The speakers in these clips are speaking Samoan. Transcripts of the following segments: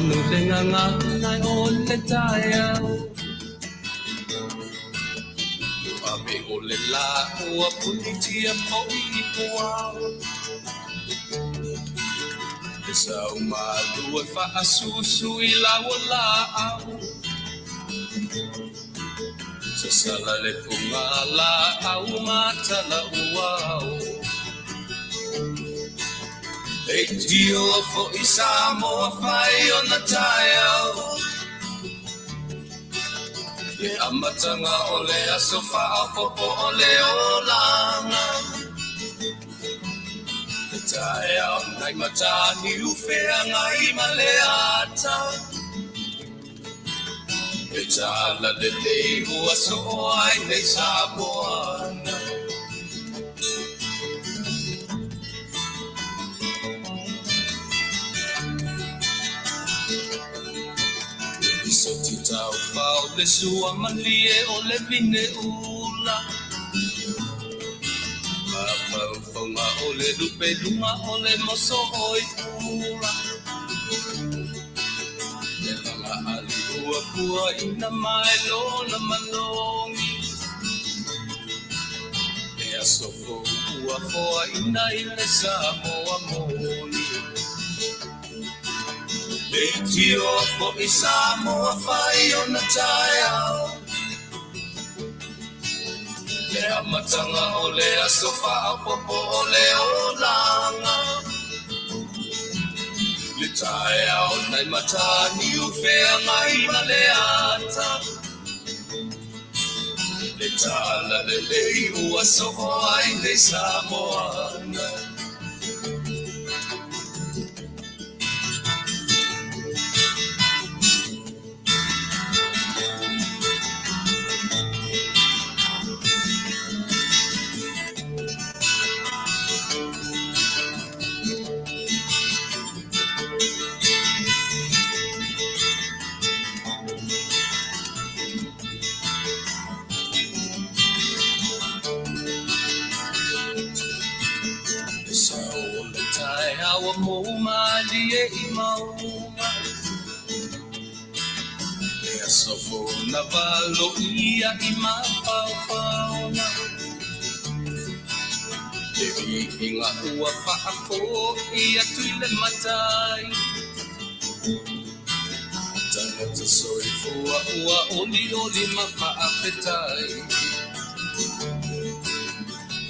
Manu le gagana o le taeao. Ave o le lā ua punitia foi i puao. Le sau malu e faasusu i lau o laau. Sasala le puga laau ma tala uao. Leitio foi Samoa fai ona taeao. Le amataga o le aso faaopoopo o le olaga. Le taeao nai Mataniu Feagai ma le ata. Le tala lelei ua soo ai nei Samoana. Le soti taufao le sua malie o le vine ula. Mafaufauga o le lupe luga o le moso oi pula. Le laga ali ua pua ina mai lona malogi. Le aso fou ua foaina i le Samoa moni. Leitio foi Samoa fai ona taeao. Le amataga o le aso faaopoopo o le olaga. Le taeao nai Mataniu Feagai ma le ata. Le tala lelei ua soo ai nei Samoana. Le sao o le taeao ua mou malie i mauga. Le aso fou na valoia i mafaufauga. Le viiga ua faafoi atu i le Matai. Tagata soifua ua olioli ma faafetai.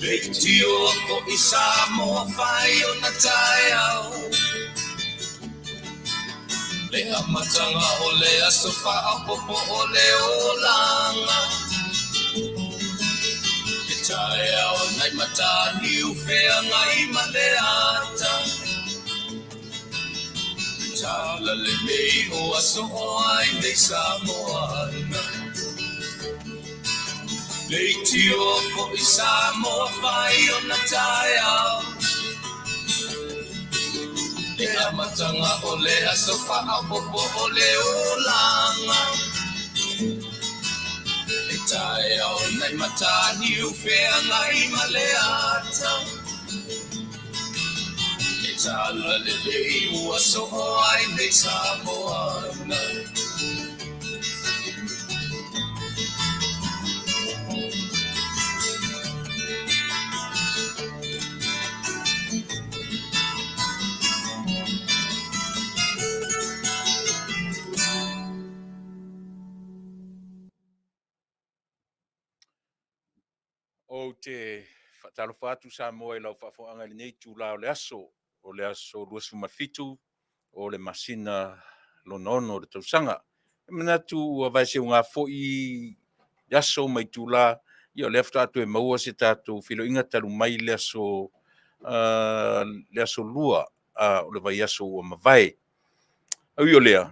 Leitio foi Samoa fai ona taeao. Le amataga o le aso faaopoopo o le olaga. Le taeao nai Mataniu Feagai ma le ata. Le tala lenei ua soo ai nei Samoana. Leitio foi Samoa fai ona taeao. Le amataga o le aso faaopoopo o le olaga. Le taeao nai Mataniu Feagai ma le ata. Le tala lelei ua soo ai nei Samoana. Ou te faatalofa atu Samoa i lau faafofoga i lenei itula o le aso, o le aso 27 o le masina lona ono o le tausaga. E manatu ua vaeseuga foi i aso ma itula, ia o lea faatoa toe maua se tatou feiloaiga talu mai le aso, le aso lua o le vaiaso ua mavae. E ui o lea,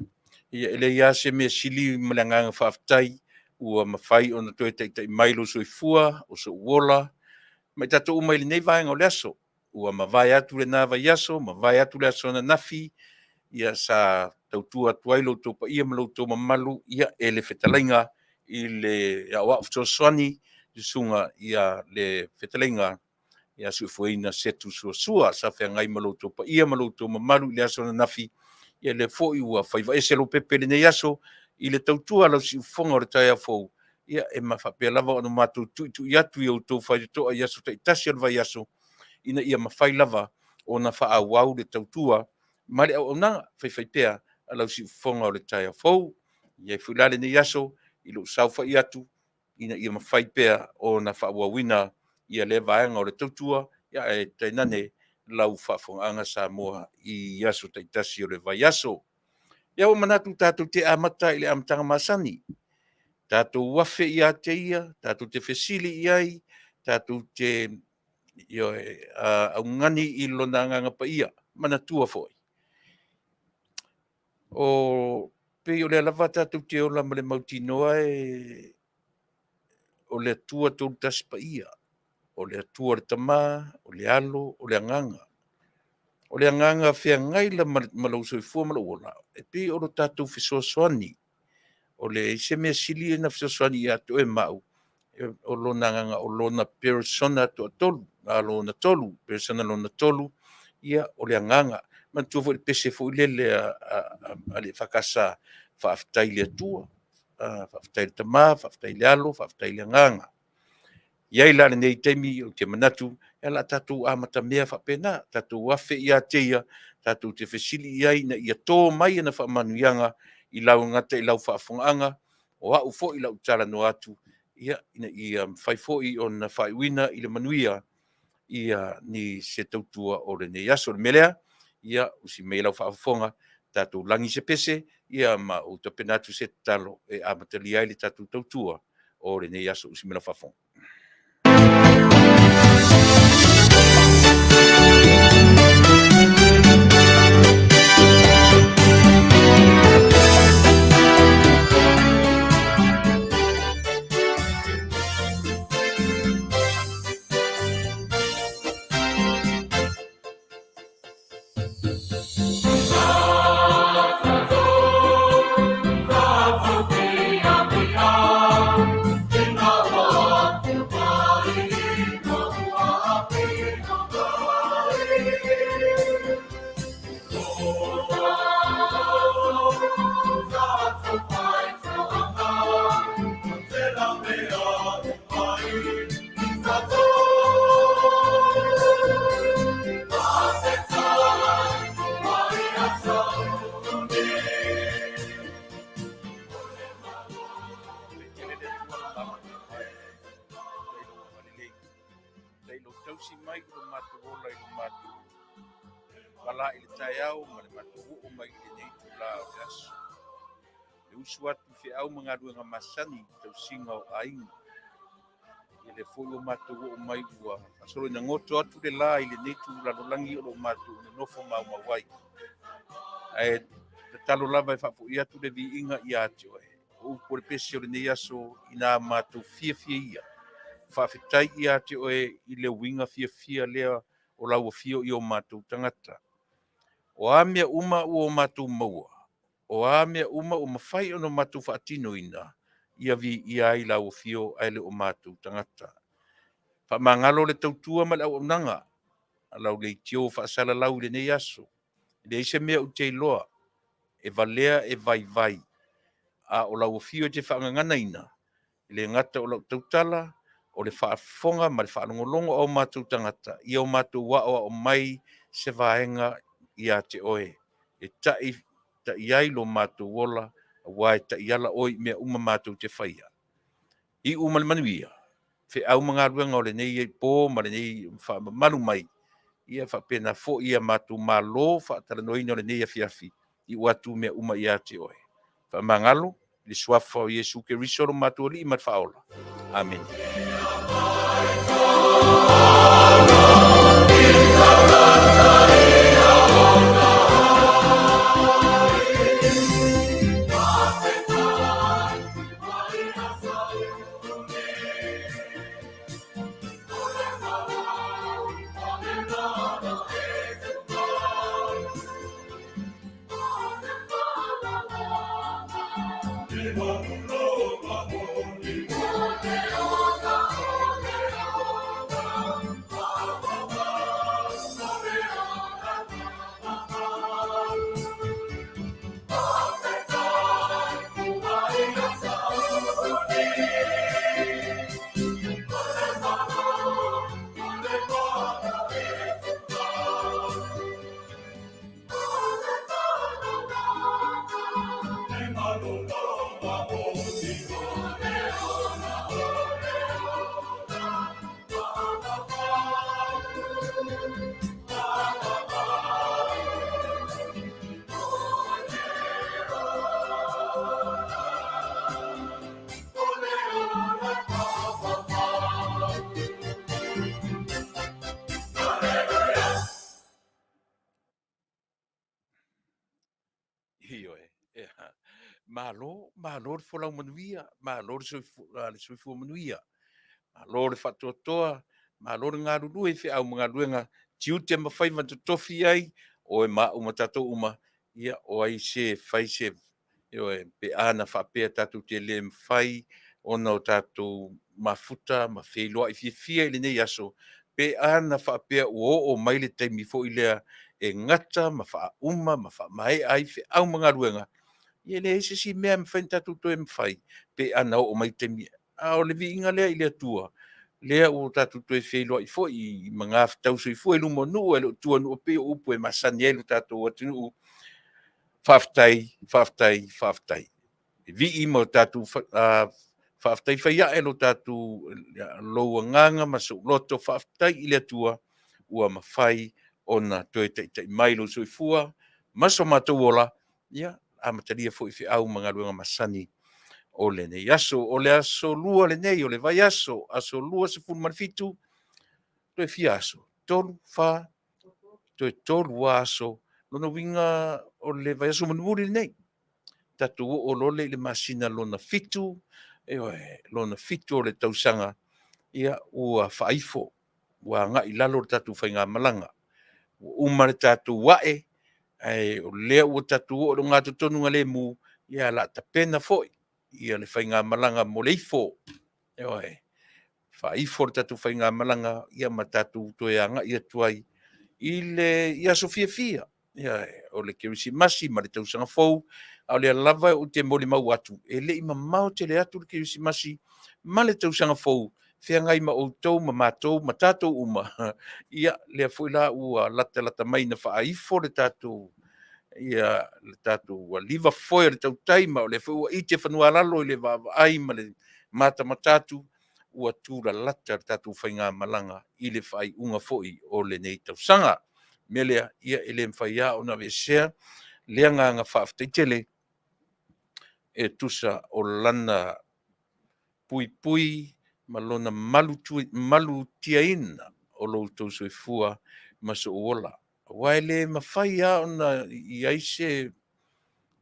ia e leai lava se mea sili ma le agaga faafetai ua mafai ona toe taitai mai lou soifua, o sou ola, ma i tatou uma i lenei vaega o le aso. Ua mavae atu lena vaiaso, mavae atu le aso ananafi, ia sa tautua atu ai lo outou paia ma lo outou mamalu, ia e le fetalaiga i le Aoao Fesoasoani, susuga ia le fetalaiga ia Suefueina Setu Suasua sa feagai ma lo outou paia ma lo outou mamalu i le aso ananafi. Ia lea foi ua faiva ese Lopepe i lenei aso i le tautua a lau siufofoga o le taeao fou, ia e faapea lava ona matou tuitui atu i outou faitotoa i aso taitasi o le vaiaso, ina ia mafai lava ona faaauau le tautua ma le auaunaga faifaipea a lau siufofoga o le taeao fou. E i ai foi la lenei aso i lou saofai atu ina ia mafai pea ona faaauauina ia lea vaega o le tautua, ae tainane lau faafofogaaga Samoa i aso taitasi o le vaiaso. Ia ua manatu tatou te amata i le amataga masani, tatou afe ia te Ia, tatou te fesili i ai, tatou te, ioe, augani i Lona Agaga Paia. Manatua foi, pei o lea lava tatou te ola ma le mautinoa o le Atua Tolu Tasi Paia, o le Atua le Tama, o le Alo, o le Agaga. O le Agaga feagai la ma lou soifua ma lou ola, e pei o lo tatou fesoasoani. E leai se mea sili ona fesoasoani ia te oe ma au, o Lona Agaga, o Lona Perisona toatolu, lona tolu, Perisona lona tolu, ia o le Agaga. Manatua foi le pese foi lele a le EFKS, Faafetai i le Atua, faafetai i le Tama, faafetai i le Alo, faafetai i le Agaga. E i ai la lenei taimi ou te manatu, ia o le a tatou amatamea faapena, tatou afe ia te Ia, tatou te fesili i ai ina ia to mai ana faamanuiaga e le gata i lau faafofogaaga, o au foi o lau talanoa atu, ina ia mafai foi ona faaiuina i le manuia se tautua o lenei aso. O le mea lea, ia usi mai lau faafofoga, tatou lagi se pese ma ou tapena atu se tatalo e amatalia ai le tatou tautua o lenei aso. Usi mai lau faafofoga. Tausi mai i lo matou ola i lo matou malā i le taeao ma le matou oo mai i lenei itula o le aso. Le usu atu i feau ma galuega masani i le tausiga o aiga. Ia lea foi ua matou oo mai ua faasolo ina goto atu le la i lenei itu lalolagi o lo o matou nonofo maumau ai. Ae tatalo lava e faafoi atu le viiga ia te oe. O upu o le pese o lenei aso ina matou fiafia ia, faafetai ia te oe i le uiga fiafia lea o lau afio i o matou tagata. O a mea uma ua o matou maua, o a mea uma ua mafai ona matou faatinoina, ia viia ai lau afio ae le o matou tagata. Faamagalo le tautua ma le auaunaga a lau leitio faasalalau i lenei aso. E leai se mea ou te iloa e valea e vaivai, a o lau afio e te faagaganaina, e le gata o lau tautala, o le faafofoga ma le faalogologo a o matou tagata, ia o matou aoao mai se vaega ia te oe, e ta'i ai lo matou ola, aua e taiala oe i mea uma matou te faia. Iu ma le manuia, feau ma galuega o lenei po ma lenei faamamalu mai, ia faapena foi ia matou malo faatalanoaina o lenei afiafi, iu atu mea uma ia te oe. Faamagalo i le suafa o Iesu Keriso lo matou Alii ma le Faaola. Amene. Ioe, ea. Malo, malo le folau manuia, malo le soifua, le soifua manuia. Malo le faatoatoa, malo le galulue i feau ma galuega, tiute ma faiva na totofi i ai oe ma au ma tatou uma, ia o ai se fai se, ioe, pe a na faapea tatou te le mafai ona o tatou mafuta ma feiloai fiafia i lenei aso, pe a na faapea ua oo mai le taimi foi lea e gata ma faauma ma faamaea ai feau ma galuega, ia e leai se isi mea e mafai ona tatou toe mafai pe ana oo mai taimi ia. A o le viiga lea i le Atua, lea ua tatou toe feiloai foi i magafetau soifua i luma o nuu ae le o tua o nuu e pei o upu e masani ai lo tatou atunuu. Faafetai, faafetai, faafetai. Vivii ma o tatou faafetai fai ae lo tatou lou agaga ma sou loto faafetai i le Atua ua mafai ona toe taitai mai lou soifua ma so matou ola, ia amatalia foi feau ma galuega masani o lenei aso. O le aso Lua lenei o le vaiaso, aso 27, toe fia aso? Tolu, fa, toe tolu lava aso. Lona uiga o le vaiaso mulimuli lenei, tatou oo loa lea i le masina lona fitu, ioe, lona fitu o le tausaga, ia ua faaifo, ua agai i lalo le tatou faigamalaga. Ua uma le tatou ae, ae o lea ua tatou oo i le ogatotonugalemu, ia o le a tapena foi le faigamalaga mo le ifo. Ioe, faaifo le tatou faigamalaga ma tatou toe agai atu ai i aso fiafia, o le Kerisimasi ma le Tausaga Fou. A o lea lava ou te molimau atu, e le i mamao tele atu le Kerisimasi ma le Tausaga Fou feagai ma outou ma matou ma tatou uma, ia, lea foi la ua latalata mai ina faaifo le tatou ua liva foe o le tautai, ma o lea foi ua ite fanua-a-lalo i le vaavaai ma le matamata atu, ua tulalata le tatou faigamalaga i le faaiuga foi o lenei tausaga. O le mea lea, ia e le mafai lava ona aveesea le agaga faafetai tele e tusa o Lana puipui ma Lona malutiaina o lo outou soifua ma sou ola. Aua e le mafai lava ona i ai se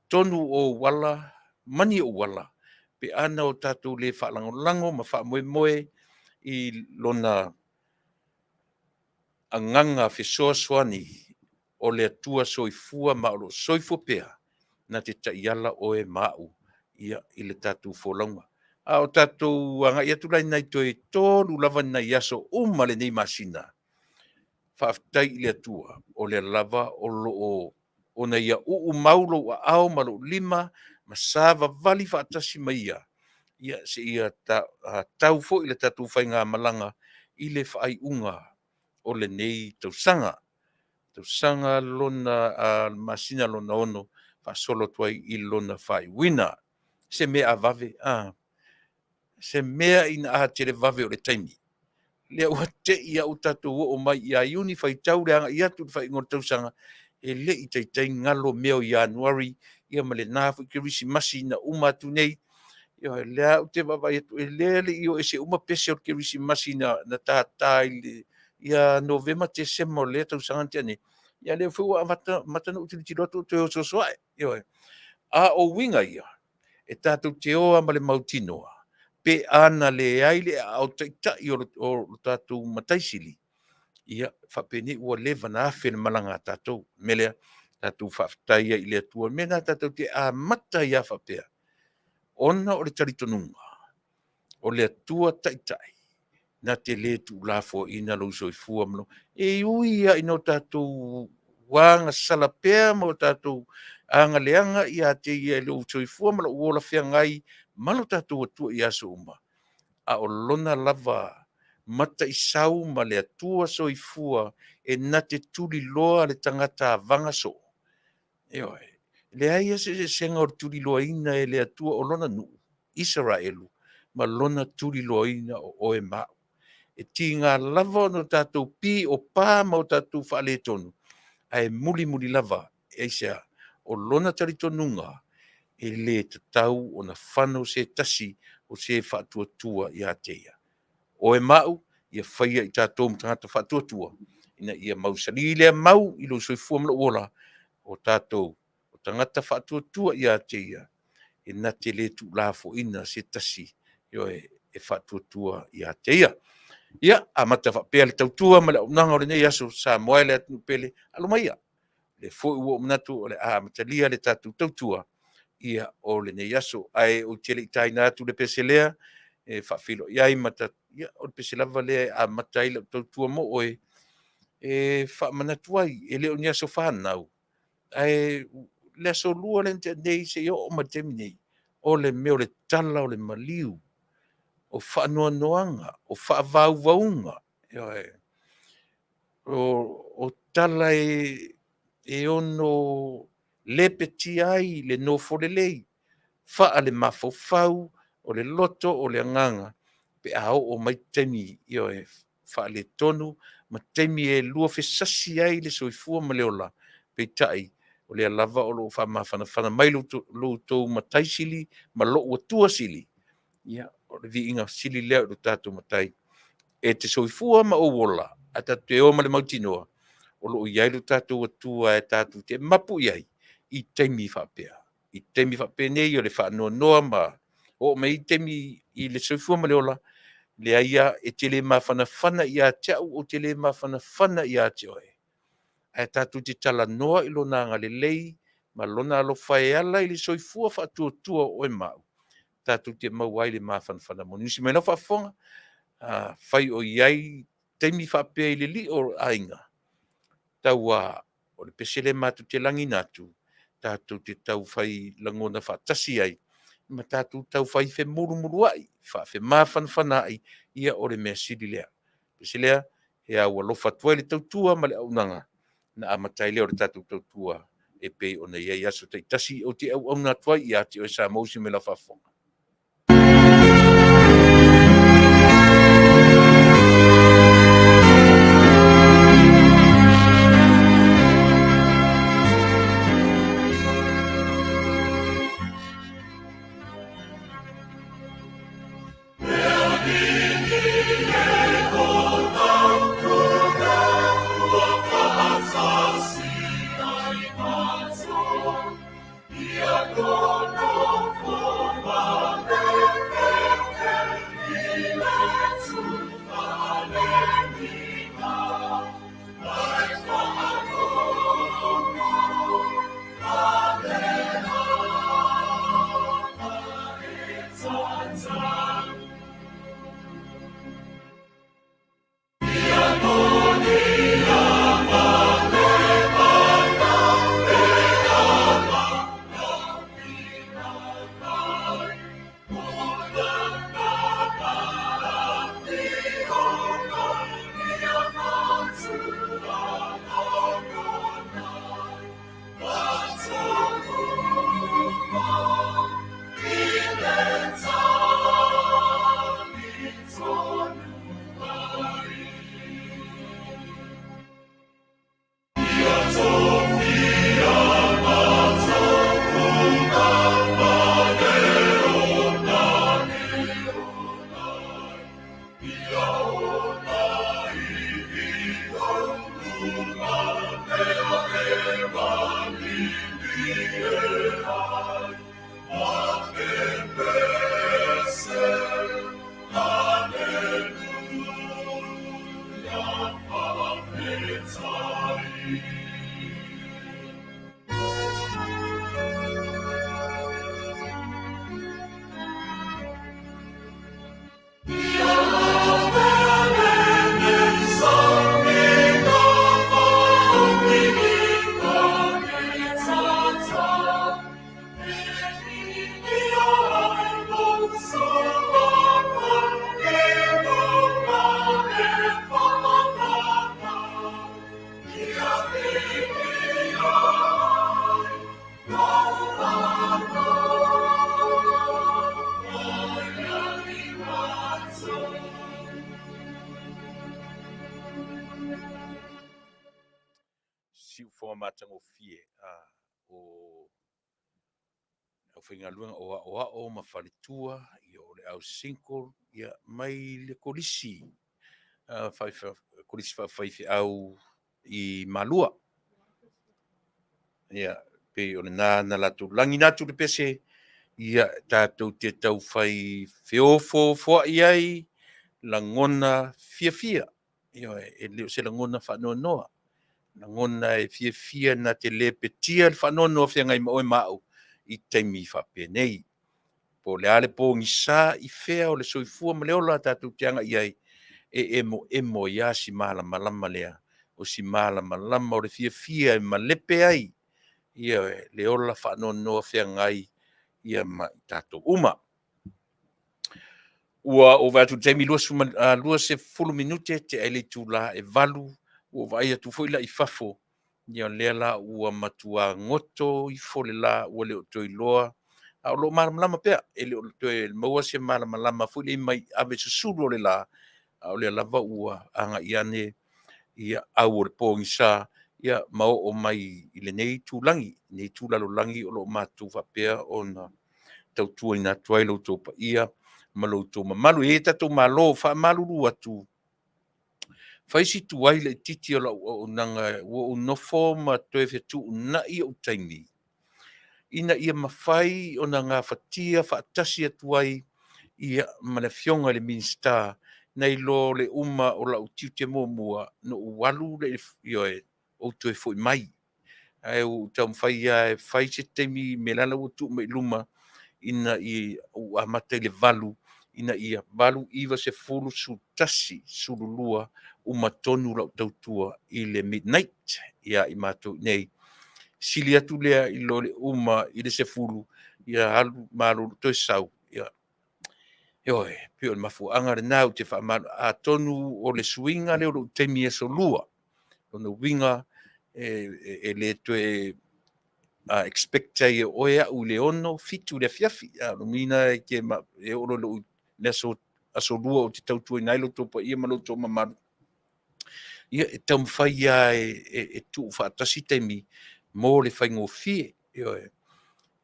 tonu o ou ala ma ni ou ala pe ana o tatou le faalagolago ma faamoemoe i Lona agaga fesoasoani o le Atua soifua ma o lo o soifua pea, na te taiala oe ma au ia i le tatou folauga. A o tatou agai atu la i nai toe 3 lava nai aso uma lenei masina, faafetai i le Atua o lea lava o lo o ona ia uumau lou aao ma lou lima ma savavali faatasi ma ia, ia seia tau foi le tatou faigamalaga i le faaiuga o lenei tausaga. Tausaga lona masina lona 6 faasolo atu ai i lona faaiuina. Se mea a vave, a? Se mea ina a televave o le taimi. Lea ua te i lava ua tatou oo mai ia Iuni, faitau le agai atu i le faaiuga o le tausaga, e le i taitai galo mea o Ianuari ia ma lena foi Kerisimasi na uma atu nei. Ioe, o lea ou te vaavaai atu, o lea e le i o ese uma pese o le Kerisimasi na tata ia Novema, Tesema o lea tausaga na tea nei, a o lea foi ua amata ona ou tilotilo atu ua toe ososo ae. Ioe. A o uiga ia, e tatou te o lava ma le mautinoa, pe ana leai le aao taitai o lo tatou Matai Sili, ia, faapenei ua leva ona afe le malaga a tatou. O le mea lea, tatou faafetai ai i le Atua. O le mea lena tatou te amata ai lava faapea, ona o le talitonuga, o le Atua Taitai, na te le tuulafoaiina lou soifua ma lou… E ui lava ina o tatou agasala pea ma o tatou agaleaga ia te Ia i lou soifua ma lou ola feagai ma lo tatou Atua i aso uma, a o Lona lava mataisau ma le Atua soifua e na te tuliloa le tagata avaga soo. Ioe. Leai lava se eseesega o le tuliloaina e le Atua o Lona nuu, Isaraelu, ma Lona tuliloaina o oe ma au. E tiga lava ona tatou piopa ma o tatou faaletonu, ae mulimuli lava, aisea? O lona talitonuga, e le tatau ona fano se tasi o se faatuatua ia te ia. O oe ma au, ia faia i tatou ma tagata faatuatua, ina ia mausali lea mau i lou soifua ma lou ola, o tatou o tagata faatuatua ia te Ia, e na te le tuulafoaiina se tasi, ioe, e faatuatua ia te Ia. Ia, amata faapea le tautua ma le auaunaga o lenei aso, Samoa e le atunuu pele, alo maia, o lea foi ua ou manatu o le a amatalia le tatou tautua ia o lenei aso. Ae ou te le i taina atu le pese lea e faafeiloai ai ma ia, o le pese lava lea e amata ai lau tautua mo oe, e faamanatu ai, e le o ni aso fanau, ae o le Aso Lua lea na tea nei seia oo mai i le taimi nei, o le mea o le tala o le maliu, o faanoanoaga, o faavauvauga, ioe, o tala e ono lepetia ai le nofo lelei faalemafaufau, o le loto, o le agaga, pe a oo mai taimi, ioe, faaletonu ma taimi e luafesasi ai le soifua ma le ola, peitai, o lea lava o lo o faamafanafana mai lo outou Matai Sili ma lou Atua Sili, ia, o le viiga sili lea i lo tatou Matai. E te soifua ma ou ola, ae tatou te o ma le mautinoa o lo o i ai lo tatou Atua e tatou te mapu i ai i taimi faapea, i taimi faapenei o le faanoanoa ma oo mai ai taimi i le soifua ma le ola, leai lava, e te le mafanafana ia te au, ou te le mafanafana ia te oe, ae tatou te talanoa i Lona agalelei ma Lona alofa e ala i le soifua faatuatua o oe ma au, tatou te maua ai le mafanafana moni. Usi mai lau faafofoga, afai o i ai taimi faapea i le lio o aiga, tau lava o le pese lea matou te lagiina atu, tatou te taufai lagona faatasi ai ma tatou taufai femulumuluai, faafemafanafanaai, ia o le mea sili lea. O le pese lea e aualofa atu ai le tautua ma le auaunaga ona amata ai lea o le tatou tautua e pei ona i ai aso taitasi. Ou te auauna atu ai ia te oe Samoa, usi mai i lau faafofoga. matagofie o le aufaigaluega o aoao ma faletua, ia o le au single, ia mai le Kolisi, Kolisi Faafaifeau i Malua. Ia, pei o lena na latou lagina atu le pese, ia tatou te taufai feofoofoai ai lagona fiafia. Ioe, e le o se lagona faanoanoa, lagona e fiafia na te lepetia le faanoanoa feagai ma oe ma au i taimi faapenei. Po o le a le pogisa i fea o le soifua ma le ola tatou te agai i ai, e emoemo ai lava si malamalama lea, o si malamalama o le fiafia e malepe ai, ioe, le ola faanoanoa feagai ma i tatou uma. Ua ou vaai atu i le taimi e 20 minute tea ai le itula e 8, ua ou vaai atu foi la i fafo, ia o lea la ua matua goto ifo le la ua le o toe iloa, a o lo o malamalama pea, e le o toe maua se malamalama foi lea mai ave susulu o le la, a o lea lava ua agai ane ia au o le pogisa ma oo mai i lenei itulagi, lenei itu lalolagi o lo o matou faapea ona tautuaina atu ai lo outou paia ma lo outou mamalu. E i ai tatou malo, faamalulu atu, fai si tuai laitiiti o lau auaunaga, ua ou nofo ma toe fetuunai ou taimi ina ia mafai ona gafatia faatasi atu ai ma le Afioga i le Minisita, nai lo le uma o lau tiute muamua ona ou alu lea, ioe, ou toe foi mai. Ae ua ou taumafai lava e fai se taimi, o mea la ua tuu mai i luma, ina ia ou amata i le 8, ina ia 8, 9, 10, 11, 12, uma tonu lau tautua i le midnight ia i matou i inei. Sili atu lea i lo le uma i le 10, ia alu malolo toe sau. Ia, ioe, pei o le mafuaaga lena ou te faamalu, atonu o le suiga lea o lou taimi i aso Lua, lona uiga e le toe expect ai e oe au i le 6, 7 i le afiafi. A o lona uiga e oo loa i le aso Lua ou te tautuaina ai lo outou paia ma lo outou mamalu, ia e taumafai lava e tuufaatasi taimi mo le faigofie. Ioe,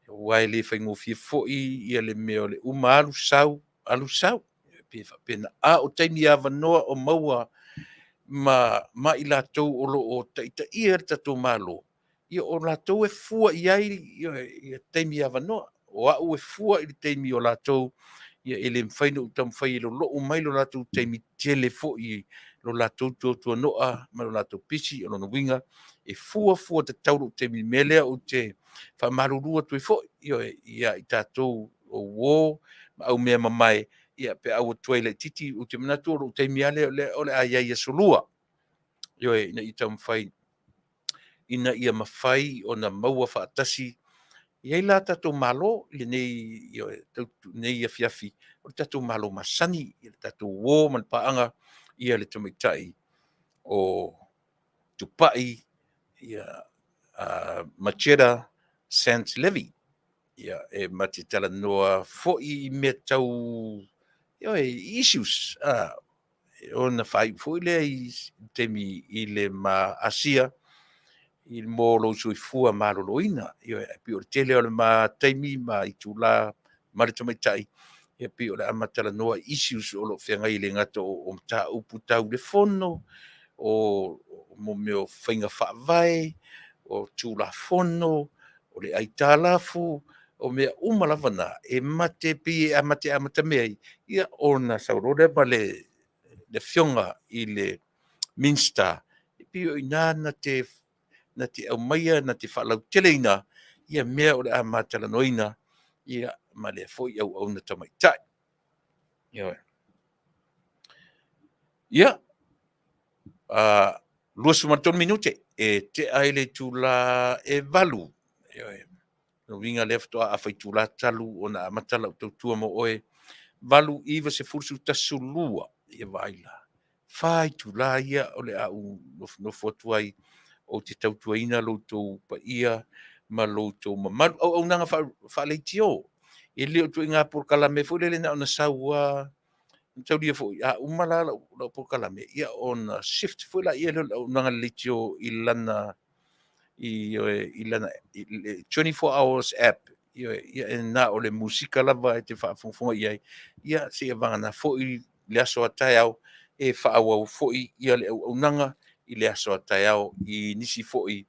aua e le faigofie foi ia le mea o le uma alu sau, alu sau, e pei e faapena. A o taimi avanoa o maua ma i latou o lo o taitaia le tatou Malo, ia o latou e fua i ai taimi avanoa. O au e fua i le taimi o latou, ia e le mafai ona ou taumafai e lolou mai lo latou taimi, tele foi lo latou tuatuano'a ma lo latou pisi. O lona uiga, e fua fua tatau lou taimi i le mea lea ou te faamalulu atu ai foi, ioe, ia i tatou o uo ma aumeamamae, ia pe a ua tuai laitiiti, ou te manatu o lou taimi lava lea o le a i ai i aso Lua, ioe, ina ia taumafai ina ia mafai ona maua faatasi. E i ai la tatou malo i lenei, ioe, lenei afiafi, o le tatou malo masani, le tatou uo ma le paaga, ia le tamaitai o Tupai Macheta Sant Levy. Ia, e ma te talanoa foi i mea tau, ioe, issues, ona faaiu foi lea i taimi i le ma asia i mo lou soifua maloloina. Ioe, ae pei o le tele o le ma taimi ma itula ma le tamaitai, ia pei o le a ma talanoa i issues o lo o feagai, e le gata o mataupu tau le Fono, o mea o faiga faavae, o Tulafono, o le aitalafu, o mea uma lava na, e pei e ma te amatamea ai, ia ona sau loa lea ma le Afioga i le Minisita, e pei o i ina na te aumaia, na te faalauteleina mea o le a ma talanoaina, ia, ma lea foi auauna tamaitai. Ioe. Ia, 23 minute e tea ai le itula e 8. Ioe. O lona uiga o lea faatoa afa itula talu ona amata lau tautua mo oe. 8, 9, 10, 11, 12, ia vaai la. 4 itula ia o le a ou nofonofo atu ai ou te tautuaina lo outou paia ma lo outou mamalu. Auaunaga faaleitio, e le o ituaiga polokalame foi lele na ona sau lava, mataulia foi, a uma la lau polokalame, ia ona shift foi lea o le auaunaga a le leitio i lana i, i lana i le 24 hours app, ioe, ia e na o le musika lava e te faafogafoga i ai, ia seia vagana foi le aso a taeao e faaauau foi ia le auaunaga i le aso a taeao i nisi foi.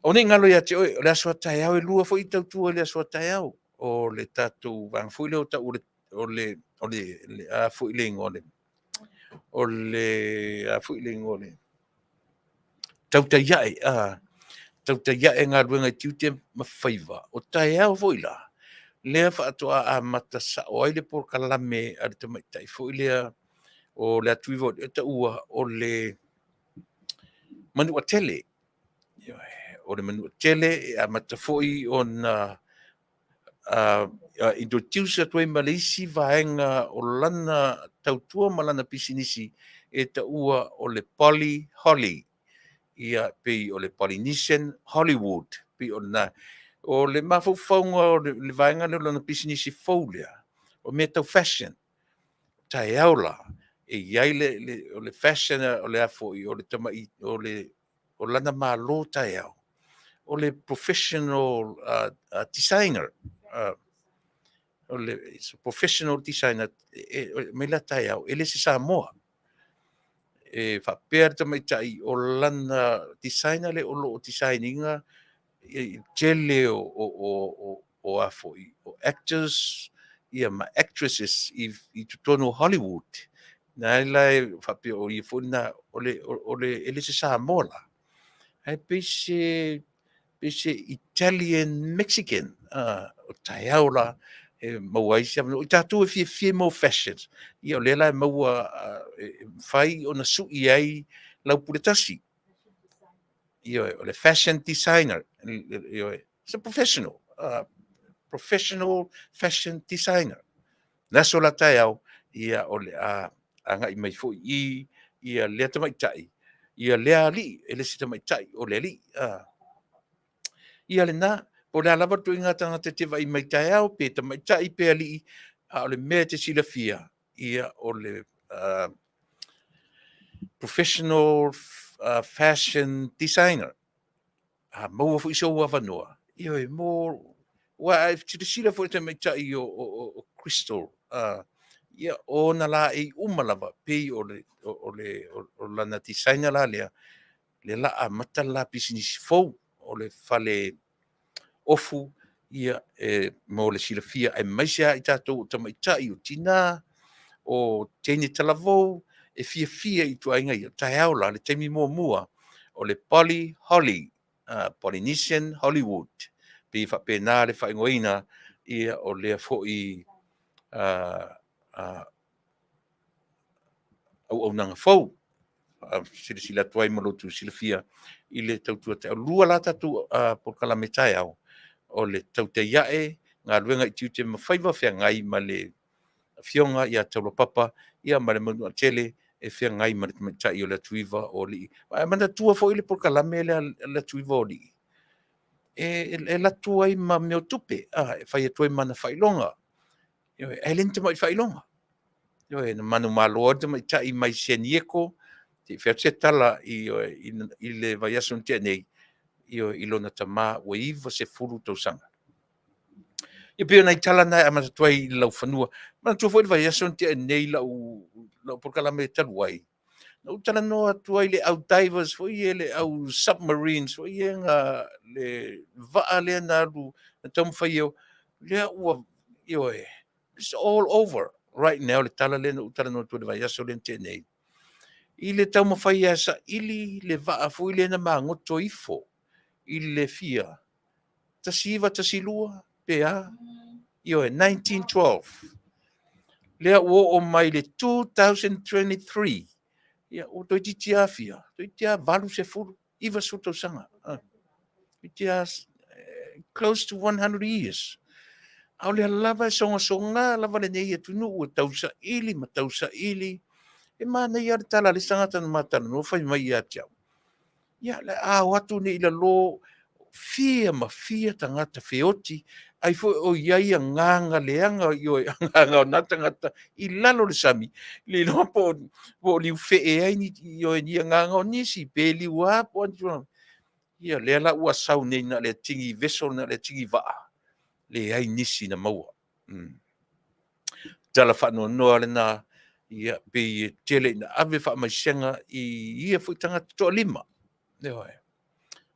Aua ne i galo ia te oe, o le aso a taeao e lua foi tautua i le aso a taeao, o le tatou vaega foi lea o tau o le o le a foi le igoa o le a foi le igoa o le Tautai Ae, Tautai Ae Galuega i Tiute ma Faiva. O taeao foi la, lea faatoa amata sao ai le polokalame a le tamaitai foi lea o le atu iva e taua o le Manuatele. O le Manuatele e amata foi ona introduce atu ai ma le isi vaega o lana tautua ma lana pisinisi e taua o le Poly Holly, ia pei o le Polynesian Hollywood, pei o lena. O le mafaufauga o le vaega lea o lana pisinisi fou lea, o mea tau fashion. Taeao la, e i ai o le fashion o le a foi, o le tamai o le o lana malo taeao, o le professional designer, o le professional designer mai la taeao, e le o se Samoa. E faapea le tamaitai o lana designer lea o lo o design ina le tele o a foi o actors ia ma actresses i totonu o Hollywood. Na la e faapea o ia foi lena, e le o se Samoa la, ae pei se Italian Mexican. O taeao la e maua ai se avanoa. O tatou e fiafia i mea o fashions, ia o lea la e maua e mafai ona sui ai lau puletasi. Ioe, o le fashion designer, ioe, it's a professional, professional fashion designer. Le aso la taeao, ia o le a agai mai foi i ia lea tamaitai, ia lea alii, e le se tamaitai o le alii. Ia lena, po o le a lava le ituaiga tagata e te vaai mai taeao, pe tamaitai pe alii, a o le mea e te silafia, ia o le professional fashion designer. A maua foi sou avanoa, ioe, mo aua a e silasila foi i le tamaitai o Crystal, ia o ona laei uma lava, pei o lana designer la lea, lea o le a amata le la pisinisi fou, o le fale ofu, ia, e mo le silafia, aemaise lava i tatou o tamaitai, o tina, o teine talavou, e fiafia i ituaiga ia. Taeao la, le taimi muamua o le Poly Holly, Polynesian Hollywood, pei e faapena le faaigoaina ia o lea foi auaunaga fou. Silasila atu ai ma lo outou silafia i le tautua taeao. Lua la tatou polokalame taeao, o le Tautai Ae, Galuega i Tiute ma Faiva, feagai ma le Afioga ia Taulapapa ia ma le Manuatele e feagai ma le tamaitai o le Atuiva o Alii. Ae manatua foi le polokalame lea a le Atuiva o Alii, e alu atu ai ma mea o tupe, e fai atu ai ma ana faailoga. Ae le ni tamai faailoga. Ioe, na manumalo ai le tamaitai mai San Diego, se i fai atu se tala i le vaiaso na tea nei, ioe, i lona tama ua 90 tausaga. E pei o nai tala na e amata atu ai i le laufanua. Manatua foi le vaiaso na tea nei lau polokalame talu ai, na ou talanoa atu ai i le au divers foi ia, le au submarines foi ia na le vaa lea na alu na taumafai e o, lea ua, ioe, it's all over right now le tala lea na ou talanoa atu ai i le vaiaso lea na tea nei, i le taumafai e saili le vaa foi lea na magoto ifo i le fia 1912 pe a, ioe, 1912. Lea ua oo mai le 2023, ia ua toeitiiti lava fia? Toeitiiti lava 80, 90 tausaga. Toeitiiti lava close to 100 years. A o lea lava e sogasoga lava lenei atunuu e tausaili ma tausaili. E manaia lava le tala a le isi tagata na ma talanoa fai mai ia te au, ia o le a o atu nei i lalo fia ma fia tagata feoti, ai foi o i ai agaga leaga, ioe, agaga o na tagata i lalo o le sami, le iloa po o liufee ai ni, ioe, ni agaga o nisi, pe liua po o a ni tulaga. Ia lea la ua sau nei na o le atigi vessel, na o le atigi vaa, leai nisi na maua. Tala faanoanoa lena, ia pei e tele ina ave faamaisega i ia foi tagata toalima. Ioe.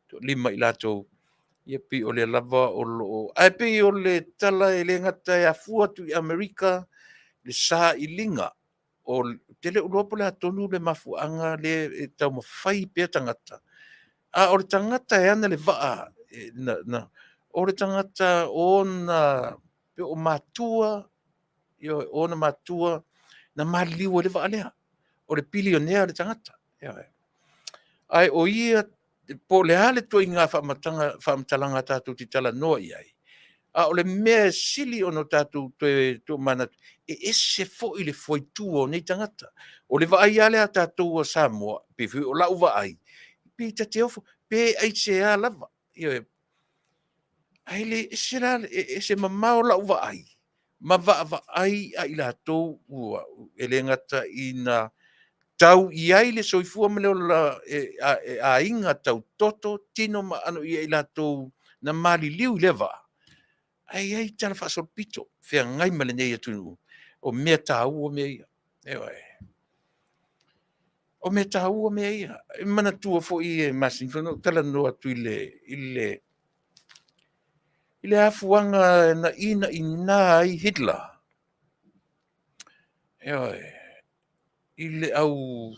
Toalima i latou, ia pei o lea lava o lo o... Ae pei o le tala e le gata e afua atu i Amerika le sailiga, ou te le o iloa po o le a tonu le mafuaaga lea e taumafai pea tagata, a o le tagata e ana le vaa, o le tagata o ona, pe o matua, ioe, o ona matua na maliliu ai i le vaa lea. O le pilionea le tagata. Ioe. Ae o ia, po o le a le ituaiga faamatalaga tatou te talanoa i ai, a o le mea e sili ona tatou toe tomanatu, e ese foi le fuaitu o nei tagata. O le vaai lava lea a tatou o Samoa, pei foi o lau vaai, pe ta te ofo, pe aisea lava. Ioe. Ae le ese la, e ese mamao lau vaai ma vaavaai ia i latou ua, e le gata ina tau i ai le soifua ma le ola e aiga tau toto tino ma aano i ai latou na maliliu i lea vaa, ae i ai talafaasolopito feagai ma lenei atunuu. O mea taua mea ia. Ioe. O mea taua mea ia. E manatua foi e masani foi ona ou talanoa atu i le afuaga na inaina ai Hitler. Ioe. I le au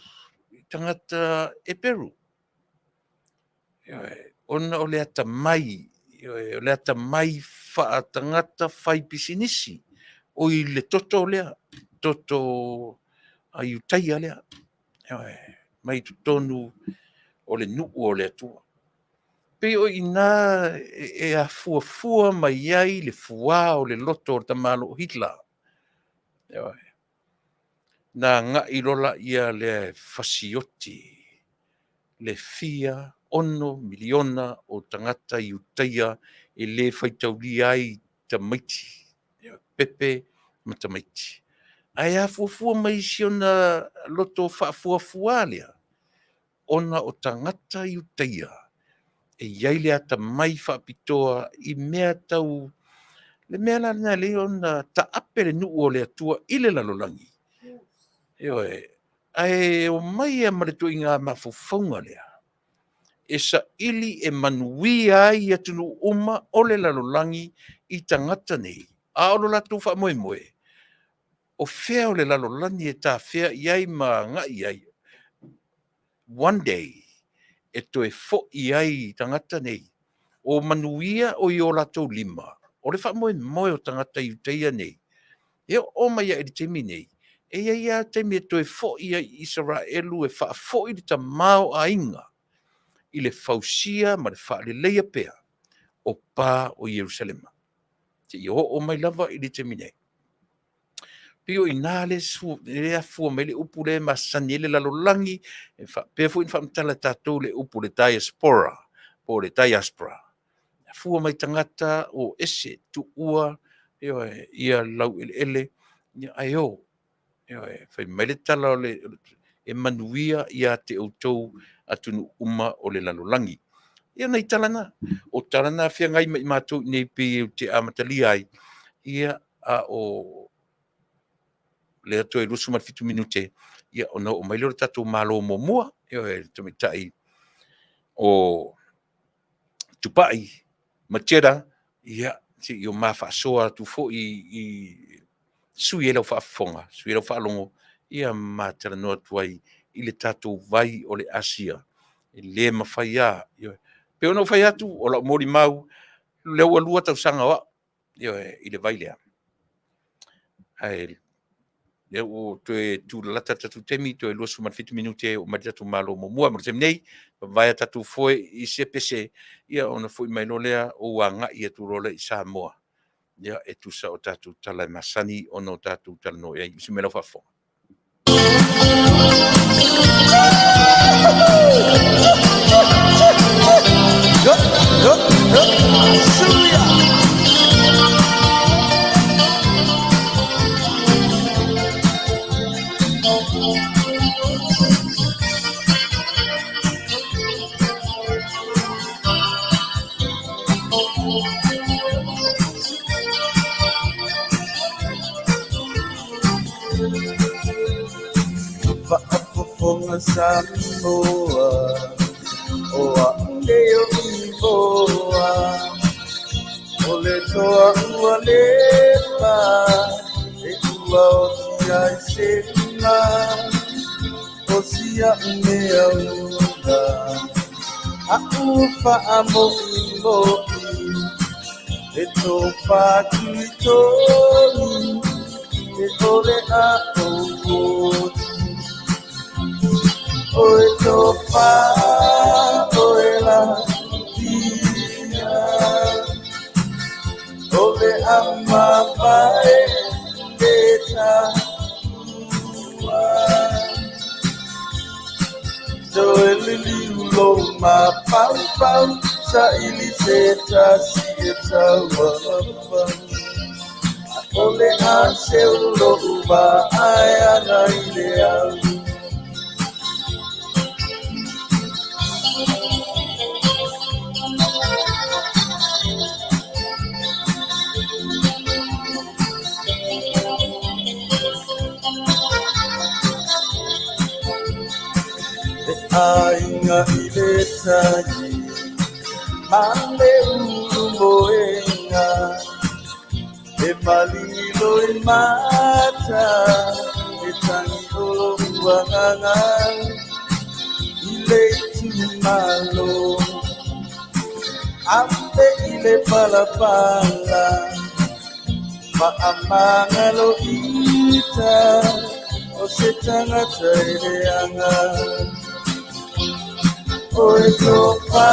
tagata Eperu. Ioe. Ona o le atamai, ioe, o le atamai faatagata faipisinisi, oi le toto lea, toto Iutaia lea, ioe, mai totonu o le nuu o le Atua. E pei o i ina e afuafua mai ai le fuā o le loto o le tamaloa Hitler. Ioe. Na agai loa lea e fasioti le fia ono miliona o tagata Iutaia e le faitaulia ai tamaiti, pepe ma tamaiti. Ae afuafua mai si ona loto faafuafua lea, ona o tagata Iutaia e i ai le atamai faapitoa i mea tau... Le mea la lena e ala ai ona taape le nuu o le Atua i le lalolagi, ioe, ae omai lava ma le ituaiga mafaufauga lea, e saili e manuia ai atunuu uma o le lalolagi i tagata nei, a o lo latou faamoemoe, o fea o le lalolagi e tafea i ai ma agai i ai? One day, e toe foi ai tagata nei, o manuia o i o latou lima. O le faamoemoe o tagata Iutaia nei, e oo mai lava i le taimi nei, e i ai lava taimi e toe foi ai i Isaraelu e faafoi le tamaoaiga i le fausia ma le faaleleia pea o pa o Ierusalema, seia oo mai lava i le taimi nei. Pei o i ina lea e afua mai ai le upu lea e masani ai le lalolagi, e faapea foi ona faamatala e tatou le upu le diaspora po o le diaspora, e afua mai tagata o ese, tuua, ioe, ia laueleele ae o. Ioe. Fai mai le tala e manuia ia te outou atunuu uma o le lalolagi. Ia nai tala na, o tala na feagai ma i matou i inei pei ou te amatalia ai, ia, a o lea toe 27 minute ona oo mai lea o le tatou Malo muamua, ioe, le tamaitai o Tupai Macheta, ia, se i o ma faasoa atu foi i sui ai lau faafofoga, sui ai lau faalogo, ia ma talanoa atu ai i le tatou vai o le Asia, e le mafai lava. Ioe. E pei ona ou fai atu, o lau molimau, o lea ua 2 tausaga o au, ioe, i le vai lea. Ae o lea ua toe tulalata le tatou taimi, toe 27 minute e oo mai le tatou Malo muamua. Mo le taimi nei, vavae a tatou foe i se pese, ia ona foi mai loa lea ou agai atu loa lea i Samoa, ia e tusa o tatou tala e masani ona o tatou talanoa i ai. Musu mai lau faafofoga. Faafofoga Samoa, o a'u nei o Ivoa, o le toa ua leva, e ua oti ai se luga, o sia'u mea ula, a'u faamo'imo'i, e tofatuitonu, e ole a ou oti. Oe tofa, oe la tia, o le amavae e taua. Toe liliu lou mafaufau, saili se tasi e tauamafau. O le a seu lou vaai ana i le au. E aiga i le tai, ma le ulu moenga, e maligi i mata, e tagi o lou agaga, i le itumalo, afe i le palapala, faamagalo ita, o se tagata e leaga. Oe tofa,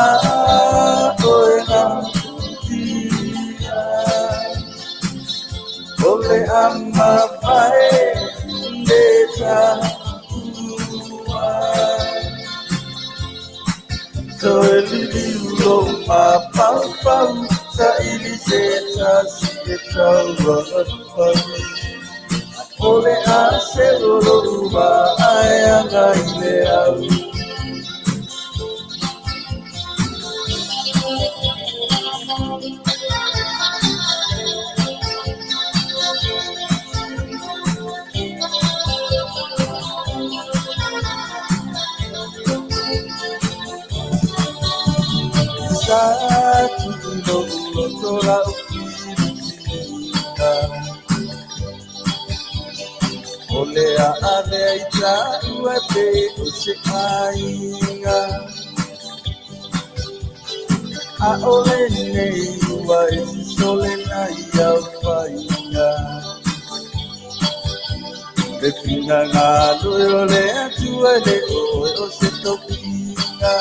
oe natia, o le amavae le taua. Toe liliu lou mafaufau, saili se tasi e tauamafau. O le a seu lou vaai aga i le au. Sa tuu lou loto lau filifiliga, o le a avea i taua pe o se aiga. A o lenei ua e sisole nai au faiga. Le finagalo e o le Atua e le oe o se tofiga.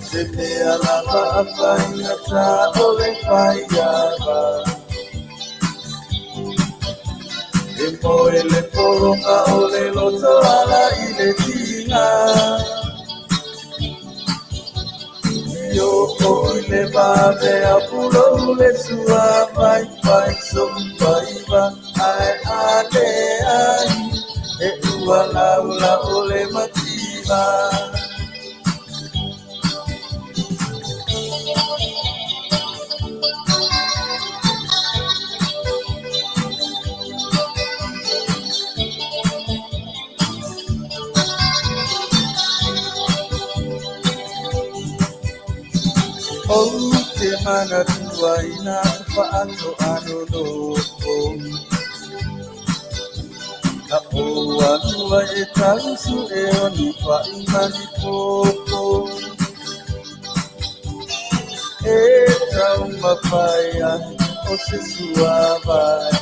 Se mea lava a faigata o le faiava. E moe le pologa o le loto ala i le tiga. I o i le vave a pulou le sua vai vai so faiva ae a le ai e ua laula o le mativa. Ou te manatua i nā faatoano nofo. Na o atua e tausu e o ni whaimani popo. E taumawhai ai o se suavai.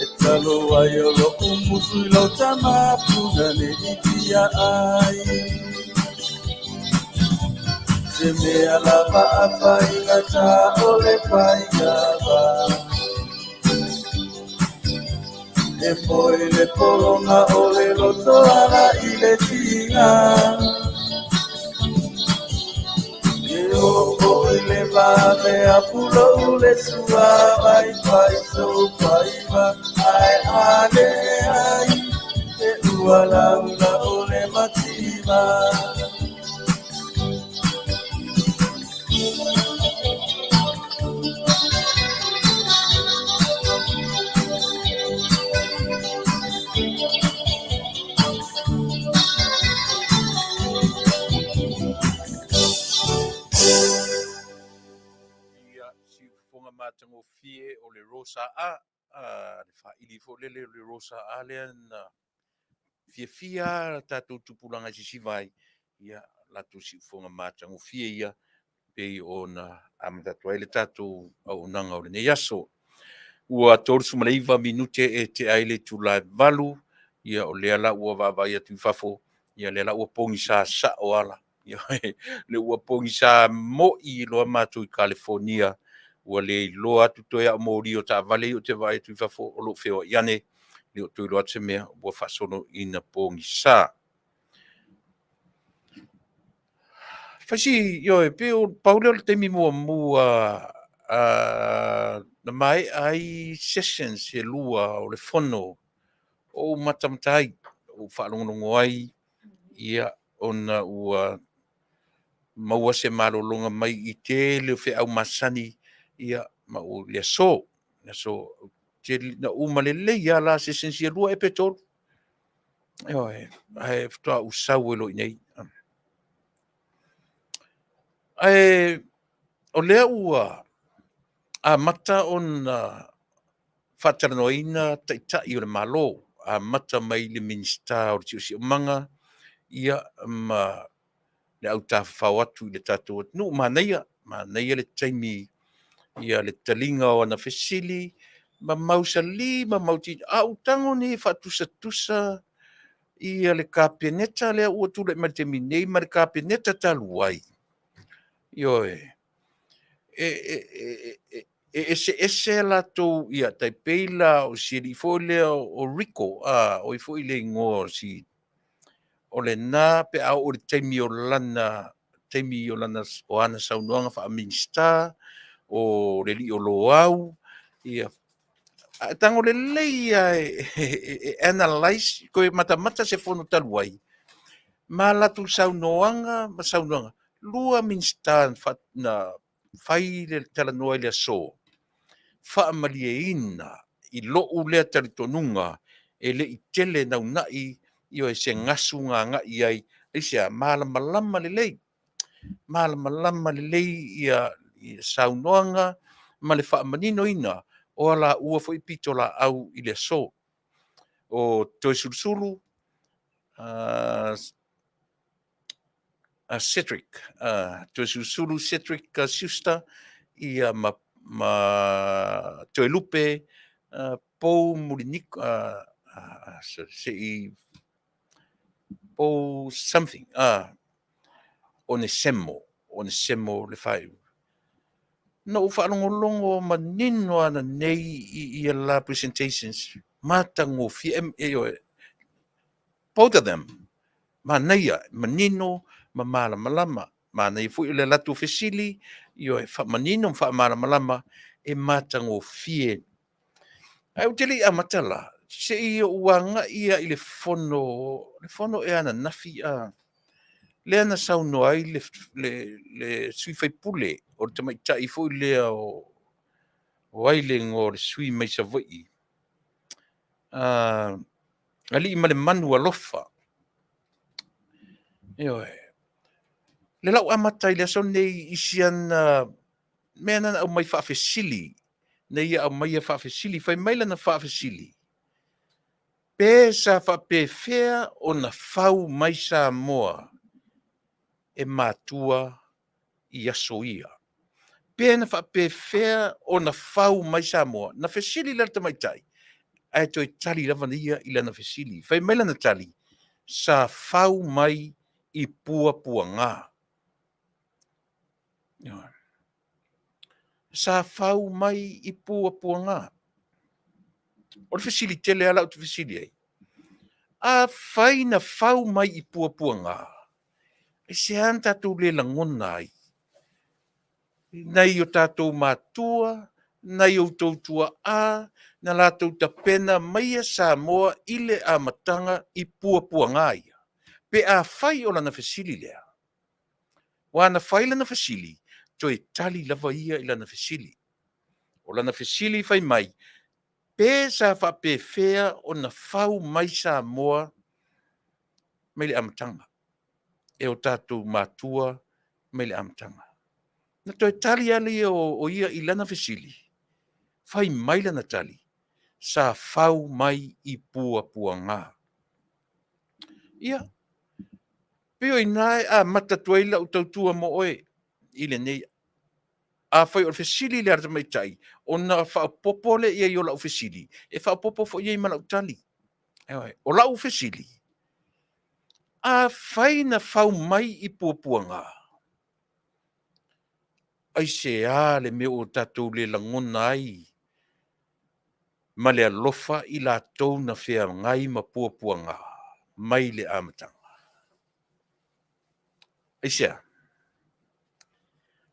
E talo ai o lou musu i lau tamapuna ne i tia ai. Se mea lava a faigata o le faiava. E moe le pologa o le loto ala i le tiga. E oo i le vave a pulou le sua vai vai so faiva ae a le ai e ua laula o le mativa. Ia, siufofoga matagofie o le Rosa A, le faili foi lele o le Rosa A lea na fiafia lava tatou tupulaga e sisiva ai, ia, latou siufofoga matagofie ia pei ona amata atu ai le tatou auaunaga o lenei aso. Ua 39 minute e tea ai le itula e 8, ia o lea la ua vaavaai atu i fafo, ia lea la ua pogisa sao lava la. Lea ua pogisa moi loa matou i Kalifonia, ua le iloa atu toe lava o moli o taavale ia ou te vaai atu i fafo o lo o feoai ane, le o toe iloa atu se mea ua faasolo ina pogisa. Fai si, ioe, pei na pau lea o le taimi muamua na maea ai sessions e lua o le Fono o ou matamata ai, ou faalogologo ai, ia, ona ua maua se malologa mai i tele o feau masani, ia, ma o le aso, le aso. Na uma lelei lava la sessions ia e lua ea pe tolu. Ioe, ae faatoa ou sau ai loa i inei. Ae o lea ua amata ona faatalanoaina Taitai o le Malo, amata mai i le Minisita o le Siosiomaga ia ma le au tafafao atu i le tatou atunuu. Manaia, manaia le taimi, ia le taliga o ana fesili ma mausali ma mautinoa. A ou tago nei e faatusatusa ia le Kapeneta lea ua tulai mai i le taimi nei ma le Kapeneta talu ai, ioe, e eseese a latou, ia tai pei la o si alii foi lea o Rico, o ai foi le igoa o si... o lena pe a oo i le taimi o lana taimi o lana o ana saunoaga faa-Minisita, o le alii o Loau, ia, a e tago lelei lava e analyse, toe matamata se fono talu ai, ma latou saunoaga ma saunoaga, lua Minisita na fai le talanoa i le aso, faamalieina i lou lea talitonuga, e le i tele naunai, ioe, se gasu na agai i ai. Aisea? Malamalama lelei, malamalama lelei ia saunoaga ma le faamaninoina o a laua foi pitolaau i le aso. O Toeolesulusulu Cedric, Toeolesulusulu Cedric Schuster ia ma Toelupe Poumuliniko, se i Pou something, Onesemo, Onesemo le faaiuga. Na ou faalogologo manino ananei i ia la presentations, matagofie, ioe, both of them, manaia, manino ma malamalama. Manaia foi le latou fesili, ioe, faamanino ma faamalamalama, e matagofie. Ae ou te le i amata la, se i ou agai lava i le fono, le fono ea ananafi, lea na saunoa ai le sui usufono o le tamaitai foi lea o ai le igoa o le sui usufono mai Savaii, Aliimalemanu Alofa. Ioe. O lea o le a ou amata i le aso lenei i si ana mea na aumai faafesili, na ia aumaia faafesili. Fai mai lana faafesili, pe sa faapefea ona fau mai Samoa e matua i aso ia? Pe na faapefea ona fau mai Samoa? Na fesili la le tamaitai, ae toe tali lava ia i lana fesili. Fai mai lana tali, sa fau mai i puapuaga. Sa fau mai i puapuaga. O le fesili tele lava la ou te fesili ai, afai na fau mai i puapuaga, aisea na tatou le lagona ai nai o tatou matua, nai outou tuaa, na latou tapena maia Samoa i le amataga i puapuaga ia? Pe afai o lana fesili lea, aua na fai lana fesili, toe tali lava ia i lana fesili. O lana fesili fai mai, pe sa faapefea ona fau mai Samoa mai le amataga e o tatou matua mai le amataga? Na toe tali lava lea o ia i lana fesili, fai mai lana tali, Sa fau mai i puapuaga. Ia, pei o i ina e amata atu ai lau tautua mo oe i lenei. Afai o le fesili lea a le tamaitai, ona faaopoopo lea i ai o lau fesili, e faaopoopo foi i ai ma lau tali. O lau fesili, afai na fau mai i puapuaga, aisea le mea ua tatou le lagona ai ma le alofa i latou na feagai ma puapuaga mai le amataga? Aisea?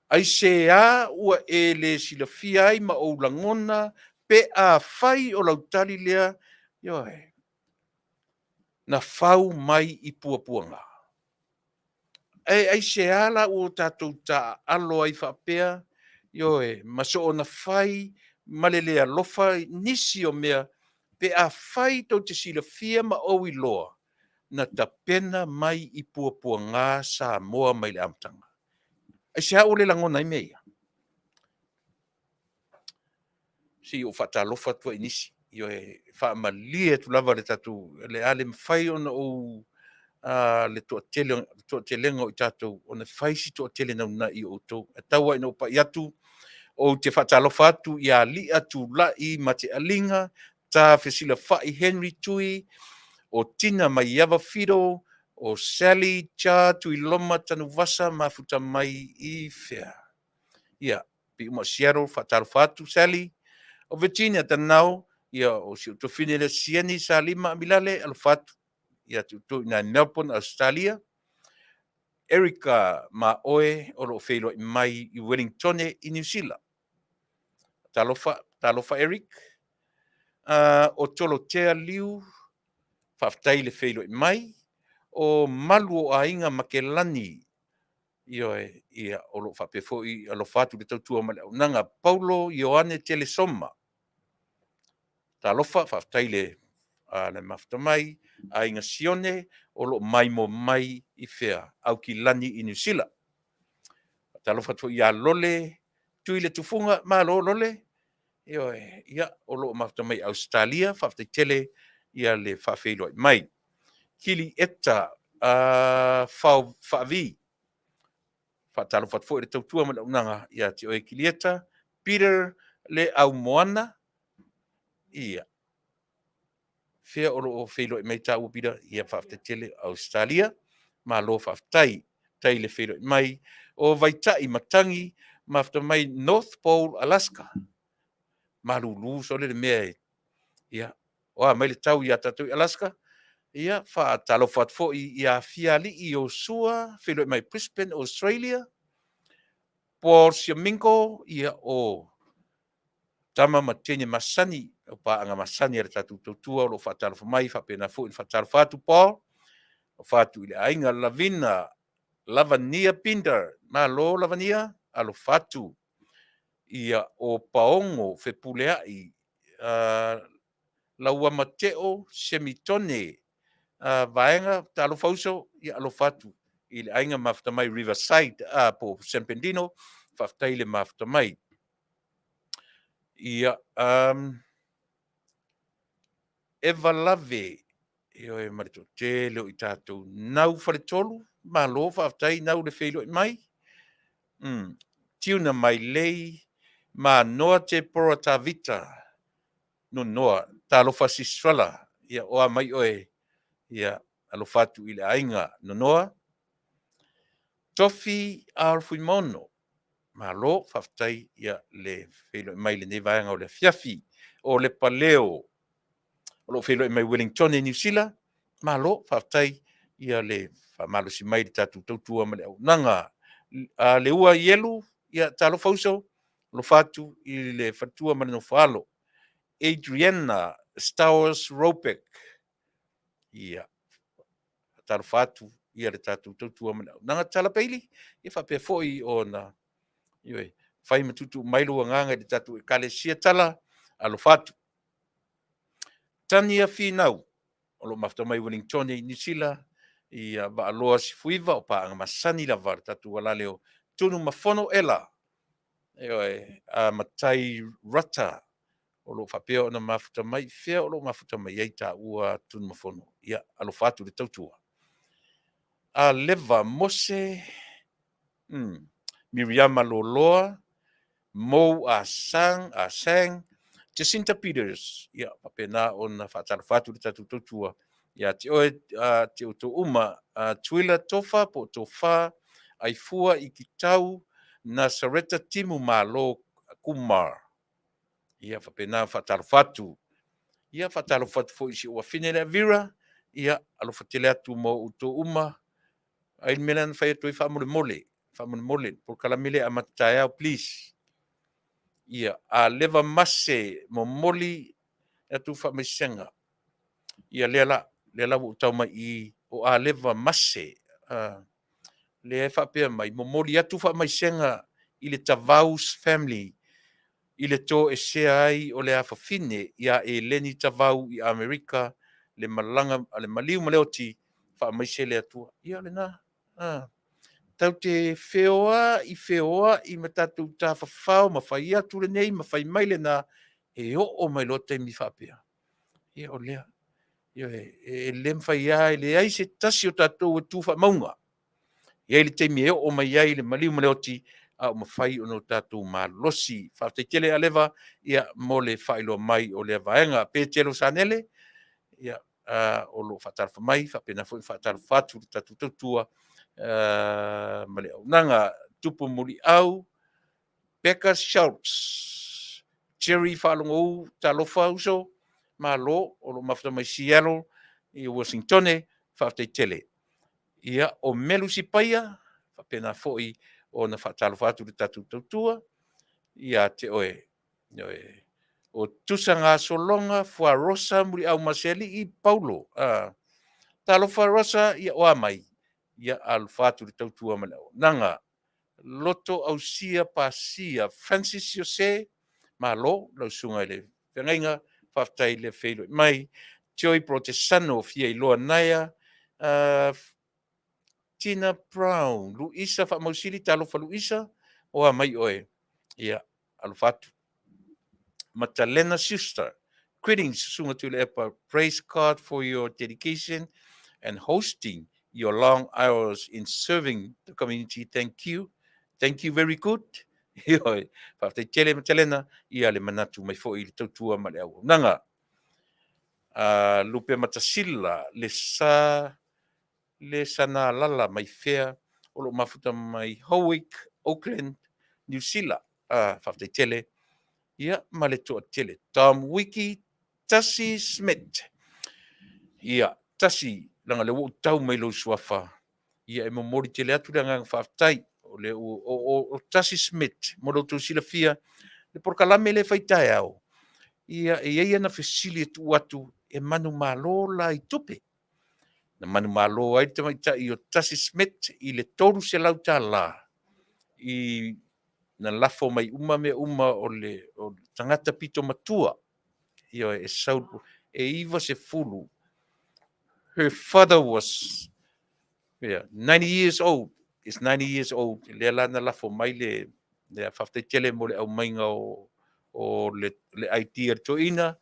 Aisea ua e le silafia ai ma ou lagona pe afai o lau tali lea, ioe, na fau mai i puapuaga? Ae aisea la ua tatou taaalo ai faapea, ioe, ma soona fai ma le le alofa i nisi o mea, pe afai tou te silafia ma ou iloa na tapena mai i puapuaga Samoa mai le amataga? Aisea ua le lagona ai mea ia? Se i ou faatalofa atu ai i nisi. Ioe, e faamalie atu lava le tatou, o le a le mafai ona ou le toatele, toatelega o i tatou ona fai si toatele naunai o outou. Ae tau lava ina ou pai atu, ou te faatalofa atu ia Lia Tulai Matealiga, Ta Fesilafai Henry Tui, o Tina Maiava Fido, o Sally Cha Tuiloma Tanuvasa mafuta mai i fea? Ia, pei uma o Seattle, faatalofa atu Sally. O Virginia Tanao, ia o si ou tuafafine lea Sieni Salima Amilale, alofa atu ia te outou i ina i Melbourne, Ausetalia. Erica ma oe o lo o feiloai mai i Wellingtone i Niu Sila. Talofa, talofa Eric. O Tolotea Liu, faafetai le feiloai mai. O Malu o Aiga Makelani, ioe, ia, o lo o faapea foi alofa atu i le tautua ma le auaunaga. Paulo Ioane Telesoma, talofa, faafetai le le mafuta mai. Aiga Sione, o lo o maimoa mai i fea? Aukilani i Niu Sila. Faatalofa atu foi ia Lole Tuiletufuga, malo Lole. Ioe, ia, o lo o mafuta mai i Ausetalia, faafetai tele ia le faafeiloai mai. Kilieta Faavi, faatalofa atu foi i le tautua ma le auaunaga ia te oe Kilieta. Peter Le Aumoana, ia, fea o lo o feiloai mai taua Peter? Ia, faafetai tele, Ausetalia, malo faafetai, faafetai le feiloai mai. O Vaitai Matagi, mafuta mai North Pole, Alaska. Malulu sole le mea e, ia, o a mai le tau ia tatou i Alaska? Ia, faatalofa atu foi ia Fialii Iosua, feiloai mai Brisbane, Australia. Paul Siamingo, ia, o tama ma teine masani, o paaga masani a le tatou tautua o lo o faatalofa mai, faapena foi ona faatalofa atu Paul, alofa atu i le aiga Lavina, Lavania Pinder, malo Lavania, alofa atu. Ia, o Paogo Fepuleai, Lauamateo Semitone, Vaega, talofa uso, ia alofa atu i le aiga mafuta mai Riverside, po o San Bernardino, faafetai le mafuta mai. Ia, Eva Lave, ioe, ma le toatele o i tatou. Nau Faletolu, malo faafetai Nau le feiloai mai. Tiuna Mailei, Manoa Tepora Tavita, Nonoa, talofa Sisifala, ia o a mai oe, ia alofa atu i le aiga Nonoa. Tofi R. Fuimaono, malo faafetai ia le feiloai mai i lenei vaega o le afiafi. O Lepaleo, o lo o feiloai mai Wellingtone i Niu Sila, malo faafetai ia le faamalosi mai i le tatou tautua ma le auaunaga. Leua Ielu, ia talofa uso, alofa atu i le faletua ma le nofo-a-alo. Adriana Stowers Robeck, ia talofa atu ia le tatou tautua ma le auaunaga. Tala Bailey, ia faapea foi ona, ioe, fai ma tuutuu mai lou agaga i le tatou Ekalesia Tala, alofa atu. Tania Finau, o lo o mafuta mai Wellingtone i Niu Sila, ia Vaaloa Sifuiva, o paaga masani lava a le tatou alale o Tunumafono Ela. Ioe, a Matai Rata o lo o faapea ona mafuta mai, fea o lo o mafuta mai ai taua Tunumafono. Ia, alofa atu i le tautua. A Leva Mose, Miriama Loloa, Mo A Sang, A Sang, Jacinta Peters, ia, faapena ona faatalofa atu i le tatou tautua ia te oe, te outou uma, Tuila Tofa po o Tofa, Aifua Ikitau, Nasareta Timu Malo Kumar. Ia, faapena faatalofa atu. Ia, faatalofa atu foi i si ou afine lea Vera, ia, alofa tele atu mo outou uma. Ai le mea lea na fai atu ai faamolemole, faamolemole, polokalame lea amata taeao, please. Ia, a leva mase momoli atu faamaisega. Ia lea la, lea la ua ou tau mai i o Aleva Mase, lea e faapea mai, momoli atu faamaisega i le Tavau's family i le toesea ai o le afafine ia Eleni Tavau i Amerika, le malaga a le maliu ma le oti, faamaise le Atua. Ia lena, tatou te feoai feoai ma tatou tafafao ma fai atu lenei ma fai mai lena, e oo mai loa taimi faapea. Ia o lea, ioe, e le mafai lava, e leai se tasi o tatou e tu faamauga. E i ai le taimi e oo mai ai le maliu ma le oti, a ua mafai ona o tatou malosi. Faafetai tele Aleva, ia, mo le faailoa mai o lea vaega. Petelo Sanele, ia, o lo o faatalofa mai, faapena foi ona faatalofa atu i le tatou tautua ma le auaunaga. Tupu Muliau, Becca Schultz, Jerry Faalogou, talofa uso, malo o lo o mafuta mai Seattle i Uasinitone, faafetai tele. Ia, o Melu Sipaia, faapena foi ona faatalofa atu i le tatou tautua ia te oe. Ioe. O Tusa Gasologa Fuarosa Muliaumasealii Paulo. Talofa Rosa, ia o a mai? Ia alofa atu i le tautua ma le auaunaga. Loto Ausia Pasia Francis Jose, malo lau susuga i le feagaiga, faafetai le feiloai mai. Joy Protesano Fiailoa Naea, Tina Brown, Luisa Faamausili, talofa Luisa, o a mai oe? Ia, alofa atu. Matalena Schuster, greetings Susuga Tuilaepa, praise God for your dedication and hosting your long hours in serving the community. Thank you. Thank you very good. Ioe, faafetai tele Matalena, ia le manatu mai foi i le tautua ma le auaunaga. Lupe Matasila, le sa le sanalala mai fea o lo o mafuta mai Howick, Auckland, Niu Sila. Faafetai tele. Ia, ma le toatele. Tom Wiki, Tasi Smith. Ia, Tasi, leaga lea ua ou tau mai lou suafa. Ia, e momoli tele atu le agaga faafetai. O le o Tasi Smith, mo lo outou silafia, le polokalame lea e fai taeao, ia, e i ai ana fesili e tuu atu e manumalo la i tupe. Na manumalo ai le tamaitai o Tasi Smith i le $300 i na lafo mai uma mea uma o le tagata pito matua. Ioe, e sau e 90. Her father was, yeah, 90 years old. Is 90 years old. Lea la na lafo mai le faafetai tele mo le aumaiga o le idea a le toeaina.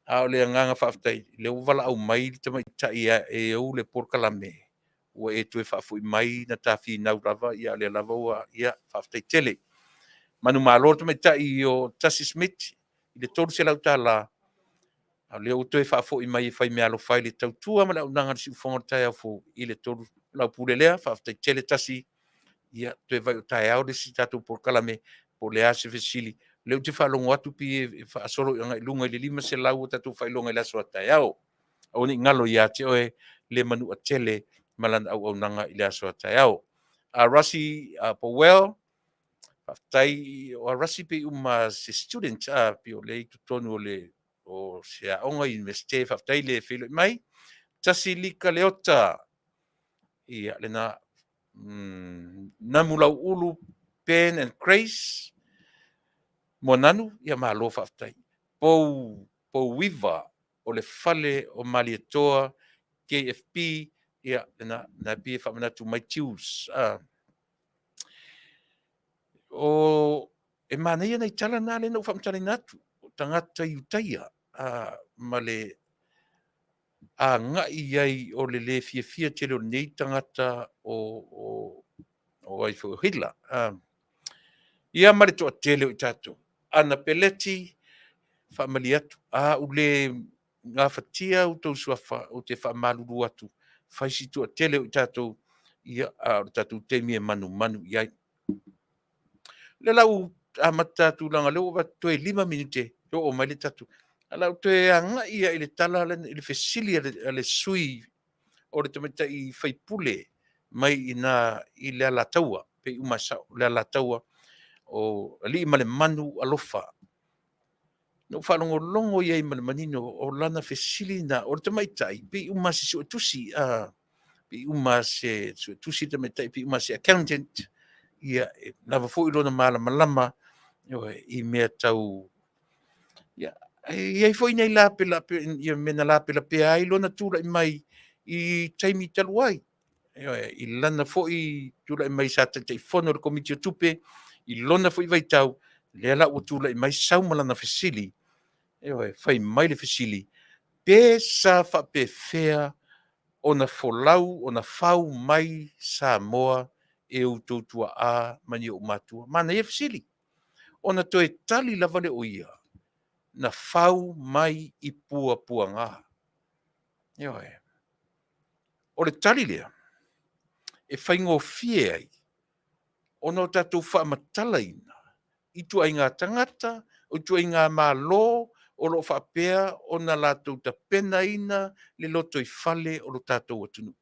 A o le agaga faafetai, lea ua valaau mai le tamaitai e ou le polokalame, ua e toe faafoi mai na ta finau lava, ia lea lava ua, ia, faafetai tele. Manumalo le tamaitai o Tasi Smith i le $300, a o lea ua toe faafoi mai e fai meaalofa ai le tautua ma le auaunaga a le siufofoga o le taeao fou i le 300 pule lea. Faafetai tele Tasi. Ia, toe vai o taeao le isi tatou polokalame po o le a se fesili. O lea ou te faalogo atu pei e faasolo agai i luga i le 500 o tatou faailoga i le aso a taeao. Aua ne i galo ia te oe le Manuatele ma lana auaunaga i le aso a taeao. A Rasi Powell, faafetai. O a Rasi pei uma se student, pei o lea i totonu o le o se aoga universite, faafetai le feiloai mai. Tasi Lika Leota, ia lena, Namu Lauulu, Ben and Grace, Moananu, ia malo faafetai. Pouiva o le fale o Malietoa KFP, ia lena, na pei e faamanatu mai Tues. O E manaia nai tala na lea na ou faamatalaina atu, o tagata i utaia ma le agai i ai o le lē fiafia tele o lenei tagata o ai foi o Hitler. Ia ma le toatele o i tatou. Ana Peleti, faamalie atu, a ou le gafatia outou suafa, ou te faamalulu atu, fai si toatele o i tatou, ia, a o le tatou taimi e manumanu i ai. O lea la ua amata atu leaga o lea ua avatu toe 5 minute e oo mai le tatou. Ae o le a ou toe agai lava i le tala lea, i le fesili a le sui usufono o le tamaitai sui usufono mai i ina i le Alataua, pei uma lava e sao, o le Alataua, o Alii ma le Manu Alofa. Na ou faalogologo i ai ma le manino o lana fesili lena, o le tamaitai pei uma lava o se suetusi, pei uma lava o se suetusi le tamaitai, pei uma lava o se accountant, ia, e lava foi lona malamalama, ioe, i mea tau... Ia, e i ai foi nai mea na lapelapea ai lona tulai mai i taimi talu ai, ioe, i lana foi tulai mai sa Taitaifono i le Komiti o Tupe i lona foi vaitau, lea la ua tulai mai sau ma lana fesili, ioe, fai mai le fesili, pe sa faapefea ona folau, ona fau mai Samoa e outou tuaa ma ni ou matua? Manaia le fesili. Ona toe tali lava lea o ia, na fau mai i puapuaga. Ioe. O le tali lea e faigofie ai ona o tatou faamatalaina ituaiga tagata, o ituaiga Malo o lo o faapea ona latou tapenaina le lotoifale o lo tatou atunuu.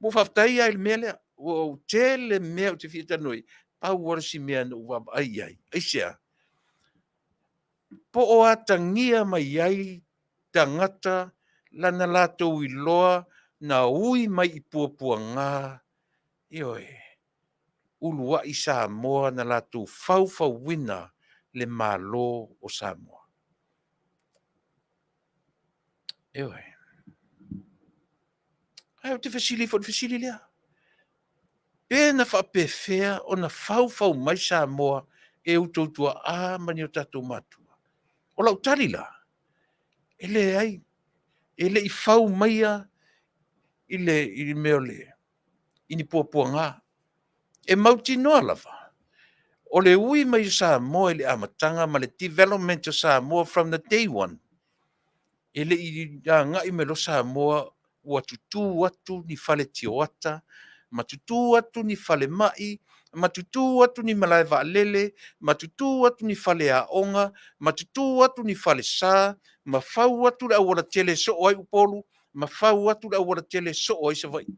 Ua ou faafetai lava i le mea lea, ua ou tele mea ou te fia talanoa i ai, pau lava le isi mea na ou vaavaai i ai, aisea? Po o atagia mai ai tagata lana latou iloa na ui mai i puapuaga, ioe, uluai Samoa na latou faufauina le Malo o Samoa. Ioe. Ae ou te fesili foi i le fesili lea, pe na faapefea ona faufau mai Samoa e outou tuaa ma ni o tatou matua? O lau tali la, e leai, e le i fau maia i le mea o le, i ni puapuaga. E mautinoa lava, o le ui mai o Samoa i le amataga ma le development o Samoa from the day one, e le i agai mai loa Samoa ua tutu atu ni fale tioata, ma tutu atu ni falemai, ma tutu atu ni malae vaalele, ma tutu atu ni faleaoga, ma tutu atu ni falesa, ma fau atu le aualatele e soo ai Upolu, ma fau atu le aualatele e soo ai Savaii.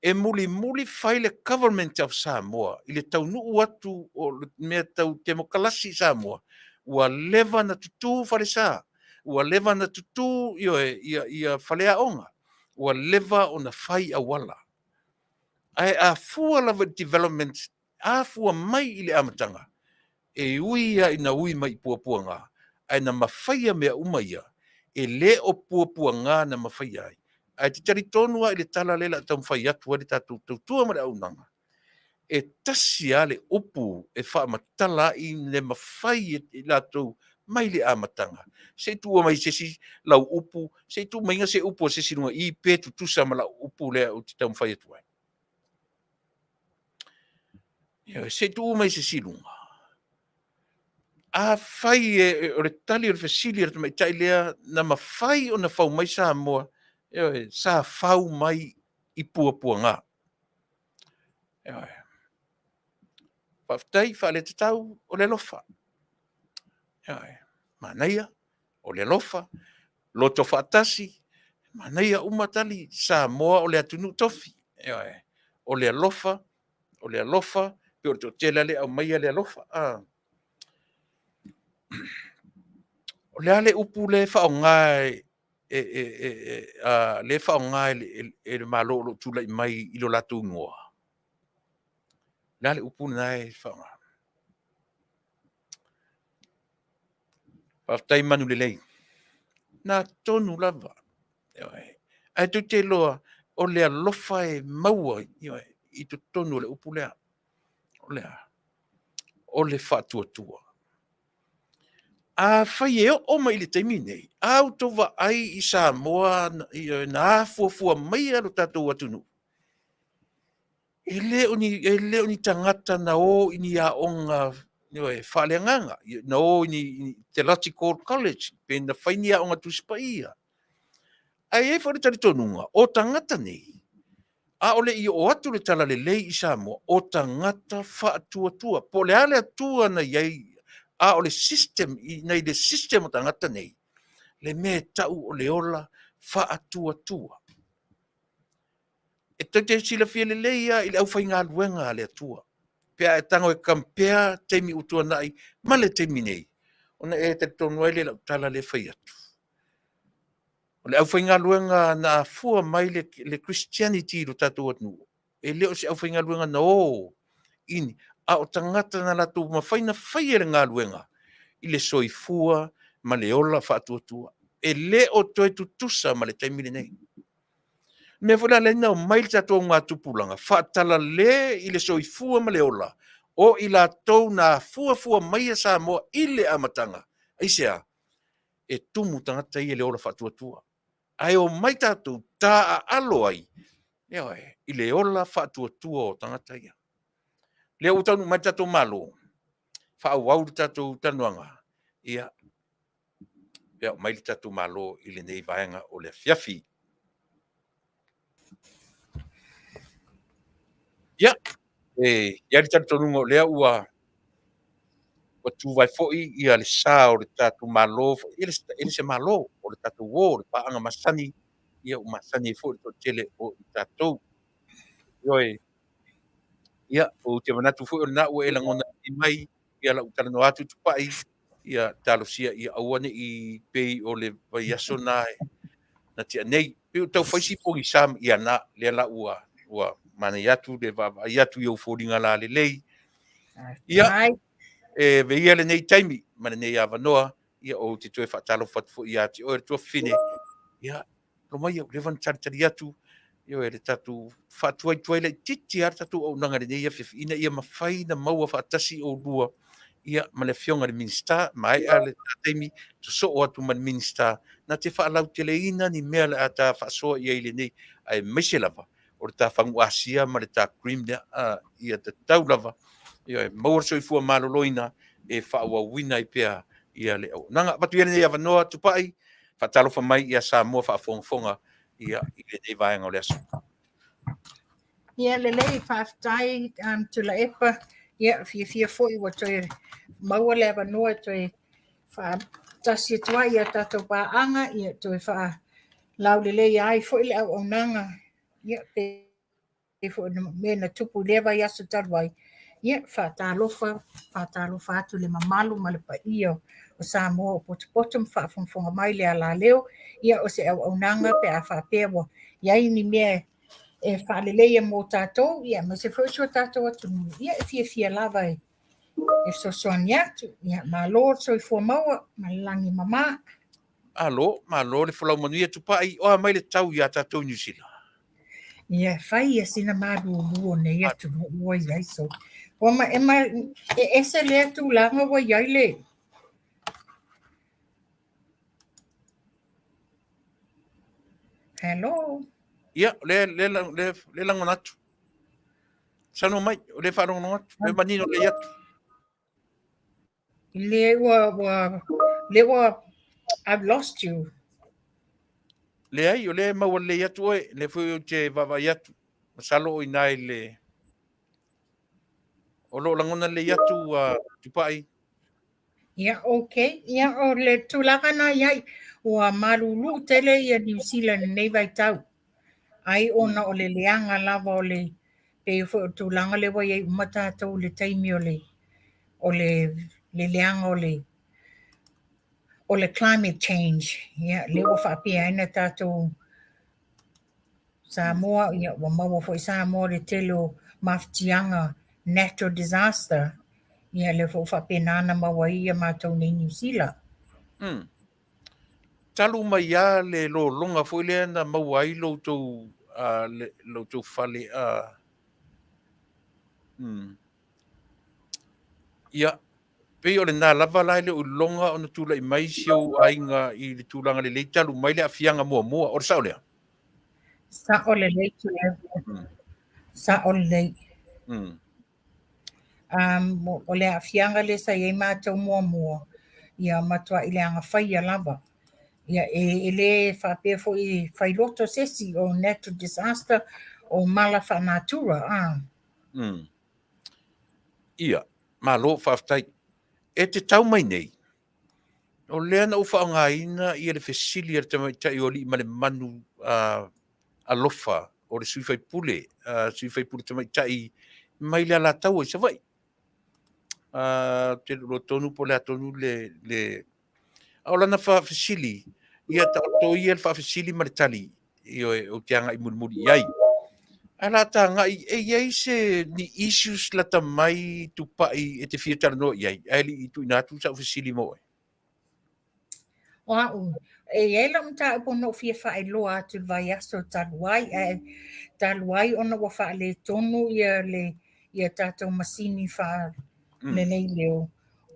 E mulimuli fai le Government of Samoa i le taunuu atu o le mea tau temokalasi i Samoa, ua leva ona tutu falesa, ua leva ona tutu, ioe, ia faleaoga, ua leva ona fai auala. Ae a fua lava i le development, a fua mai i le amataga, e ui lava ina ui mai i puapuaga, ae na mafaia mea uma ia, e le o puapuaga na mafaia ai. Ae te talitonu lava i le tala lea o le a taumafai atu ai le tatou tautua ma le auaunaga, e tasi lava le upu e faamatala ai le mafai e i latou mai le amataga, se i tuua mai se isi lau upu, se i tuu maiga se upu a se isi i luga i i pe tutusa ma lau upu lea ou te taumafai atu ai. Ioe, se i tuu mai se isi i luga. Afai o le tali o le fesili a le tamaitai lea na mafai ona fau mai Samoa, ioe, sa fau mai i puapuaga. Ioe. Faafetai faaletatau o le alofa. Ioe. Manaia, o le alofa, loto faatasi, manaia uma tali, Samoa o le atunuu tofi. Ioe. O le alofa, o le alofa, pei o le toatele lava lea e aumaia le alofa. O le a le upu lea e faaaoga lea e faaaoga e le Malo o lo o tulai mai i lo latou igoa? O le a le upu lena e faaaoga? Faafetai Manulelei. O lena tonu lava. Ioe. Ae tou te iloa, o le alofa e maua, ioe, i totonu o le upu lea. O le a? o le faatuatua. Afai e oo mai i le taimi nei, a outou vaai i Samoa na afuafua maia lo tatou atunuu, e le o ni, e le o ni tagata na o i ni aoga faaleagaga, na o i ni Theological College, pe na fai ni aoga Tusi Paia. Ae i ai foi le talitonuga, o tagata nei, a o le i oo atu le talalelei i Samoa, o tagata faatuatua. Po o le a le Atua na i ai, a o le system, na i le system o tagata nei, le mea e tau o le ola faatuatua. E tou te silafia lelei lava i le aufaigaluega a le Atua, pe a e tago e compare taimi ua tuanai ma le taimi nei, ona e talitonu ai lea i lau tala lea e fai atu. O le aufaigaluega na afua mai le Christianity i lo tatou atunuu, e le o se aufaigaluega na o i ni, a o tagata na latou mafai ona faia le galuega i le soifua ma le ola faatuatua. E le o toe tutusa ma le taimi lenei. O le mea foi la lea na omai le tatou augatupulaga faatalale i le soifua ma le ola o i latou na afuafua maia Samoa i le amataga. Aisea? E tumu tagata ia i le ola faatuatua. Ae omai tatou taaalo ai, ioe, i le ola faatuatua o tagata ia. Lea ua taunuu mai le tatou Malo, faaauau le tatou talanoaga, ia, pe a oo mai le tatou Malo i lenei vaega o le afiafi. Ia, e i ai le talitonuga o lea ua tuvae foi ia le sa o le tatou Malo, e le se Malo, o le tatou uo, o le paaga masani, ia ua masani ai foi le toatele o i tatou. Ioe. Ia, ou te manatu foi o lena ua e lagona mai ia lau talanoa atu Tupai, ia talosia ia aua ne i pei o le vaiaso na na tea nei. Pei ua tau fai si pogisa ia na, lea la ua ua manaia atu le vaavaai atu i ou foliga lalelei. Ia, e avea ia lenei taimi ma lenei avanoa, ia ou te toe faatalofa atu foi ia te oe le tuafafine. Ia, alo mai ua leva ona talitali atu, ioe, le tatou faatuaituai laitiiti lava le tatou auaunaga i lenei afiafi, ina ia mafai ona maua faatasi oulua ia ma le Afioga i le Minisita. Maea le taimi, sosoo atu ma le Minisita na te faalauteleina ni mea o le a ta faasoa i ai i lenei, aemaise lava o le ta fagu asia ma le ta cream lea, ia tatau lava, ioe, maua le soifua maloloina e faaauauina ai pea ia le auaunaga. Avatu ia lenei avanoa Tupai, faatalofa mai ia Samoa faafogafoga ia i lenei vaega o le aso. Ia lelei, faafetai Tuilaepa. Ia fiafia foi ua toe maua le avanoa e toe faatasi atu ai i tatou paaga, ia toe faalauleleia ai foi le auaunaga. Ia pei foi o mea na tupu i lea vaiaso talu ai. Ia faatalofa, faatalofa atu i le mamalu ma le paia o Samoa o potopoto ma faafogafoga mai le alaleo. Ia o se auaunaga pe a faapea ua i ai ni mea e faaleleia mo tatou, ia aemaise foi o si o tatou atunuu, ia e fiafia lava e fesoasoani atu. Ia malo le soifua maua ma le lagi e mama. Malo, malo le folau manuia Tupai, o a mai le tau ia tatou i Niu Sila? Ia, e fai ia sina malulu o nei atunuu ua i ai so. Ua ma, e, ma, e ese lea tulaga ua i ai le. Hello. Ia, le, le, le, le lagona atu. Saunoa mai, o lea e faalogologo atu, le manino lelei atu. Le ua, ua, le ua, I've lost you. Leai, o lea e maua lelei atu oe, lea foi ou te vaavaai atu. Masalo o i ina i le... O lo o lagona lelei atu, Tupai. Ia, okay. Ia, o le tulaga na i ai, ua malulu tele ia Niu Sila i lenei vaitau. Ai ona o le leaga lava o le, pei foi o le tulaga lea ua i ai uma tatou i le taimi o le, o le, le leaga o le, o le climate change. Ia, lea ua faapea ai na tatou Samoa, ia, ua maua foi Samoa le tele o mafatiaga natural disaster. Ia, lea foi ua faapena ona maua ai ia matou nei Niu Sila. Talu mai lava le lologa foi lea na maua ai lo outou, lo outou fale. Ia, pei o lena lava la e le o iloga ona tulai mai si ou aiga i le tulaga lelei talu mai le aafiaga muamua. O le sao lea? Sao lelei Tuilaepa. Sao lelei. O le aafiaga lea sa i ai matou muamua, ia matuai leaga faia lava. Ia e le faapea foi e failoto se isi o natural disaster o mala faanatura. Ia, malo faafetai. E te tau mai nei, o lea na ou faaaogaina ia le fesili a le tamaitai o Aliimalemanu Alofa o le sui faipule, sui faipule tamaitai mai le Alataua i Savaii. Ou te le o iloa tonu po o le a tonu le. A o lana faafesili, ia taoto ia le faafesili ma le tali, ioe, ou te agai mulimuli i ai. Ae la tagai, e i ai se ni issues lata mai Tupai e te fia talanoa i ai, ae le i tuuina atu sau fesili mo oe? O au, e i ai lau mataupu na ou fia faailoa atu i le vaiaso talu ai, ae talu ai ona ua faaletonu ia le ia tatou masini faalelei leo.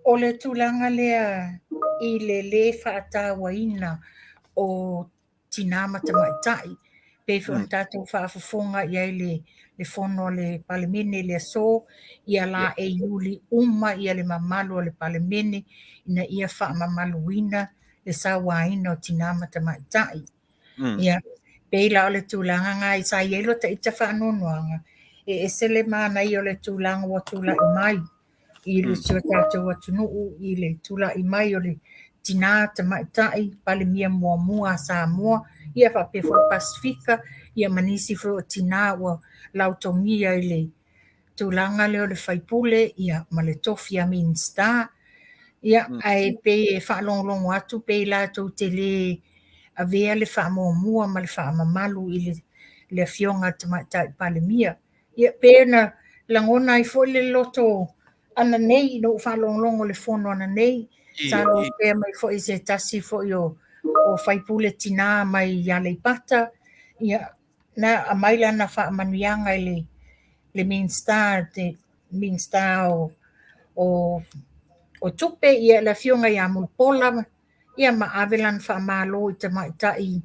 O le tulaga lea i le lē faatauaina o tinā ma tamaitai, pei foi ona tatou faafofoga i ai le fono a le Palemene i le aso, ia la e iuli uma ia le mamalu o le Palemene ina ia faamamaluina le sauaina o tinā ma tamaitai. Ia, pei la o le tulaga lena sa i ai lo ta ita faanoanoaga, e ese le manaia o le tulaga ua tulai mai i le si o tatou atunuu i le tulai mai o le tinā tamaitai Palemia muamua a Samoa, ia faapea foi le Pasefika, ia ma nisi foi o tinā ua lautogia i le tulaga lea o le faipule, ia ma le tofi a Minisita. Ia, ae pei e faalogologo atu pei latou te lē avea le faamuamua ma le faamamalu i le afioga a le Tamaitai Palemia. Ia pei ona lagona ai foi le loto ananei ina ua faalogologo i le fono ananei, sa lotea mai foi se tasi foi o faipule tinā mai Aleipata, ia na aumai lana faamanuiaga i le Minisita, le Minisita o Tupe, ia le afioga ia Mulipola, ia ma ave lana faamalo i tamaitai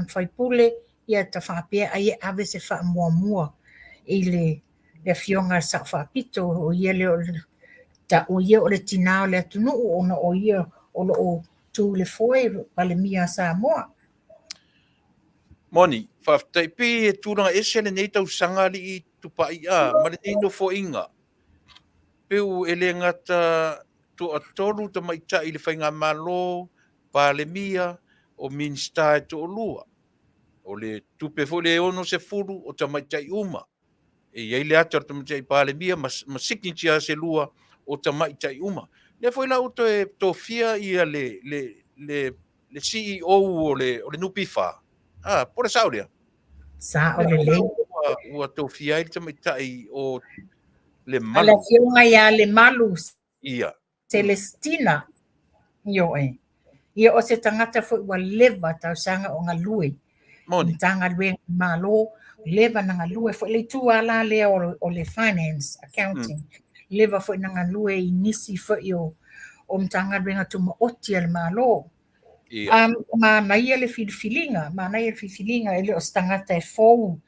faipule, ia ta faapea ai e ave se faamuamua i le afioga a le Sao Faapito, o ia lea o ia o le tinā o le atunuu ona o ia o lo o tu i le foe Palemia a Samoa. Moni, faafetai. Pei e tulaga ese lenei tausaga alii Tupai a ma lenei nofoaiga. Peu e le gata toatolu tamaitai i le faigamalo, Palemia, o Minisita e toalua. O le tupe foi le 60 o tamaitai uma. E i ai le ata o le tamaitai Palemia ma signature se lua o tamaitai uma. Lea foi la ua toe tofia ia le CEO o le NPF. Ah, po o le sao lea? Sao lelei. Ua tofia ai le tamaitai o le A le Malu. afioga ia Lemalu Ia. Celestina. Ioe. Ia o se tagata foi ua leva tausaga o galue. Moni. Matagaluega Malo, leva na galue foi le itu ala lea o le finance, accounting. Leva foi na galue i nisi foi o Matagaluega tumaoti a le Malo. Ia. Manaia le filifiliga, manaia le filifiliga, e le o se tagata e fou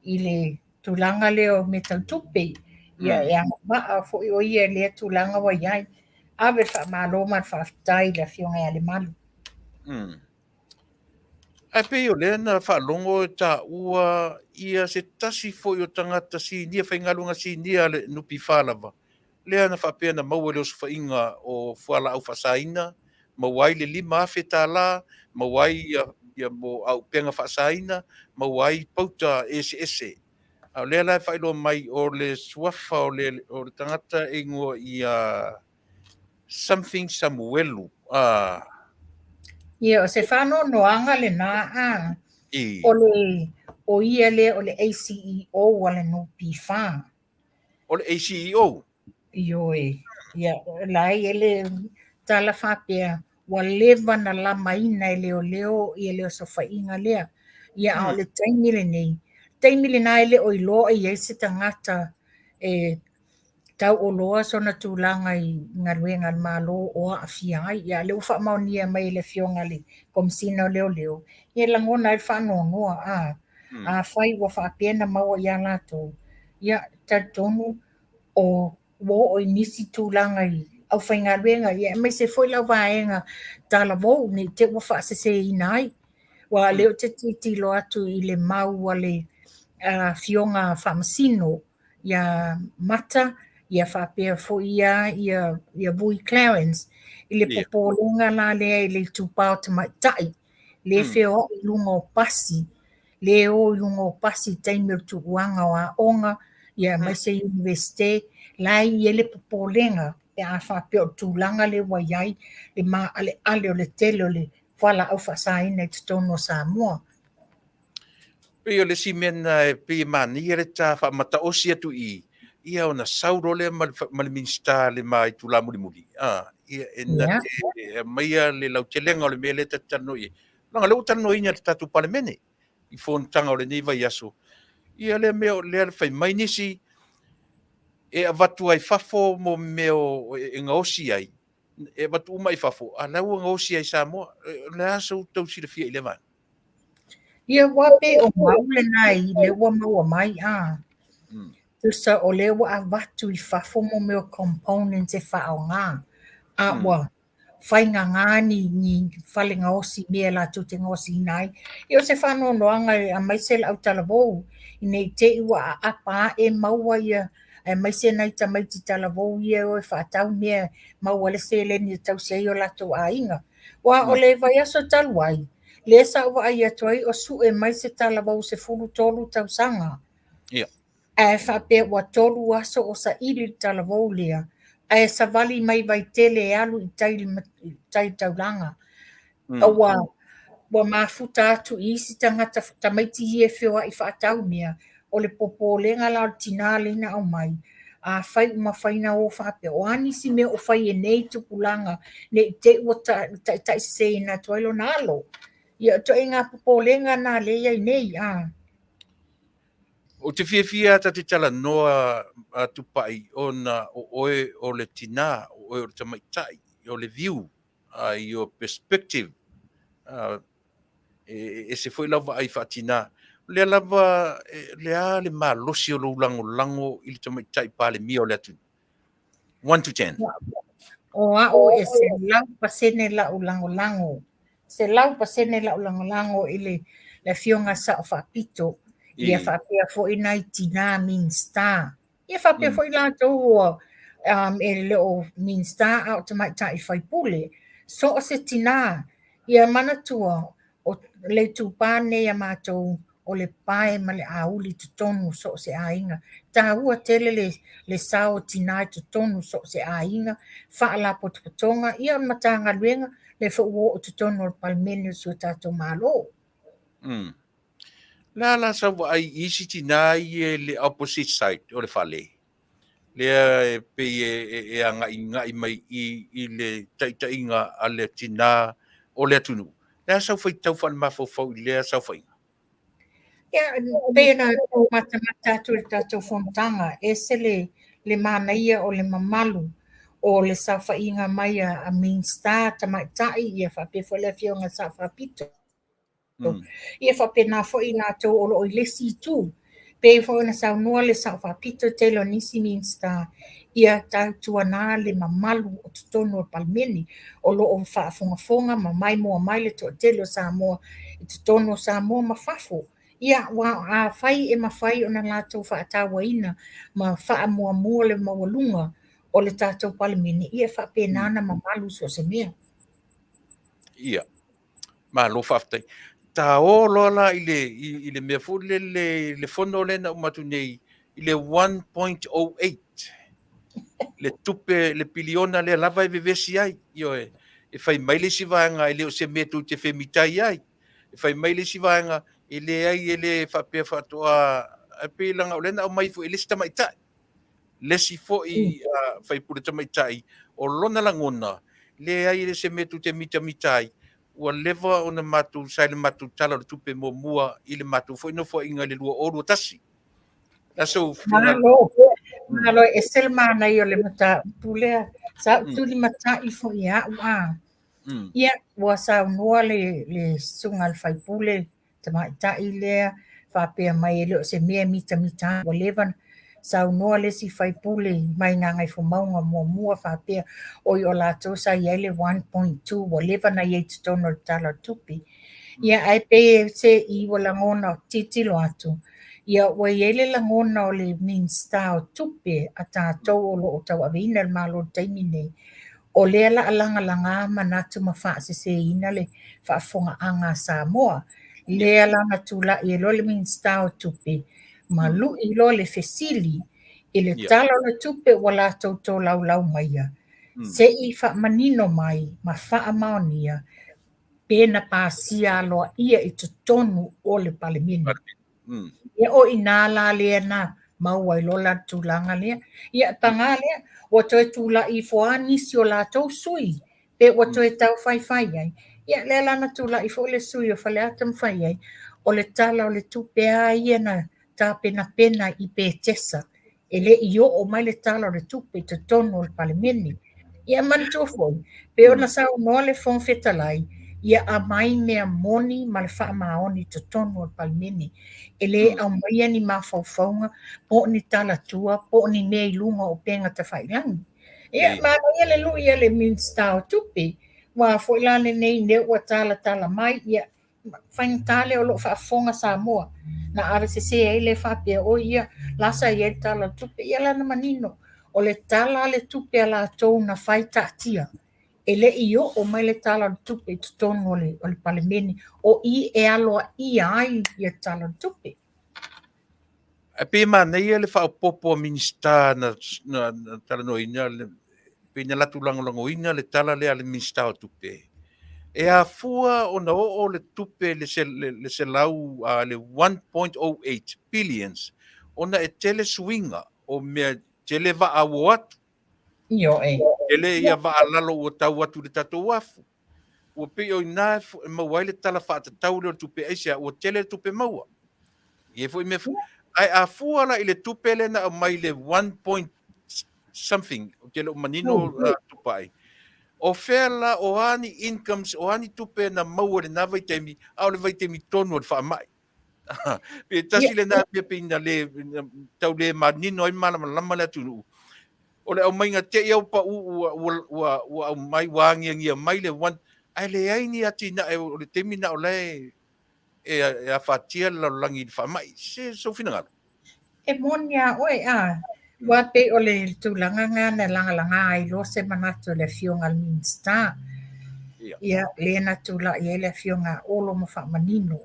i le tulaga lea o mea tau tupe. Ia e agavaa foi o ia i lea tulaga ua i ai. Ave le faamalo ma le faafetai i le afioga ia Lemalu. Ae pei o lea na faalogo e taua ia se tasi foi o tagata sinia, faigaluega sinia a le NPF lava, lea na faapea na maua i le osofaiga o fualaau faasaina, maua ai le $5,000, maua ai ia mo auupega faasaina, maua ai pauta eseese. A o lea la e faailoa mai o le suafa o le tagata e igoa ia something Samuelu. Ia, o se faanoanoaga lena a. I. O le o ia lea o le ACEO a le NPF. O le ACEO? Ioe. Ia, la e i ai le tala faapea, ua leva na lamaina e leoleo ia le osofaiga lea. Ia, a o le taimi lenei, taimi lena e le o iloa i ai se tagata e tauoloa sona tulaga i galuega a le Malo o aafia ai. Ia a lea ua faamaonia mai e le Afioga i le Komesina o Leoleo, ia e lagona ai le faanoanoa, a, afai ua faapea na maua ia latou, ia talitonu o ua oo i nisi tulaga i aufaigaluega, ia aemaise foi le auvaega talavou ne i te i ua faaseseina ai. Aua o lea ou te tilotilo atu i le mau a le Afioga Faamasino ia Mata, ia faapea foi ia ia Vui Clarence, i le popolega la lea i le itupa o tamaitai, le feoai i luga o pasi, le o i luga o pasi i taimi o le tuuaga o aoga, ia aemaise Iunivesite, la e i ai le popolega pe a faapea o le tulaga lea ua i ai le maaleale o le tele o le fualaau faasaina i totonu o Samoa. Pei o le isi mea lena e pei e manaia le ta faamataosi atu i i, ia ona sau loa lea ma le Minisita le ma itula mulimuli, a, ia e na te aumaia le lautelega o le mea lea ta te talanoa i ai. Leaga o lea ua talanoaina e le tatou Palemene i fonotaga o lenei vaiaso, ia lea mea o lea fai mai nisi e avatu ai fafo mo mea e gaosi ai, e avatu uma i fafo, a la ua gaosi ai i Samoa. O le a sou tau silafia i lea vaega? Ia ua pei o mau lena i lea ua maua mai a. Tusa o lea ua avatu i fafo mo mea o components e faaaoga. A ua faigagā ni, ni fale gaosi mea latou te gaosiina ai. Ia o se faanoanoaga e aemaise le autalavou ne i te i ua aapa ae maua ia aemaise nai tamaiti talavou ia e o e faatau mea e maua le seleni e tausi ai o latou aiga. Aua o le vaiaso talu ai, lea sa ou vaai atu ai o sue mai se talavou 13 tausaga. Ia. Ae faapea ua 3 aso o saili le talavou lea, ae savali mai Vaitele e alu i tai i tai taulaga. Ua ua mafuta atu i isi tagata tamaiti ia e feoai faatau mea, o le popolega la o le tinā lea na aumai, afai ua mafai ona o faapea, o a nisi mea o fai e nei tupulaga ne i te i ua taitaiseseina atu ai lona alo. Ia o ituaiga popolega na lea e i ai nei. A. Ou te fiafia ta te talanoa a Tupai ona o oe o le tinā, o oe o le tamaitai, o le view, your perspective, e ese foi lau vaai faatinā. O lea lava, o le a le malosi o lou lagolago i le tamaitai Palemia o le atunuu? 1 to 10. O a'u e 100% la'u lagolago, 100% la'u lagolago i le le Afioga Sao Faapito, ia faapea foi nai tinā Minisita. Ia faapea foi latou ua e le o Minisita a o tamaitai faipule. So o se tinā, ia manatua o le itupa lenei a matou o le pae ma le auli i totonu o so o se aiga. Taua tele le, le sao o tinā i totonu o so o se aiga, faalapotopotoga, ia o le Matagaluega, lea foi ua oo i totonu o le Palemene o si o tatou Malo. Le a la sau vaai i isi tinā ia i le opposite side o le fale, lea e pei e agaigai mai i le taitaiga a le tinā o le atunuu. Le a sau faitau faalemafaufau i lea saofaiga? Ia, pei ona matamata atu i le tatou fonotaga, e ese le, le manaia o le mamalu o le saofaiga mai a Minisita tamaitai, ia faapea foi le Afioga i le Sao Faapito. Ia faapena foi i latou o lo o i le isi itu. Pei foi ona saunoa le Sao Faapito, tele o nisi Minisita, ia tautuana le mamalu o totonu o le Palemene, o lo o faafogafoga ma maimoa mai le toatele o Samoa i totonu o Samoa ma fafo. Ia, aua afai e mafai ona latou faatauaina ma faamuamua le maualuga o le tatou Palemene, ia e faapena ona mamalu so o se mea. Ia. Malo faafetai. Ta o loa la i le, i le mea foi lele, i le fono lea na uma atu nei, i le 1.08, le tupe, le piliona lea lava e vevesi ai. Ioe, e fai mai le isi vaega e le o se mea tou te femitai ai. E fai mai le isi vaega, e leai e le faapea faatoa, ae pei leaga o lea na aumai foi e le isi tamaitai. Le isi foi faipule tamaitai, o lona lagona, leai e le se mea tou te mitamita ai, ua leva ona matou sa i le matou Tala o le Tupe muamua i le matou foi nofoaiga i le 2021. Aso Malo, Malo e ese le manaia o le mataupu lea. Sa ou tulimatai foi e au a. Ia, ua saunoa le susuga i le sui usufono tamaitai lea faapea mai e le o se mea e mitamita ai, ua leva ona saunoa le isi sui usufono mai Gagaifomauga 1 faapea, oi o latou sa i ai le 1.2 ua leva ona i ai i totonu o le Tala o le Tupe. Ia ae pei e se'i ua lagona tilotilo atu, ia ua i ai le lagona o le Minisita o Tupe a tatou o lo o tauaveina le Malo i le taimi lenei, o lea o le a lagalaga manatu ma faaseseina le faafofogaaga a Samoa. Lea la na tulai ai loa le Minisita o Tupe ma lu'i loa le fesili i le Tala o le Tupe ua latou tolaulau maia, se i faamanino mai ma faamaonia pe na pasia aloaia i totonu o le Palemene. Ia o i ina la lea na maua ai loa la le tulaga lea. Ia paga lea, ua toe tulai ifo lava nisi o latou sui pe ua toe tau faifai ai. Ia lea la na tulai foi le sui o Faleata ma fai ai, o le Tala o le Tupe lava ia na tapenapena i Petesa, e le i oo mai le Tala o le Tupe i totonu o le Palemene. Ia manatua foi, pei ona saunoa le Fofoga Fetalai, ia aumai mea moni ma le faamaoni i totonu o le Palemene. E le aumaia ni mafaufauga po o ni talatua po o ni mea i luga o upega tafailagi. Ia, manaia le lui a le Minisita o Tupe, aua foi la lenei mea ua talatala mai, ia faigata lea o lo o faafofoga Samoa na ave sese ai le faapea oi ia la sa i ai le Tala o le Tupe. Ia la na manino o le Tala a le Tupe a latou na fai taatia e le i oo mai le Tala o le Tupe i totonu o le Palemene o i e aloaia ai ia Tala o le Tupe. Ae pei e manaia le faaopoopo a Minisita na talanoaina, pei na latou lagolagoina le tala lea a le Minisita o Tupe, e afua ona oo le tupe le 100, le 1.08 billions, ona e tele suiga o mea, tele vaa ua o atu. Ioe. Tele ia vaa lalo ua tau atu i le tatou uafu. Ua pei o i ina e maua ai le tala faatatau lea o le tupe aisea ua tele le tupe maua. E foi mea ae a fua la i le tupe lea na aumai le 1 point something, ou te le o manino tupai. O fea la, o a ni incomes, o a ni tupe na maua i lena vaitaimi, a o le vaitaimi tonu o le faamai. Pe tasi lena mea pei na le, tau le manino ai malamalama le atunuu. O le aumaiga te i au pau ua aumai, ua agiagia mai le one, ae leai ni atinae o le taimi na o la e afatia le lalolagi i le faamai. Se sou finagalo. E moni a oe, a, ua pei o le tulaga lena na lagalaga ai loa se manatu e le Afioga i le Minisita. Ia, lea na tulai ai le Afioga a Olo ma faamanino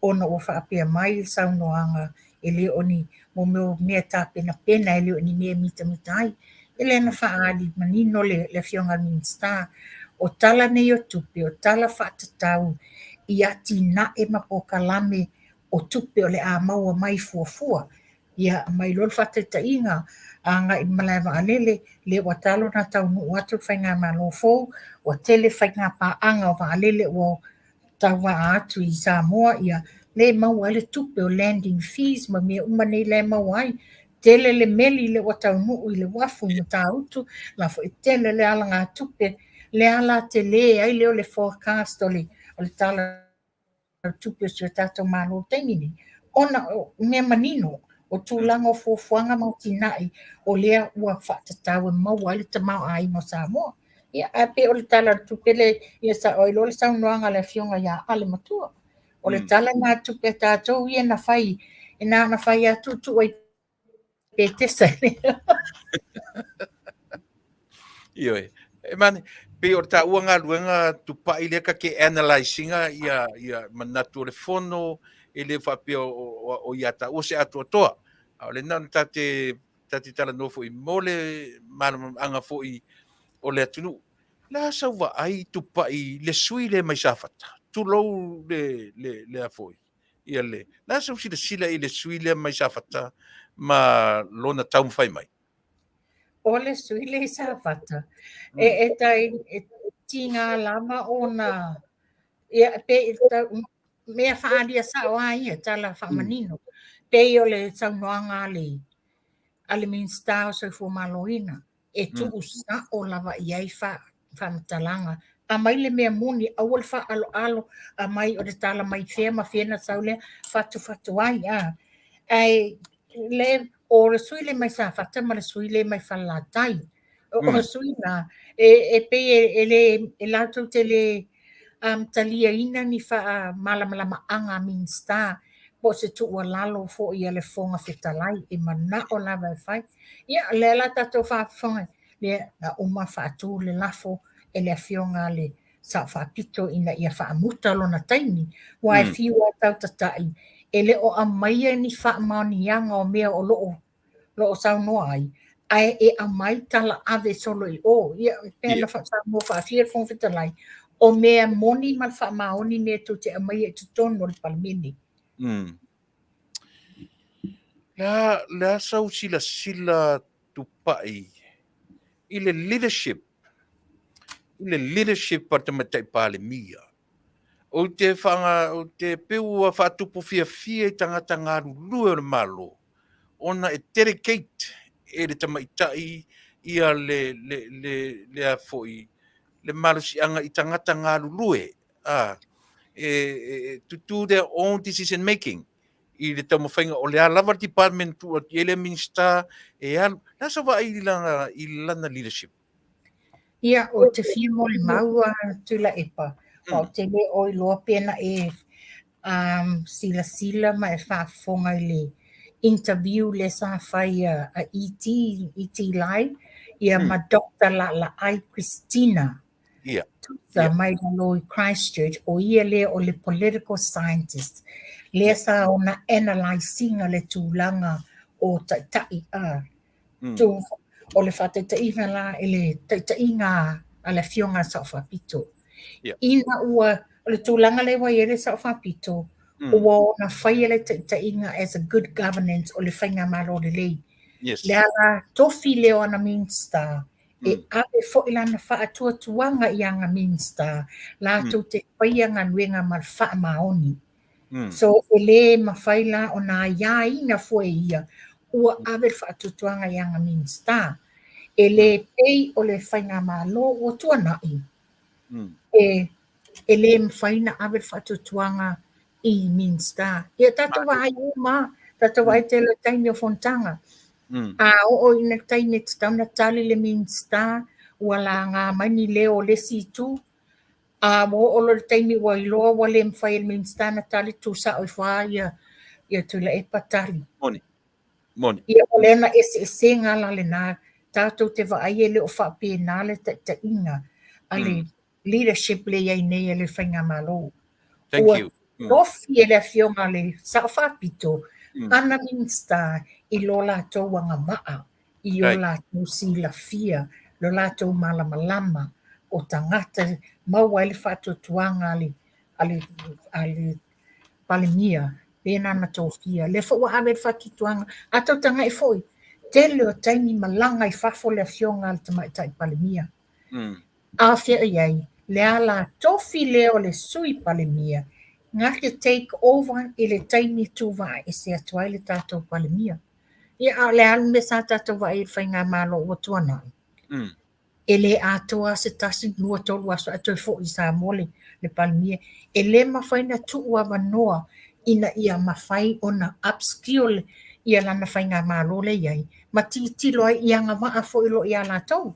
ona ua faapea mai le saunoaga e le o ni mo mea o mea tapenapena, e le o ni mea e mitamita ai. E lea na faaali manino le Afioga i le Minisita, o tala nei o tupe, o tala faatatau i atinae ma polokalame o tupe o le a maua mai fuafua. Ia, mai loa le faataitaiga agai i le malae vaalele, lea ua talo ona taunuu atu le faigamalo fou, ua tele faiga paaga o vaalele ua tauvaa atu i Samoa, ia, lea e maua ai le tupe o landing fees ma mea uma nei la e maua ai. Tele le meli lea ua taunuu i le uafu i Matautu, la foi tele le alagatupe, lea la tele ai lea o le forecast o le tala o le tupe o si o tatou Malo i le taimi nei, ona o mea manino, o tulaga o fuafuaga ma atinae o lea ua faatatau e maua ai le tamaoaiga o Samoa. Ia, ae pei o le Tala o le Tupe lea, ia sao ai loa le saunoaga a le Afioga ia Ale Matua. O le tala lena o tupe a tatou ia na fai, e na ona fai lava tuutuu ai Petesa. Ioe. E mane, pei o le taua galuega tupai lea ka te analyse ina ia manatu o le fono, e le faapea o ia taua se atoatoa. A o lena ona tate talanoa foi mo le malamalamaaga foi o le atunuu. La sau vaai tupai le sui le mai Safata, tulou le a foi. Ia le, la sau silasila i le sui lea mai Safata ma lona taumafai mai. O le sui le i Safata, e tai, e tiga lava ona, ia, pe, tau, mea faaalia sao a ia, tala faamanino. Pei o le saunoaga a le, a le Minisita o Soifua Maloloina e tuu sa'o lava i ai faamatalaga. Aumai le mea moni, aua le faaaloalo, aumai o le tala mai fea ma fea na sau lea, fatufatu ai. Ae le, o le sui le mai Safata ma le sui le mai Falelatai. O sui na, e pei e le, e latou te le taliaina ni faamalamalamaga a Minisita po o se tuualalo foi a le Fofoga Fetalai e manao lava e fai. Ia, o lea la tatou faafofoga, lea na uma faatu le lafo e le Afioga a le Sao Faapito ina ia faamuta lona taimi, aua e fiu lava e tautatai, e le o aumaia ni faamaoniaga o mea o lo o saunoa ai, ae e aumai tala ave solo i o. Ia, e pei ona saunoa faafia le Fofoga Fetalai, o mea moni ma le faamaoni mea tou te aumaia i totonu o le Palemene. Le a sau silasila tupai i le leadership, i le leadership a le Tamaitai Palemia. Ou te whanga, ou te peu ua whaatupu fiafia i tangata galulue o le Malo, ona e dedicate e le tamaitai ia le, le, le, le a foi, le malosiaga i tagata galulue, a, e, e, to do their own decision making i le taumafaiga o le a lava le department tuu atu i ai le Minisita e alu. Le a sau vaai i lana, i lana leadership? Ia, ou te fia molimau a Tuilaepa, ou te le o iloa pe na e silasila ma e faafofoga i le interview lea sa fai a ET, ET Live, ia ma Doctor Laalaai Christina. Tusa mai lalo i Christchurch, o ia lea o le political scientist, lea sa ona analyse ina le tulaga o taitai a o le faataitaiga la i le taitaiga a le Afioga a le Sao Faapito. Ina ua, o le tulaga lea ua i ai le Sao Faapito, ua ona faia le taitaiga as a good governance o le faigamalo lelei. Le ala tofi lea o ana Minista, e ave foi lana faatuatuaga i ana Minista, latou te faia galuega ma le faamaoni. So e le mafai la ona aiaina fua e ia, ua ave le faatuatuaga i ana Minista. E le pei o le faigamalo ua tuanai, e le mafai ona ave le faatuatuaga i Minista. Ia tatou vaai uma, tatou vaai tele o taimi o fonotaga. A oo ina taimi e tatau ona tali le Minista, ua laga mai ni leo o le isi itu, a ua oo loa i le taimi ua iloa ua le mafai e le Minista ona tali, tusao ifo lava ia Tuilaepa tali. Moni. Moni. Ia, o le ana eseesega la lena, tatou te vaai e le o faapena le taitaiga a le leadership lea i ai nei a le faigamalo. Thank Ua you. tofi e le Afioga a le Sao Faapito ana Minista i lo latou agavaa, i o latou silafia, lo latou malamalama o tagata maua ai le faatuatuaga a le, a le, a le Palemia, pena na tofia. Lea foi ua ave le faatuatuaga. A tautagai foi, tele o taimi malaga i fafo le Afioga a le Tamaitai Palemia. A fea i ai, le ala tofi lea o le Sui Palemia, na te take over i le taimi e tuvaa ese atu ai le tatou Palemia. Ia, a o le a le mea sa tatou vaai i le faigamalo ua tuanai? E le atoa se tasi, lua, tolu aso ae toe foi i Samoa le Palemia. E le mafai ona tuu avanoa ina ia mafai ona upskill ia lana faigamalo lea e i ai, ma tilotilo ai i agavaa foi o lo o ia latou.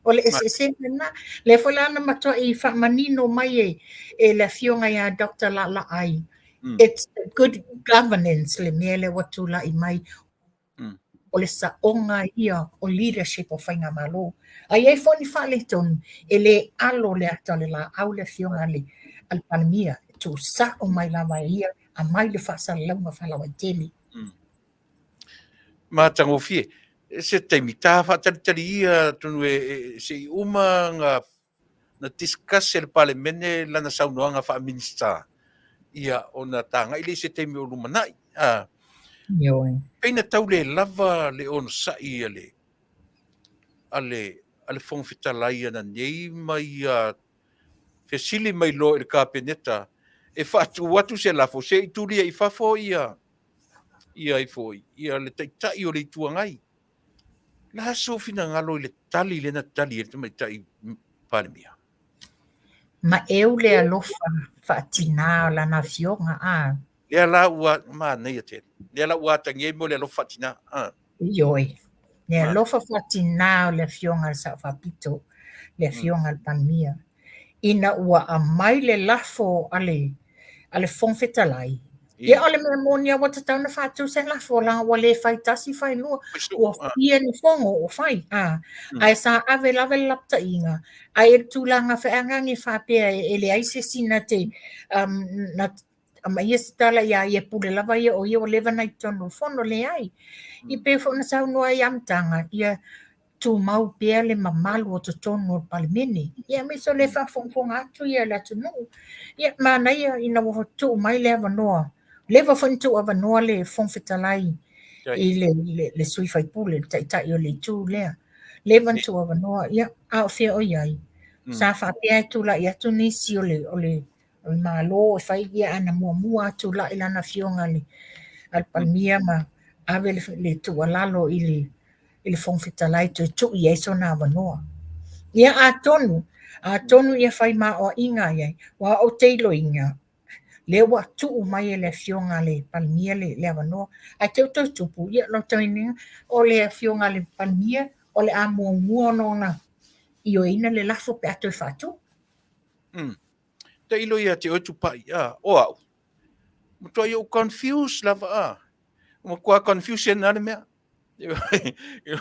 O le eseesega lena. Lea foi la na matuai faamanino mai e le Afioga ia Doctor Laalaai, it's good governance le mea lea ua tulai mai. O le saoga ia o leadership o faigamalo. A i ai foi ni faaletonu, e le alo le ata o le laau le Afioga a le Palemia, e tuusao mai lava e ia, aumai le faasalalauga faalauaitele. Matagofie. Se taimi ta faatalitali ia atonu e se i uma na na discuss e le Palemene lana saunoaga faa-Minista, ia ona tagai lea i se taimi o lumanai. A. Ioe. Pei na tau le lava le onosai a le a le a le Fofoga Fetalai ananei ma ia fesili mai loa i le Kapeneta e faatu atu se lafo se i tulia i fafo ia ia ifo ia le Taitai o le Itu Agai. Le a sou finagalo i le tali lea na tali ai le Tamaitai Palemia? Maeu le alofa faatinā o lana afioga, a. Lea la ua manaia tele. Lea la ua atagia ai mo le alofa faatinā, a. Ioe. Le alofa faatinā o le afioga a le Sao Faapito, le afioga a le Palemia, ina ua aumai le lafo a le a le Fofoga Fetalai, ia o le mea moni lava ua tatau ona faatu se lafo leaga ua le fai tasi fai lua, ua fia ni fono ua fai, a, ae sa ave lava le lapataiga, ae i le tulaga feagagi faapea e leai se isi na te na aumaia se tala ia ia e pule lava ia o ia ua leva ona i totonu o le fono, leai. E pei foi ona saunoa i amataga, ia tumau pea le mamalu o totonu o le Palemene. Ia aemaise o lea e faafogafoga atu ia le atunuu. Ia manaia ina ua tuu mai le avanoa, leva foi ona tuu avanoa le Fofoga Fetalai i le, le, le sui faipule, le taitai o le itu lea. Leva ona tuu avanoa, ia, a o fea o i ai? Sa faapea e tulai atu nisi o le, o le, o le Malo e fai ia ana muamua tulai lana afioga le, a le Palemia ma ave le, le tuualalo i le, i le Fofoga Fetalai toe tuu i ai sona avanoa. Ia atonu, atonu ia fai maoaiga i ai, aua ou te iloina, lea ua tuu mai e le afioga a le Palemia le, le avanoa. Ae te i ua toe tupu, ia lou taimi, o le afioga a le Palemia, o le a muamua ona ioeina le lafo pe a toe faatu. Tailo ia te oe Tupai, a, o au, matuai ou confuse lava, a, matua confusion lava le mea.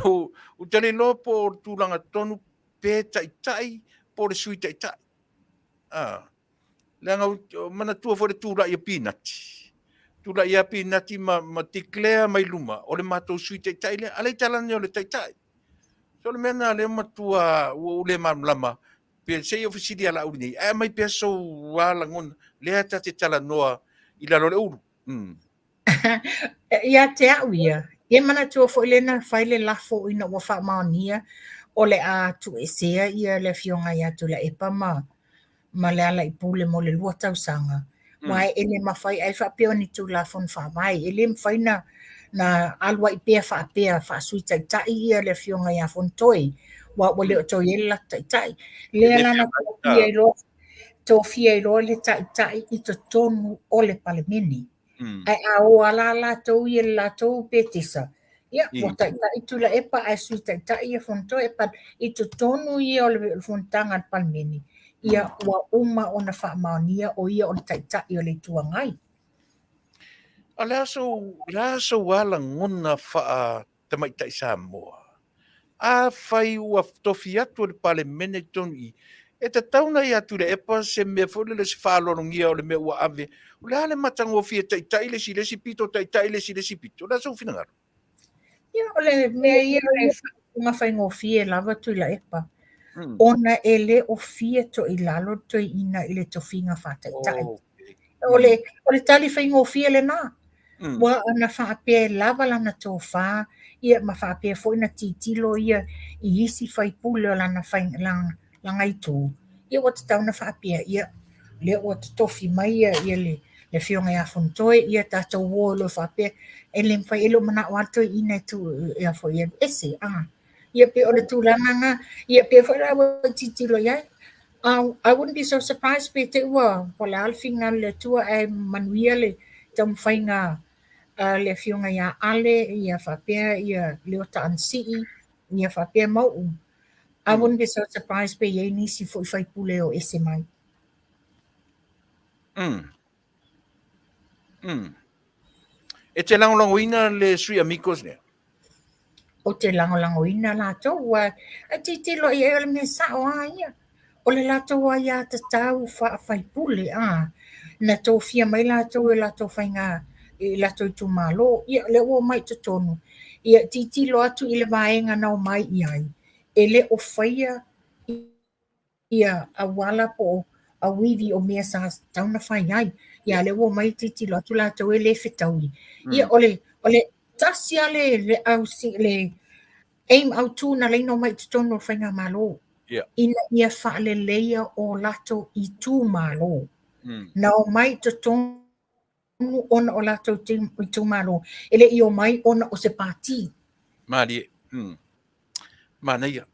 Ou te le iloa po o le tulaga tonu pe taitai po o le sui taitai. A, leaga manatua foi le tulai a Pinati. Tulai a Pinati ma, ma declare mai luma, o le matou sui taitai lea. A lea tala nei o le taitai. So le mea na lea matua ua ou le malamalama pe se i ou fesili ia Laauli nei, ae aumai pea sou lava lagona, lea ta te talanoa i lalo o le ulu. Ia te au ia, e manatua foi lea na fai le lafo ina ua faamaonia o le a tuuesea ia le afioga ia Tuilaepa ma ma Lealailepule mo le 2 tausaga, aua e le mafai, ai faapea o ni Tulafono Faavae, e le mafai na na alu ai pea faapea faa-Sui Taitai ia le afioga ia Fonotoe, aua ua le o toe i ai le latou Taitai. Lea la na tofia ai loa, tofia ai loa le Taitai i totonu o le Palemene. Ae a o lava la latou ia i le latou petesa, ia, ua taitai Tuilaepa ae Sui Taitai ia Fonotoe, but i totonu ia o le fonotaga a le Palemene, ia ua uma ona faamaonia o ia o le Taitai o le Itu Agai. A o le a sou, le a sou lava lagona faa tamaitai Samoa. Afai ua tofi atu e le Palemene i totonu i i, e tatau ona ia Tuilaepa se mea foi lele se faaaloalogia o le mea ua ave. O le a le matagofie e taitai le isi i le isi pito, taitai le isi i le isi pito? O le a sou finagalo? Ia, o le mea ia o le faaupuga faigofie lava Tuilaepa, ona e le o fia toilalo le toeaina i le tofiga faataitai. O le, o le tali faigofie lena. Ua ana faapea e lava lana tofa, ia ma faapea foi na tilotilo ia i isi faipule o lana fai, lana, lana itu, ia ua tatau ona faapea, ia, lea ua totofi mai ia, ia le, le afioga ia Fonotoe, ia tatou o loa faapea, e le mafai, e le o manao lava le toeaina e tu, e, foi, e alu ese, a. Ia pei o le tulaga na, ia pei foi la ua tilotilo i ai. I wouldn't be so surprised pe te i ua po o le a le finagalo o le Atua ae manuia le taumafaiga a le afioga ia Ale, ia faapea ia Leota Anasii, ia faapea Mauu. I wouldn't be so surprised pe i ai nisi foi faipule o ese mai. E te lagolagoina le sui Amigos lea? Ou te lagolagoina latou, ua e tilotilo i ai o le mea sao lava ia. O le latou aiatatau faa-faipule, a, na tofia mai latou e latou faiga i latou itumalo. Ia, o lea ua omai i totonu, ia tilotilo atu i le vaega na omai i ai, e le o faia ia auala po o auivi o mea sa tatau ona fai ai. Ia lea ua omai tilotilo atu latou e le fetaui. Ia o le, o le tasi lava le, le, au, le aim autu na ala ai ona omai i totonu o le faigamalo. Yeah. Ina ia faaleleia o latou itumalo. Na omai i totonu ona o latou itumalo, e le i omai ona o se pati. Malie. Manaia.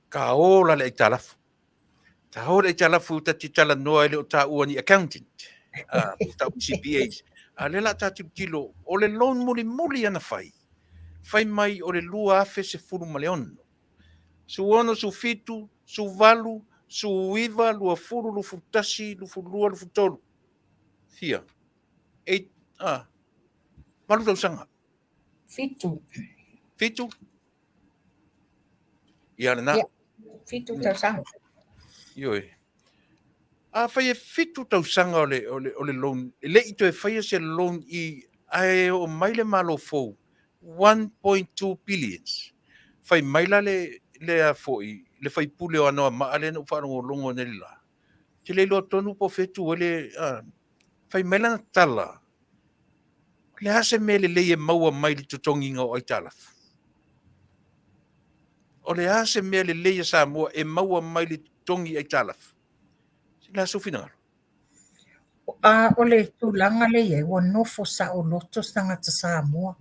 Ka ola le aitalafu. Ta o le aitalafu ta te talanoa e le o taua ni accountant, po tau CPAs. A lea la ta tilotilo, o le loan mulimuli ana fai, fai mai o le 2016. 16, 17, 18, 19, 20, 21, 22, 23. Fia? Eight, 8 tausaga. 7. 7? Ia lena. Ia, 7 tausaga. Ioe. A fai e 7 tausaga o le, o le, o le loan, e le i toe faia se loan i, ae oo mai le Malo fou, 1.2 billions. Fai mai la le, le a foi, le faipule o Anoamaa lea na ou faalogologo nei le la. Te le iloa tonu po o fea e tu ai le, fai mai lana tala, o le a se mea lelei e maua mai le totogiga o aitalafu? O le a se mea lelei a Samoa e maua mai le totogi aitalafu? O le a sou finagalo? A o le tulaga lea e i ai, ua nofo saoloto se tagata Samoa.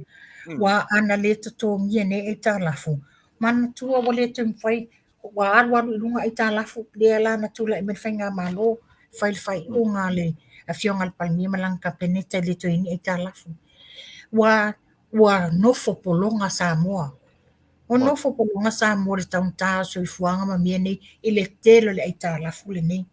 Ua ana le totogia nei aitalafu, manatua ua le toe mafai, ua alualu i luga aitalafu, lea la na tulai mai le faigamalo, fai le faaiuga a le Afioga i le Palemia ma lana Kapeneta e le toe i ai ni aitalafu. Ua, ua nofo pologa Samoa. Ua nofo pologa Samoa i le taugata o le soifuaga ma mea nei i le tele o le aitalafu lenei.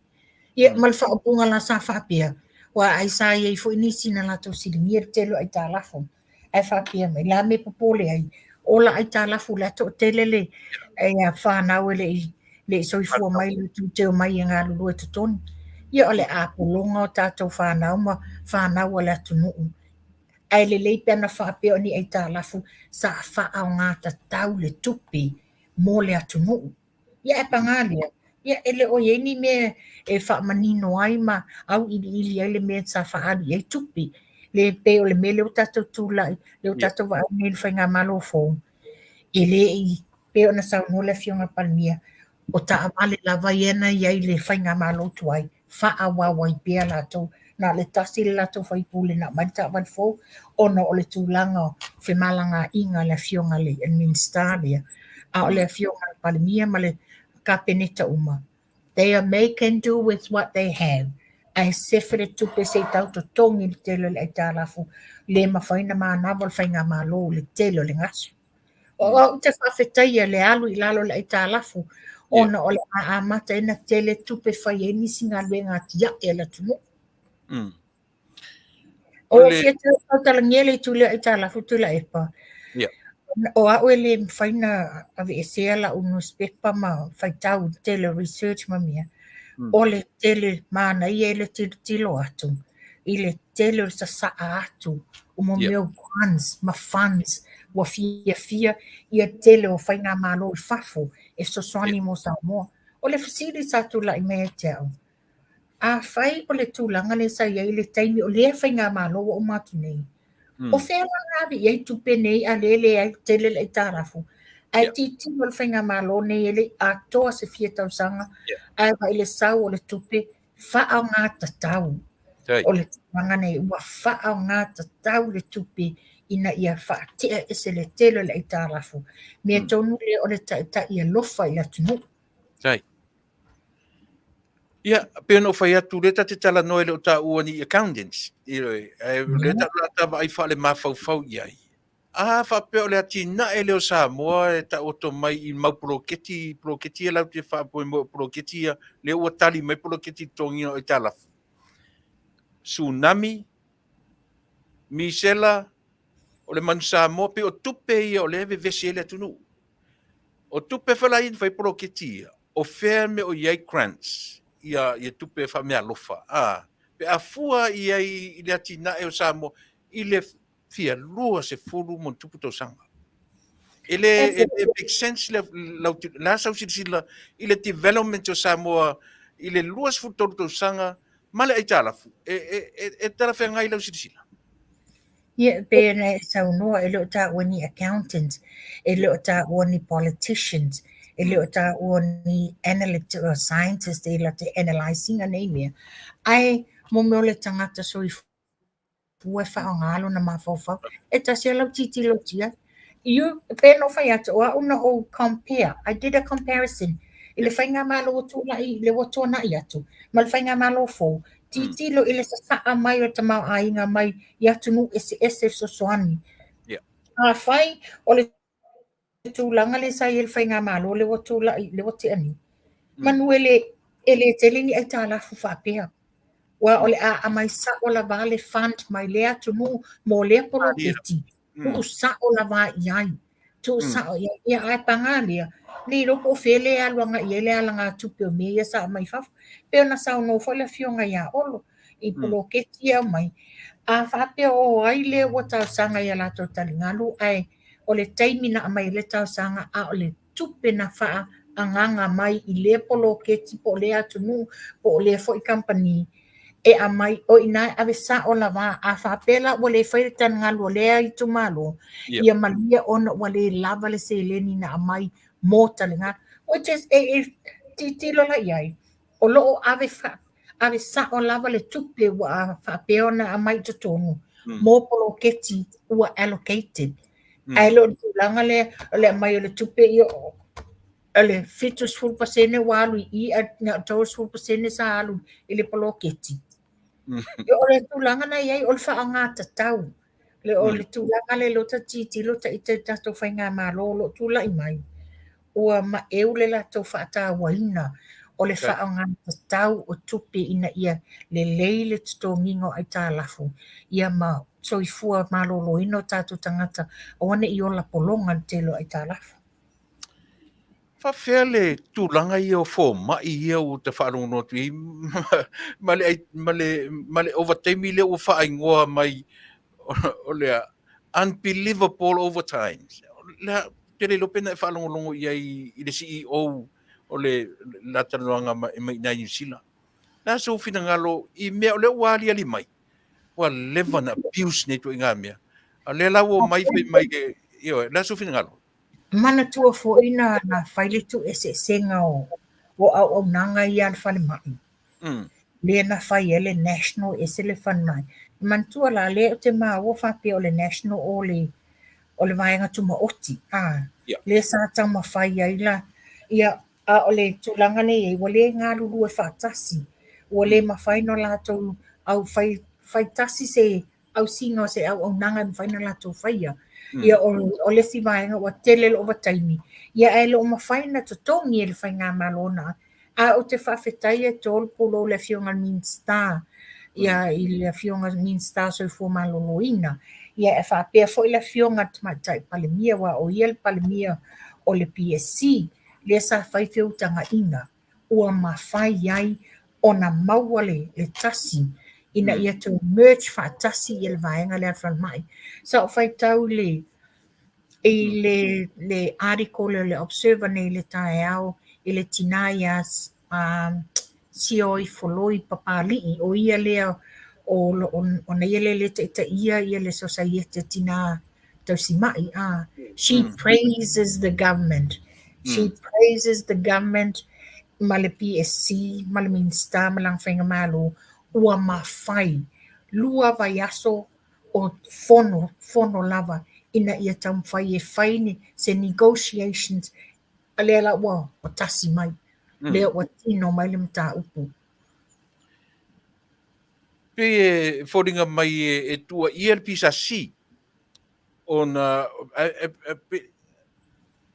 Ia, ma le faaupuga la sa faapea, ua ai sa i ai foi nisi na latou silimia le tele o aitalafu, ae faapea mai, la me popole ai, o la aitalafu la toatele le whanau e le i soifua mai, le tūteo mai e galulue totonu. Ia o le apologa o tātou whanau ma whanau a le atunuu. Ae lelei pe ana faapea o ni aitalafu sa faaaogatatau le tupe mo le atunuu. Ia ae paga lea, ia e le o i ai ni mea e faamanino ai ma auiliili ai le mea sa faaalu i ai tupe. Le pei o le mea lea ua tatou tulai, lea ua tatou vaai nei i le faigamalo fou, e le i, pei ona saunoa le Afioga i le Palemia, o taavale lava ia na i ai i le faigamalo tuai, faaauau ai pea latou. Na o le tasi le latou faipule na aumai le taavale fou, ona o le tulaga o femalagaaiga a le Afioga i le Minisita lea, a o le Afioga i le Palemia ma le Kapeneta uma, they are make and do with what they have. Ae sefe le tupe se i tau totogi le tele o le aitalafu, le mafai ona manava le faigamalo i le tele o le gasu. O au te faafetaia le alu i lalo o le aitalafu, ona o le a amata ai ona tele tupe fai ai nisi galuega atiae a le atunuu. O fia tautalagia le itu lea aitalafu Tuilaepa. O au e le mafai na aveesea lau newspaper ma faitau i le tele o research ma mea. O le tele manaia i le tilotilo atu i le tele o le sasaa atu o mo mea o grants ma funds ua fiafia ia tele o faigamalo i fafo e fesoasoani mo Samoa. O le fesili sa tulai mai ia te au, afai o le tulaga lea sa i ai i le taimi o lea faigamalo ua uma atu nei, o fea la na ave i ai tupe nei a lea e leai tele le aitalafu? Ae tilotilo le faigamalo nei e le i atoa se fia tausaga, ae vaai i le sau o le tupe faaaogatatau. O le tulaga nei ua faaaogatatau le tupe ina ia faatea ese le tele o le aitalafu. Mea tonu lea o le taitai alofa i le atunuu. Ia, pei ona ou fai atu, lea ta te talanoa e le o taua ni accountants, ae o lea ta ta vaai faalemafaufau i ai. A faapea o le atinae lea o Samoa e taoto mai i mau poloketi, poloketi ia latou te faamoemoe o poloketi ia, lea ua tali mai poloketi i le totogiina o aitalafu. Tsunami, misela, o le manu Samoa, pei o tupe ia o lea e vevesi ai le atunuu. O tupe foi la ia na fai poloketi ia, o fea mea o i ai grants, ia, ia tupe faameaalofa, a, pe a fua i ai i le atinae o Samoa i le fia 20 ma ona tupu tausaga. E le, e le make sense le, lau, la sau silasila i le development o Samoa i le 23 tausaga ma le aitalafu, e, e, e, e talafeagai lau silasila. Ia, pei ona e saunoa, e le o taua ni accountants, e le o taua ni politicians, e le o taua ni analyst or scientist e latou te analyse ina nei mea. Ae mo mea o le tagata soifua e faaaoga lona mafaufau, e tasi lava lau tilotilo atu i ai. You, e pei ona ou fai atu, o au na ou compare, I did a comparison i le faigamalo ua tulai, le ua tuanai atu, ma le faigamalo fou, tilotilo i le sasaa mai o le tamaoaiga mai i atunuu eseese e fesoasoani. Afai o le tulaga lea sa i ai le faigamalo lea ua tulai, lea ua tea nei, manu e le, e le tele ni aitalafu faapea. Aua o le a aumai sao lava le fund mai lea atunuu mo lea poloketi, tuu sao lava i ai, tuu sao i ai. Ia ae paga lea, le iloa po o fea lea e alu agai i ai le alagatupe o mea ia sa aumai fafo. Pei ona saunoa foi le Afioga ia Olo i poloketi ia e aumai, a faapea o ai lea ua talosaga i a latou taligalu ae o le taimi na aumai ai le talosaga a o le tupe na faaagaaga mai i lea poloketi po o lea atunuu po o lea foi kamupani e aumai, o i ina e ave sao lava. A faapea la ua le faia le taligalu a lea itumalo, ia malie ona ua le lava le seleni na aumai mo taligalu. Which is, e, e tilotilo la i ai, o lo o ave, fa, ave sao lava le tupe ua faapea ona aumai i totonu mo poloketi ua allocated. Ae le o le tulaga lea o le aumai o le tupe ia o le 70% ua alu i i ae na o le 30% sa alu i le poloketi. Ia o le tulaga na i ai o le faaaogatatau. Le o le tulaga lea o ta tilotilo ita i le tatou faigamalo o lo o tulai mai, ua maeu le latou faatauaina o le faaaogatatau o tupe ina ia lelei le totogiina o aitalafu ia ma soifua maloloina o tatou tagata aua ne i ola pologa i le tele o aitalafu. Faafefea le tulaga ia o fomai ia ua ta faalogologo atu i ai ma le, ma le, ma le ovataimi lea ua faaigoa mai o le a, unbelievable overtimes. Le a, te le iloa pe na e faalogologo i ai i le CEO o le la talanoaga mai i ina i Niu Sila. Le a sou finagalo i mea o lea ua aliali mai, ua leva na abuse nei ituaiga mea. A o lea la ua omai fai mai le, ioe, le a sou finagalo? Manatua foi na, na fai le tuueseesega o, o auaunaga ia a le falemai. Lea na fai ai le national ese le falemai. Manatua la, lea ou te maua faapea o le national o le, o le vaega tumaoti, a, yeah. Lea sa taumafai ai la, ia, a o le tulaga lea i ai, ua le galulue faatasi, ua le mafai ona latou au fai, fai tasi se ausiga o se auaunaga e mafai ona latou faia. Ia o, o le isi vaega ua tele le ovataimi, ia ae le o mafai ona totogi e le faigamalo na. A ou te faafetai e tolu pulou le Afioga i le Minisita, ia i le Afioga i le Minisita o Soifua Maloloina, ia e faapea foi le Afioga i le Tamaitai Palemia, aua o ia le Palemia o le PSC, lea sa fai feutagaiga ua mafai ai ona maua le, le tasi ina ia toe merge faatasi ia le vaega lea a le falemai. Sa ou faitau i le, i le, le article o le Observer nei i le taeao i le tinā ia um, Sioi Foloi Papali'i, o ia lea o, o, ona ia lea le taitaia ia le Sosaiete a Tinā Tausima'i. Ah, she praises the government. She praises the government ma le PSC ma le Minista ma lana faigamalo ua mafai lua vaiaso o fono, fono lava ina ia taumafai e fai ni, se negotiations, a lea la ua, ua tasi mai, lea ua tino mai le mataupu. Pei e foliga mai e, e tuuaia le PSC ona e, e, e,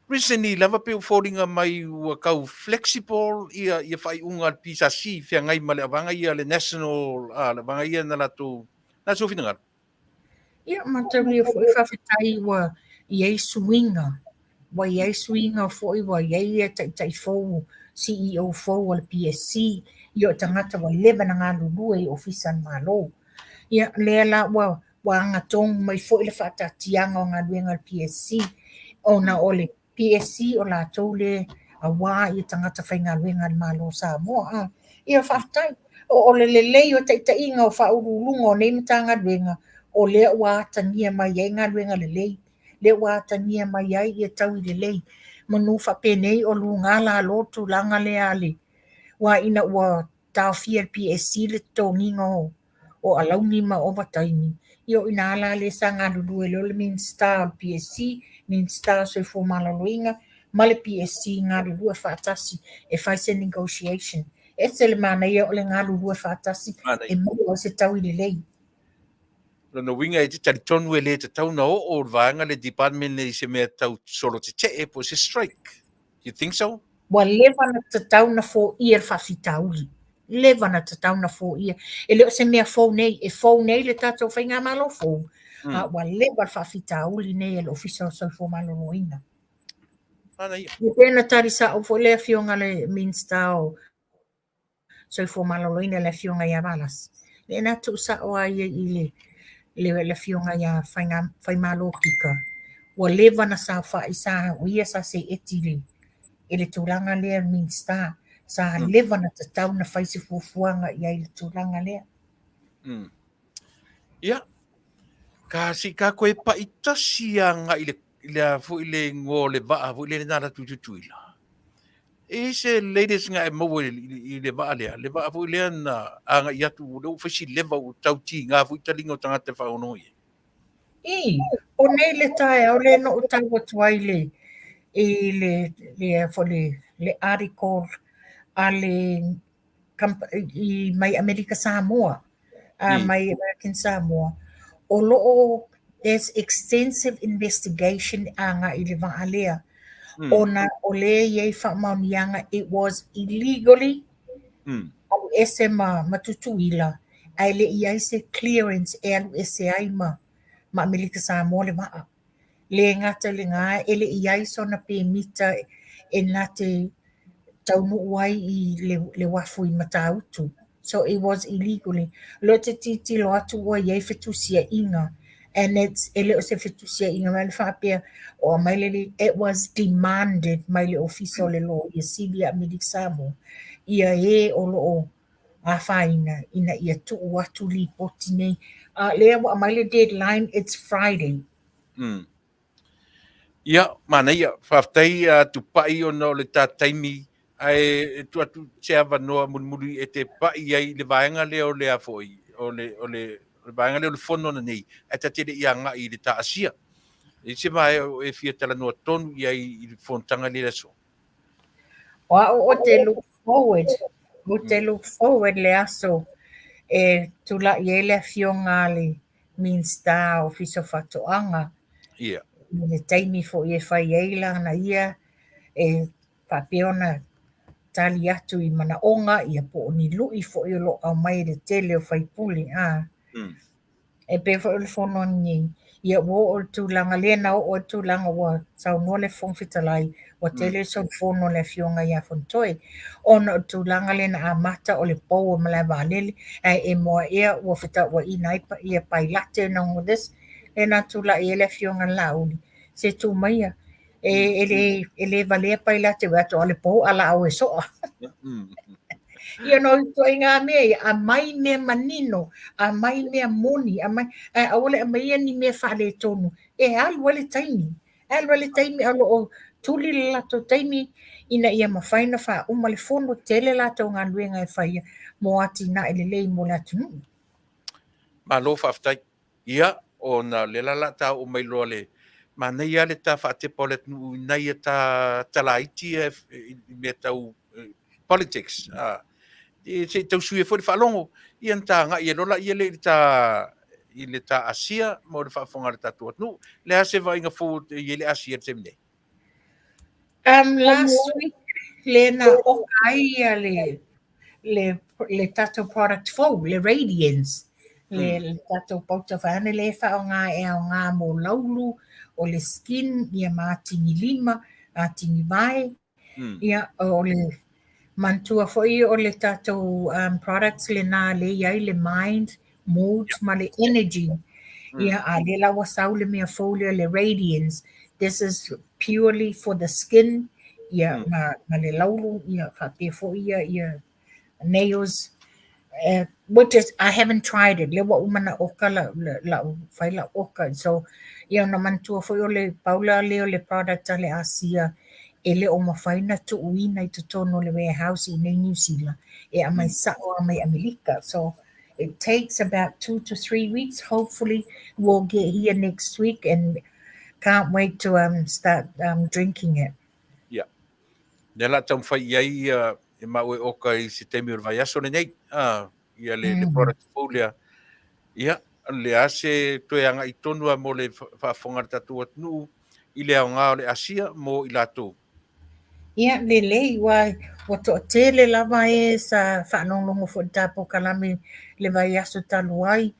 recently lava pei ua foliga mai ua tau flexible ia, ia faaiuga a le PSC feagai ma le avaga ia le national, a, le avaga ia na latou. Na sou finagalo? Ia, mataulia foi faafetai ua i ai suiga, ua i ai suiga foi ua i ai ia taitai fou, CEO fou a le PSC, ia o tagata ua leva na galulue i Ofisa a le Malo. Ia, lea la ua, ua agatonu mai foi le faataatiaga o galuega a le PSC, ona o le PSC o latou lea aua ia tagata faigaluega a le Malo o Samoa. A, ia faafetai. O, o le lelei o taitaiga o faauluuluga o nei Matagaluega, o lea ua atagia mai ai galuega lelei, lea ua atagia mai ai ia taui lelei. Manu faapenei o luga lalo tulaga lea a le, aua ina ua taofia e le PSC le totogiina o o alauni ma ovataimi, ia o i ina la lea sa galulue loa le Minisita o le PSC, Minisita o Soifua Maloloina ma le PSC galulue faatasi e fai se negotiation. E ese le manaia o le galulue faatasi e maua ai se taui lelei. Lona uiga e te talitonu e le tatau ona oo le vaega le department i se mea tau solo tetee po o se strike. Do you think so? Ua leva ona tatau ona foia le faafitauli. Leva ona tatau ona foia. E le o se mea fou nei, e fou nei le tatou faigamalo fou, a ua leva le faafitauli nei e le Ofisa o Soifua Maloloina. Manaia. Ia pei ona tali sa'o foi le Afioga i le Minisita o Soifua Maloloina le Afioga ia Valasi, lea na tuusa'o lava ia i le le Afioga ia Faimalo Kika, ua leva ona saofai sa o ia sa seeti i le i le tulaga lea le Minisita, sa leva ona tatau ona fai se fuafuaga i ai i le tulaga lea. Ia, ka se i ka koe pa'i tasi agai i le le a foi le igoa o le vaa foi lele na alu atu i Tutuila. E i ai se latest na e maua i le vaa lea, le vaa foi lea na agai atu, lea ua fai si leva ua tau tiga foi taliga o tagata e faalogologo i ai. I, o nei le taeao lea na ou tau atu ai le, i le, le, foi le, le article a le i mai Amerika Samoa, a mai American Samoa, o lo o there's extensive investigation agai i le vaa lea, ona o lea e i ai faamaoniaga it was illegally alu ese ma Tutuila, ae le i ai se clearance e alu ese ai ma Amerika Samoa le vaa. Le gata i lena, e le i ai sona pemita e na te taunuu ai i le uafu i Matautu. So it was illegally. O lea ou te tilotilo atu ua i ai fetusiaiga and it's, e le o se fetusiaiga mai le faapea o aumai le, it was demanded mai le Ofisa o le Loia Sili ia Amerika Samoa ia e o lo o afaina ina ia tuu atu lipoti nei. A lea ua aumai le deadline, it's Friday. Ia, manaia, faafetai a Tupai ona o le ta taimi, ae tuu atu se avanoa mulimuli e te pai ai i le vaega lea o le a foi, o le, o le, o le vaega lea o le fono ananei, ae ta te le i agai i le ta Asia. E i ai se vaega o e fia talanoa tonu i ai i le fonotaga lea i le aso? O au ou te look forward, ou te look forward le aso e tulai ai le afioga a le Minisita o Ofisa o Faatoaga. I le taimi foi e fai ai lana ia e faapea ona tali atu i manaoga ia po o ni lui foi o lo o aumai e le tele o faipule. A. E pei foi o le fono ananei, ia ua oo i le tulaga lea na oo ai le tulaga ua saunoa le Fofoga Fetalai, ua tele le solifono a le Afioga ia Fonotoe, ona o le tulaga lea na amata o le pou o malae vaalele, ae emo ea ua fetauaiina ai ia pailate and all this, lea na tulai ai le Afioga ia Laauli, se tuu maia, e le valea pailate ua atu o le pou a laau e soa. Ia no ituaiga mea ia, aumai mea manino, aumai mea moni, aumai, ae aua le aumaia ni mea faaletonu, e alu ai le taimi. E alu ai le taimi a o lo o tuli le latou taimi ina ia mafai ona faauma le fono, tele latou galuega e faia mo atinae lelei mo le atunuu. Malo faafetai. Ia, ona o lea la o le a ta oo mai loa le manaia lava le ta faatepa o le atunuu i nai a ta talaiti ia i mea tau politics. A, se i tau sui ai foi le faalogo, ia ona ta agai ai loa laia lea i le ta i le ta Asia mo le faafofoga a le tatou atunuu. O le a se vaaiga fou e i ai le Asia i le taimi nei? Last week lea na oka ai ia le tatou product fou, le Radiance, le tatou pauta vaeane lea e faaaoga e aoga mo laulu, o le skin, ia ma atigi lima, atigi vae. Ia, o le manatua foi o le tatou products lena lea e i ai le mind, mood ma le energy. Ia, a lea la ua sau le mea fou lea le Radiance. This is purely for the skin, ia, ma le laulu, ia, faapea foi ia, ia nails, which is, I haven't tried it, lea ua uma ona oka lau, fai lau oka. So, ia ona manatua foi o le pau la lea o le product a le Asia e le o mafai ona tuuina i totonu o le warehouse i inei Niu Sila, e aumai sao lava mai Amerika. So, it takes about 2 to 3 weeks. Hopefully, we'll get here next week and Can't wait to start drinking it. Ia. Lea la taumafai i ai ia e maua e oka i se taimi o le vaiaso lenei, a, ia le, le product fou lea. Ia, le a se toe agai tonu a mo le faafofoga a le tatou atunuu i le aoga o le asia mo i latou. Ia, lelei, ua, ua toatele lava e sa faalogologo foi i le ta polokalame le vaiaso talu ai,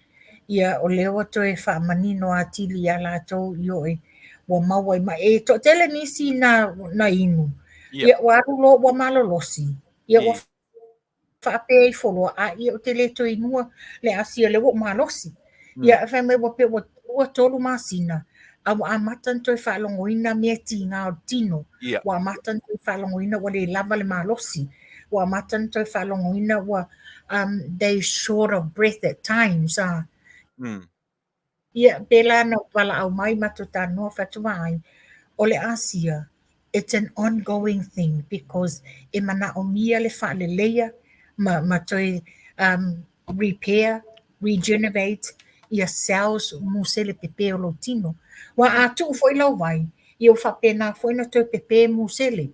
ia o lea ua toe faamanino atili ia latou ioe ua maua i mai. E toatele nisi na, na inu, ia ua alu loa ua malolosi, ia ua faapea ifo loa, a ia ou te le toe inua le asia lea ua ou malosi. Ia fai mai ua pei ua 2, 3 masina, a ua amata ona toe faalogoina mea tiga o le tino. Ua amata ona toe faalogoina ua le lava le malosi. Ua amata ona toe faalogoina ua they short of breath at times. Ia, pēlā na valaau mai matou talanoa fai atu vaai, o le asia, it's an ongoing thing because e manaomia le faaleleia ma, ma toe repair, regenerate ia cells musele pepe o lou tino. Ua a tuu foi lau vai, ia ua faapena foi ona toe pepe musele.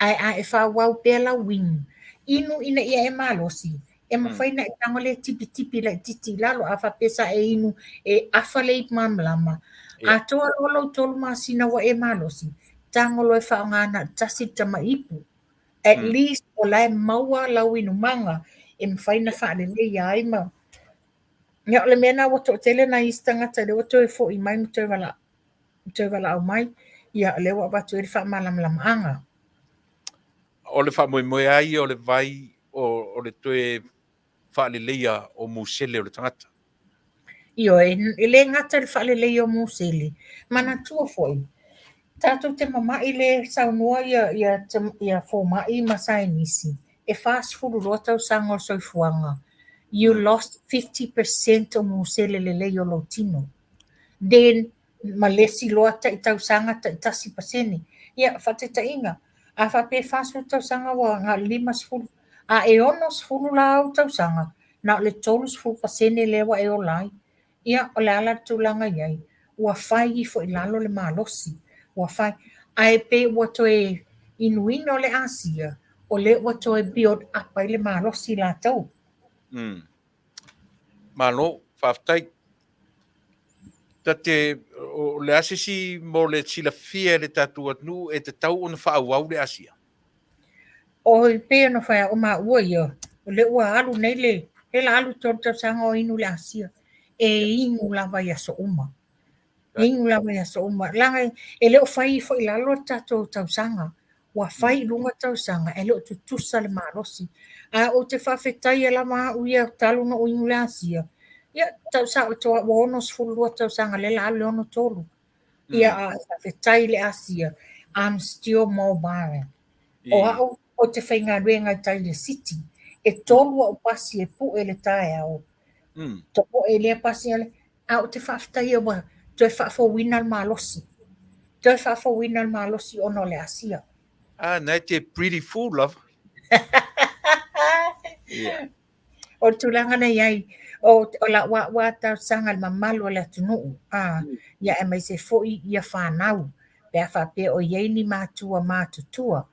Ae a e faaauau pea lau inu, inu ina ia e malosi, e mafai ona e tago le tipitipi laitiiti i lalo, a faapea sa e inu e afa le ipu malamalama, atoa loa lou 3 masina ua e malosi, tago loa e faaaoga na o le tasi le tama ipu. At least o la e maua lau inumaga e mafai ona faaleleia ai ma... Ia, o le mea lena ua toatele nai isi tagata lea ua toe foi mai ma toe valaau, toe valaau mai, ia o lea ua avatu ai le faamalamalamaga. O le faamoemoe lava ia o le vai o le toe faaleleia o musele o le tagata. Ioe, e le gata i le faaleleia o musele, manatua foi, tatou te mama'i le saunoa ia, ia, ia fomai ma saienisi, e 42 tausaga o le soifuaga, you lost 50% o musele lelei o lou tino. Then, ma le isi loa tai tausaga tai 1%. Ia, faataitaiga, a faapea e 40 tausaga ua na o le 50, a e 60 la au tausaga, na o le 30% lea ua e ola ai. Ia, o le a la le tulaga i ai? Ua fai ifo i lalo le malosi, ua fai, ae pei ua toe inuina o le asia, o lea ua toe build up ai le malosi latou. Malo, faafetai. Ta te, o le a se isi mo le silafia e le tatou atunuu e tatau ona faaauau le asia? O i pei ona fai atu maua ia, o lea ua alu nei le, lea la alu 3 tausaga o inu le asia. E inu lava i aso uma. E inu lava i aso uma. Leaga e le o fai ifo i lalo le tatou tausaga. Ua fai i luga tausaga, e le o tutusa le malosi. Ae ou te faafetaia lava au ia talu ona ou inu le asia. Ia, tau sao atu ua 62 tausaga lea la alu le 63. Ia, a faafetai le asia, I'm still mobile. O au ou te faigaluega i tai i le city. E 3 au pasi e pue le taeao. Topoe lea pasi ale. A ou te faafetaia ua toe faafouina le malosi. Toe faafouina le malosi ona o le asia. Ah, na e te pretty fool lava. Yeah. O le tulaga na i ai, o, o lau au lava talosaga i le mamalu o le atunuu, a, ia aemaise foi ia fanau, pe a faapea o i ai ni matua matutua,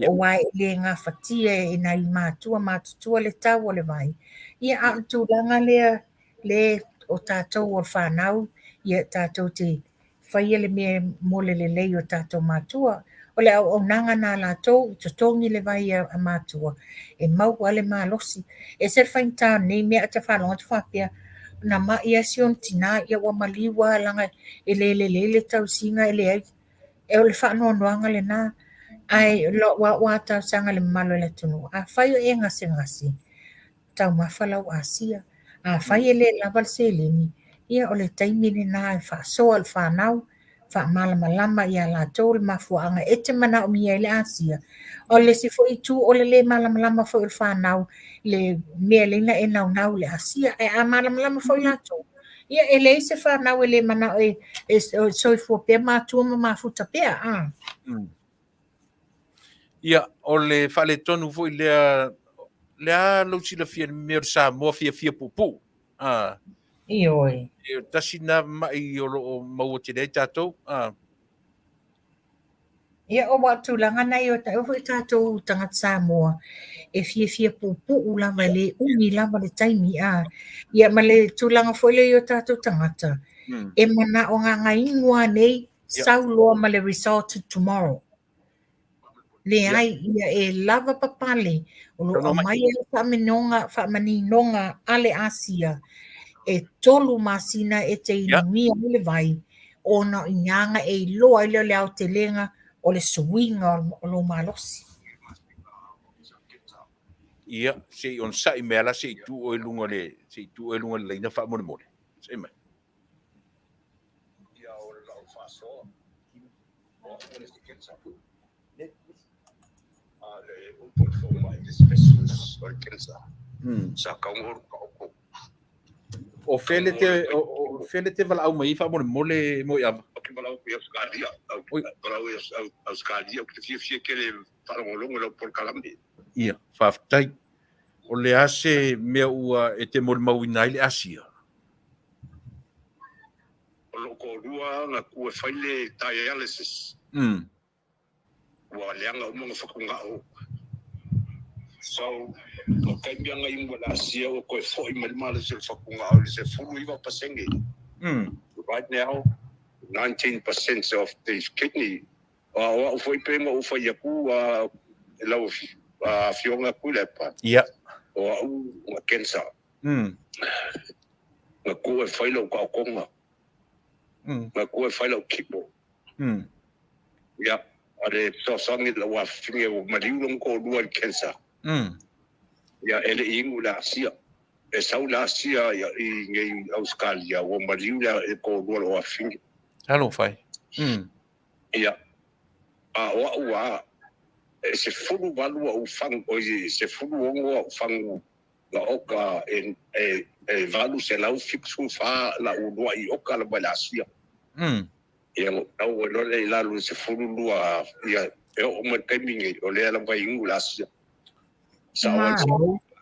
aua e le gafatia e nai matua matutua le tau o le vai. Ia, a o le tulaga lea, le o tatou o le fanau, ia tatou te faia le mea mo le lelei o tatou matua. O le auaunaga na latou i totogi le vai a matua, e maua le malosi. E ese le faigata o lenei mea, a ta faalogo atu faapea, na mai lava si ona tina, ia ua maliu lava leaga e le lelei le tausiga e leai. E o le faanoanoaga lena. Ae lou au lava talosaga i le mamalu o le atunuu, afai o e gasegase, taumafa lau asia. Afai e le lava le seleni, ia o le taimi lena e faasoa i le fanau, faamalamalama ia latou le mafuaaga e te manaomia ai le asia. O le isi foi itu o le le malamalama foi o le fanau le mea lea na e naunau i le asia. Ae a malamalama foi latou, ia e leai se fanau e le manao e soifua pea matua ma mafuta pea. A. Ia, o le faaletonu foi lea, le a lou silafia i le mea o le Samoa fiafia puupuu. Ioe. E tasi na ma'i o loo maua tele ai tatou. Ah. Ia, o wa tulaga nei o ta'u foi tatou tagata Samoa e fiafia puupuu lava e le umi lava le taimi a. Ia ma le tulaga foi lea i o tatou tagata e mana'o gagainu a nei sau loa ma le result tomorrow. Leai, ia e lava papale o lo o aumai ai le faamaninoga, faamaninoga a le Asia e 3 masina e te inumia ai le vai ona o i ina na e iloa ai lea o le aotelega o le suiga o lou malosi. Ia, se i onosai mai lava la se i tuu oe i luga o le, se i tuu oe i luga o le laina faamolemole. Onosai mai. O fea le te, o fea le te valaau mai ai faamolemole Moeava? Ou te valaau atu i Ausetalia, ou te valaau i Ausetalia, ou te fiafia tele e faalogologo i lau polokalame. Ia, faafetai. O le a se mea ua e te molimauina ai le Asia? O lou toalua na tu e fai le dialysis. Ua leaga uma ona fatugao. So, o taimi lava na inu ai le Asia ua toe foi mai le malosi o le fatugao i le 19%. Right now, 19% of the kidney. O au foi pei ona ou fai atu i lau Afioga Tuilaepa, o au na cancer. Na tu e fai lou taotoga. Na tu e fai lau chemo. Ia, a le fesoasoani i lau afafine ua maliu lona toalua i le cancer. Ia, e le i inu i le Asia. E sau le Asia i nei i Ausetalia ua maliu le toalua o lou afafine. Talofa e. Ia, a o au lava, e 18 au fagu, oi, 16 au fagu na oka e 874 lau uluai oka lava i le Asia. Ia, na ou tau ai loa lea i lalo i le 12, ia, e oo mai i le taimi lenei, o lea lava e inu le Asia. Sao ai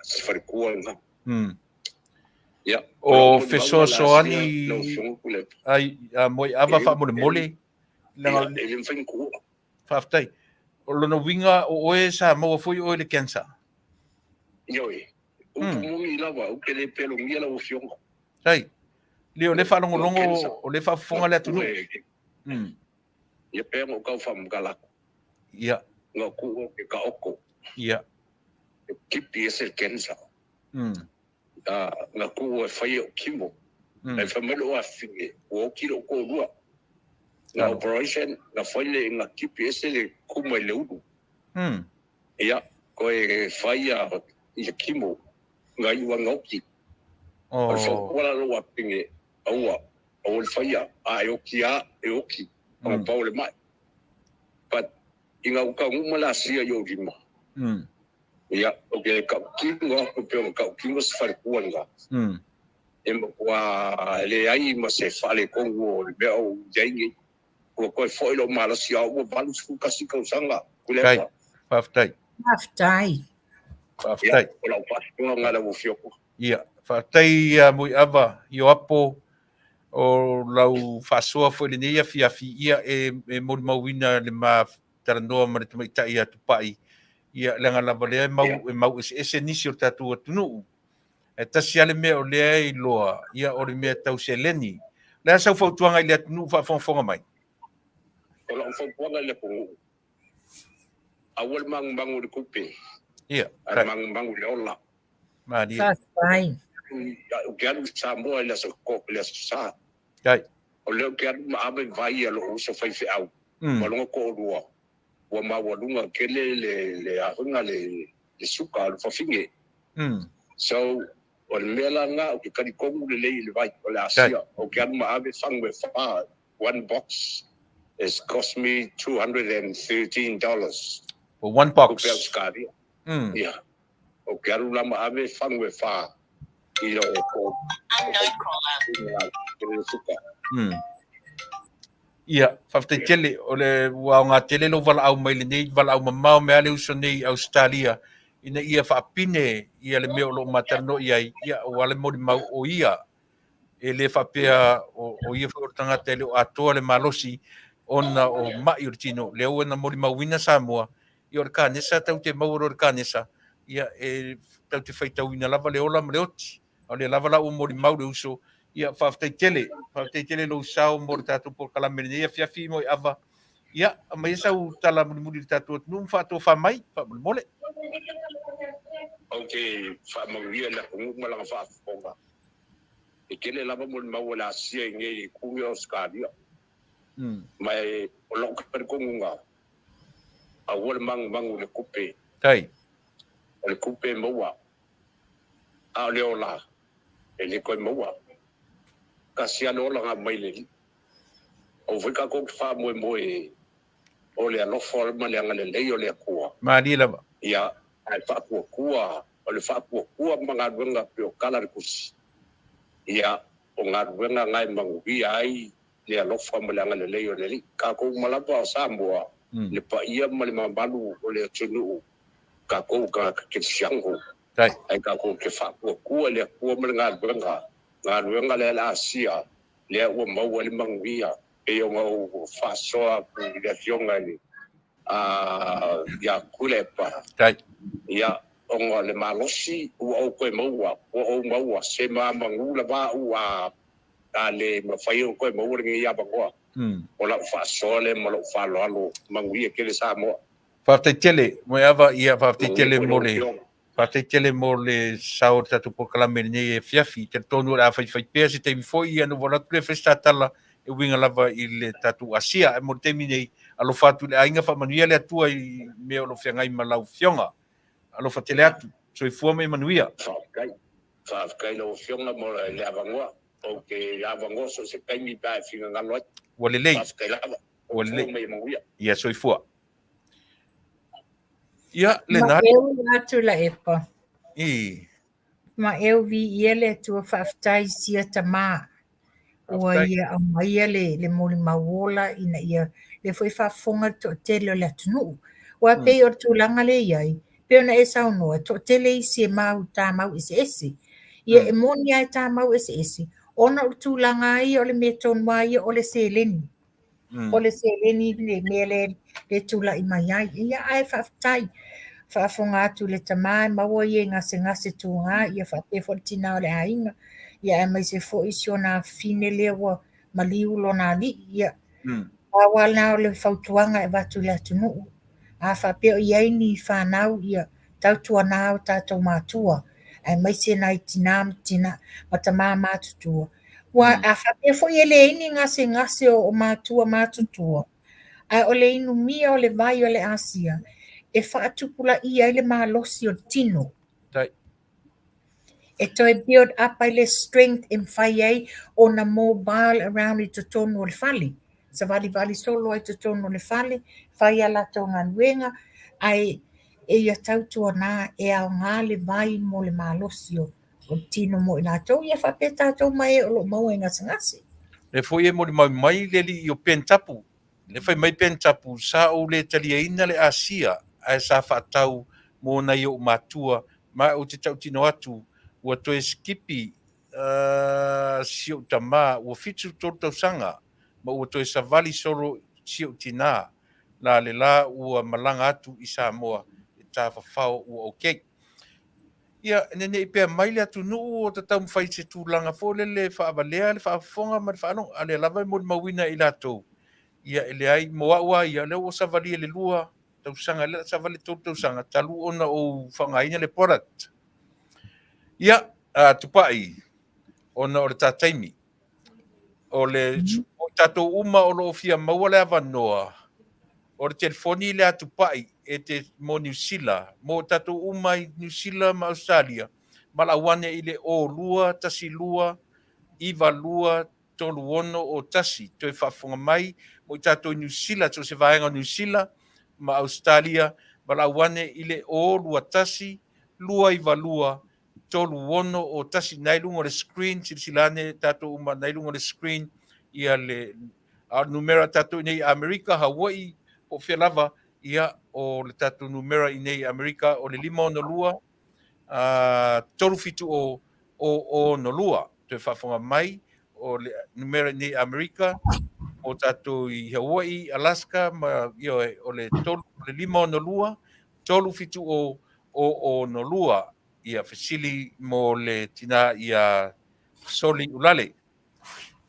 se faletua lena. Ia, O fesoasoani ai a Moeava faamolemole. Ia, e le mafai ona tuua. Faafetai. O lona uiga o oe sa maua foi oe i le cancer? Ioe. Upu moni lava, ou te le pelogia lau Afioga. Sai. Le o lea faalogologo, o lea faafofoga le atunuu. Ia pei ona ou tau faamatala atu. Ia. Na ou tuua ou te taoto. Ia. E tipi ese le cancer. Na tuua e fai au chemo. Ae fai mai lou afafine, ua oti lou toalua. Na operation, na fai le, na tipi ese le kuma i le ulu. Ia, toe fai ia chemo, na iu lava na oti. O le fautua la a lou afafine, aua, aua le faia, a e oti lava, e oti, ona pau o le mai. But, ina ua taunuu mai le Asia i ou lima, Ia, ou te tautino atu pei ona tautino se faletua lena. E matua leai ma se faaletonu o le mea o i ai nei. Ua toe foi lou malosi a ua 81 tausaga. Kai, faafetai. Faafetai. Faafetai. Ia, o lau faasoa lena lau Afioga. Ia, faafetai ia Muiava Ioapo o lau faasoa foi i lenei afiafi, ia e molimauina le ma talanoa ma le tamaitai ia Tupai, ia leaga lava lea e mau, e mau eseese nisi o le tatou atunuu. Ae tasi lava le mea o lea e iloa, ia o le mea tau seleni. O le a sau fautuaga i le atunuu faafogafoga mai? O lau fautuaga i le atunuu, aua le magumagu i le tupe, Ia, ae magumagu i le ola. Malie. Faafetai. Ou te alu i Samoa i le aso Sa. Kai. O lea ou te alu ma ave vai a lou uso faifeau ma lona toalua, ua maualuga tele le aoga le suka o le fafine. So, o le mea la lena, ou te talitonu lelei i le vai o le Asia. Ou te alu ma ave fagu e fa, one box is cost me $213. For one box. Tupe Ausetalia. Ia. Ou te alu la ma ave fagu e fa i lou Ia, faafetai tele, o le ua aoga tele lou valaau mai lenei valaau mamao mai lava le uso nei i Ausetalia ina ia faapine ia le mea o lo o ma talanoa i ai, ia aua le molimau o ia E le faapea o ia foi o le tagata e le o atoa le malosi ona o ma'i o le tino. Lea ua na molimauina Samoa, ia o le kanesa tatou te maua loa i le kanesa, ia e tatou te faitauina lava le ola ma le oti. A o lea lava la ua molimau le uso, ia faafetai tele, faafetai tele lou sao mo le tatou polokalame i lenei afiafi Moeava. Ia, aumaia sau tala mulimuli i le tatou atunuu ma faatofa mai, faamolemole. Ou te faamanuia i le atunuu ma lana faafofoga. E tele lava molimau o le Asia i nei i itu ia o Ausetalia. Ma e o lou talitonuga, aua le manumanu i le tupe. Tai. O le tupe e maua, a o le ola, e le toe maua. Tasi lava le ola na aumai e le Alii. Aua foi tatou te faamoemoe o le alofa ma le agalelei o le Atua. Malie lava. Ia, ae faatuatua, o le faatuatua ma galuega pei o tala a le Tusi, ia, o galuega na e manuia ai le alofa ma le agalelei o le Alii. Tatou uma lava o Samoa, le paia ma le mamalu o le atunuu, tatou tagata kerisiano, ae tatou te faatuatua i le Atua ma le galuega, galuega lea a le Asia, lea ua maua ai le manuia, pei ona ou faasoa atu i le Afioga i le ia Tuilaepa, ia, ona o le malosi ua ou toe maua, ua ou maua se mamanu lava au a le mafai ona toe maua lenei avanoa. O lau faasoa lea ma lou faaaloalo, manuia tele Samoa. Faafetai tele, Moeava, ia faafetai tele mo le Faafetai tele mo le sao o le tatou polokalame i lenei afiafi. Talitonu o le a faifai pea se taimi foi ia ona ou alu atu lea e fai se tatala e uiga lava i le tatou Asia. Ae mo le taimi nei, alofa atu i le aiga, faamanuia le Atua i mea o lo o feagai ma lau Afioga. Alofa tele atu. Soifua ma ia manuia. Faafetai. Faafetai i lau Afioga mo le avanoa. Ou te avanoa so o se taimi pe a e finagalo ai. Ua lelei. Faafetai lava. Ua lelei. Soifua ma ia manuia. Ia soifua. Ia, lena. Ma eu atu la epa. I. Ma eu vi ia le Atua faafetai sia tamā. Ua ia aumaia le, le molimau ola ina ia le foi faafofoga le toatele o le atunuu. Ua pei o le tulaga lea e i ai, pei ona e saunoa, e toatele isi e mau tamau eseese. Ia e moni lava e tamau eseese, ona o le tulaga lava ia o le mea tonu lava ia o le seleni. O le seleni le mea lea e tulai mai ai. Ia ae faafetai, faafofoga atu i le tama e maua ia i gasegase tuga, ia faapea foi le tina o le aiga, ia aemaise foi si ona afafine lea ua maliu lona alii. Ia, pau lava lena o le fautuaga e avatu i le atunuu. A faapea o i ai ni fanau, ia tautuana o tatou matua, aemaise nai tina ma tina ma tama matutua. Ua a faapea foi e leai ni gasegase o matua matutua, ae o le inumia o le vai o le Asia e faatupulaia ai le malosi o le tino. E toe build up ai le strength e mafai ai ona mobile around i totonu o le fale. Savalivali solo ai i totonu o le fale, fai a latou galuega, ae e ia tautuana e aoga le vai mo le malosi o le tino mo i latou, ia faapea tatou ma e o lo o maua i gasegase. Lea foi e molimau mai le alii o Ben Tapu, lea fai mai Ben Tapu, sa ou le taliaina le Asia ae sa faatau mo nai ou matua ma ou te tautino atu ua toe sikipi si ou tama ua 73 tausaga ma ua toe savali solo si ou tina la le la ua malaga atu i Samoa e tafafao ua okay. Ia, ina ne i pea mai le atunuu o taumafai i se tulaga foi lele e faavalea le faafofoga ma le faalogo, a o lea lava e molimauina e i latou, ia e leai, mo au lava ia, o lea ua savalia i le 2 tausaga, lea o le a savali i le 3 tausaga talu ona ou faaaogaina le product. Ia, Tupai, ona o le ta taimi, o le o tatou uma o lo o fia maua le avanoa, o le telefoni lea a Tupai e te mo Niu Sila, mo tatou uma i Niu Sila ma Ausetalia, valaau ane i le 02 12 92 36 o 1. Toe faafofoga mai mo i tatou i Niu Sila, so o se vaega o Niu Sila ma Ausetalia, valaau ane i le 021 292 36 o 1. Na i luga o le screen, silasila ane tatou uma, na i luga o le screen ia le a o le numera tatou i nei Amerika, Hawaii, po o fea lava, ia o le tatou numera i nei Amerika o le 562 370 0 0 62. Toe faafofoga mai. o le numera i nei Amerika, o tatou i Hawaii, Alaska, ma ioe, o le 3, o le 562 370 062. Ia fesili mo le tina ia Soli Ulale.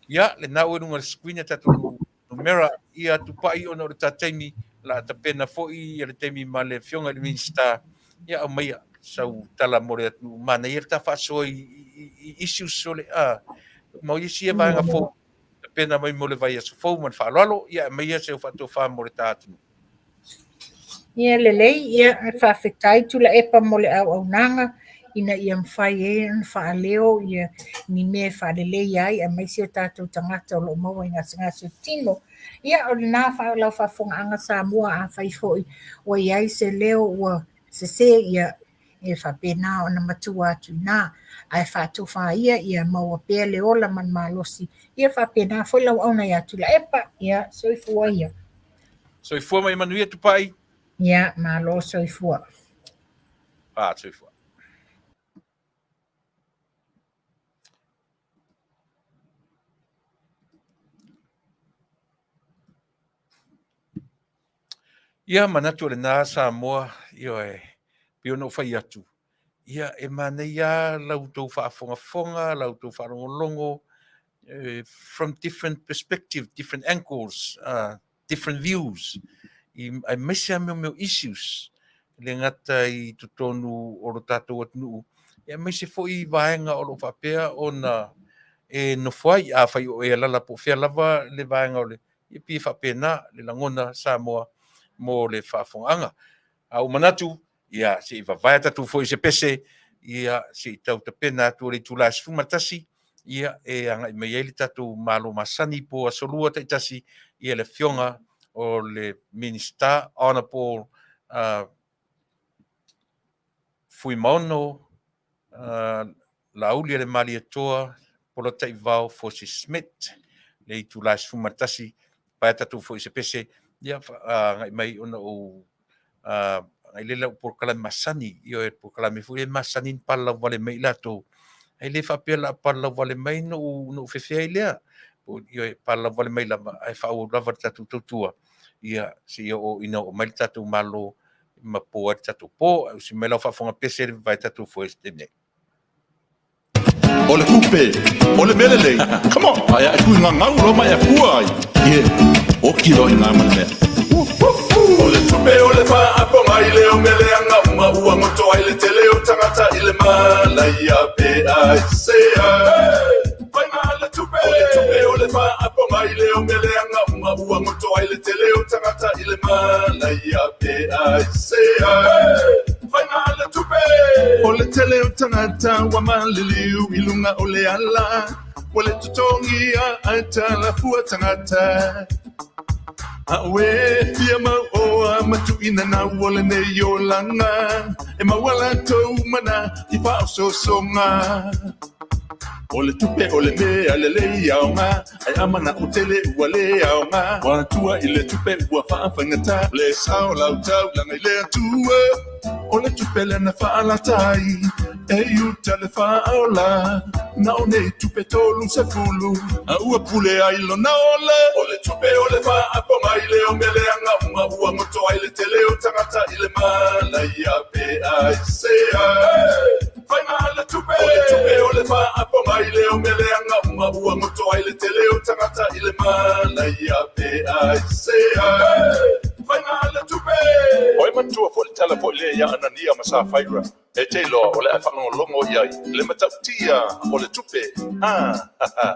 Ia, lena ua i luga o le screen ia tatou numera, ia tupai ona o le ta taimi, la tapena foi ia le taimi ma le afioga i le Minisita, ia aumaia sau tala mo le atunuu. Manaia le ta faasoa i issues o le a ma isi ia vaega fou tapena mai mo le vaiaso fou ma le faaaloalo, ia aumaia seu faatofa mo le ta atunuu. Ia lelei, ia faafetai Tuilaepa mo le auaunaga ina ia mafai ai ona faaleo ia ni mea e faaleleia ai aemaise o tatou tagata o lo o maua i gasegase o tino. Ia o lena lau faafofogaaga Samoa, afai foi ua i ai se leo ua sese, ia e faapena ona matua atu i ina, ae faatofa ia ia maua pea le ola ma le malosi, ia faapena foi lau auauna ia Tuilaepa. Ia soifua ia. Soifua ma ia manuia Tupai. Ia, malo soifua. Ah, soifua. Ia manatu o lena Samoa, ioe, pei ona ou fai atu, ia e manaia lava la outou faafogafoga, la outou faalogologo, from different perspective, different angles, different views, aemaise lava mea o issues, e le gata i totonu o lo tatou atunuu, aemaise foi i vaega o lo o faapea ona e nofo ai. Afai o e alala po o fea lava le vaega o le, ia pei e faapena le lagona Samoa mo le faafofogaaga. A ua manatu, ia se i vavae tatou foi se pese, ia se i tau tapena atu o le itula e 11, ia e agai mai ai le tatou Malo masani po aso lua taitasi, ia le afioga o le Minisita Honorable Fuimaono Laauli Malietoa Polataivao Fosi Smith, le itula e 11, pae tatou foi se pese, ia agai mai ona ou agai le lau polokalame masani, ioe, polokalame foi e masani ni palalau vale mai i latou, ai le faapea la palalau vale mai no fefe ai lea, ioe, palalau vale mai lava, ai faaauau lava le tatou tautua, ia se i oo ina oo mai le tatou Malo ma po ai le tatou po, ai usi mai lau faafofoga pese le vavae tatou foi se taimi nei. O le tupe, o le mea lelei. Come on! Aia e tui ngangau lo mai e pua ai. Yeah, o ki loa i ngā ma le mea. O le tupe o le faapoga i le o mele anga uma ua goto ai le tele o tagata i le malaia pe ai sea. Faiga a le tupe. O le tupe o le faapoga i le o mele anga uma ua goto ai le tele o tagata i le malaia pe ai sea. Faiga a le tupe. O le tele o tagata ua maliliu i luga o le ala, ua le totogia ae talafua tagata. A oe fia mau oa matuina nau o lenei olaga, e maua latou mana i faaosoosoga. O le tupe o le mea lelei aoga, ai amana o tele ua le aoga. Ua tua i le tupe ua faafaigata, le sao lau taulaga i le Atua. O le tupe lena faalatai, e i uta le faaola, na o nei tupe 30, a ua pule ai lona ola. O le tupe o le faapoga i le o mele anga uma ua goto ai le tele o tagata i le malaia pe ai sea. Faiga a le tupe. O le tupe o le faapoga i le o mele anga uma ua goto ai le tele o tagata i le malaia pe ai sea. Faiga a le tupe. Oi matua foi le tala foi le ia Anania ma Safaira, e te iloa o le a faalogologo i ai le matautia o le tupe. Ah, ha, ha.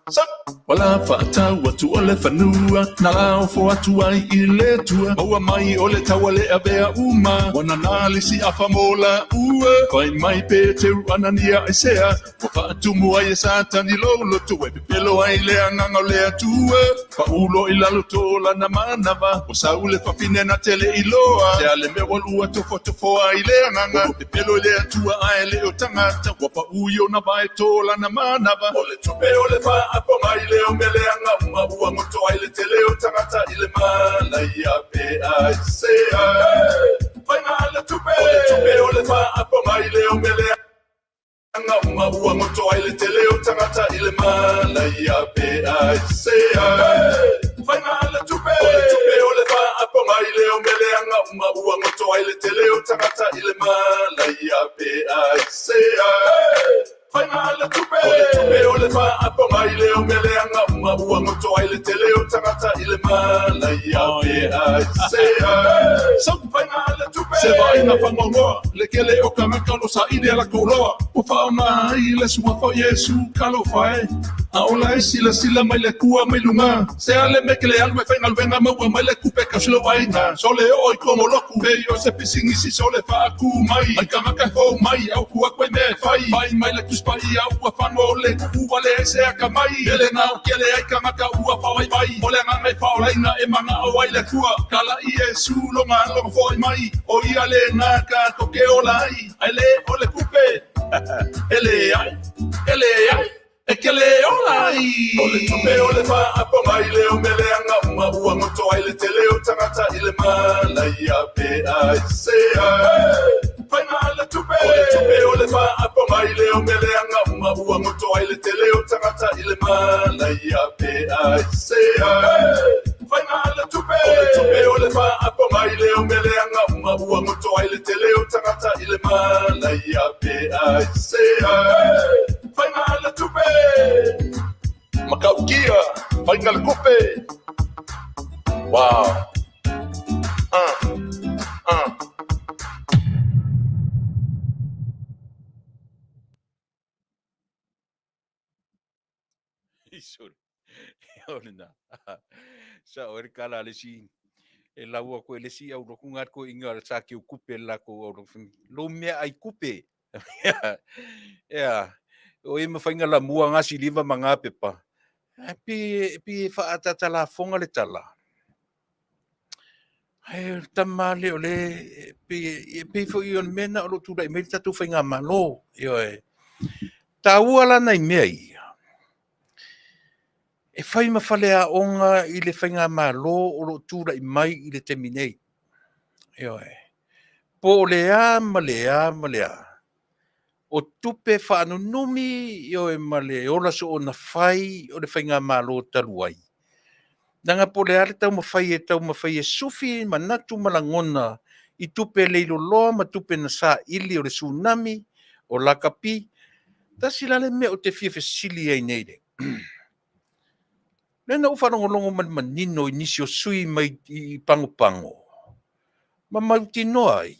Sa! Wala whaatau atu o le whanua, na laofo atu ai i le tua. Maua mai o le taua le avea uma, wana nā lisi afa mo la ua. Whai mai pe teu Anania e sea, ua whaatumu ai e Satani lolo tu e pepelo ai le anganga o le atua. Paulo i lalo tō lana manawa, o Saule whawhine na tele i loa. Te ale mea walua tofo tofo ai le anganga, ua pepelo i le atua ai le o tangata, ua pau i ona vae tō lana manawa. O le tupe o le faapoga i le o mele anga uma ua goto ai le tele o tagata i le malaia pe ai sea. Faiga a le tupe. O le tupe o le faapoga i le o mele Uma ua goto ai le tele o tagata i le manaia pe aisea. Faiga a le tupe. O le tupe o le faapoga i le omeleaga uma ua goto ai le tele o tagata i le manaia pe aisea. Faiga a le tupe. O le tupe o le faapoga i le omeleaga uma ua goto ai le tele o tagata i le manaia pe aisea. Faiga a le tupe. Se vaaiga faanoanoa, le kele o kānaka o lo o saili i a latou loa, ua faaaoga ai le suafa o Iesu talofa e. A o la e silasila mai le Atua mai luga, se a le mea e te le alu e faigaluega maua mai le tupe e tausi lou aiga, sole oo i togolotu, pei o se pisinisi sole faatu mai, mai tagata e fou mai, au tuu atu ai mea e fai, pai mai le Tusi Paia ua fagoa o le nuu ua leai se akamai, ele na o kele ai tagata ua faavaivai, o le agaga e faaolaina e manao ai le Atua, kalaʻi Iesu lona alofa foi mai, o ia lena tatou te ola ai, ae le o le tupe, e leai, e leai. E te le ola ai. O le tupe o le faapoga i le omeleaga uma ua goto ai le tele o tagata i le manaia pe aisea. Faiga a le tupe. O le tupe o le faapoga i le omeleaga uma ua goto ai le tele o tagata i le manaia pe aisea. Faiga a le tupe. O le tupe o le faapoga i le omeleaga uma ua goto ai le tele o tagata i le manaia pe aisea. Faiga a le tupe. Matautia, faiga le tupe. Wow. Sorry. O lena. Sa o le kala le si e lau ko le si au loku ngat ko inga sa ke kupe la ko au loku lo mea ai kupe. Ea, o e mawhainga la mua ngā siliva ma ngā pepa. Pi, pi e whaatata la fonga le tala. Ai, o le tama le o le, pe, pe foi o le mea na o lo tūrai mai le tatou faigamalo. Ioe. Tāua la nai mea ia. E fai ma faleaoga i le faigamalo o lo o tulai mai i le taimi nei. Ioe. Po o le a ma le a ma le a. O tupe faanunumi ioe ma le ola soona fai o le faigamalo talu ai. Leaga po o le a le taumafai e taumafai e sufi manatu ma lagona i tupe leiloloa ma tupe na saili o le tsunami, o lakapi. Tasi la le mea ou te fia fesili ai nei le. Lea na ou faalogologo ma le manino i nisi o sui mai i Pagopago ma mautinoa ai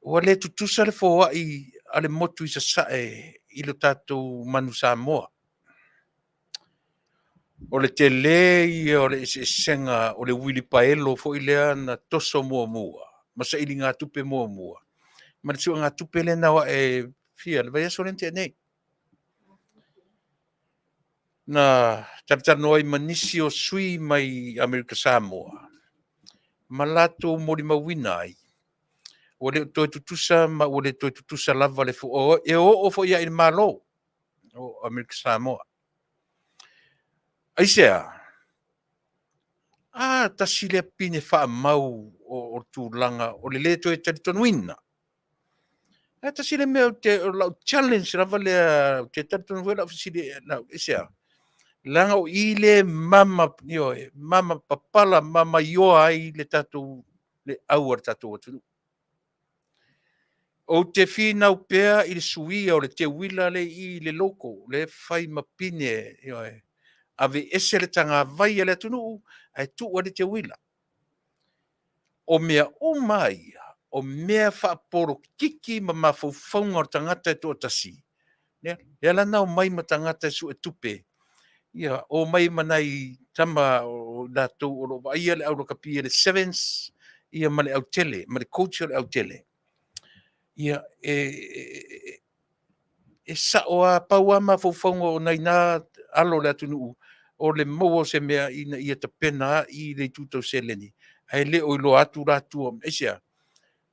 ua le tutusa le foai a le motu i Sasae i lo tatou Manu Samoa. O le tele ia o le eseesega o le uilipaelo foi lea na toso muamua ma sailigatupe muamua ma le suegatupe lea na o ae fia le vaiaso lea na tea nei. Na talatalanoa ai ma nisi o sui mai Amerika Samoa ma latou molimauina ai ua le o toe tutusa ma ua le toe tutusa lava le e oo foi ia i le Malo o Amerika Samoa. Aisea? A, tasi lea pine faamau o tulaga o le le toe talitonuina. Ae tasi le mea o lau challenge lava lea, ou te talitonu foi lau fesili, aisea? Leaga o i le mama, ioe, mama papala, mama ioa ai le tatou, le au a le tatou atunuu. Ou te finau pea i le suia o le teuila le i le loko, le fai ma pine, ioe, aveese le tagavai a le atunuu, ae tuu ai le teuila. O mea uma ia, o mea faapolokiki ma mafaufauga o le tagata e toatasi. Lea, lea la na omai ma tagata e suetupe, ia, omai ma nai tama o latou o lo o vaaia le au lakapi e le sevens, ia ma le autele, ma le coach o le autele. Ia, e, e sao lava, pau lava mafaufauga o nai na alo o le atunuu, o le maua o se mea ina ia tapena ai le itu tau seleni, ae le o iloa atu la tua, aisea?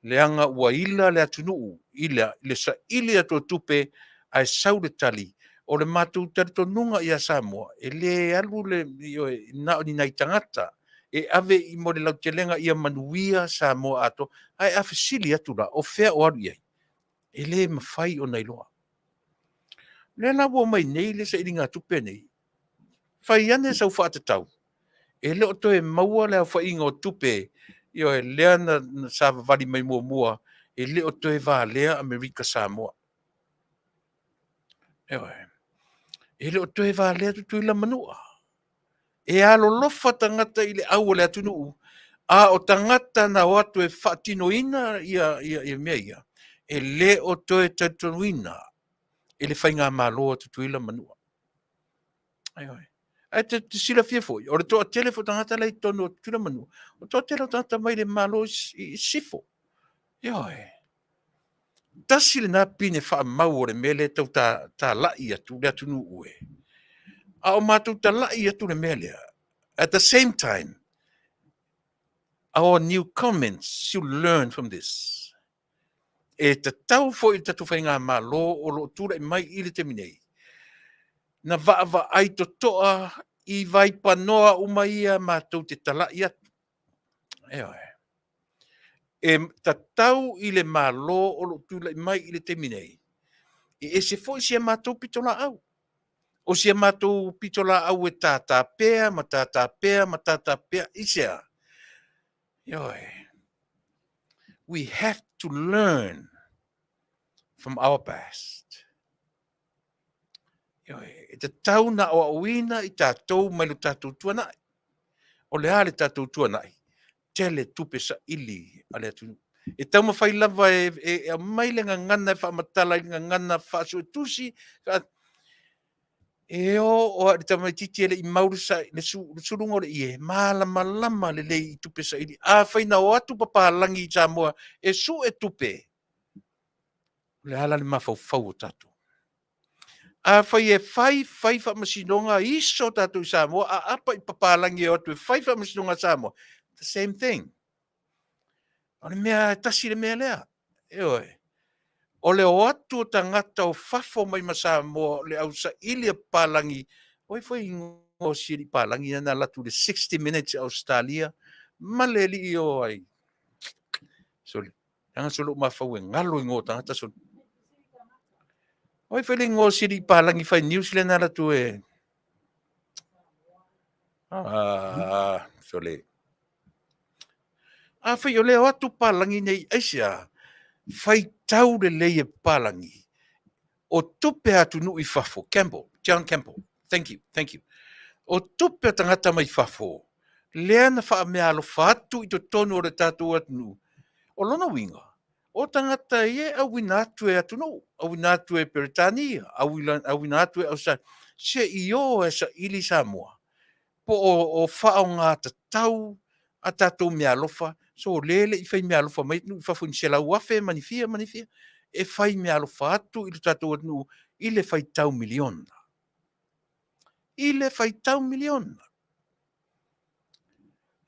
Leaga ua ila le atunuu i le saili atu o tupe ae sau le tali, o le matou talitonuga ia Samoa, e le alu le, ioe, na o ni nai tagata e ave i mo le lautelega ia manuia Samoa atoa. Ae a fesili atu la, o fea o alu i ai? E le mafai ona iloa. Lea la ua omai nei le sailigatupe nei, fai ane sau faatatau, e le o toe maua le aofaiga o tupe, ioe, lea na savavali mai muamua, e le o toe valea Amerika Samoa. Ioe. E le o toe valea Tutuila ma Manua. E alolofa tagata i le au o le atunuu, a o tagata na o atu e faatinoina ia mea ia, e le o toe talitonuina e le faigamalo a Tutuila ma Manua. Ioe. Ae te silafia foi, o le toatele foi o tagata la i totonu o Tutuila ma Manua, o le toatele o tagata mai le Malo i Sisifo. Ioe. Tasi lena pine faamau o le mea lea e tau talai atu le atunuu e. A o matou talai atu le mea lea, at the same time, our new comments should learn from this. E tatau foi i le tatou faigamalo o lo o tulai mai i le taimi nei, na vaavaai totoa i vaipanoa uma ia matou te talai atu. Ioe. E tatau i le Malo o lo o tulai mai i le taimi nei, e ese foi si a matou pitolaau. O si a matou pitolaau e tātā pea ma tātā pea ma tātā pea i se a? Ioe. We have to learn from our past. Ioe, e tatau na aoaoina i tatou mai lo tatou tuanai. O le a le tatou tuanai? Tele tupe saili a le atunuu. E taumafai lava e, e, e aumai le gagana e faamatala i le gagana faasuetusi, e oo lava i le tamaitiiti e le i mau le, sa, le, su, le suluga o le ie, malamalama lelei i tupe saili. Afai na o atu papalagi i Samoa e sue tupe, o le a la le mafaufau o tatou? Afai e fai, fai faamasinoga iso tatou i Samoa, a apa i papalagi e o atu e fai faamasinoga a Samoa, the same thing. O le mea, e tasi le mea lea. Ioe. O le o atu o tagata o fafo mai ma Samoa, o le ausaili a papalagi, o ai foi igoa o si alii palagi na alu atu i le 60 minutes i Ausetalia, ma le alii o ai. Sorry. Leaga se lou mafau e galo igoa o tagata soli. O ai foi le igoa o si alii palagi fai news lea na alu atu e... Ah, sole. Afai o lea o atu palagi nei, aisea, faitau lelei e palagi o tupe a atunuu i fafo, Campbell, John Campbell, thank you, thank you. O tupe a tagata mai fafo, lea na faameaalofa atu i totonu o le tatou atunuu, o lona uiga, o tagata ia e auina atu e atunuu, auina atu e Peretania, auina atu e Ausetalia, se i o e saili Samoa, po o faaaoga tatau a tatou meaalofa, so lea e le i fai meaalofa mai atunuu i fafo i ni 100,000 ma ni fia ma ni fia, e fai meaalofa atu i le tatou atunuu i le faitau miliona. I le faitau miliona.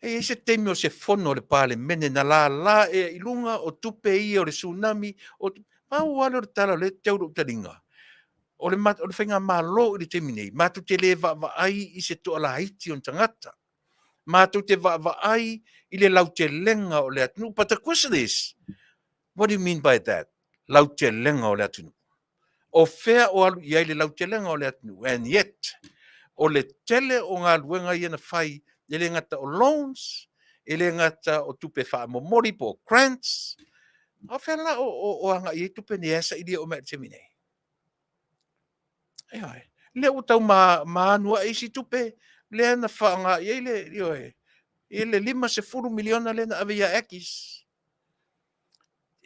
E i ai se taimi o se fono a le Palemene na lala ea i luga o tupe ia o le tsunami, o pau lava lea o le tala o lea e teu i lou taliga, o le, o le faigamalo i le taimi nei, matou te le vaavaai i se toalaiti o ni tagata. Matou te vaavaai i le lautelega o le atunuu. But the question is, what do you mean by that? Lautelega o le atunuu. O fea o alu i ai le lautelega o le atunuu? And yet, o le tele o galuega ia na fai, e le gata o loans, e le gata o tupe faamomoli po o grants, a o fea la o, o, o agai ai tupe nei e sailia uma i le taimi nei? Ioe. Lea ua tau ma, maanu ae isi tupe, lea na faaaoga i ai le, ioe, i le 50 miliona lea na ave ia Akis.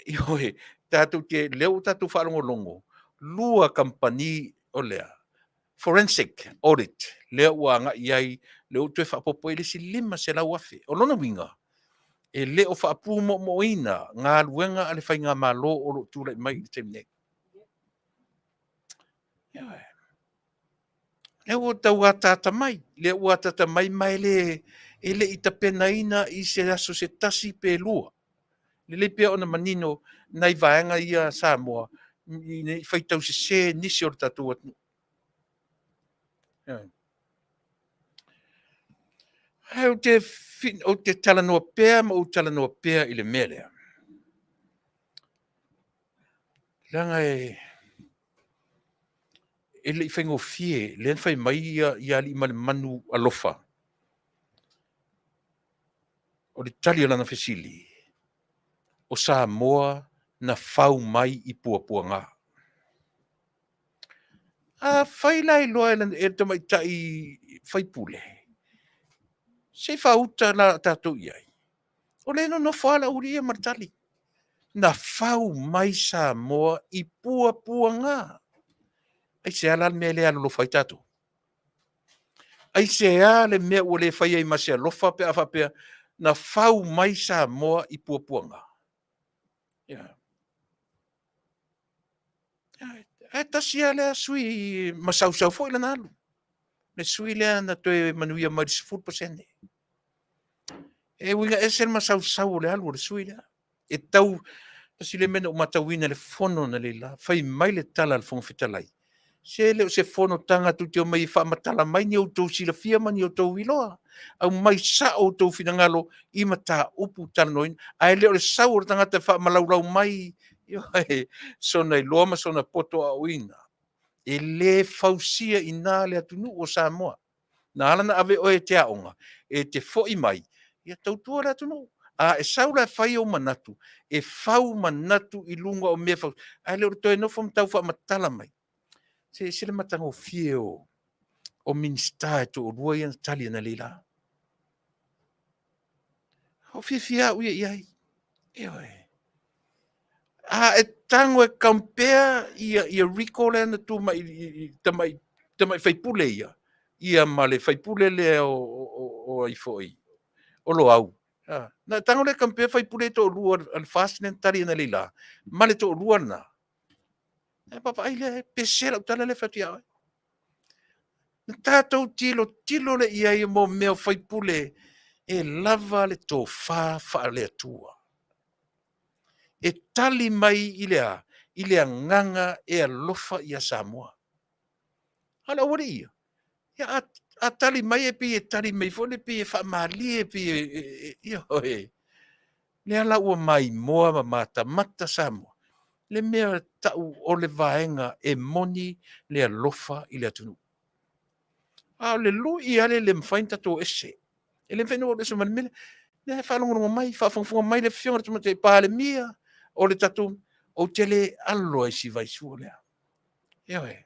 Ioe, tatou te, lea ua tatou faalogologo, lua kamupani o lea, forensic audit, lea ua agai i ai, lea ua toe faaopoopo i ai le isi 500,000. O lona uiga, e le o faapumoomoina galuega a le faigamalo o lo o tulai mai i le taimi nei. Ioe. Lea ua tau ataata mai, lea ua ataata mai ma e le, e le i tapenaina i se aso se tasi pe lua. Lelei pea ona manino nai vaega ia Samoa, ne i faitau sese nisi o le tatou atunuu. Ae ou te, ou te talanoa pea ma ou talanoa pea i le mea lea. Leaga e e le i faigofie, lea na fai mai ia, ia alii ma le manu alofa. O le tali o lana fesili, o Samoa na fau mai i puapuaga. A fai la iloa e le tamaitai faipule, se i faauta la tatou i ai. O lea e nonofo lava le aualii ia ma le tali. Na fau mai Samoa i puapuaga. Aisea la le mea e le alolofa ai tatou? Aisea le mea ua le fai ai ma se alofa pe a faapea na fau mai Samoa i puapuaga? Yeah. Ae tasi lava lea sui masausau foi lana alu. Le sui lea na toe manuia mai le 10%. E uiga ese le masausau o le alu o le sui lea. E tau, tasi lea mea na ou matauina i le fono analeila, fai mai le tala a le Fofoga Fetalai, se le o se fonotaga tou te omai e faamatala mai ni outou silafia ma ni outou iloa. Aumai sao outou finagalo i mataupu talanoaina, ae le o le sau o le tagata e faamalaulau mai ioe, sona iloa ma sona poto aoaoina. E le fausia i ina le atunuu o Samoa. Na ala ona ave oe e te aoga, e te foi mai, ia tautua le atunuu. A e sau la e fai ou manatu, e fau manatu i luga o mea fau, ae le o le toe nofo ma tau faamatala mai. Se ese le matagofie o, o Minisita e toalua ia na tali analeila. O fiafia au ia i ai. Ioe. A e tago e compare ia, ia Rico lea na tu mai i, i, tamai, tamai faipule ia, ia ma le faipule lea o, o, o, o ai foi, o Loau. Ah, na tago lea compare faipule e toalua a le FAST lea na tali analeila, ma le toalua lena. E vaavaai lea, pese lau tala lea e fai atu ia oe. Na tatou tilotilo lea i ai mo mea o faipule e lava le tofa faale-Atua. E tali mai i le a? I le agaga e alofa ia Samoa. A o le aualii ia, ia a, a tali mai e pei e tali mai foi le pei e faamalie, pei e, e, e ioe. Lea la ua maimoa ma matamata Samoa, le mea tau o le vaega e moni le alofa i le atunuu. A o le lui lava lea e le mafai ona tatou o ese. E le mafai ona ou ese ma le mea lea. Lea e faalogologo mai, faafogafoga mai le Afioga i le Tamaitai Palemia o le tatou... Ou te le alo ai i si vaisua lea. Ioe.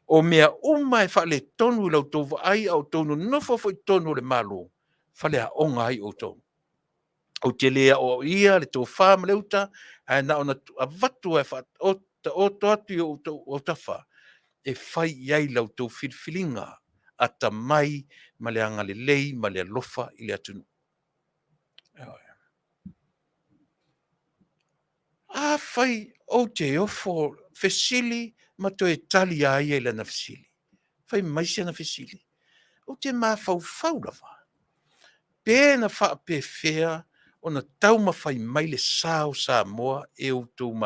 O mea uma e faaletonu i la outou vaai a o outou nonofo foi i totonu o le Malo, faleaoga ai outou. Ou te le aoaoia le tofa ma le uta, ae na ona avatu e faataoto atu i outou autafa e fai i ai la outou filifiliga atamai ma le agalelei ma le alofa i le atunuu. Afai ou te ofo fesili ma toe tali a ia i lana fesili, fai mai si ana fesili, ou te mafaufau lava, pe na faapefea ona taumafai mai le sa o Samoa e outou,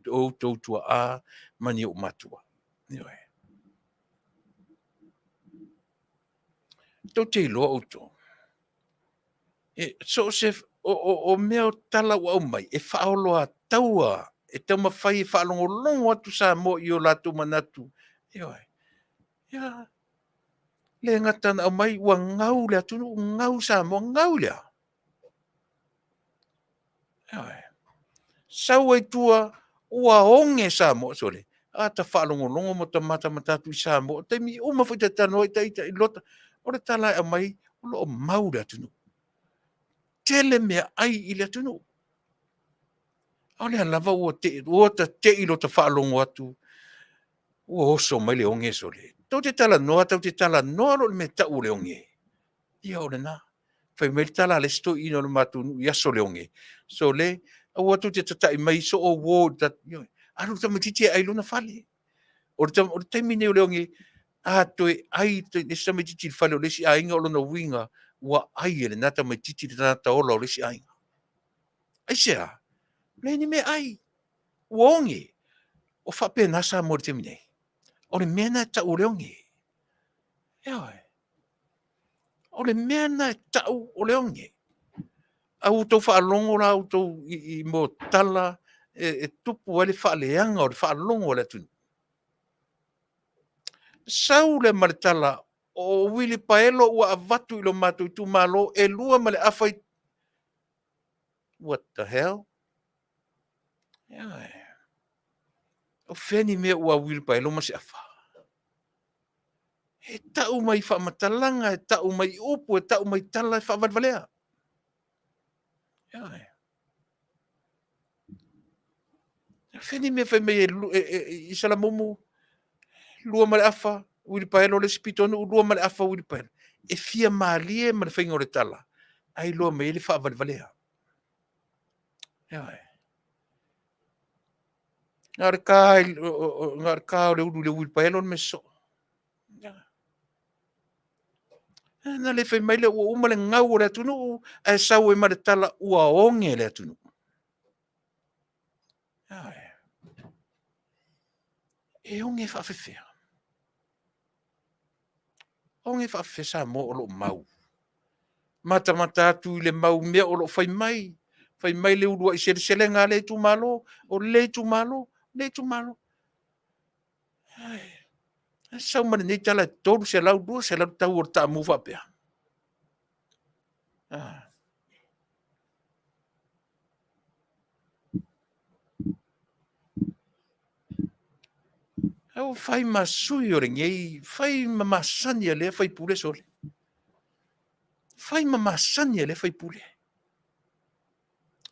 outou tuaa ma ni ou matua. Ioe. Tou te iloa outou, e, so o se, o, o, o mea o tala ua aumai, e faaoloataua, e taumafai e faalogologo atu Samoa i o latou manatu. Ioe. Ia, le gata na aumai, ua gau le atunuu, gau Samoa, gau i le a? Ioe. Sau ai tua, ua oge Samoa, sole. A ta faalogologo ma ta matamata atu i Samoa, o taimi uma foi ta talanoa i ita i lota, o le tala e aumai, o lo o mau le atunuu. Tele meaai i le atunuu. A o lea lava ua te, ua ta tei lota faalogo atu, ua oso mai le oge sole. Tou te talanoa, tou te talanoa loa i le mea e tau o le oge. Ia o lena. Fai mai le tala a le isi toeaina o le matou nuu i aso le oge. Sole, aua tou te tatai mai so o uo i le ioe. Alu le tamaitiiti e ai lona fale. O le, o le taimi nei o le oge, a toe ai le isi tamaitiiti i le fale o le isi aiga, o lona uiga, ua ai e lena tamaitiiti le tagata ola o le isi aiga. Aisea? Leai ni mea ai. Ua oge. O faapena Samoa i le taimi nei. O le mea lena e tau o le oge. Ioe. O le mea lena e tau o le oge. A ua outou faalogo la outou i, i mo tala e tupu ai le faaleaga o le faalogo a le atunuu. Sau lea ma le tala o uilipaelo ua avatu i lo matou itumalo e 2.5 i... What the hell? O fea ni mea ua uilipaelo ma se afa? E tau mai faamatalaga, e tau mai upu, e tau mai tala e faavalevalea. Fea ni mea fai mai i Salamumu, 2.5 uilipaelo, le isi pitonuu 2.5 uilipaelo. E fia malie ma le faiga o le tala, ae iloa mai ai le faavalevalea. Na o le ka o le ulu i le uilipaelo le mea sosoo. Na le fai mai lea ua uma le gau o le atunuu, ae sau ai ma le tala ua oge le atunuu. E oge faafefea. Oge faafefea Samoa o lo o mau. Matamata atu i le mau mea o lo o fai mai, fai mai le uluai seleselega a le itumalo, o le itumalo, le itumalo. Ai, sau ma lenei tala e 300, 200 tau o le taamu faapea. Ah. Ua fai ma sui o lenei, fai ma masani a lea faipule sole. Fai ma masani a lea faipule.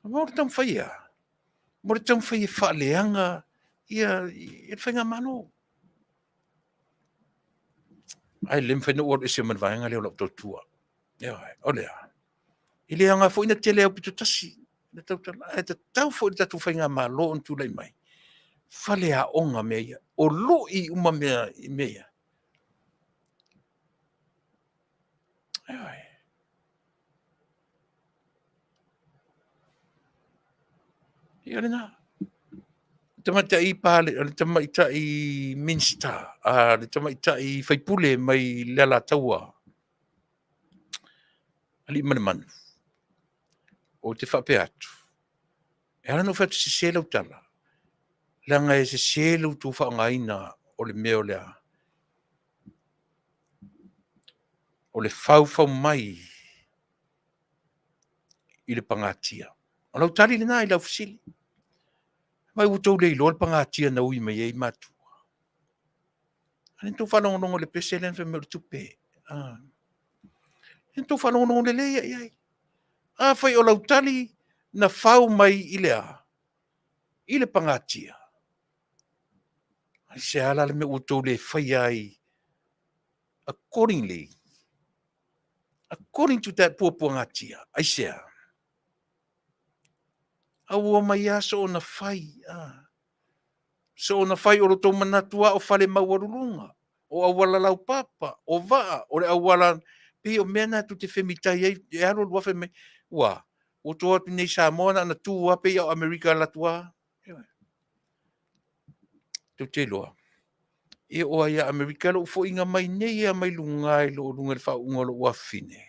Mo le taumafai e a? Mo le taumafai e faaleaga ia le faigamalo. Ae le mafai ona ou alu ese ma le vaega lea o lau tautua. Ioe, o le a? E le aoga foi na tele au pito tasi le tautala, ae tatau foi i le tatou faigamalo ona tulai mai, faleaoga mea ia, o lui uma mea i mea ia. Ioe. Ia lena. Tamaitai pale, o le tamaitai Minista, a le tamaitai faipule mai le Alataua, Aliimalemanu, ou te faapea atu, e ala ona ou fai atu sese lau tala, leaga e sese lo outou faaaogaina o le mea o le a? O le faufau mai i le pagatia. O lau tali lena i lau fesili. Vai ua outou le iloa le pagatia na ui mai ai matua. A lea na outou faalogologo i le pese lea na fai mai o le tupe. Ah. Lea na outou faalogologo lelei i ai. Afai o lau tali na fau mai i le a? I le pagatia. Aisea la le mea ua outou le faia ai accordingly? According to that puapuagatia. Aisea? A ua omai lava soona fai. Ah. Soona fai o lo outou manatu lava o fale maualuluga, o auala laupapa, o vaa, o le auala, pei o mea na tou te femitai ai, e alu alu lava fai mai, ua, ua outou o atu nei i Samoa na ona tu lava pei o Amerika e alu atu lava. Tou te iloa, e oo lava ia Amerika lou foiga mai nei lava mai luga i lou luga i le faauuga o lou afafine,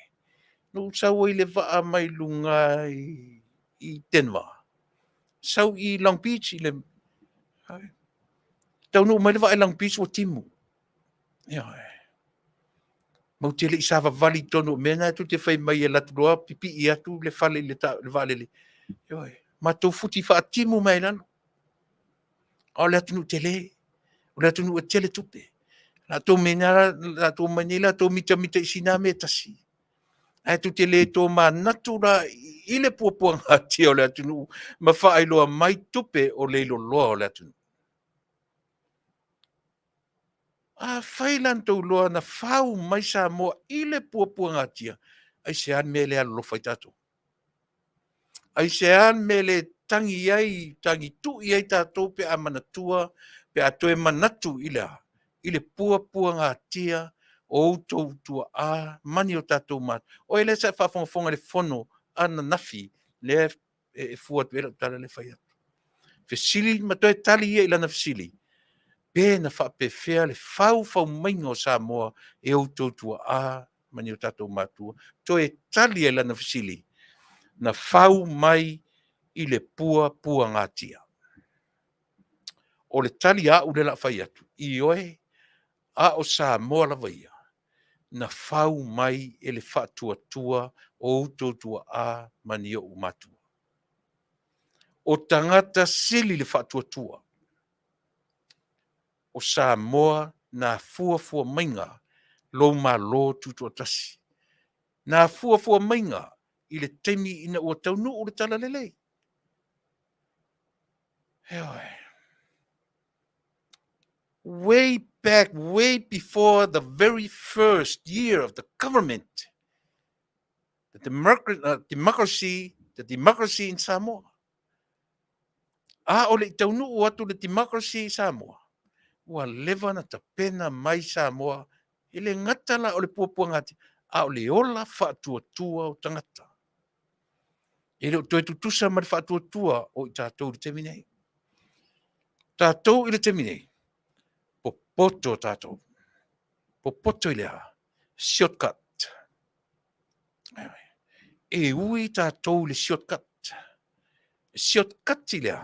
na ou sau ai i le vaa mai luga i Denver, sau i Long Beach i le taunuu mai le vaa i Long Beach ua timu. Ioe. Matou te le i savavali i totonu o mea na tou te fai mai e alu atu loa pipii atu le fale i le, le vaalele. Ioe. Matou futi faatimu mai i lalo. A o le atunuu tele, o le atunuu e tele tupe. Latou mea latou omai nei latou mitamita i sina mea e tasi. Ae tou te le tomanatu la i le puapuagatia o le atunuu ma faailoa mai tupe o leiloloa o le atunuu. Afai la na tou iloa na fau mai Samoa i le puapuagatia, aisea le mea e le alolofa ai tatou? Aisea le mea e le tagi ai, tagi tui ai tatou pe a manatua, pe a toe manatu i le a? I le puapuagatia o outou tuaa ma ni o tatou matua. O lea sa e faafogafoga i le fono ananafi, lea e fua atu i ai lau tala lea e fai atu. Fesili ma toe tali ia i lana fesili, pe na faapefea le faufau maiga o Samoa e outou tuaa ma ni o tatou matua? Toe tali ia i lana fesili, na fau mai i le puapuagatia. O le tali a au lea o le a fai atu, ioe, a o Samoa lava ia, na fau mai e le faatuatua o outou tuaa ma ni ou matua. O tagata sili le faatuatua o Samoa na fuafua maiga lou Malo Tutoatasi, na fuafua maiga i le taimi ina ua taunuu le Talalelei. Ioe. Way back, way before the very first year of the government, the democracy, the democracy in Samoa. A o le i taunuu atu le democracy i Samoa, ua leva na tapena mai Samoa e le gata la o le puapuaga a o le ola faatuatua o tagata. E le o toe tutusa ma le faatuatua o i tatou i le taimi nei. Tatou i le taimi nei, popoto tatou. Popoto i le a? Shortcut. E ui tatou i le shortcut. Shortcut i le a?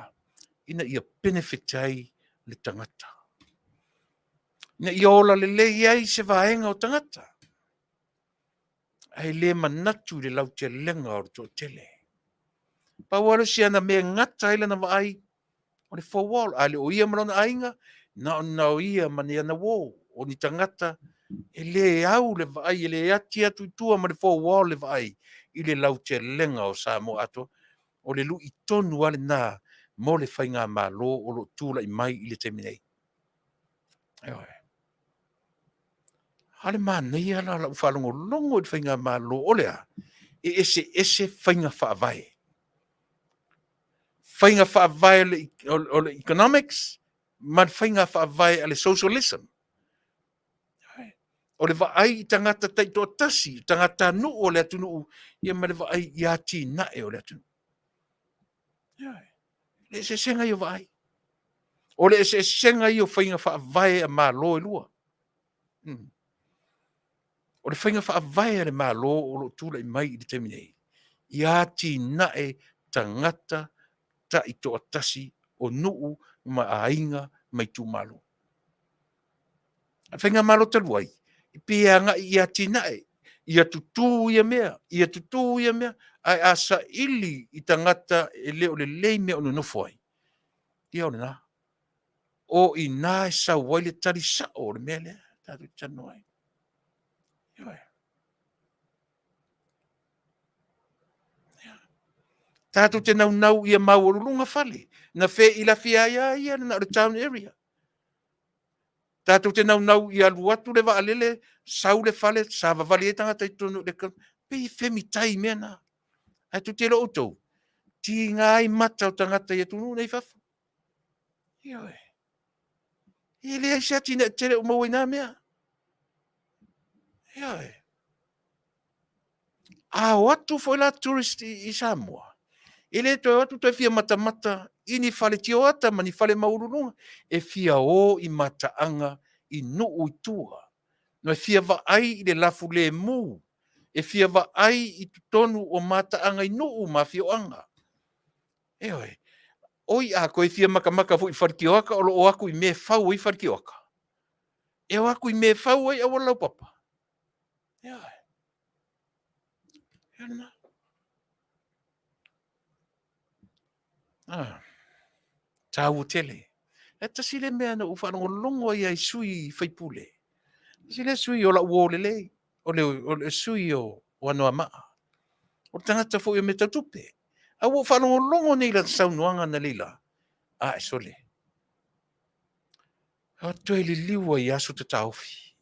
Ina ia benefit ai le tagata. Ina ia ola lelei ai se vaega o tagata. Ae le manatu i le lautelega o le toatele. Pau lava lea o si ana mea e gata ai lana vaai, o le four wall. A le o ia ma lona aiga, na ona o ia ma ni ana uō, o ni tagata e le au le vaai, e le ati atu i tua ma le four wall le vaai i le lautelega o Samoa atoa. O le lui tonu lava lena mo le faigamalo o lo o tulai mai i le taimi nei. Ioe. A o le manaia la o lau faalogologo i le faigamalo, o le a? E eseese faiga faavae. Faiga faavae o le economics ma le faiga faavae a le socialism. O le vaai i tagata taitoatasi, tagatanuu o le atunuu, ia ma le vaai i atinae o le atunuu. Le eseesega ia o vaai. O le eseesega ia o faiga faavae a Malo e lua. O le faiga faavae a le Malo o lo o tulai mai i le taimi nei, ia atinae tagata taitoatasi o nuu ma aiga ma itumalo. A le faigamalo talu ai, e pei e agai i atinae, ia tutū ia mea, ia tutū ia mea, ae a saili i tagata e le o lelei mea o nonofo ai, ia o lena. O i ina e sau ai le tali sao o le mea lea tatou te talanoa ai. Ioe. Tatou te naunau ia maualuluga fale, na feilafia ai lava ia na o le town area. Tatou te naunau ia alu atu le vaalele, sau le fale, savavali ai tagata i totonu o le pei e femitai i mea na. Ae tou te iloa outou, tiga ai mata o tagata i atunuu nei i fafo. Ioe. E leai se atinae tele o maua i na mea. Ioe. A o atu foi la tourist i Samoa, e le toe o atu toe fia matamata i ni fale tioata ma ni fale maualuluga, e fia o i mataaga i nuu i tua, ma e fia vaai i le lafulemu, e fia vaai i totonu o mataaga i nuu ma afioaga. Ioe. Oi, a toe fia matamata foi i fale tioata o lo o atu i mea e fau ai fale tioata. E o atu i mea e fau ai auala laupapa. Ioe. Ia lena. Ah, tāua tele. E tasi le mea na ou faalogologo ai i sui faipule. Tasi le sui o lau uo lelei, o le sui o Anoamaa. O le tagata foi o mea tau tupe. A ua ou faalogologo nei i lana saunoaga analeila, a e sole. A toe liliu ai i aso tataofi.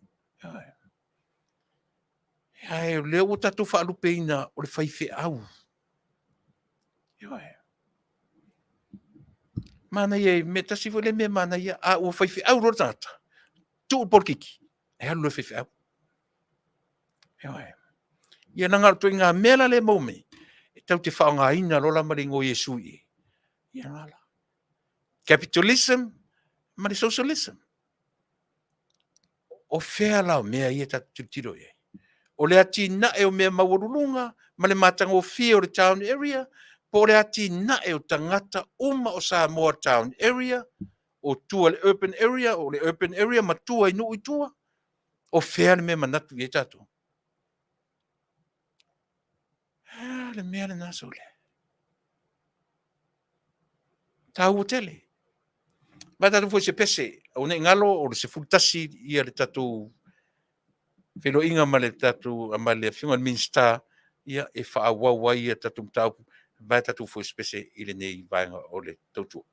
Ae o lea ua tatou faalupeina o le faifeau. Ioe. Manaia, mea tasi foi le mea manaia, a ua faifeau loa le tagata, tuu le polokiki, e alu loa e faifeau. Ioe. Ia leaga o le ituaiga mea la lea e maua mai, e tatou te faaaogaina loa la ma le igoa o Iesu i i. Ia lena la. Capitalism ma le socialism. O fea la o mea ia tatou tilotilo i ai? O le atinae o mea maualuluga ma le matagofie o le town area, po o le atinae o tagata uma o Samoa town area, O tua le urban area, o le urban area ma tua i nuu i tua? O fea le mea manatu i ai tatou? Ah, le mea lena sole. Taua tele. Vai tatou foi se pese, aua ne i galo o le 11 ia le tatou feiloaiga ma le tatou ma le afioga i le Minisita ia e faaauau ai ia tatou mataupu. Vai tatou foi se pese i lenei vaega o le tautua.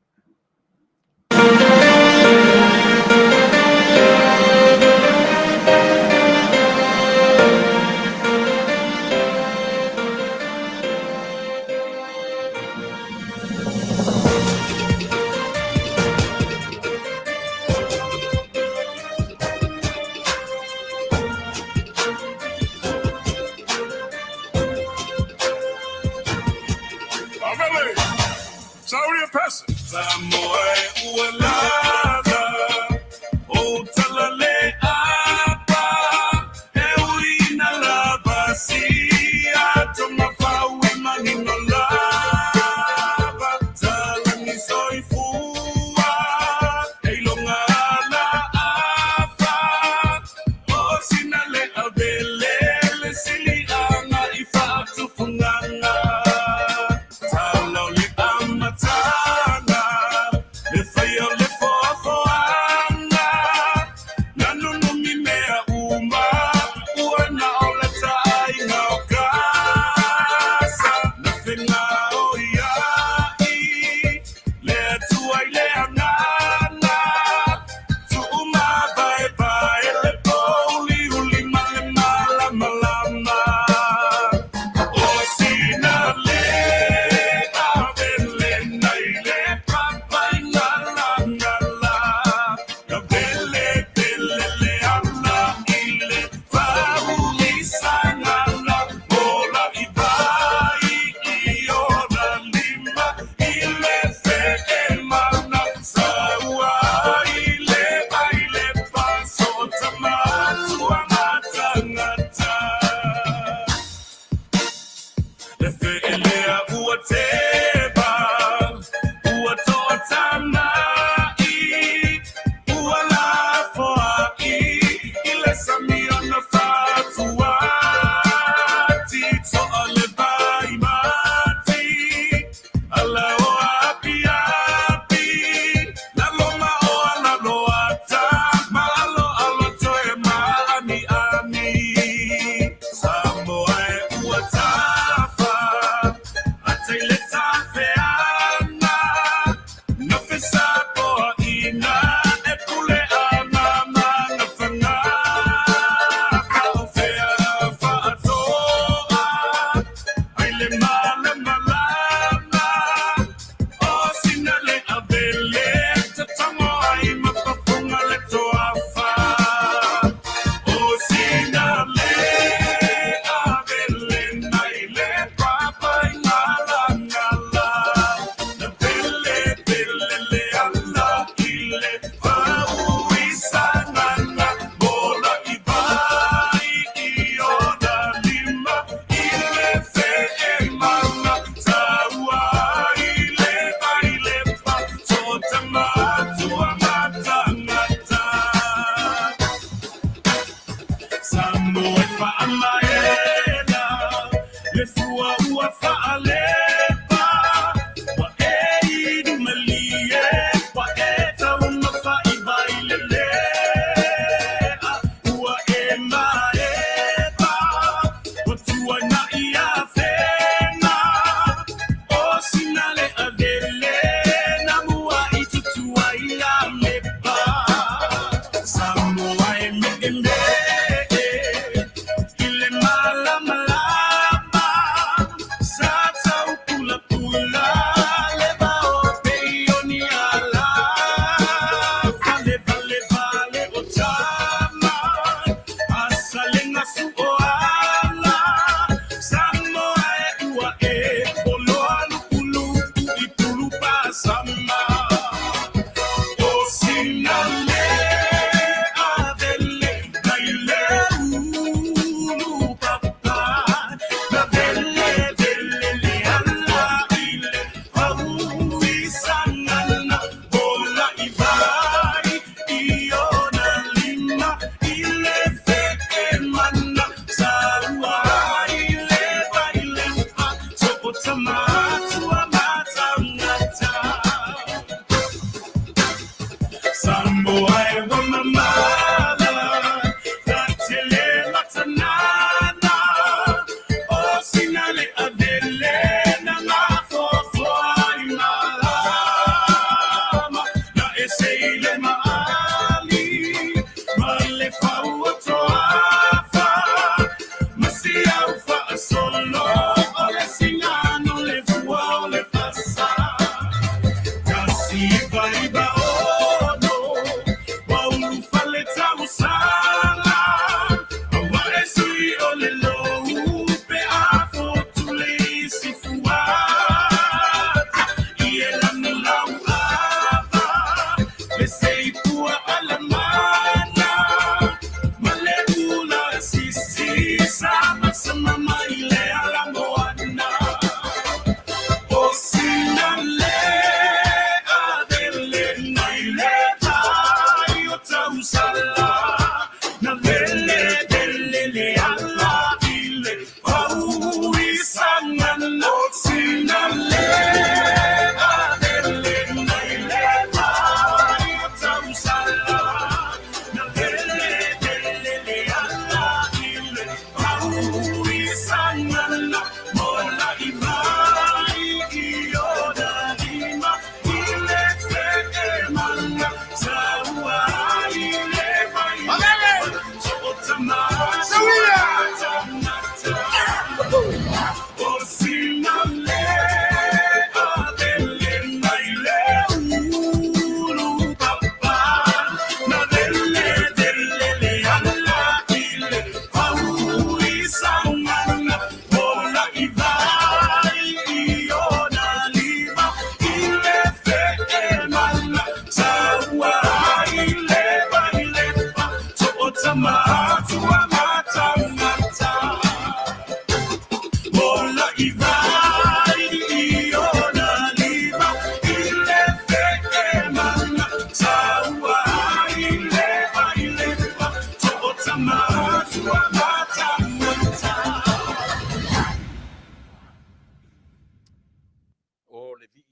O le vii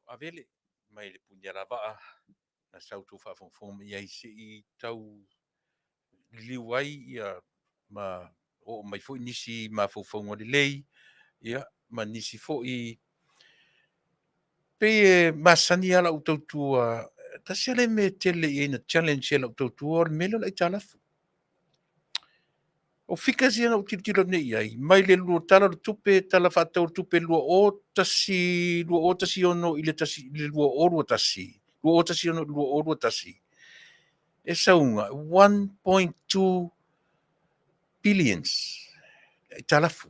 avele mai le Punialavaa na sa outou faafogafoga mai ai se i tau liliu ai ia ma oo mai foi nisi mafaufauga lelei ia ma nisi foi pei e masani lava lau tautua. Tasi lava le mea e tele i ai na challenge e lau tautua o le mea lea o le aitalafu. O figures ia na ou tilotilo nei i ai, mai le lua tala o le tupe, tala faatatau o le tupe 2016 i le 2021, 2016 i le 2021, e sauga 1.2 billions le aitalafu.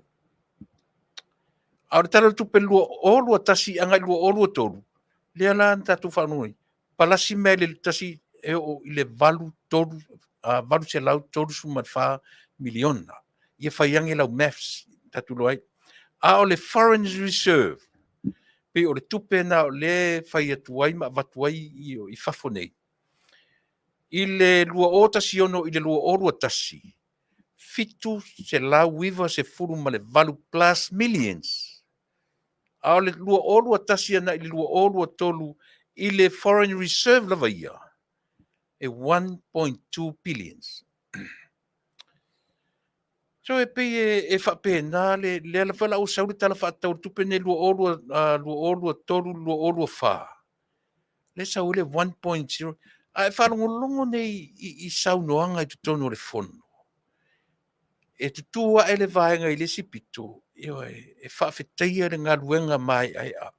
A o le tala o le tupe 2021 agai 2023, lea la na tatou faalogologo ai, palasi mai le tasi e oo i le 834 miliona. Ia fai ane lau maths, tatou iloa ai. A o le foreign reserve, pei o le tupe na o lea e fai atu ai ma avatu ai i fafo nei. I le 2016 i le 2021, 798 plus millions. A o le 2021 agai i le 2023 i le foreign reserve lava ia, e 1.2 billions. So e pei e faapena le lea lava la ua sau le tala faatatau o le tupe lenei 2023 2024. Lea e sau ai le 1.0. A e faalogologo nei i saunoaga i totonu o le Fono, e tutū ae le vaega i le isi pito, ioe, e faafetaia le galuega maeaea.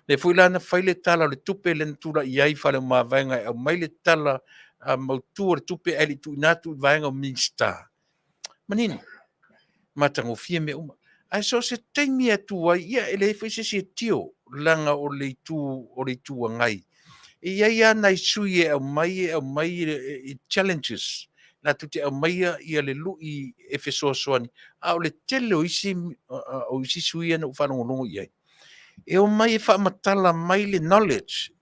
Lea foi la na fai le Tala o le Tupe lea na tulai ai Faleomavaega e aumai le Tala Mautu o le Tupe ae le i tuuina atu i vaega o Minisita. Manino, matagofie mea uma. Ae so o se taimi e tu ai, ia e leai foi se isi e tio, leaga o le itu, o le Itu Agai. E i ai lava nai sui e aumai, e aumai i challenges, latou te aumaia ia le lui e fesoasoani, a o le tele o isi, o isi sui ia na ou faalogologo i ai, e omai e faamatala mai le knowledge,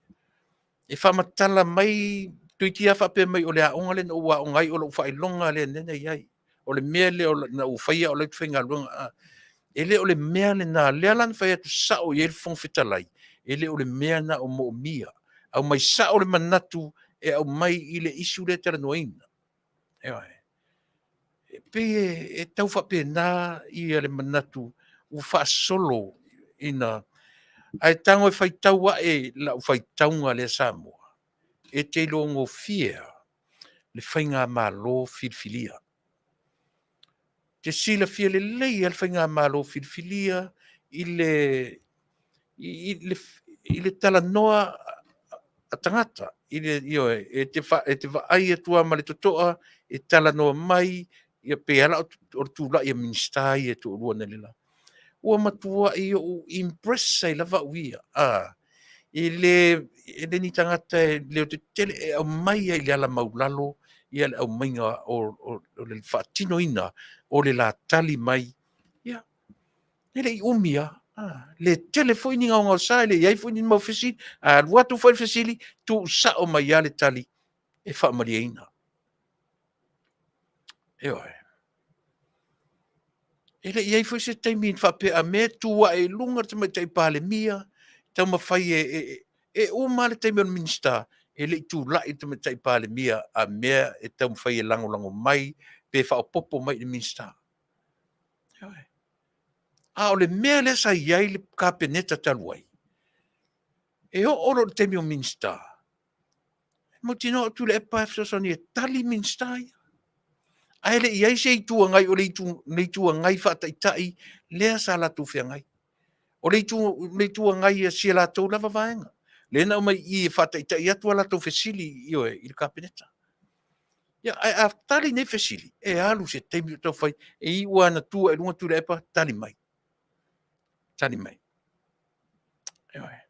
e faamatala mai, toeitiiti lava faapea mai o le aoga lea na ou aoga ai, o lou faailoga lea na i ai. O le mea lea na ou faia o la ou te faigaluega. E le o le mea lena, lea la na fai atu sao i ai le Fofoga Fetalai, e le o le mea lena o moomia. Aumai sao le manatu e aumai i le issue lea e talanoaina. Ioe. E pei e tau faapena ia le manatu ua faasolo ina ae tago e faitau ae lau faitauga lea Samoa, e te iloa gofie le faigamalo filifilia. Te silafia lelei lava le faigamalo filifilia i le, i le talanoa a tagata, i le, ioe, e te, e te vaai atu lava ma le totoa, e talanoa mai, ia pei lava o le tulai a Minisita ia e toalua analeila. Ua matuai ou impress ai lava au ia. A, e le, e le ni tagata e leotetele e aumai ai i le ala maulalo ia le aumaiga o le faatinoina o le la tali mai. Ia, e le i umi lava. A, le tele foi ni gaogaosa, e le i ai foi ni mau fesili. A alu atu foi le fesili, tuusao mai lava le tali. e faamalieina. Ioe. E le i ai foi se taimi na faapea a mea tu ae i luga le tamaitai Palemia, taumafai e, e, e uma le taimi o le Minisita, e le i tulai le tamaitai Palemia a mea e taumafai e lagolago mai pe faaopoopo mai i le Minisita. Ioe. A o le mea lea sa i ai le Kapeneta talu ai, e oo loa i le taimi o Minisita, mautinoa o Tuilaepa e fesoasoani e tali Minisita ia. Ae le i ai se Itu Agai, o le Itu, le Itu Agai faataitai lea sa latou feagai. O le Itu, le Itu Agai a si a latou lava vaega. Lea na aumai i i e faataitai atu a latou fesili, ioe, i le Kapeneta. Ia, ae a tali nei fesili, e alu se taimi o taufai, e iu lava ina tu ae i luga Tuilaepa, tali mai. Tali mai. Ioe.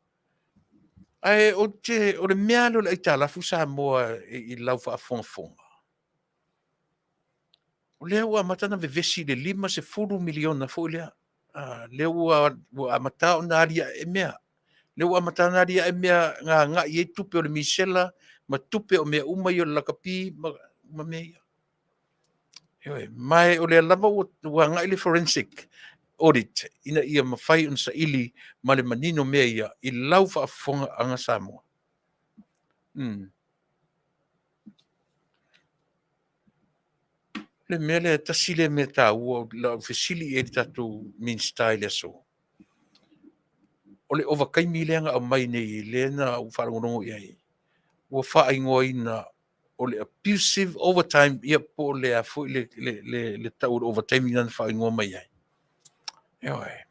Ae ou te, o le mea lea o le aitalafu Samoa i lau faafogafoga, o lea ua amata ona vevesi i le $50 miliona foi lea. Lea ua amata ona aliae mea. Lea ua amata ona aliae mea na agai i ai tupe o le misela ma tupe o mea uma ia o le lakapi ma mea ia. Ioe, ma o lea lava ua agai le forensic audit ina ia mafai ona saili ma le manino mea ia i lau faafofogaaga Samoa. Le mea lea, tasi lea mea taua o lau fesili i ai i le tatou Minisita i le aso, o le ovataimi lea na aumai nei, lea na ou faalogologo i ai, ua faaigoaina o le abusive overtime, ia po o le a foi le, le, le, le tau o le ovataimi na faaigoa mai ai. Ioe.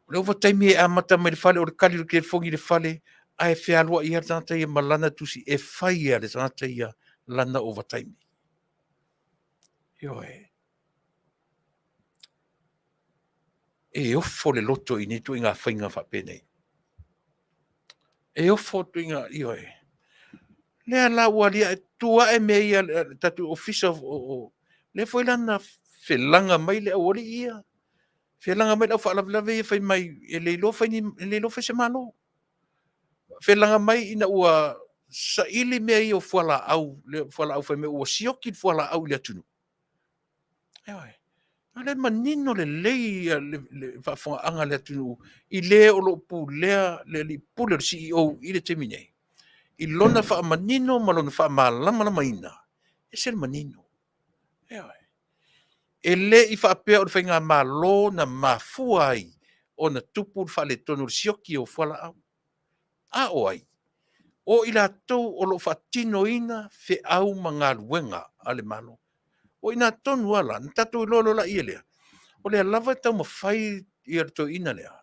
O le ovataimi e amata mai le fale, o le kali o le telefoni i le fale, ae fealuai lava le tagata ia ma lana tusi e fai e le tagata ia lana ovataimi. Ioe. E ofo le loto i nei ituaiga faiga faapenei. E ofo ituaiga, ioe. Lea la ua aliae tu ae mea ia le tatou ofisa o lea foi la na felaga mai le aualii ia, felaga mai le au faalavelave ia fai mai e le iloa fai ni, e le iloa fai se Malo. Felaga mai ina ua saili mea ia o fualaau, le fualaau fai mai ua sioki le fualaau i le atunuu. Ioe. O lea e manino lelei le faafofogaaga a le atunuu i le o lo o pulea le alii pule o le CEO i le taimi nei, i lona faamanino ma lona faamalamalamaina, e ese le manino. Ioe. E le i faapea o le faigamalo na mafua ai ona tupu le faaletonu o le sioki o fualaau. A o ai? O i latou o lo o faatinoina feau ma galuega a le Malo. O i ina tonu lava la, na tatou iloa loa lea lea, o lea lava e taumafai ia le toeaina lea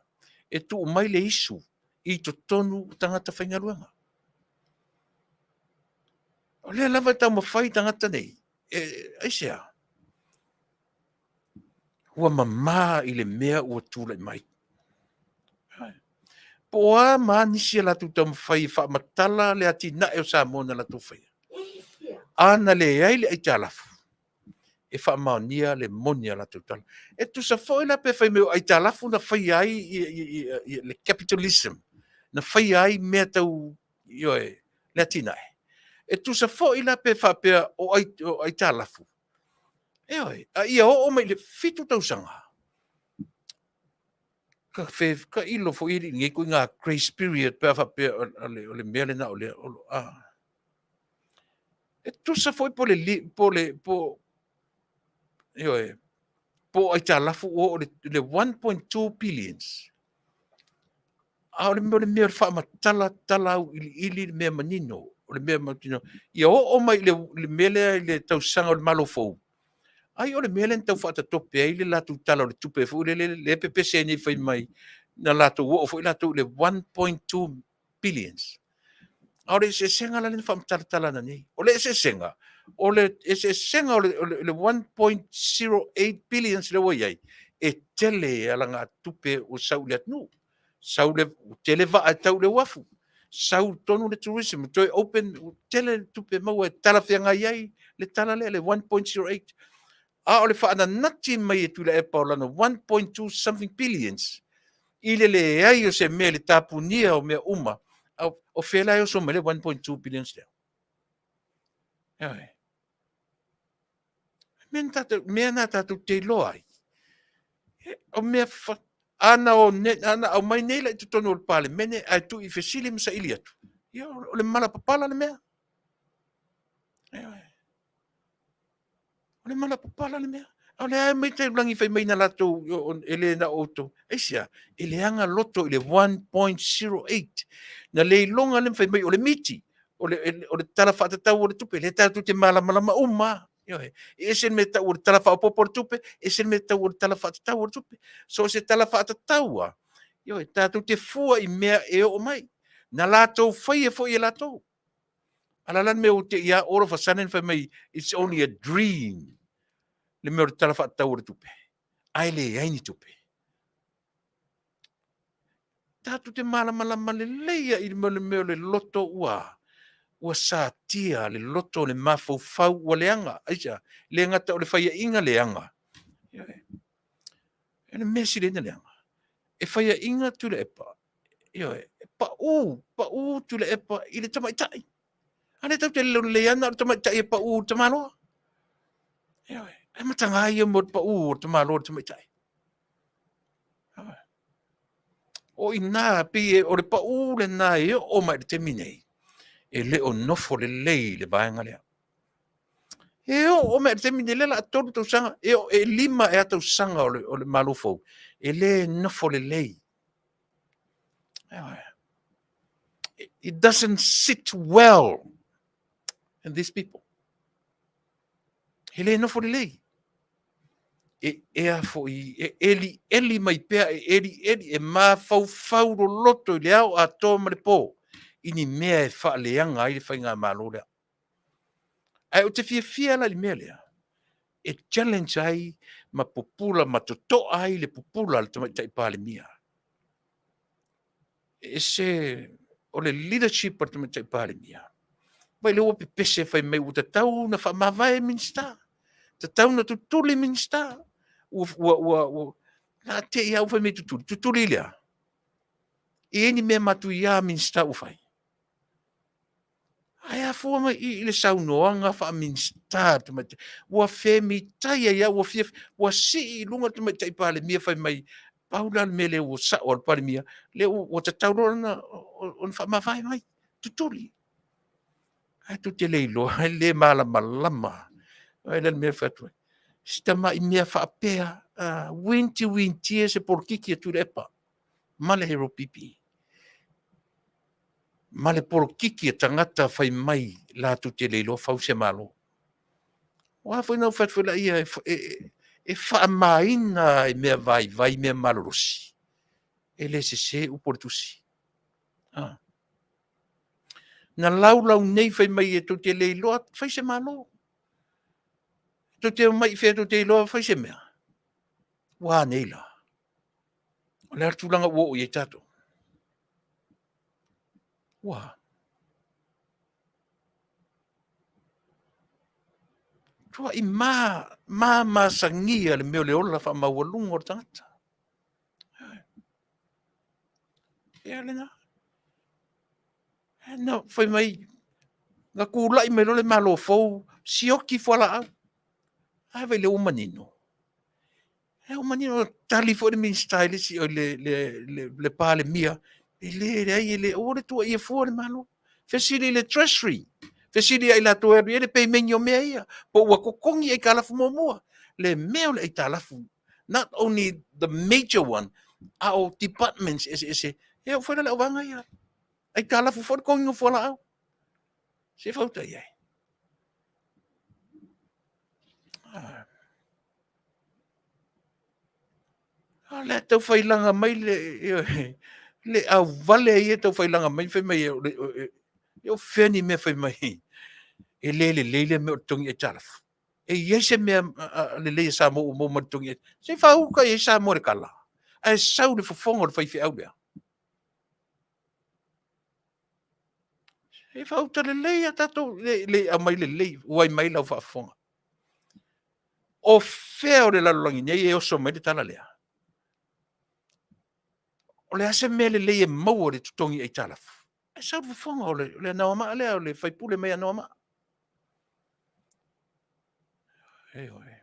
e tuu mai le isu i totonu o tagata faigaluega. O lea lava e taumafai tagata nei, e, aisea? Ua mama i le mea ua tulai mai. Po o a ma a nisi a latou taumafai e faamatala le atinae o Samoa na latou faia. A na leai le aitalafu, e faamaonia le moni a latou tala. E tusa foi la pe fai mai o aitalafu na faia ai le capitalism, na faia ai mea tau, ioe, le atinae. E tusa foi la pe faapea o aitalafu, ioe, a ia oo mai i le 7 tausaga, ka fe, tailo foi i lenei ituaiga grace period pe a faapea o le mea lena o lea o lo a. E tusa foi po le, po le, po, ioe, po o aitalafu ua oo i le 1.2 billions. A o le mea o le mea o le faamatala tala auiliili le mea manino, o le mea mautinoa. Ia oo mai i le mea lea i le tausaga o le Malo fou, ai o le mea lea na tau faatatope ai le latou Tala o le Tupe foi lele lea e pepese ai nei fai mai na latou oo foi latou i le 1.2 billions. A o le eseesega la lea na faamatalatala ananei. O le eseesega, o le eseesega o le 1.08 billions lea ua i ai, e tele alagatupe ua sau i le atunuu. Sau le, tele vaa e tau i le uafu, sau tonu le tourism, toe open, tele tupe maua e talafeagai ai le tala lea, le 1.08. A o le faananati mai e Tuilaepa o lana 1.2 something billions, i le leai o se mea i le tapunia o mea uma, o fea la e oso mai le 1.2 billions lea? Ioe. Mea na tātou, mea na tātou te iloa ai. O mea fa, ana o ne, ana au mai nei la i totonu o le palemene, ae tuu i fesili ma saili atu. Ia, o le mala papala le mea. Ioe. O le mala papala le mea. O le ae mai taulagi fai mai na latou e le na outou. Aisea, e leaga loto i le 1.08. Na le iloga le fai mai o le miti, o le, o le tala faatatau o le tupe, lea tatou te malamalama uma. Ioe. E ese le mea tau o le tala faaopoopo o le tupe, ese le mea tau o le tala faatatau o le tupe. So o se tala faatatau a, ioe, tatou te fua i mea e oo mai. Na latou faia foi e latou. A la la le mea ua te i a all of a sudden fai mai it's only a dream le mea o le tala faatatau o le tupe. Ae leai ni tupe. Tatou te malamalama lelei i le mea o le loto ua ua satia le loto le mafaufau ua leaga. Aisea? Le gata o le faiaina leaga. E le mea sili ai ona leaga. E faiaina Tuilaepa Ioe, e pau, pau Tuilaepa i le tamaitai. A lea tatou te lelei lava na o le tamaitai e pau i le tamaloa. Ioe, e mataga ia mo le pau o le tamaloa i le tamaitai. Ioe. O i ina, pei o le pau lena e oo mai i le taimi nei, e le o nofo lelei le vaega lea. E oo mai i le taimi nei, lea o le a 3 tausaga, e oo, e 5 ea tausaga o le Malo fou, e le nofo lelei. It doesn't sit well in these people. He le nofo lelei. E ea foi, e eli eli mai pea, e eli eli, e mafaufau loloto i le ao atoa ma le pō, i ni mea e faaleaga ai le faigamalo lea. Ae ou te fiafia la i le mea lea, e challenge ai ma pupula ma totoa ai le pupula a le Tamaitai Palemia. E ese o le leadership a le Tamaitai Palemia. Vai lea ua pepese fai mai ua tatau na faamavae Minisita, tatau na tutuli Minisita. Ua, ua, ua, ua, na te i au fai mai tutuli, tutuli lea. E i ai ni mea matuia Minisita ua fai. Ae afua mai i i le saunoaga faa-Minisita a le tamaitai, ua femitai ai lava, ua fia, ua sii i luga le tamaitai Palemia fai mai, pau la le mea lea ua sao a le Palemia, lea ua tatau loa ona, ona faamavae mai, tutuli. Ae tou te le iloa, e le malamalama. Ai le mea e fai atu ai. Si tamai mea faapea, uh, winti wintie se polokiki a Tuilaepa ma le Harold ma le polokiki a tagata fai mai latou te le iloa fau se Malo. Ua foi na fai atu ia e, e, e faamaina i mea vaivai, mea malolosi. E le sese upu o le tusi. Ah. Na laulau nei fai mai e tou te le iloa fai se Malo. Tou te omai i fea tou te iloa fai se mea. Ua a nei la? O le a le tulaga ua oo i ai tatou? Ua. Tuai ma, ma masagia le mea o le ola faamaualuga o le tagata. Ia lena. Na fai mai, na tulai mai loa le Malo fou, sioki fualaau. Ae vaai lea ua manino. E ua manino, tali foi le Minisita i le isi, le, le, le, le Palemia, e le leai, e le, aua le tuuaia fua le Malo. Fesili i le Treasury, fesili ia i latou e alu i ai le payment o mea ia, po ua totogi aitalafu muamua. Le mea o le aitalafu, not only the major one, a o departments eseese, e oo foi la le auvaega ia. Aitalafu foi le totogiina o fualaau. Se fauta i ai. Ah. A lea tau failaga mai le, le auvale ia tau failaga mai fai mai e o fea ni mea fai mai e le lelei le mea o le totogi aitalafu. E i ai se mea lelei a Samoa ua maua mai le totogi aitalafu. Se i faauta i ai Samoa i le kala, ae sau le fofoga o le faifeau lea. Se i faauta lelei a tatou, le, le aumai lelei, uai mai lau faafofoga. O fea o le lalolagi nei e oso mai le tala lea? O le a se mea lelei e maua i le totogi aitalafu? Ae sau le fofoga o le, o le Anoamaa lea, o le faipule mai Anoamaa. Ioe.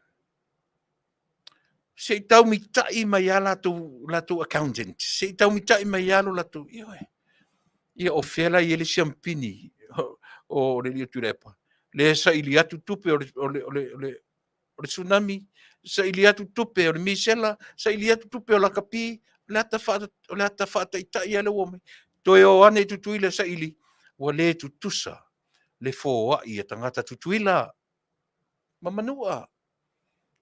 Se i taumitai mai a latou, latou accountant, se i taumitai mai a lo latou, ioe. Ia o fea la i ai le siampini o le alii o Tuilaepa, lea e saili atu tupe o le, o le, o le, o le, o le tsunami, saili atu tupe o le misela, saili atu tupe o lakapi, o le ata, wha, o le ata whaataitai a le ua mai. Toe o ane i Tutuila saili, ua le tutusa le foai a tagata Tutuila ma Manua.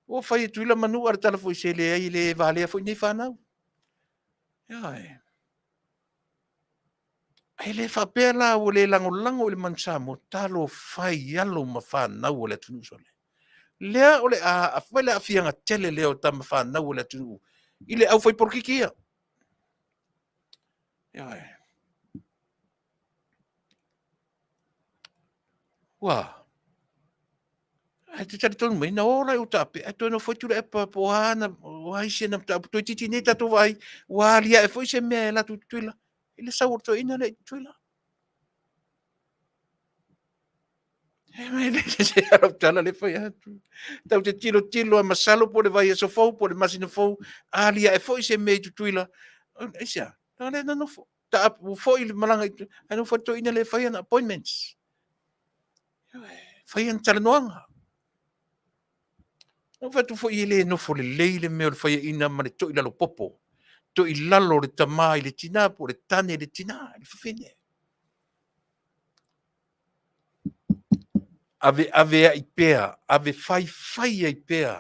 Ua fai e Tutuila Manua le tala foi se leai e le valea foi nei whanau. Ioe. Ae le faapea la ua le lagolago i le Manu Samoa, talofa e i alo ma fanau a le atunuu sole. Lea o le a fai le aafiaga tele lea o tama fanau a le atunuu i le aufaipolokiki ia. Ioe. Ua. Ae te talitonu mai, na o la i Utape, ae toe nofo ai Tuilaepa po o a ana, o a isi ana mataupu. Toeitiiti nei tatou vaai, ua aliae foi se mea e alu atu i Tutuila, i le sau o le toeaina lea i Tutuila. E mai le se lau tala le fai atu. Tau te tilotilo a masalo po o le vaiaso fou, po o le masina fou, aliae foi se mea i Tutuila. Aisea? Leaga lea na nofo. Ta foi le malaga i, ae nofo le toeaina lea e fai ana appointments. Fai ana talanoaga. Na ou fai atu foi e le nofo lelei le mea o le faiaina ma le toilalo popo. Toilalo le tama i le tina po o le tane i le tina, i le fafine. Ave ave ai pea, ave fai fai ai pea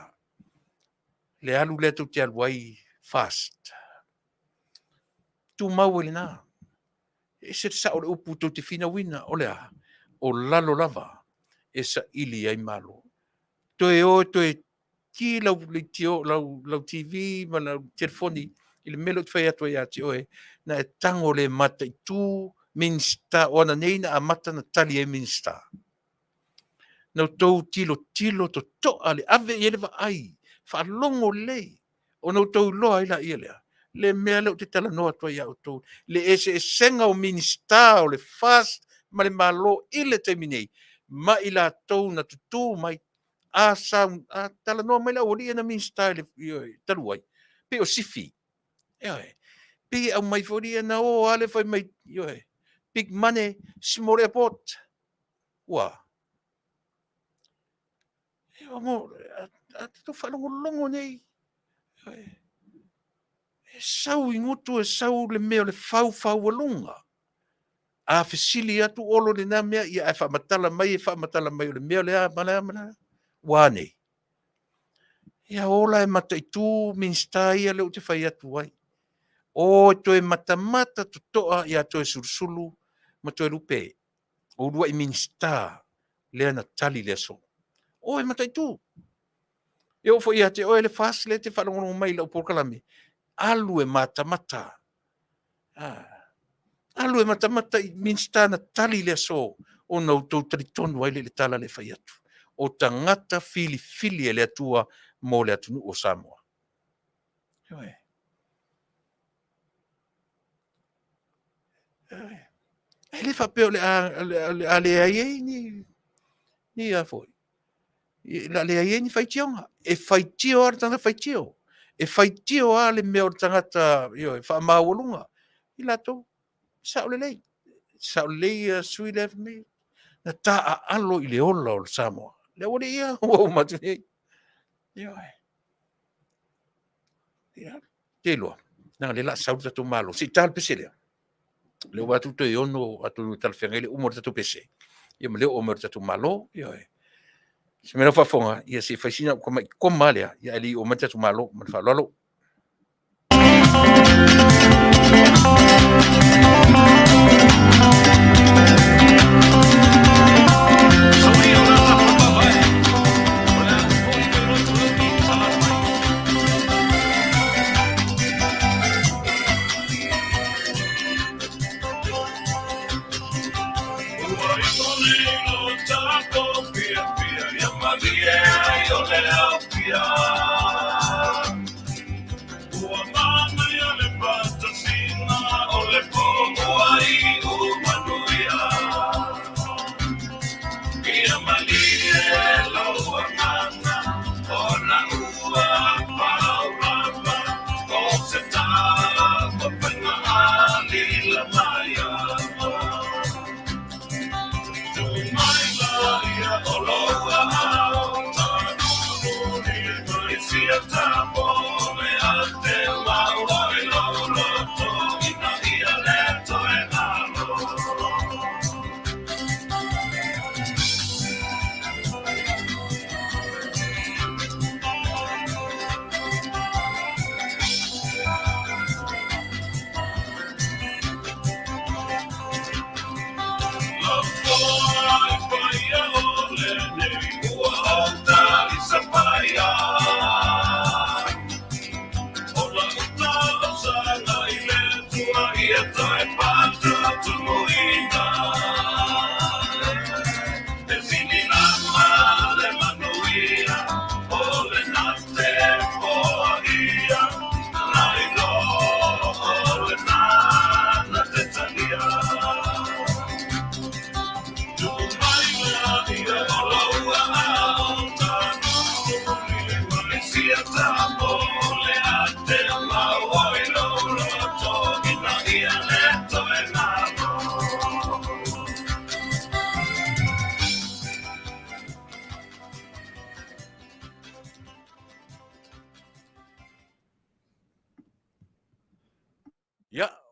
le alu lea tou te alu ai fast. Tumau ai lena. E ese le sao o le upu tou te finauina, o le a? O lalo lava e saili ai Malo. Toe o toe ki lau leitio, lau, lau TV ma lau telefoni i le mea lea ou te fai atu ai ia te oe, na e tago le mataitu Minista, o ana nei na amata na tali ai Minista. Na outou tilotilo totoa le ave i ai le vaai, faalogo lelei, ona outou iloa ai laia lea, le mea lea ou te talanoa atu ai ia outou, le eseesega o Minista o le FAST ma le Malo i le taimi nei, ma i latou na tutū mai, a, sa, a talanoa mai le aualii na Minista i le, i, talu ai, pei o Sifi, ioe, pei e aumai foi ia na o lava le fai mai, ioe, big money, small airport. Ua. E o, a tatou faalogologo nei, ioe, e sau i gutu, e sau le mea o le faufaualuga. A fesili atu Olo i lena mea, ia ae faamatala mai, e faamatala mai o le mea o le a ma le a ma le a. Ua a nei? Ia ola e mataitu Minisita ia lea ou te fai atu ai. O e toe matamata totoa ia Toesulusulu ma Toelupe, o uluai Minisita lea na tali i le aso. O e mataitu. E oo foi ia te oe le FAST lea e te faalogologo mai i lau polokalame, alu e matamata. Ah. Alu e matamata i Minista na tali i le aso ona outou talitonu ai lea i le tala lea e fai atu. O tagata filifili e le Atua mo le atunuu o Samoa. Ioe. E le faapea o le a, le a leai ai ni, ni a foi. Le a leai ai ni faitioga. E faitio lava le tagata faitio. E faitio lava le mea o le tagata, ioe, faamaualuga. I latou, sao lelei. Sao lelei ia sui lea fai mai, na taaalo i le ola o le Samoa. Le aualii ia ua uma atu nei. Ioe. Ia, te iloa, leaga lea o le a sau le tatou Malo. Se i ta le pese lea. Lea ua atu toe ono atonu e talafeagai le uma o le tatou pese. Ia ma le oo mai o le tatou Malo. Ioe. Se mea lau faafofoga, ia se i fai sina tamai koma lea, ia ae le i oo mai le tatou Malo. Ma le faaaloalo.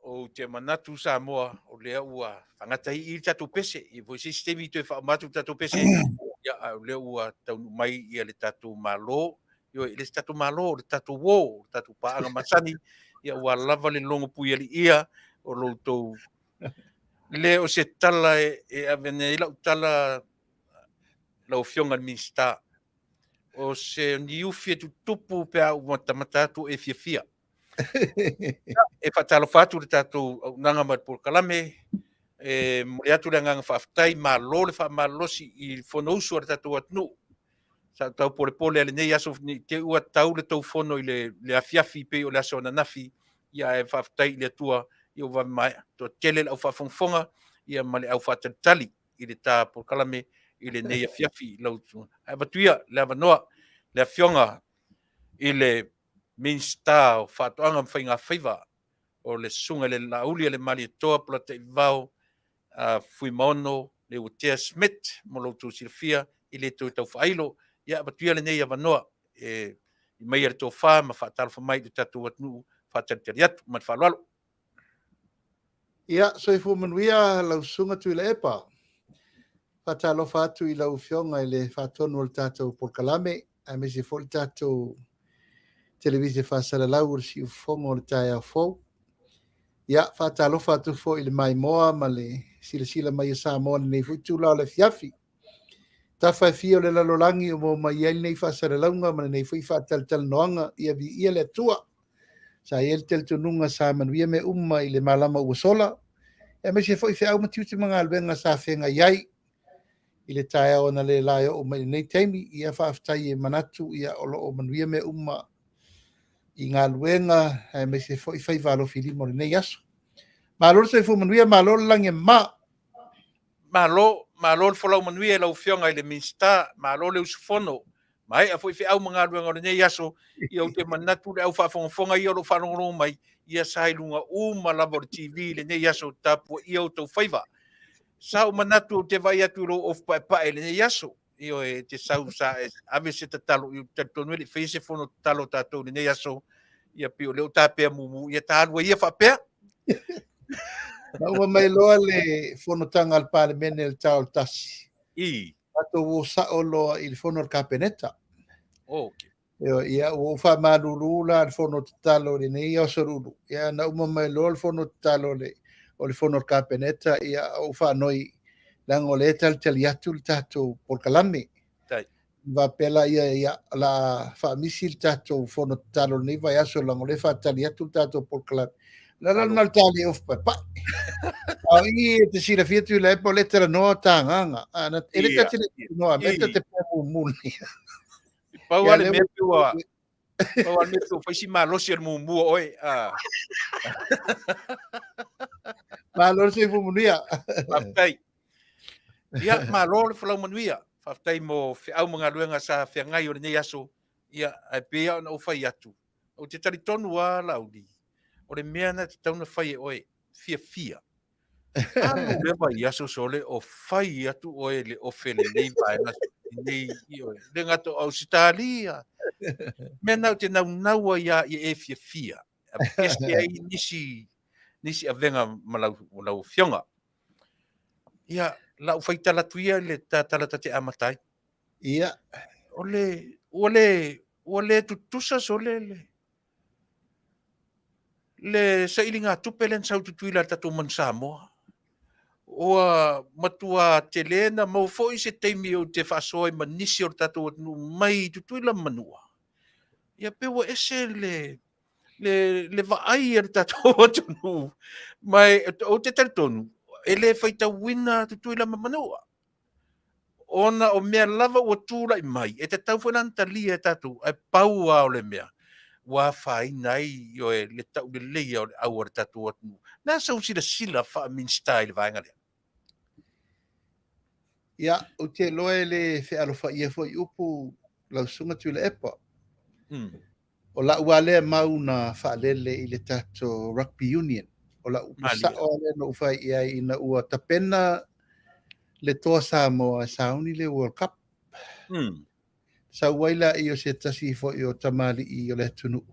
Ou te manatu Samoa, o lea ua faagata i i le tatou pese. Ia foi se isi taimi toe faauma atu le tatou pese. Ia, a o lea ua taunuu mai ia le tatou Malo. Ioe, e le se tatou Malo, o le tatou uo, o le tatou paaga masani. Ia, ua lava le logo puialiia o lo outou le o se tala e ave nei lau tala lau Afioga i le Minisita. O se niufi e tutupu pe a ou matamata atu e fiafia. E faatalofa atu le tatou auaunaga ma le polokalame. E momoli atu le agaga faafetai, malo le faamalolosi i le Fonousu a le tatou atunuu. Sa ou tau polepole i lenei aso ne i te i ua tau le tou fono i le afiafi pei o le aso ananafi, ia ae faafetai i le Atua ia ua vave maea. Toatele le au faafogafoga ia ma le au faatalitali i le ta polokalame i lenei afiafi. Lau ae avatu ia le avanoa le Afioga i le Minisita o Faatoaga ma Faigafaiva, o le Susuga i le Laauli a le Malietoa Polataivao Fuimaono Leuatea Smith, mo lo outou silafia e le toe tau faailo. Ia, avatu ia lenei avanoa e maia le tofa ma faatalofa mai i le tatou atunuu faatalitali atu. Ma le faaaloalo. Ia, soifua manuia lau Susuga Tuilaepa. Faatalofa atu i lau Afioga i le faatonu o le tatou polokalame, aemaise foi le tatou televise faasalalau o le siufofoga o le taeao fou. Ia, faatalofa atu foi i le maimoa ma le silasila mai a Samoa i lenei foi itula o le afiafi. Tafa e fia o le lalolagi o maua mai ai lenei faasalalauga ma lenei foi faatalatalanoaga, ia viia le Atua. Sa i ai le talitonuga sa manuia mea uma i le malama ua sola, aemaise foi feau ma tiute ma galuega sa feagai ai i le taeao analeila e oo mai i lenei taimi. Ia faafetai e manatu ia o lo o manuia mea uma i galuega aemaise foi faiva alofilima o lenei aso. Malo le soifua manuia, malo le lagi e mama. Malo, malo le folau manuia i lau Afioga i le Minisita, malo le usufono. Maea foi feau ma galuega o lenei aso, ia ou te manatu le au faafogafoga ia o lo o faalogologo mai, ia sa i luga uma lava o le TV i lenei aso, tapuaia outou faiva. Sa ou manatu ou te vaai atu i lou ofu paepae i lenei aso, ioe, e te sau sa e ave se tatalo, ia ou te talitonu e le i faia se fono tatalo a tatou i lenei aso, ia pei o lea ua tapea mumu, ia ta alu ai ia faapea. Na uma mai loa le fonotaga a le Palemene i le ta o le 1. I. Matou o sao loa i le fono a le Kapeneta. Okay. Ia, ua ou faamalulu la i le fono tatalo i lenei aso lulu. Ia, na uma mai loa le fono tatalo o le fono a le Kapeneta, ia, ou faanoi, leaga o lea e talitali atu le tatou polokalame. Tai. Faapea la ia, ia, o le a faamisi le tatou fono tatalo i lenei vaiaso, leaga o lea e faatali atu le tatou polokalame. O le ala lena o le ta le ofu paepae. A o i e te silafia Tuilaepa, o lea e talanoa ta agaga. E le ta te le talanoa, mea ta te pea mumu nei. Pau lava le mea pei ua pau lava le mea pei ua fai si malosi o le mumu o oe. Malo le soifua manuia. Faafetai. Ia, malo le folau manuia. Faafetai mo feau ma galuega sa feagai o lenei aso. Ia, ae pei lava ona ou fai atu, ou te talitonu lava Laauli, o le mea na tatau ona fai e oe, fiafia. Alu le vaiaso sole o fai atu oe le ofe lenei vaega lenei i oe. Le gata o Ausetalia. Mea na ou te naunau ai ia e fiafia. Ese ai nisi nisi avega ma lau, lau afioga. Ia, lau faitala atu ia le tala ta te amata ai. Ia. O le, ua le, ua le tutusa sole le, le sailigatupe lea na sau i Tutuila i le tatou Manu Samoa. Ua matua tele na maua foi se taimi ou te faasoa ai ma nisi o le tatou atunuu mai Tutuila ma Manua. Ia pei ua ese le, le, le vaai a le tatou atunuu. Ma e, ou te talitonu, e le faitauina Tutuila ma Manua. Ona o mea lava ua tulai mai, e tatau foi la ona talia e tatou, ae pau lava o le mea ua afaina ai ioe, le tauleleia o le au a le tatou atunuu. O le a sau silasila faa-Minisita i le vaega lea? Ia, ou te iloa e le fealofaia foi upu lau Susuga Tuilaepa. O lau lava lea mau na faalele i le tatou Rugby Union. O lau upu sao lava lea na ou fai i ai ina ua tapena le Toa Samoa e sauni le World Cup. Sau ai laia o se tasi foi o tamalii o le atunuu.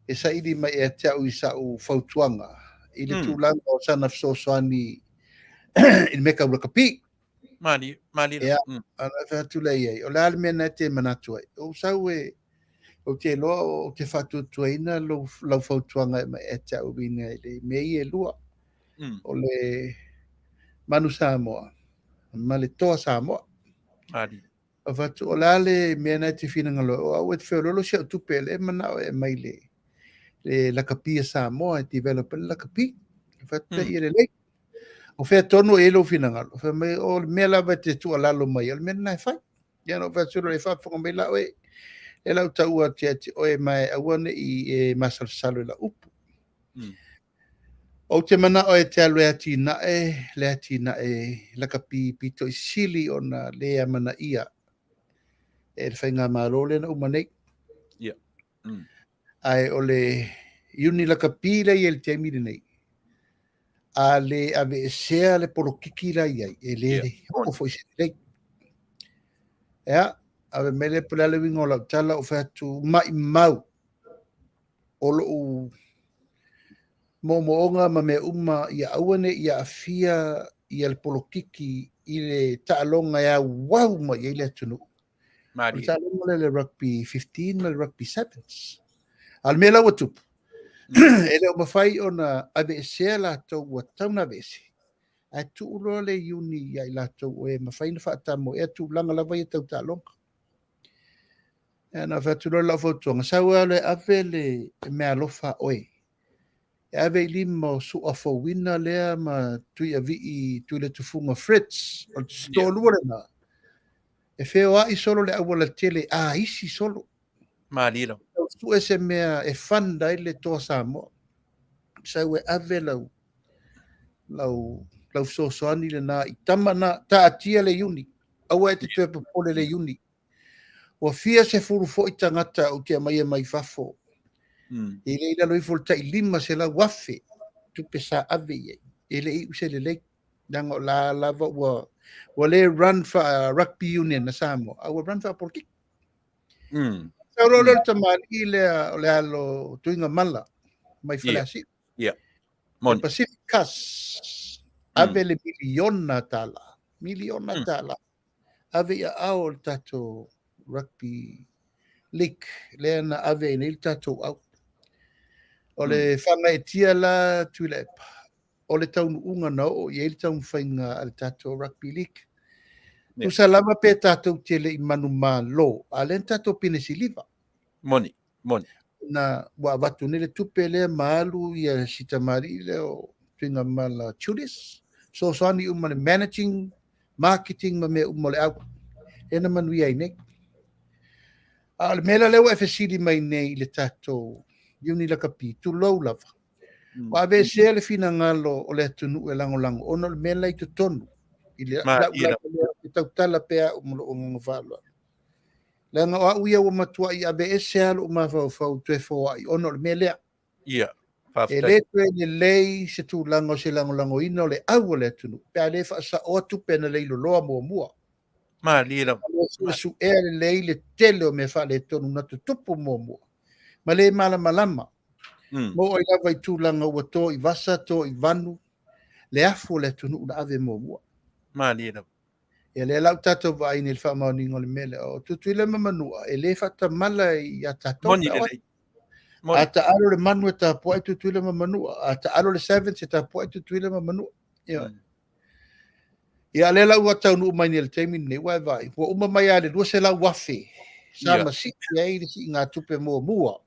e saili mai ia te au i sa'u fautuaga i le tulaga o sana fesoasoani i le mea tau lakapi. Malie, malie. Ia, ona fai atu lea i ai, o le a le mea na e te manatu ai? Ou sau e, ou te iloa ou te faatuatuaina lou, lau fautuaga e aumai ia te au e uiga i le mea ia e lua. O le Manu Samoa ma le Toa Samoa. Malie. Ou fai atu, o le a le mea na e te finagalo ai? O au e te feoloolo si au tupe lea e manao e aumai le, le lakapi a Samoa e develop ai le lakapi. Ou fai atu, ia lelei. O fea tonu e i ai lou finagalo? Fai mai, o le mea lava e te tuualalo mai, o le mea lena e fai. Ia ona ou fai atu loa, e faafofoga mai la oe, e lau taua atu ia te oe, ma e aua ne i e masalosalo i lau upu. Ou te manao e te alu e atinae le atinae lakapi pito i sili ona le amanaia e le faigamalo lea na uma nei. Ae o le iuni lakapi lea e i ai i le taimi lenei, a le aveesea le polokiki la e i ai, e le oo foi se lelei. Ia, ave mai lea po o le a le uiga o lau tala, ou fai atu, maimau o lou moomooga ma mea uma ia aua ne i aafia ia le polokiki i le taaloga e auau mai ai le atunuu. O le taaloga lea le rugby 15 ma le rugby sevens. A o le mea la ua tupu, e le o mafai ona aveesea latou ua tatau ona aveese, ae tuu loa le iuni ia i latou o e mafai ona faatamoeea tulaga lava ia tau taaloga. Ia ona fai atu loa lea o lau fautuaga, sau lava loa e ave le meaalofa a oe e ave i lima o Suafouina lea ma Tuiavii Tuiletufuga Fritz, o le toalua lena, e feoai solo le aualatele a isi solo. Malie lava. Tau sue se mea e fund ai le Toa Samoa. Sau e ave lau, lau, lau fesoasoani lena i tama na, taatia le iuni. Aua e te toe popole le iuni. Ua fia sefulu foi tagata ou te aumaia mai fafo. E le i lalo ifo o le tai 500,000 tupe sa ave i ai. E le i iu se lelei. Leaga o la lava ua, ua le run faa rugby union a Samoa, a ua run faa-polokiki. Sau loa lea o le tamalii lea o le alo Tuigamala mai Faleasiu. Moni. Pacific Cus. Ave le miliona tala. Miliona tala. Ave i aao o le tatou rugby league lea na ave ai nei le tatou au. O le faagaeetia la Tuilaepa, o le taunuuga na oo i ai le taumafaiga a le tatou rugby league. Tusa lava pe tatou te le i manumalo, a o lea na tatou pine siliva. Moni, moni. Na ua avatu nei le tupe lea ma alu ia si tamalii lea o Tuigamala Julius, fesoasoani uma le managing, marketing ma mea uma o le au. Lea na manuia ai nei. A o le mea la lea ua e fesili mai nei i le tatou Iuni Lakapi, tulou lava. Ua aveesea le finagalo o le atunuu e lagolago ona o le mea la i totonu i le lau lava lea ou te tautala pea au ma lou agaga faaaloalo. Leaga o au ia ua matuai aveese lava lou mafaufau toe foai ona o le mea lea. Ia, E le toe lelei se tulaga o se lagolagoina o le au o le atunuu pe a le faasaoa tupe na leiloloa muamua. Malie lava. Suesuea lelei le tele o mea faaletonu na tutupu muamua ma le malamalama. Maua ai lava i tulaga ua to i vasa, to i vanu le afu o le atunuu na ave muamua. Malie lava. Ia lea la ua tatou vaai nei i le faamaoniga o le mea lea. O Tutuila ma Manua, e le faatamala ia tatou. Moni lelei. Moni. A taalo le manu e tapuai Tutuila ma Manua. A taalo le Sevens e tapuai Tutuila ma Manua. Ia. Ia lea la ua taunuu mai nei i le taimi lenei, ua e vaai, ua uma mai lava le 200,000 sa masii ai le siigatupe muamua.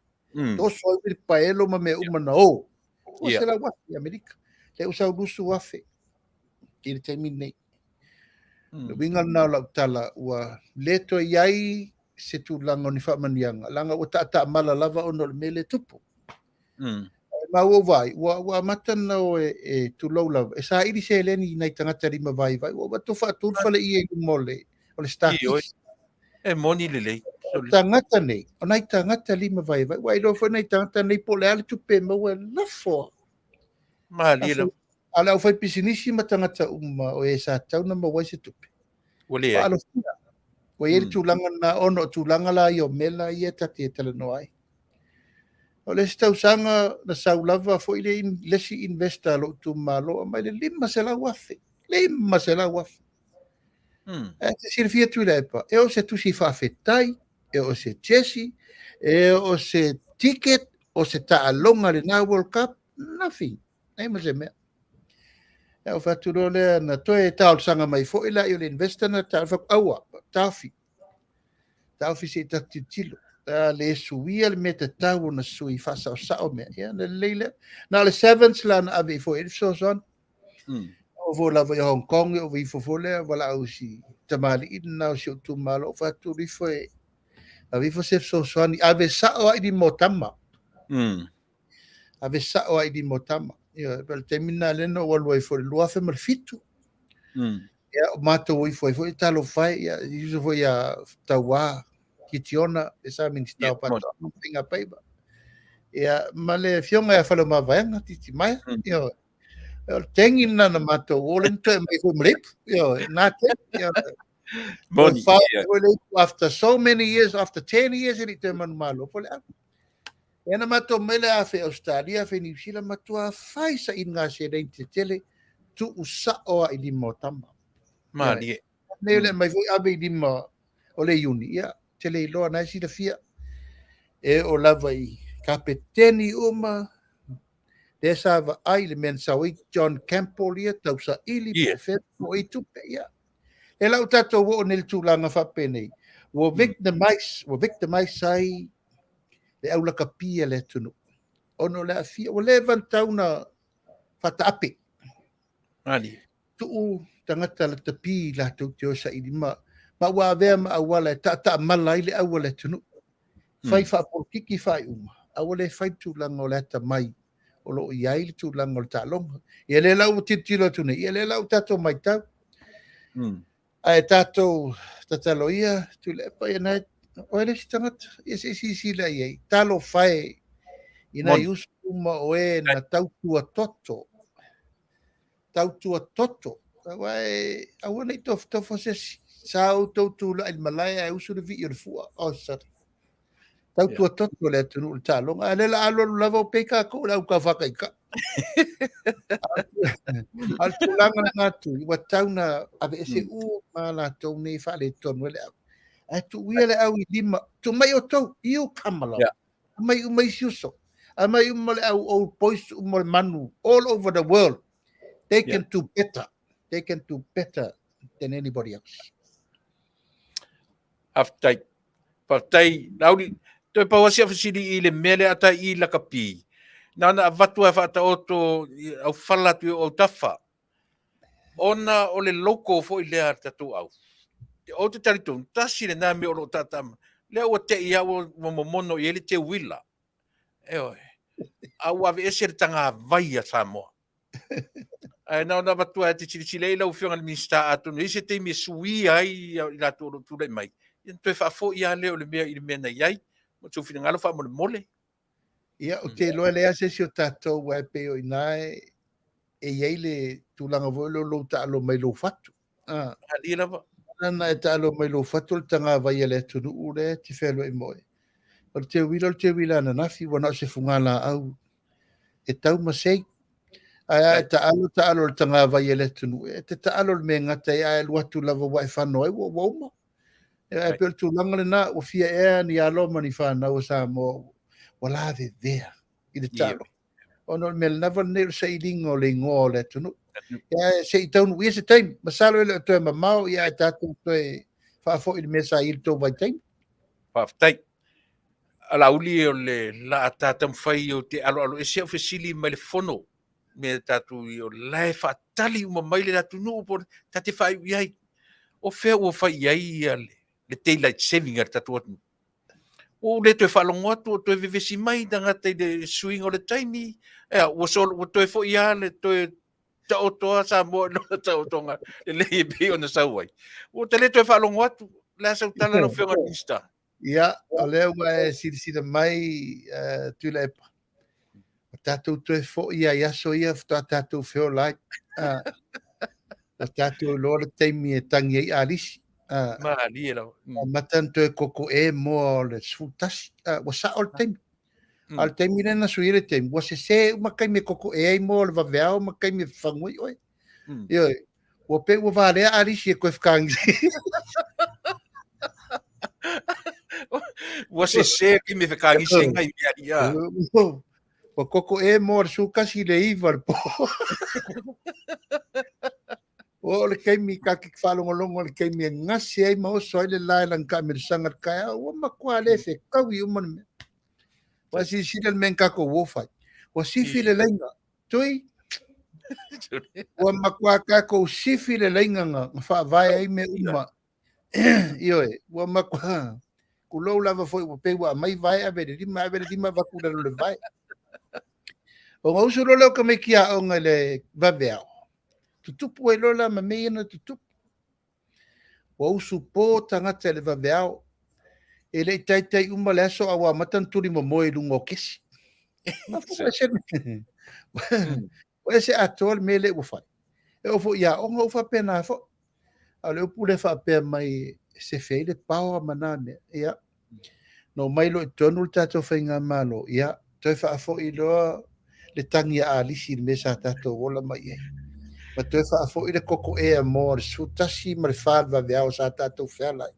Toso ai uilipaelo ma mea uma na o. 200,000 Amerika. Lea ua sau 20,000 i le taimi lenei. Le uiga lena o lau tala, ua le toe i ai se tulaga o ni faamanuiaga, leaga ua taataamala lava ona o le mea lea e tupu. Ma ua ou vaai, ua amata ona o e tulou lava, e saili seleni i nai tagata lima vaivai, ua avatu faatu le faleie i luma o le, o le Starkist. E moni lelei. O tagata nei, o nai tagata lima vaivai, ua iloa foi nai tagata nei po o le a le tupe e maua e lafo lava. Malie lava. A o le aufaipisinisi ma tagata uma o e sa tatau ona maua ai se tupe. Ua leai. Alofia. Ua i ai le tulaga lena ona o tulaga la ia o mea la ia ta te talanoa ai. O le isi tausaga na sau lava foi le, le isi investor a lou itumalo aumai le $500,000. $500,000. Ae te silafia Tuilaepa, e o se tusi faafetai, e o se jersey, e o se ticket, o se taaloga i lena World Cup, nothing. Leai ma se mea. Ia, ou fai atu loa lea, na toe talosaga mai foi la i o le investor na talosaga, fai atu, aua, taofi. Taofi se i tatou tilotilo. A le suia le mea tatau ona sui, faasaosao mea, ia ona lelei lea. Na o le Sevens la na ave ifo i ai le fesoasoani. Oo foi lava i Hong Kong, ou ifo foi lea, valaau i si tamalii lena o si ou itumalo, ou fai atu, alu ifo e ave ifo se fesoasoani, ave sao lava i lima o tama. Ave sao lava i lima o tama. Ioe, pei o le taimi lena lea na ou alu ai foi i le 2007. Ia, o matou o ifo ai foi, talofa e, ia, uso foi ia Tauā Kitiona, le sa Minisita o Faatoaga ma Faiga Faiva. Ia, ma le afioga ia Faleomavaega Titimaea. Ioe. O le tangi lena na matou o, lea na toe aumai foi ma le ipu. Ioe, na tangi. Ioe. Moni, ia. Foi le ipu after so many years, after 10 years, e le i toe manumalo foi le au. Ia na matou omai lea afe Ausetalia, afe Niu Sila, matua fai sailiga seleni tetele, tuu sao lava i lima o tama. Malie. Nei o le aumai foi ave i lima o le Iuni, ia, te le iloa na e silafia. E oo lava i kapeteni uma, lea sa vaai le mea na sau ai John Campbell ia, tausaili, po o fea po o ai tupe, ia. E lau tatou oo nei i le tulaga faapenei, ua victimize, ua victimize ai le aulakapi a le atunuu, ona o le aafia, ua leva ona tatau ona faataape. Malie. Tuu tagata lakapi latou te o e saili ma, ma ua avea ma auala e taataamala ai le au a le atunuu. Fai faapolokiki faaiuga, a ua le fai le tulaga o le atamai o lo o i ai le tulaga o le taaloga. Ia lea la ua tilotilo atu nei, ia lea la ua tatou matau. Ae tatou tatalo ia, Tuilaepa, ia na oe le isi tagata, ia se i silasila i ai. Talofa e i nai uso uma o e na tautua toto, tautua toto. Aua e aua ne i tofotofo se isi. Sa outou tulai i le malae ae usu le vii o le fua. Oh, sorry. Tautua toto le atunuu i le taaloga. A o lea o le a alualu lava o pei tatou o le au taufaataitai. A o le tulaga lena Tui, ua tatau ona aveese uma latou nei e faaletonu ai le au. Ae tuu ia le au i lima, tuu mai outou, you come along. Aumai uma isi uso. Aumai uma le au old boys uma o le manu all over the world. They can do better. They can do better than anybody else. Faafetai. Faafetai, Laauli. Toe pau lava si au fesili i le mea lea a tai i lakapi. Na ona avatu lava e faataoto aufala atu i ou autafa, ona o le logo foi lea a le tatou au. Ou te talitonu, tasi lena mea o lo o taataa mai. Lea ua te i lava ua momono i ai le teuila. Ioe. A ua aveese le tagavai a Samoa. Ae na ona avatu lava e te silasila i ai lau Afioga i le Minisita, atonu e i ai se taimi e suia ai i latou o lo o tulai mai, ia ona toe faafoi lava lea o le mea i le mea na i ai. Mo sou finagalo faamolemole. Ia, ou te iloa e leai lava se isi o tatou aua e pei o i ina e i ai le tulaga foi lea o lou taalo mai lou fatu. Malie lava. Ana e taalo mai lou fatu o le tagavai a le atunuu lea e te fealuai ma oe. O le teuila o le teuila ananafi ua na o se fugalaau e tau ma sei. Ae a e taalo taalo i le tagavai a le atunuu, e te taalo i le mea e gata ai, a e alu atu lava ua e fano ai ua uma. Ae pei o le tulaga lena, ua fia ea ni alo ma ni fanau a Samoa ua lavevea i le taalo. Ona o le mea lava lenei o le sailiga o le igoa o le atunuu. Ia, se i taunuuia se taimi. Masalo e le o toe mamao, ia ae tatou toe faafoi i le mea sa i ai i le tou vaitaimi. Faafetai. Laauli, o le la a ta taumafai ou te aloaloese au fesili mai le fono me tatou o la e faatali uma mai le atunuu po ta te faaiu i ai. O fea ua fai i ai ia le daylight saving a le tatou atunuu? Ua ou le toe faalogo atu o toe vevesi mai tagata i le suiga o le taimi. Ea, ua solo, ua toe foi lava le toe taoto lava Samoa i lona taotoga lelei e pei ona sau ai. Ua ta le toe faalogo atu. O le a sau tala lau Afioga i le Minisita? Ia, o lea ua e silasila mai, Tuilaepa, ua tatou toe foi lava i aso ia faatoa tatou feola ai. Ua tatou iloa le taimi e tangi ai alisi. Malie lava. Amata ona toe kokoe moa o le 11. Ua sao le taimi. A o le taimi lea na suia le taimi, ua sesē uma taimi e kokoʻe ai moa o le vaveao ma taimi e fafagu ai oe. Ioe, ua pei ua valea alisi e toe fetagisi. Ua sesē taimi e fetagisi ai nai mea alii a. Ua kokoʻe moa o le 11 i le 9 o le pō. Ua oo le taimi ta te faalogologo i le taimi e gase ai ma oso ai le la e lagitaamilosaga i le taeao, ua matua le fetaui uma le mea. Ua silasila le mea na tatou o fai. Ua sifi le laina. Tui, ua matua tatou sifi le laina na faavae ai mea uma. Ioe, ua matua, tulou lava foi ua pei ua aumai vae ave le lima, ave le lima avatu i lalo o le vae. Ona usu loa lea o tamaiti aoga i le vaveao, tutupu ai loa la ma mea ia na tutupu. Ua usu po tagata i le vaveao, e le i taitai uma le aso a ua amata ona tulimomoe i luga o kesi. Ua ese atoa le mea lea ua fai. E oo foi i aoga ua faapena foi. A o le upu lea faapea mai e sefe ai le paoa ma na mea, ia, na omai loa i totonu le tatou faigamalo, ia, toe faafoi loa le tagi a Alisi i le mea sa tatou ola mai ai. Ma toe faafoi le koko ea moa o le 11 ma le 4 le vaveao sa tatou feala ai.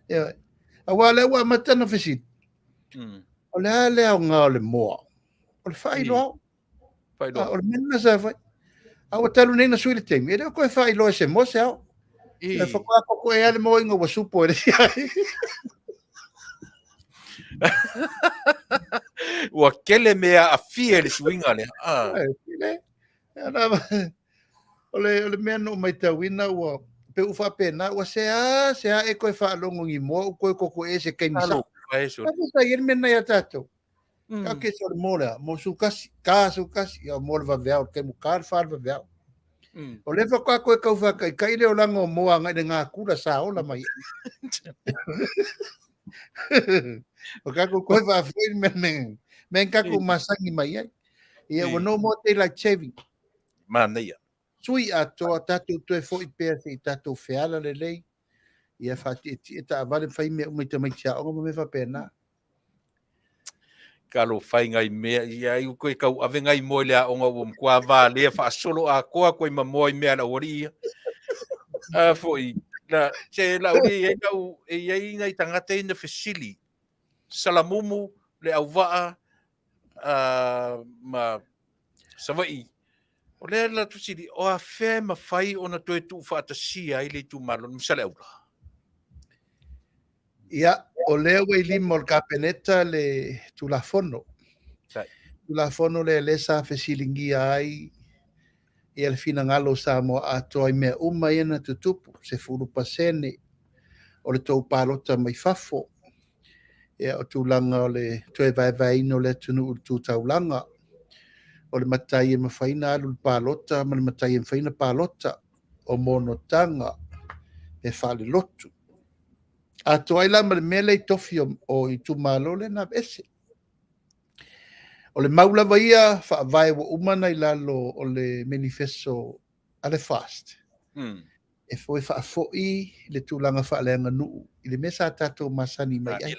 Ioe. Aua o lea ua amata ona fesili, o le a le aoga o le moa? O le faailoa. Faailoa. O le mea lena sa fai. A ua talu nei na sui le taimi, e le o toe faailoa e se moa se ao. E faatoa koko ea le moa ina ua supo e le isi ai. Ua tele mea aafia i le suiga lea. Ah. O le, o le mea na ou maitauina ua pei ua faapena, ua seā seā e toe faalogo ni moa ua toe koko ea i se taimi sao. Sa i ai le mea lena ia tatou. Ka ke so le mo lea, mo su kasi, ka su kasi, ia mo le vaveao, le taimi ka le fa le vaveao. O lea faatoa toe tau faataitai le olaga o moa agai le gakula sa ola mai. O tatou toe faafoi le mea nei, mea ni tatou masani mai ai. Ia ua no more daylight saving. Manaia. Sui atoa, tatou toe foi pea se i tatou feala lelei. Ia faatietie taavale ma fai mea uma i tamaiti aoga ma mea faapena. Talofa e nai mea ia ai koe tau ave nai moa i le aoga ua matua valea faasolo atoa koe ma moa i mea a le aualii ia. A foi, na, se lau e i ai lau, e i ai nai tagata ia na fesili, Salamumu, Leauvaa, ma Savaii, o lea la fesili, o afea e mafai ona toe tuufaatasia ai le itumalo ma Saleaula? Ia, o lea ua i lima o le Kapeneta le Tulafono. Tulafono lea lea sa fesiligia ai ia le finagalo o Samoa atoa i mea uma ia na tutupu, 10% o le tou palota mai fafo, ia o tulaga o le toe vaevaeina o le atunuu i le tu taulaga, o le matai e mafai ona alu i le palota ma le matai e mafai ona palota, o monotaga e faalelotu. Atoa ai la ma le mea lea i tofi o itumalo lea na aveese. O le mau lava ia faavae ua uma ona i lalo o le manifesto a le FAST. E foi faafoi le tulaga faaleaganuu i le mea sa tatou masani mai ai.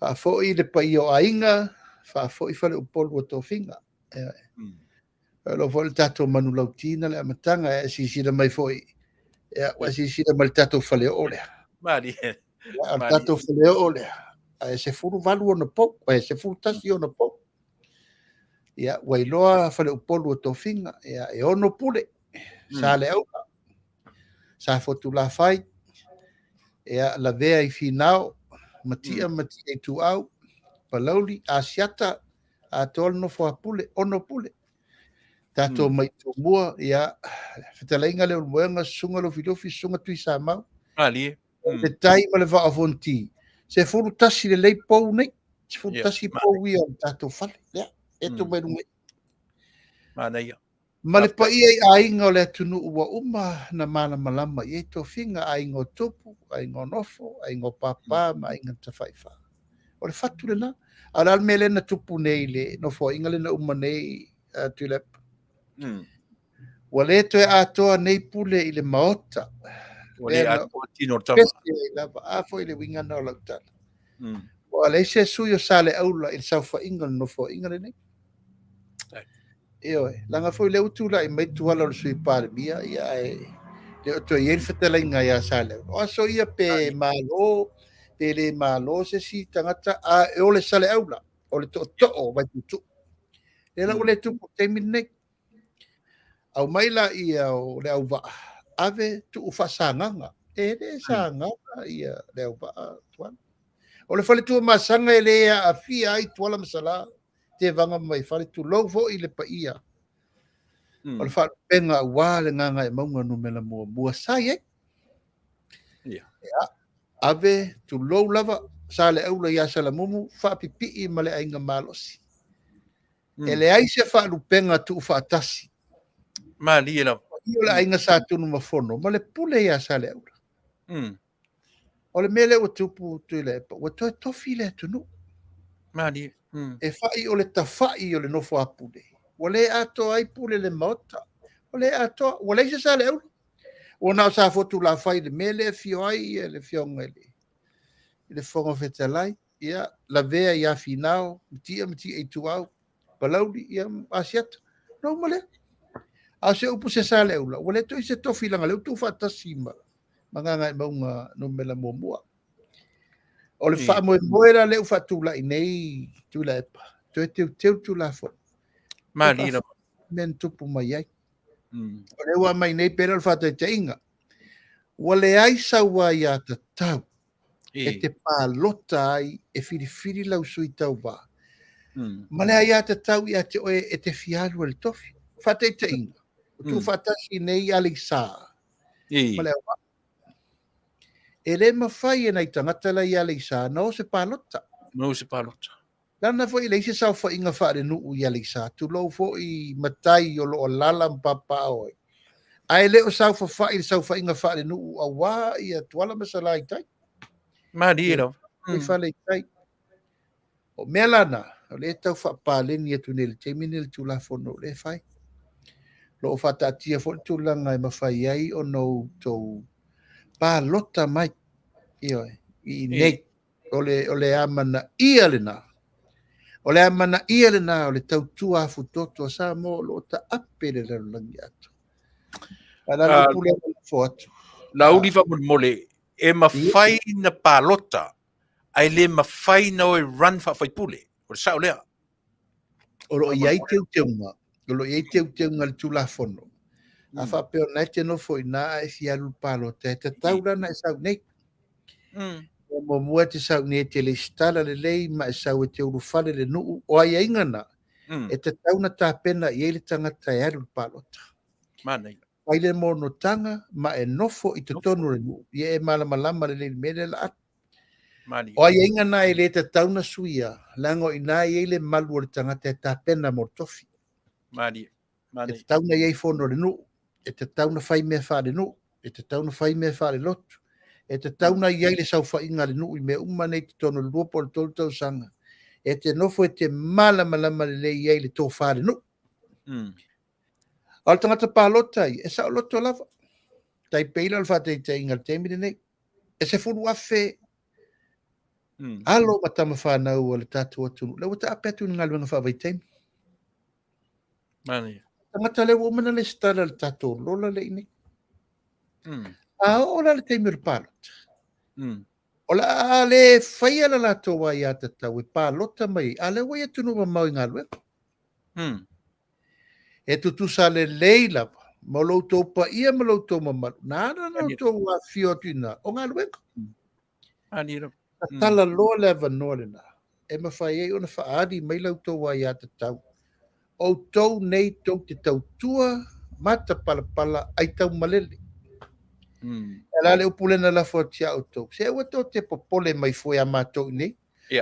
Faafoi le paia o aiga, faafoi faleupolu o tofiga. O lo foi le tatou manulauti na le amataga, e silasila mai foi, ia, ua silasila mai le tatou faleoo lea. Malie. Ia, o le tatou faleoo lea, ae 18 ona pou, ae 11 ona pou. Ia, ua iloa faleupolu o tofiga, ia, e 6 pule, Saleaula, Safotulafai, ia, Lavea i Finao, Matia Matia Ituau, Palauli, Asiata, atoa le nofo a pule, 6 pule. Tatou mai Tumua, ia, fetalaiga Leulumoega, Susuga Lufilufi, Susuga Tuisamau. Malie. Le tai ma le vaa o Fonoti. 11 lelei pou nei. 11 pou ia o le tatou fale. Ia, e tu mai luga. Manaia. Ma le paia i aiga o le atunuu ua uma na malamalama i ai tofiga, aiga o tupu, aiga o nofo, aiga o papa ma aiga tafaifa. O le fatu lena. A o le a le mea lea na tupu nei i le nofoaiga lea na uma nei, Tuilaepa? Ua le toe atoa nei pule i le maota. Ua le atoa tino o le tama. Pese ai lava. A foi le uiga na o lau tala. Ua leai se sui o Saleaula i le saofaiga o le Nofoaiga lenei. Ioe, leaga foi lea ua tulai mai Tuala o le Sui Palemia, ia ae le o toe i ai le fetalaiga ia Saleaula. O aso ia pe malo, pe le malo se isi tagata, a o le Saleaula, o le tootoo o Vaituutuu. Lea la ua le tupu i le taimi lenei. Aumai laia o Leauvaa, ave tuu faasagaga. E le sagaga ia Leauvaa Tuala. O le fale Tuamasaga e le aafia ai Tuala ma Salã, Tevaga ma Vaifale, tulou foi le paia o le faalupega aua le Gagaemauga 1 sa i ai. Ia, ave, tulou lava, Saleaula ia Salamumu, faapipii ma le Aiga Malosi. E leai se faalupega tuufaatasi. Malie lava. O le Aiga Sa Tunumafono ma le pule ia Saleaula. O le mea lea ua tupu Tuilaepa, ua toe tofi le atunuu. Malie. E fai o le tafai o le nofo a pule. Ua le atoa ai pule le Maota. Ua le atoa. Ua leai se Saleaula. Ua na o Safotulafai i le mea lea e afio ai le Afioga i le Fofoga Fetalai, ia, lavea ia Finao, Matia ma Matia Ituau, Palauli, ia, Asiata. Na uma lea. A o se upu se Saleaula, ua le toe i se tofi leaga o lea ua tuufaatasi ma ma Gagaemauga 1. O le faamoemoe la lea ua faatulai nei Tuilaepa, toe teuteu le Tulafono. Malie lava. Mea na tupu mai ai. O lea ua aumai nei pei o le faataitaiga. Ua leai sau aiatatau e te palota ai e filifili lau sui tauva. Ma le aiatatau ia te oe e te fia alu ai i le tofi. Faataitaiga, ua tuufaatasi nei Aleisa ma Leauvaa. E le mafai e nai tagata la i Aleisa na o se palota. Na o se palota. Leaga foi e leai se saofaiga faalenuu i Aleisa, tulou foi matai o lo o alaala ma papaaao ai, ae le o saofafai i le saofaiga faalenuu aua ia Tuala ma Salã i tai. Malie lava. I fale i tai. O mea la na, o lea e tau faapaleni atu nei i le taimi lenei le Tulafono o lea e fai. O lo o faataatia foi le tulaga e mafai ai ona outou palota mai, ioe, i inei. O le, o le amanaia lena. O le amanaia lena o le tautua afutoto a Samoa o lo o taape i le lalolagi atoa. A la le upu lea ua lafo atu. Laauli faamolemole, e mafai na palota ae le mafai na o e run faafaipule. O le sao lea. O lo o i ai teuteuga, o lo o i ai teuteuga i le Tulafono. A faapea o lena e te nofo i ina ae e fia alu i le palota, e tatau la ona e sau nei. E muamua e te sau nei e te lesitala lelei ma e sau e te ulufale i le nuu. O aiaiga na, e tatau ona tapena i ai le tagata e alu i le palota. Manaia. Fai le monotaga ma e nofo i totonu o le nuu, ia e malamalama lelei i le mea lea o le a alu. O aiaiga na e le tatau ona suia, leaga o i ina e i ai le malu o le tagata e tapena mo le tofi. Malie. E tatau ona i ai fono a le nuu, e tatau ona fai mea faalenuu, e tatau ona fai mea faalelotu, e tatau ona i ai le saofaiga a le nuu i mea uma nei i totonu o le 2 po o le 3 tausaga, e te nofo e te malamalama lelei i ai i le tofa a le nuu. A o le tagata palota ia, e saoloto lava. Tai pei la o le faataitaiga i le taimi lenei, e 10,000 alo ma tama fanau a le tatou atunuu, lea ua taape atu i ni galuega faavaitaimi. Manaia. Tagata lea ua uma ona lesitala i le tatou lola lea i inei. A oo la i le taimi o le palota, o le a le faia le latou aiatatau e palota mai ai, a o lea ua i atunuu mamao i galuega. E tutusa lelei lava ma lo outou paia ma lo outou mamalu, na ala ona outou afifio atu i ina, o galuega. Tatala loa le avanoa lena e mafai ai ona faaali mai la outou aiatatau. O outou nei tou te tautua matapalapala aitaumalele. E ala le upu lea na lafo atu ia outou, se aua tou te popole mai fua ia matou i inei.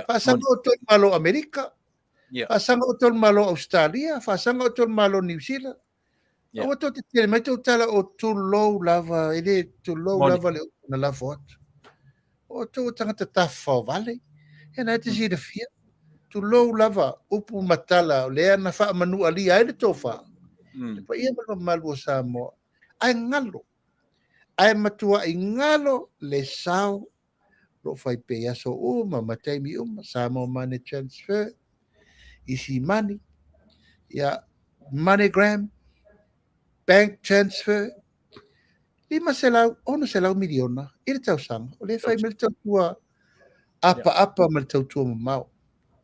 Faasaga outou i le Malo o Amerika, Faasaga outou i le Malo o Ausetalia, faasaga outou i le Malo o Niu Sila. Aua tou te tele mai tou tala o tulou lava, e le tulou lava le upu na lafo atu. O outou o tagata tafafao vale, ia na e te silafia. Tulou lava upu ma tala o lea na faamanualia ai le tofa, le paia ma le mamalu o Samoa. Ae galo, ae matuai galo le sao. O lo o fai pea i aso uma ma taimi uma, Samoa Money Transfer, Easy Money, ia, MoneyGram, Bank Transfer, 500, 600 miliona i le tausaga. O lea e fai mai le tautua apaapa ma le tautua mamao.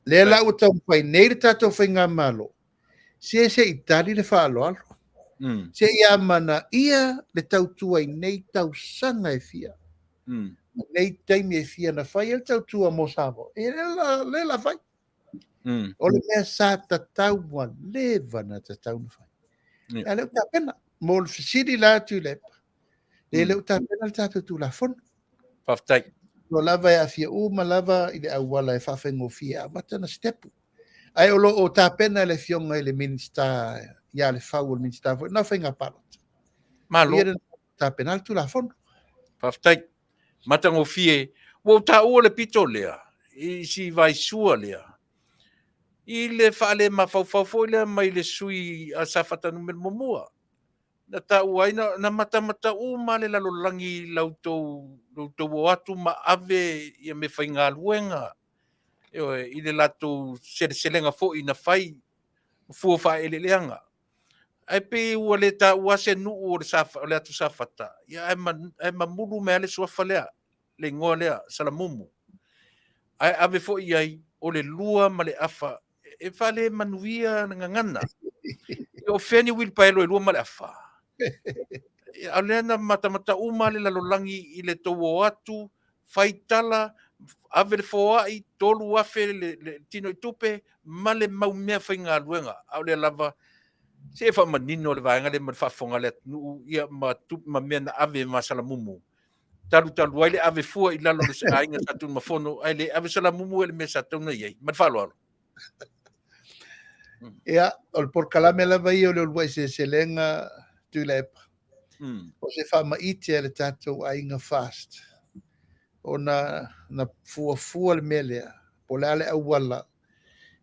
Lea la ua taumafai nei le tatou faigamalo, se se i tali le faaaloalo. Se i amanaia le tautua i nei tausaga e fia. Nei taimi e fia na fai ai le tautua mo Samoa. E lea la, lea la fai. O le mea sa tatau ua leva na tatau na fai. Yeah. A lea ua tapena. Mo le fesili la Tuilaepa, le lea ua tapena le tatou Tulafono. Faafetai. O lava e aafia uma lava i le auala e faafaigofie e amata ona sitepu. Ae o lo o tapena e le Afioga i le Minisita ia Lefau, o le Minisita foi lena o Faiga Palota. Malo. Ia tapena le Tulafono. Faafetai. Matagofie. Ua ou taua le pito lea, i si vaisua lea, i le faalemafaufau foi lea mai le sui a Safata Nu.1, na taua ai, na matamata uma le lalolagi i la outou o atu ma ave ia meafaigaluega, ioe, i le latou seleselega foi na fai, fua faaeleeleaga. Ae pei ua le taua se nuu o le, o le atu Safata, ia, ae mamulu mai lava le suafa lea, le igoa lea, Salamumu. Ae ave foi i ai, o le lua ma le afa, e faalemanuia le gagana. O fea ni uilipaelo e lua ma le afa? A o lea na matamata uma le lalolagi i le tou o atu, fai tala, ave le foai, 3,000 le tino i tupe, ma le mau mea faigaluega. A o lea lava, se e faamanino le vaega lea ma le faafofoga a le atunuu, ia, ma, ma mea na ave ma Salamumu. Talu talu ai le ave fua i lalo o le aiga Sa Tunumafono, ae le ave Salamumu e le mea sa tatau ona i ai. Ma le faaaloalo. Ia, o le polokalame lava ia o le uluai seleselega Tuilaepa. O se faamaite a le tatou aiga FAST ona na fuafua le mea lea, po o le a le auala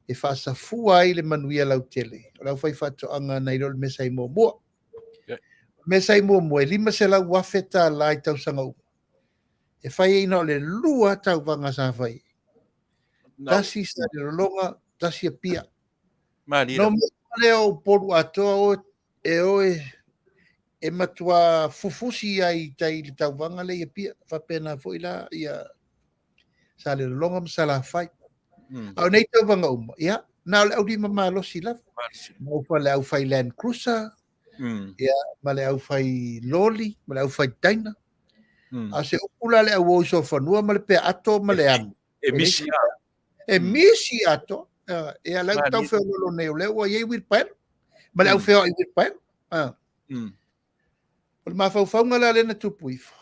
e faasafua ai le manuia lautele o le aufaifaatoaga nai lo le mea sa i muamua. O le mea sa i muamua e $500,000 i tausaga uma. E fai ai na o le lua tauvaga sa fai ai. Tasi Salelologa, tasi Apia. Malie. No mea lea o Upolu atoa o e o e matua fufusi ai i tai i le tauvaga lea i Apia. Faapena foi la ia Salelologa ma Salafai. A o nei tauvaga uma, ia, na o le aulima malosi lava. Mau le aufai Land Cruiser, ia, ma le aufai loli, ma le aufai taina. A o se upu la le au o i solofanua ma le peaato ma le amo. E misi lava. E misi atoa. Ia, la ua tau feoloolo nei, o lea ua i ai wheelbarrow, ma le au feoai wheelbarrow. O le mafaufauga la lea na tupu ifo,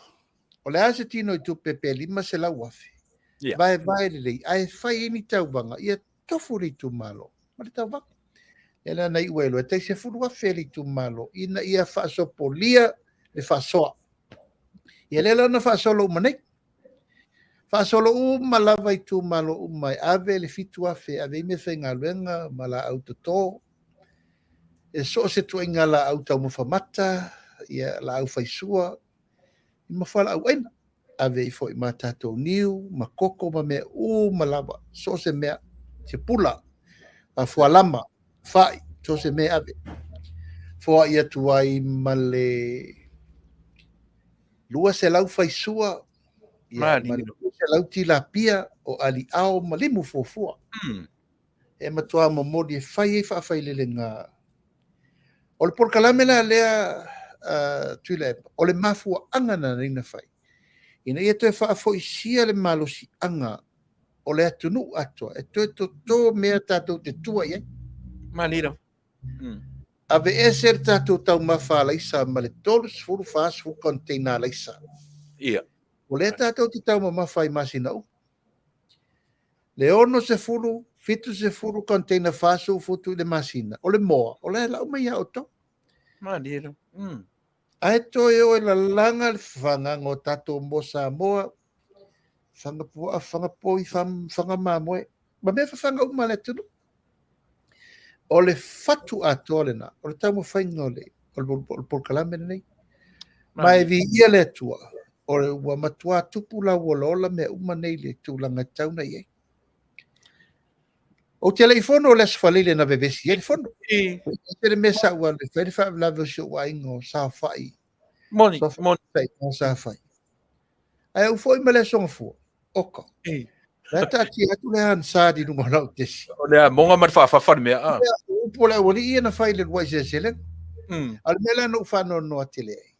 o le a se tino i tupe pe 500,000, vaevae lelei, ae fai ai ni tauvaga, ia tofu le itumalo ma le tauvaga. Lea la na iu ai loa, e tai 10,000 le itumalo, ina ia faasopolia le faasoa. Ia lea la na faasolo uma nei. Faasolo uma lava itumalo uma e ave le 7,000, e ave ai meafaigaluega ma laau toto, e so o se ituaiga laau taumafa mata, ia, laau faisua, ma fualaau aina. Ave ai foi ma tatou niu, ma koko ma mea uma lava, so o se mea, se pula, fualama, fai, so o se mea e ave. Foai atu ai ma le 200 faisua, ia, ma le 200 tilapia o aliao ma limu fuafua. E matua momoli e fai ai faafailelega. O le polokalame la lea, Tuilaepa, o le mafuaaga na nei na fai, ina ia toe faafoisia le malosiaga o le atunuu atoa, e toe toto mea tatou te tua i ai. Malie. Aveese le tatou taumafa alaisa ma le 30, 40 container alaisa. Ia. O lea tatou te taumamafa i masina uma. Le 60, 70 container 40 futu i le masina. O le moa, o la e lau mai ia outou. Malie. Ae toe o e lalaga le fagaga o tatou moa Samoa, faga puaa, faga poi, faga mamoe, ma mea fafaga uma a le atunuu. O le fatu atoa lena, o le taumafaiga o le polokalame lenei. Ma e viia le Atua. O le ua matuā tupu lauolaola mea uma nei i le tulaga e tatau ona i ai. Ou te le i fono i le Aso Faraile na vevesi ai le fono. E ese le mea sa ou alu e fai le faalavelave o si ou aiga o saofai. Moni, moni. Sa fai. Ae ou foi mai le Aso Gafua, oka. La e taatia atu le Hansard i luga o lau desi. O le amoga ma le faafafa le mea. Ah. Upu o le aualii ia na fai i le uluai seleselega. A o le mea la na ou faanoanoa tele ai,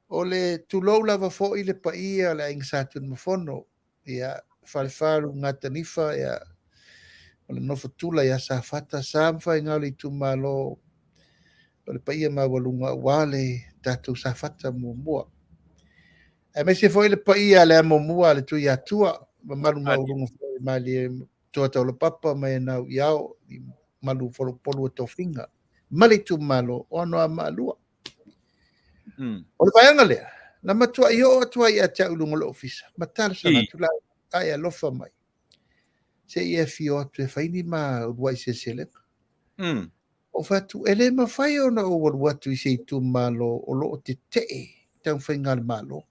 o le tulou lava foi le paia o le Aiga Sa Tunumafono, ia, Falefa Lugatanifa, ia, o le nofo tula ia Safata, sa ma faiga o le itumalo o le paia maualuga aua le tatou Safata muamua. Aemaise foi le paia a le amomua a le Tuiatua, mamalu maualuga foi malie toa taulapapa mai nau i ao, i malu folopolu o tofiga, ma le itumalo o Anoamaa 2. O le vaega lea, na matuai oo atu ai ia te au i luga o le ofisa, ma talosaga atu la, a e alofa mai, se i e afio atu e fai ni ma uluai seleselega. Ou fai atu, e le mafai ona ou alu atu i se itumalo o lo o tetee taumafaiga a le Malo.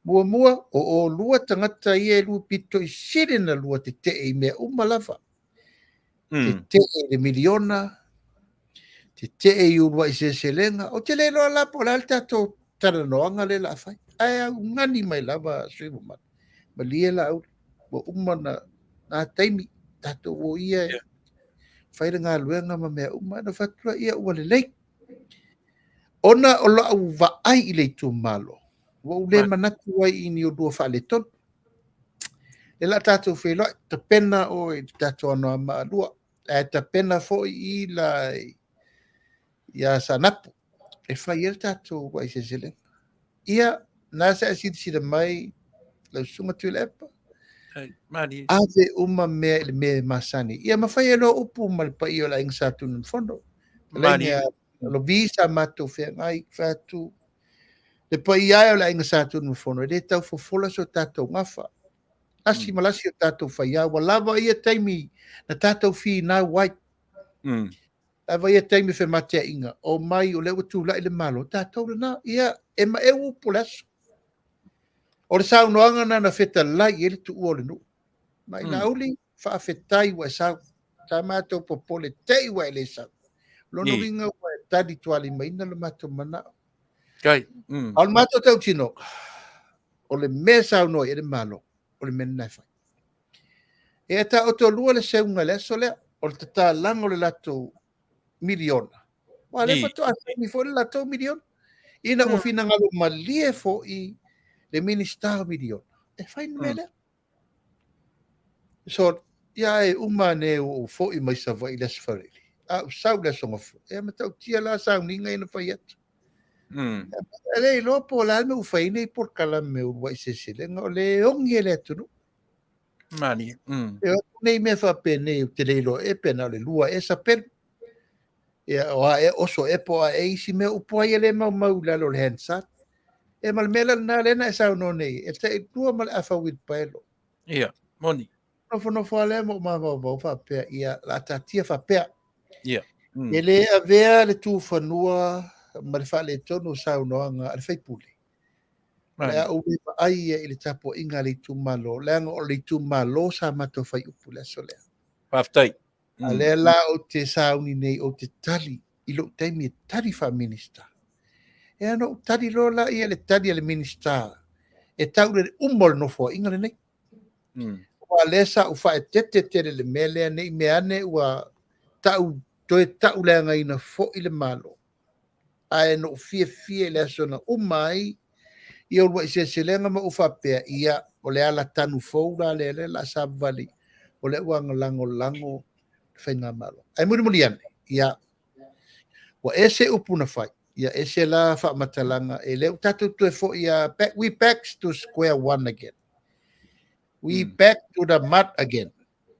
Muamua, o oulua tagata ia e lua pito i sili na lua tetee i mea uma lava. Tetee i le miliona, tetee i uluai seleselega. Ou te le iloa la po o le a le tatou talanoaga lea o le a fai. Ae augani mai lava sui usufono mamalu. Malie Laauli, ua uma na na taimi, tatou o ia e fai le galuega ma mea uma. Na fai atu ia ua lelei. Ona o lau vaai i le itumalo, ua ou le manatu ai i ni olua faaletonu. Le la tatou feiloai, tapena oe i le tatou Anoamaa 2. Ae tapena foi i la ia Saanapu e fai ai le tatou uluai seleselega. Ia, na se i silasila mai lau Susuga Tuilaepa, ave uma mea i le mea e masani. Ia ma fai ai loa upu ma le paia o le Aiga Sa Tunumafono. Fetalaiga ia Lovi sa matou feagai, fai atu le paia e o le Aiga Sa Tunumafono, e le tau fofola so tatou gafa. Lasi ma lasi o tatou faia, ua lava ia taimi na tatou finau ai. Lava ia taimi femateaiga, o mai o lea ua tulai le Malo, tatou lena, ia e maeu upu o le aso. O le saunoaga na na fetalai i ai le tuua o le nuu. Mai Laauli, faafetai ua e sau. Sa matou popole te i ua e le sau. Lona uiga ua e tali tualimaina le matou manao. Kai. A o le matou tautinoga, o le mea e saunoa i ai le Malo, o le mea lena e fai. E taotolua le seuga i le aso lea, o le tatalaga o le latou miliona. Aua o lea faatoa saini foi le latou miliona. Ina ua finagalo malie foi le Minisita o miliona, e fai le mea lea. So, ia e uma ane ua ou foi mai Savaii i le Aso Faraile, a ou sau i le Aso Gafua, e matautia la sauniga ia na fai atu. E le iloa po o le a le mea ua fai ai nei polokalame o uluai seleselega, o le ogi e le atunuu. Malie. E o atu nei mea faapenei ou te le iloa ea pe na o le lua ea sapelu. Ia, o a ea oso ea po o a ea isi mea upu ai e le maumau i lalo o le Hansard. E ma le mea la lena lea na e saunoa nei, e tai lua ma le afa uilipaelo. Ia, moni. Nofonofo lava lea ma ou mafaufau faapea, ia, o le a taatia faapea. Ia. E le avea le tufanua ma le faaletonu o saunoaga a le sui usufono. O le a ou le vaai ia i le tapuaiga a le itumalo, leaga o le itumalo sa matou fai upu i le aso lea. Faafetai. A lea la ou te sauni nei ou te tali i lou taimi e tali faa-Minisita. E ana ou tali loa la ia le tali a le Minisita e tau i le uma o le nofoaiga lenei. Aua o lea sa ou faaeteete tele i le mea lea, ne i mea ane ua tau, toe tauleagaina foi le Malo. Ae na ou fiafia i le aso na uma ai ia uluai seleselega ma ou faapea, ia, o le ala tanu fou la lea, lea o le a savavali, o lea ua lagolago le faigamalo. Ae mulimuli ane, ia, ua ese upu na fai, ia ese la faamatalaga, e le ua tatou toe foi a, back, we back to square one again. We back to the mud again.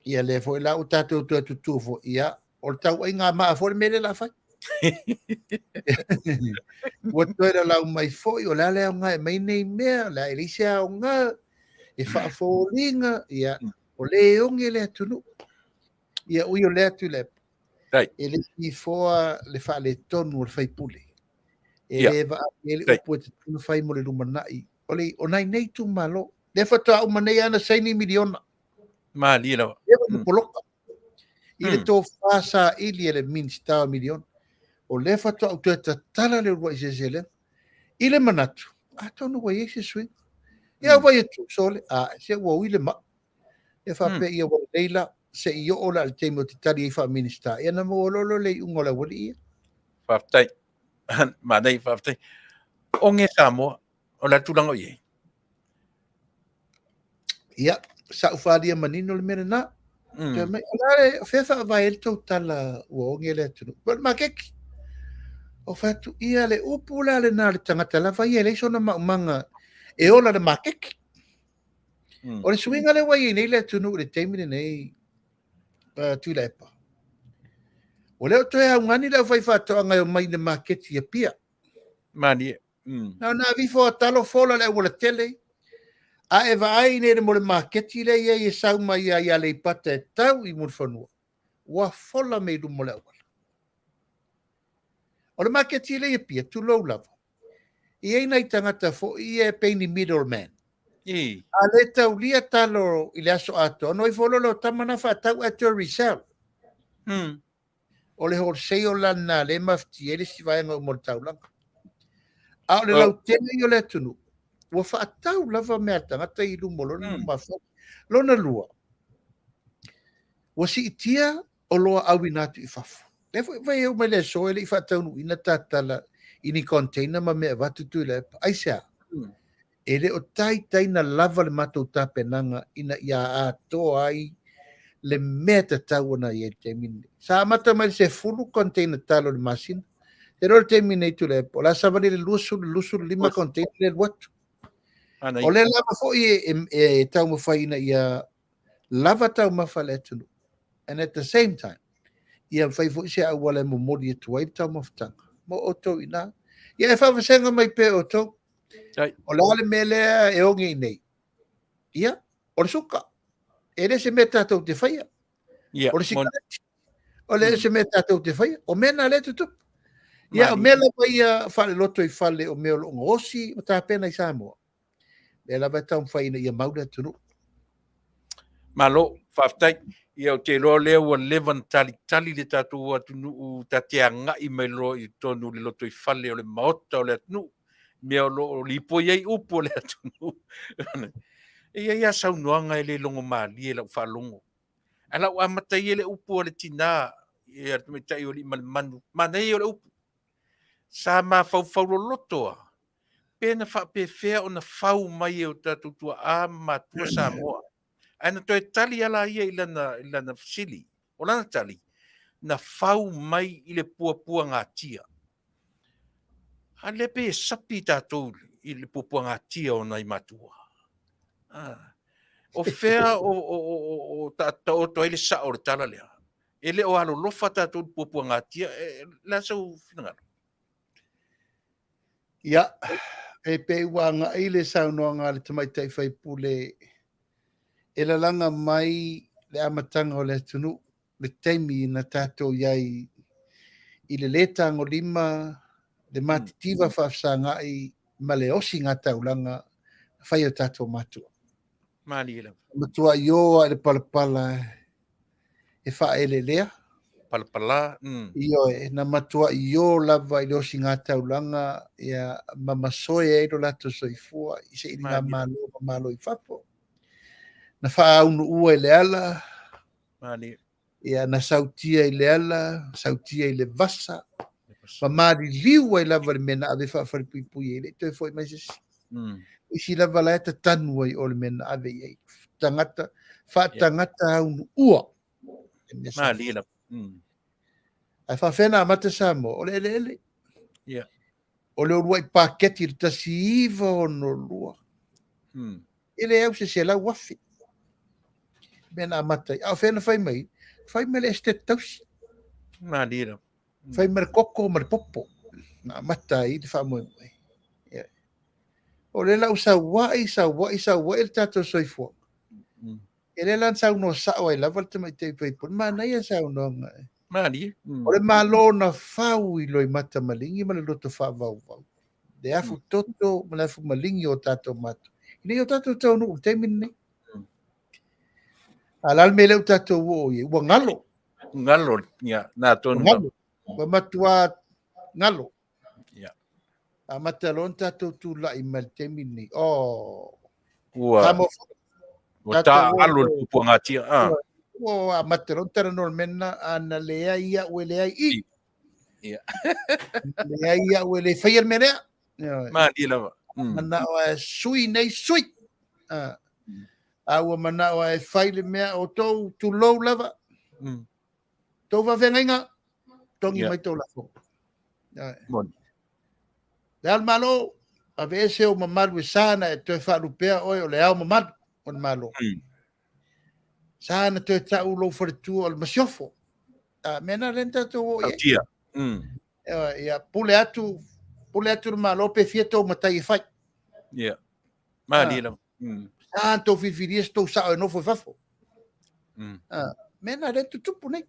Ia lea foi la ua tatou toe tutū foi, ia, o le tauaiga maa foi le mea lea o le a fai. Ua toe lalau mai foi, o le a le aoga e aumai nei mea, o le a e leai se aoga, e faafoliga, ia, o le oge le atunuu. Ia, ui o lea Tuilaepa, e le tifoa le faaletonu o le sui usufono. E le vaai ai le upu e tatau ona fai mo le lumanai. O le, o nai nei itumalo. Lea faatoa uma nei lava ona saini miliona. Malie lava. Lea ua poloka. I le tofa saili e le Minisita o miliona. O lea faatoa ou toe tatala le uluai seleselega. I le manatu, atonu ua i ai se suiga. Ia vaai atu, sole, a, se ua ui le mai. Ia faapea ia ua lelei la, se i oo la i le taimi ou te tali ai faa-Minisita, ia ona maua loa lea o le iuga o le aualii ia. Faafetai. Manaia, faafetai. Oge Samoa, o le a le tulaga o i ai? Ia, sa ou falia manino le mea lena. Fai mai, o le a le, o fea e faavae ai le tou tala ua oge le atunuu? O le maketi. Ou fai atu, ia le upu la lena a le tagata lava ia e leai sona maumaga e ola le maketi. O le suiga lea ua i ai nei le atunuu i le taimi lenei, Tuilaepa, ua le o toe augani le aufaifaatoaga e omai i le maketi i Apia. Malie. Na ona ave ifo a talo fola le aualatele, a e vaai nei i le mo le maketi lea e i ai e sau mai lava i Aleipata e tau i Mulifanua, ua fola mea i luma o le auala. O le maketi lea i Apia, tulou lava, e i ai nai tagata foi ia e pei ni middleman. A le taulia talo i le aso atoa, ona o ifo loa lea o tama na faatau ae toe resell. O le wholesale la lena lea e mafatia ai le isi vaega uma o le taulaga. A o le lautele ia o le atunuu, ua faatau lava mea a le tagata i luma o lona lumafale. Lona lua, ua siitia oloa auina atu i fafo. Lea foi vai mai le aso e le i faataunuuina tatala i ni container ma mea avatu Tuilaepa. Aisea? E le o taitai na lava le matou tapenaga ina ia atoa ai le mea tatau ona i ai i le taimi lenei. Sa amata mai le 10 container talo i le masina. Te iloa le taimi lenei Tuilaepa, o le a savali le 20, 25 container le alu atu. O lea lava foi e taumafai ina ia lava taumafa a le atunuu. And at the same time, ia fai foi se auala e momoli atu ai le taumafataga mo outou i ina. Ia e faavasega mai pea e outou. O le a le mea lea e oge i nei? Ia, o le suka. E le se mea tatou te faia. O le sikareti. O le se mea tatou te faia. O mea na lea e tutupu. Ia, o mea lava ia faaleloto i fale o mea o lo o gaosi ma tapena i Samoa. Lea lava e taumafai ina ia mau le atunuu. Malo, faafetai. Ia ou te iloa lea ua leva ona talitali le tatou atunuu ta te agai mai loa i totonu o le lotoifale o le Maota o le atunuu, mea o lo o lipoi ai upu o le atunuu. E i ai lava saunoaga e le logomalie i lau faalogo. Ae la ua amata ia le upu a le tina, ia le tamaitai o Aliimalemanu, manaia ia o le upu. Sa mafaufau loloto lava pe na faapefea ona fau mai e o tatou tuaa ma matua Samoa. Ae na toe tali lava la ia i lana, i lana fesili. O lana tali, na fau mai i le puapuagatia. A lea pei e sapi tatou i le puapuagatia o nai matua. Ah. O fea o, o, o, o, o taoto ai le sao o le tala lea? E le o alolofa tatou i le puapuagatia. E, le a sou finagalo? Ia, e pei ua agai le saunoaga a le tamaitai faipule e lalaga mai le amataga o le atunuu, le taimi na tatou i ai i le lē tagolima, le matitiva faafesagai ma le osiga taulaga na fai e o tatou matua. Malie lava. Matuai o lava i le palapala e faaeleelea. Palapala. Ioe, na matuai o lava i le osiga taulaga ia ma masoe ai lo latou soifua i sailigamalo ma malo i fafo. Na faaunuua i le ala. Malie. Ia, na sautia i le ala, sautia i le vasa, ma maliliu ai lava le mea na ave faafalepuipui ai, e le i toe foi mai se isi. Isi lava la e tatanu ai o le mea na ave i ai. Tagata, faatagata aunuua. Malie lava. Ae faafefea na amata Samoa? O le eleele. O le uluai paketi i le 1962. E le au se 100,000. Mea na amata ai. A o fea na fai mai? Fai mai le Esetete Tausi. Malie lava. Fai mai le koko ma le popo. Na amata ai le faamoemoe. Yeah. O lea la ua sauai, sauai, sauai le tatou soifuaga. E lea la na saunoa sao ai lava le tamaitai faipule. Manaia saunoaga. Malie. O le Malo na fau i loimata maligi ma le loto faavauvau, le afu toto ma le afu maligi o tatou matua, ina ia o tatou taunuu i le taimi lenei. A o le a le mea lea ua tatou oo i ai? Ua galo. Galo, ia, na tonu. Ua galo. Ua matua galo. Ia. Amata loa ona tatou tulai mai le taimi lenei. Oh. Ua Samoa foi. Ua taaalo le pupuagatia. Ah. Ua amata loa ona talanoa le mea lena, ana leai au e leai i. Ia. Leai au e le faia le mea lea. Ioe. Malie lava. Manao e sui nei sui. Ah. A ua manao e fai le mea o tou tulou lava. Tou faafeagaiga, togi mai tou lafoga. Moni. Le Ao o le Malo, aveese ou mamalu e sa na e toe faalupea oe o le Ao mamalu o le Malo. Sa na toe tau lou faletua o le Masiofo. A mea na lea na tatou oo i ai. Tautia. Ia, pule atu, pule atu le Malo pe fia tou matai e fai. Ia. Malie lava. Sa na tou filifilia se tou sao e nofo i fafo. Mea na lea tutupu nei.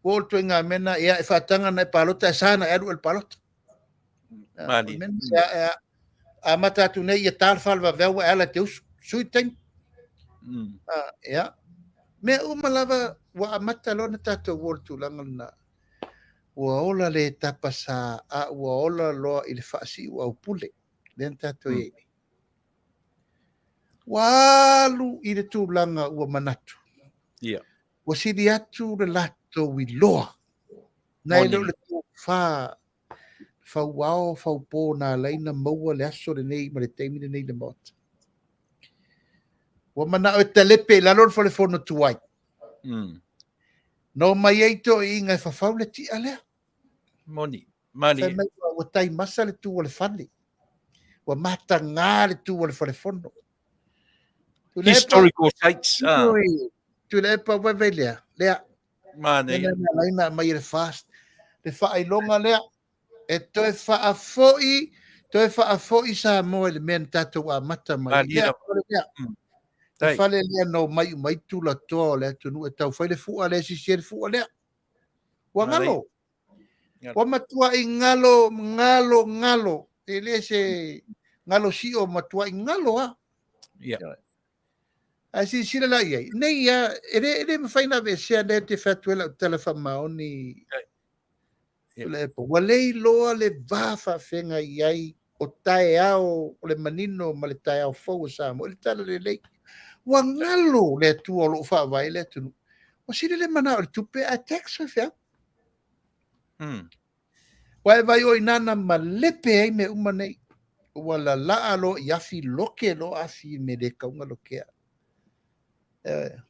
Ua oo le ituaiga mea na, ia e faataga na e palota, e sa na e alu oe i le palota. Malie. Mea na, amata atu nei ia ta le faalevaveau ua e ala i te usu. Sui le taimi. Ia. Mea uma lava ua amata loa na tatou o i le tulaga lena. Ua ola le tapasa a ua ola loa i le faasiu aupule. Lea na tatou i ai nei. Ua alu i le tulaga ua manatu. Yeah. Ua sili atu le latou iloa. Nai lo le tofa fauao faupo na ala ai na maua le aso lenei ma le taimi lenei i le Maota. Ua manao e talepe i lalo le falefono tuai. Na omai ai toeaiina e fafau le tia lea. Moni. Malie. Fai mai ua taimasa le tu o le fale. Ua mataga le tu o le falefono. Historical sites. Ah. Tuilaepa vaivai lea. Lea. Manaia. Lea na laina mai le fast. Le faailoga lea. E toe faafoi, toe faafoi Samoa i le mea na tatou amata mai. Malie. Lea, lea. Le fale lea na omai uma ai tulatoa o le atunuu e tau fai le fua lea, sisi ai le fua lea. Ua galo. Ua matuai galo, galo, galo. E le se galo sio, matuai galo lava. Yeah. Ae silasila la i ai, nei a, e le, e le mafai ona aveesea lea te fai atu ai lau tala faamaoni. Yeah. Tuilaepa. Ua le iloa le va faafeagai ai o taeao o le manino ma le taeao fou o Samoa i le tala lelei. Ua galo le Atua o lo o faavae le atunuu. Ua sili le manao i le tupe ae tax faifeau. Ua e vaai o i ina na malepe ai mea uma nei. Ua lalaa loa i afi, loke loa afi i mea le tatau ona lokea.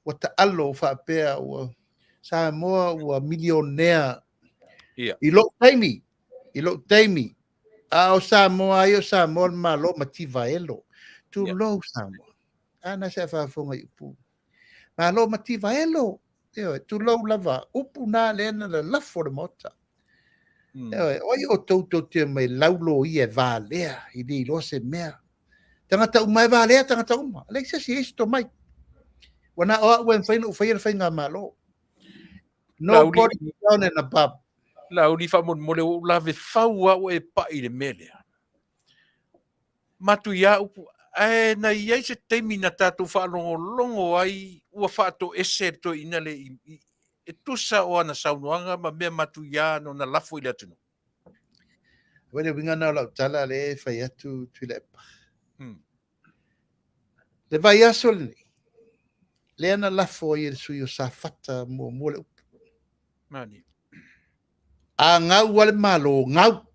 Ua taalo faapea ua Samoa ua milionea Yeah. i lou taimi, i lou taimi, a o Samoa ai o Samoa le Malo mativa elo. Tulou Samoa. A na se faafofoga i upu. Malo mativa elo. Ioe, tulou lava. Upu na lea na lalafo le Maota. Ioe, o ai outou tou te omai laulo ia e valea, i le iloa se mea. Tagata uma e valea, tagata uma. Leai se isi e i ai se tomai. Ua na o au e mafai ona ou faia le faigamalo. Nobody down and above. Laauli faamolemole ua ou lave fau lava ua e pai i le mea lea. Matuia upu, ae na i ai se taimi na tatou faalogologo ai ua faatoese le toeaina lea i, i, e tusa o ana saunoaga ma mea matuia na lafo i le atunuu. Ua le uiga na o lau tala lea e fai atu Tuilaepa. Le vaiaso lenei, lea na lafo ai e le sui o Safata muamua le upu. Mani. A gau a le Malo, gau.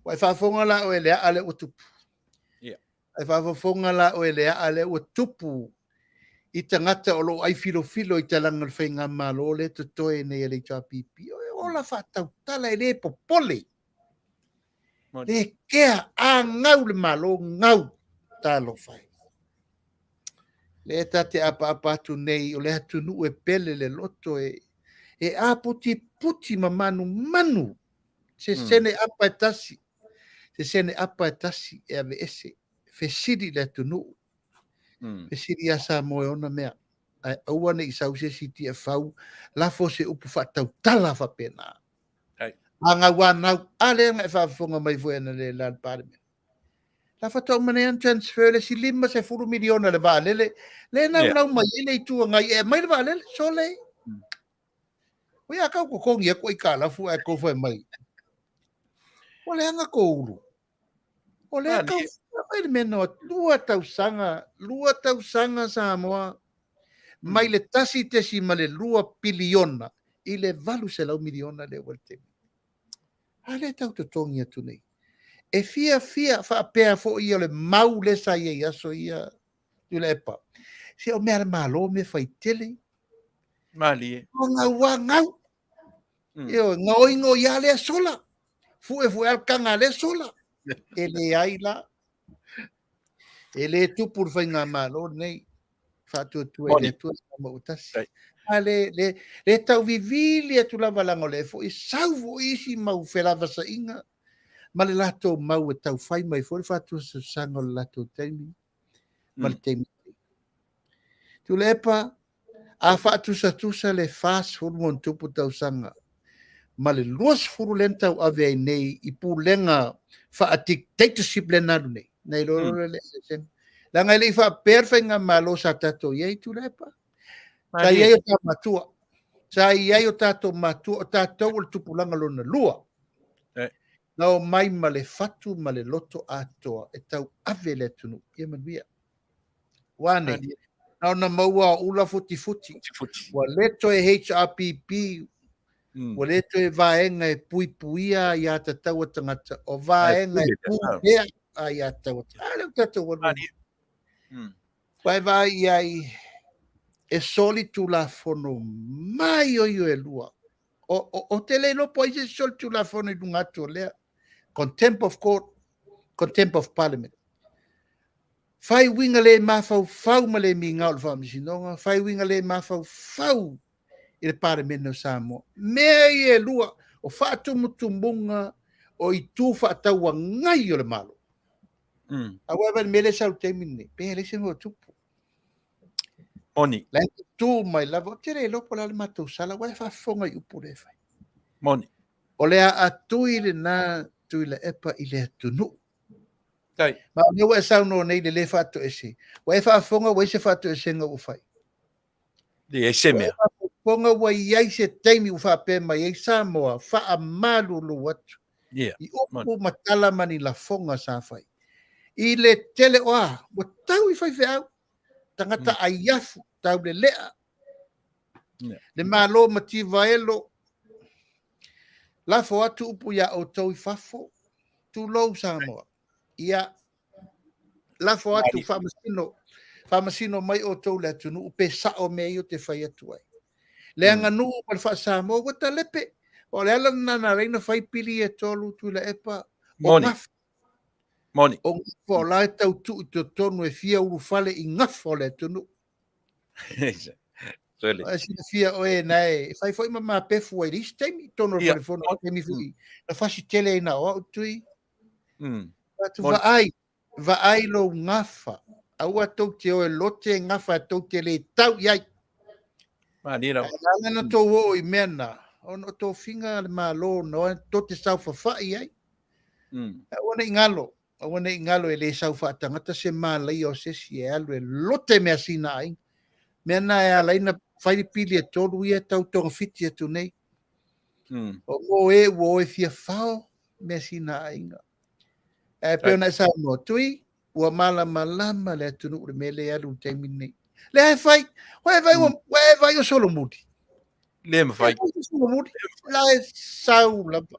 Ua e faafofoga la oe i le aa lea ua tupu. Yeah. E faafofoga la oe i le aa lea ua tupu i tagata o lo o aifilofilo i talaga o le faigamalo lea e totoe nei a le HRPP. E ola faatautala e le popole. Le kea, a gau le Malo, gau. Talofa e. Lea ta te apaapa atu nei o le atunuu e pele le loto e, e aputiputi ma manumanu se sene apa e tasi, se sene apa e tasi e aveese, fesili le atunuu, fesili ia Samoa e ona mea. Ae aua ne i sau se isi tiafau lafo se upu faatautala faapena. A gau a nau, a lea na e faafofoga mai foi analeila i le Palemene. La faatoa uma nei ona transfer le isi $50 miliona i le vaalele, lea e naunau mai ai le Itu Agai e aumai le vaalele, sole. Ui a tau totogi atu aitalafu ae tou fai mai. Ua leaga tou ulu. O lea tau fai le mea na 2 tausaga, 2 tausaga Samoa mai le 1.2 piliona i le 800 miliona lea ua le taimi. A lea tau totogi atu nei. E fiafia faapea foi ia o le mau lea sa i ai i aso ia Tuilaepa. Se o mea a le Malo mea faitele. Malie. O gau a gau. Ioe, gaoigoi a lea sola. Fu'efu'e a le taga a lea sola. E leai la. E le tupu le faigamalo lenei. Faatuatua i le Atua ma ua tasi. A le, le, le tau vivili atu lava leaga o lea foi sau foi isi mau felavasaiga ma le latou mau e tau fai mai foi le faatuasausaga o le latou taimi ma le taimi. Tuilaepa, a faatusatusa le 40+ tausaga ma le 20 lea na tauave ai nei i pulega faa-dictatorship lea na alu nei, na iloa loa le eseesega. Leaga e le i faapea le faigamalo sa tatou i ai, Tuilaepa. Sa i ai o tatou matua. Sa i ai o tatou matua, o tatou o le tupulaga lona lua. Na o mai ma le fatu ma le loto atoa e tau ave le atunuu. Ia manuia. Ua nei. Na ona maua o ula futifuti. Ua le toe HRPP, ua le toe vaega e puipuia ia tatau a tagata, o vaega e pulea ia tatau a tagata. A lea ua tatou alu ai. Ua e vaai i ai e soli tulafono mai oio e lua. O te le iloa po o ai se isi soli tulafono i luga atu o lea. Contempt of court, contempt of parliament. Fai uiga le mafaufau ma le migao i le faamasinoga, fai uiga le mafaufau i le Palemene o Samoa. Mea ia e lua, o faatumutumuga o itu faatauagai o le Malo. Aua e vaai i le mea lea e sau i le taimi lenei, pe leai se mea o tupu. Moni. La e tu mai lava, ou te le iloa po o le a le matou sala, aua e faafofoga i upu lea e fai. Moni. O le aatui lena Tuilaepa i le atunuu. Tai. Ma o lea ua e saunoa nei i le le faatoese. Ua e faafofoga ua i se faatoesega ua fai. Le se mea. Faafofoga ua i ai se taimi ua faapea mai ai Samoa faamalulu atu. I upu ma tala ma ni lafoga sa fai. I le tele o a, ua tau i faifeau, tagata aiafu, taulelea, le Malo mativaelo, lafo atu upu ia outou i fafo, tulou Samoa. Ia, lafo atu faamasino, faamasino mai outou le atunuu pe sao mea ia ou te fai atu ai. Le aganuu ma le faa-Samoa ua talepe. O le ala lena na ala ai ona fai pili e tolu Tuilaepa. O Moni. gafa. Moni. O gafa o la e tau tuu i totonu e fia ulufale i gafa o le atunuu. Sole. Ae silafia oe na e fai foi ma mapefu ai le isi taimi, i totonu o le fale fono, taimi foi na fasi tele ai na o au Tui. Atu Moni. vaai, vaai lou gafa. Aua tou te o e lote gafa tou te le tau i ai. Malie lava. Ae ala na tou oo i mea na, ona o tofiga a le Malo na o tou te saofafai ai. Aua ne i galo, aua ne i galo e le sau faatagata se malaia o se isi e alu e lote mea sina aiga. Mea na e ala ai na fai le pili e tolu ia tau togafiti atu nei. O mo e ua o e fia fao mea sina aiga. Ae pei ona e saunoa, Tui, ua malamalama le atunuu le mea lea e alu i le taimi lenei. Lea e fai, ua e vai, ua e vai o solomuli. Le mafai. Solomuli, la e sau lava.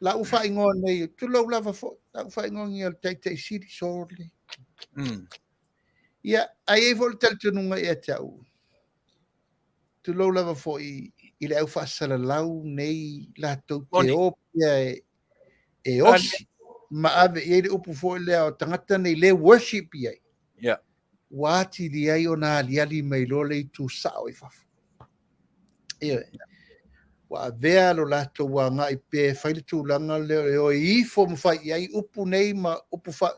La u faaigoa nei, tulou lava foi, la u faaigoa nei o le taitai sili sole. Ia, ai ai foi le talitonuga ia te au. Tulou lava foi i le au faasalalau nei latou te o pea e osi ma ave i ai le upu foi lea o tagata nei le worship i ai. Ua atili ai ona aliali mai loa le itu sao i fafo. Ioe. Ua avea lo latou agai pea e fai le tulaga lea e o ifo ma fai i ai upu nei ma upu fa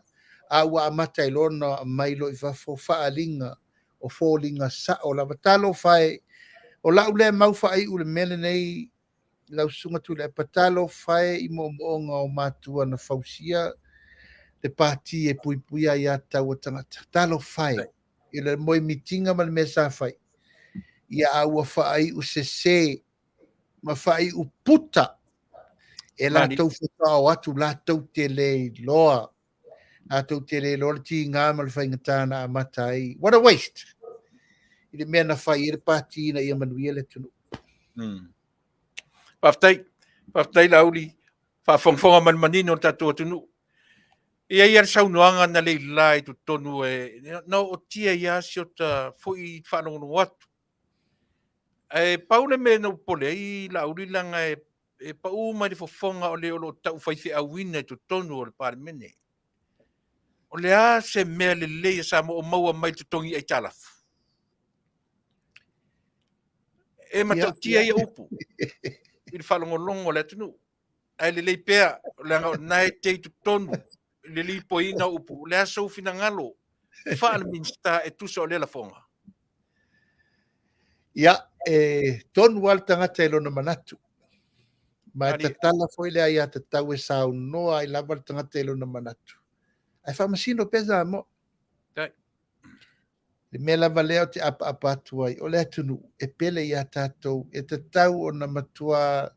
a ua amata ai loa ona aumai loa i fafo faaaliga. O foliga sa'o lava. Talofa e, o la'u lea mau faai'u i le mea lenei lau Susuga Tuilaepa, talofa e i moomooga o matua na fausia le pati e puipuia aiatatau a tagata. Talofa e i le moe mitiga ma le mea sa fai, ia a ua faai'u sesē ma faai'u puta e latou faatoa o atu latou te le iloa latou te le iloa le tiga ma le faigata na amata ai. What a waste! I le mea na fai ai le pati ina ia manuia le atunuu. Faafetai. Faafetai Laauli. Faafogafoga ma le manino o le tatou atunuu. E i ai lava le saunoaga na leila i totonu e na ootia ai lava si ota foi faalogologo atu. Ae pau le mea na ou popole ai Laauli leaga e e pau mai le fofoga o le o lo o tau faifeauina i totonu o le Palemene. O le a se mea lelei a Samoa o maua mai le totogi aitalafu? E matautia ia upu i le faalogologo a le atunuu. Ae lelei pea, leaga o lena e te i totonu i le lipoiina o upu. O le a sou finagalo faale-Minisita e tusa o lea lafoga? Ia, e tonu lava le tagata i lona manatu. Ma e tatala foi le aiatatau e saunoa ai lava le tagata i lona manatu. Ae faamasino pea Samoa. Le mea lava lea ou te apaapa atu ai, o le atunuu e pele ia tatou, e tatau ona matua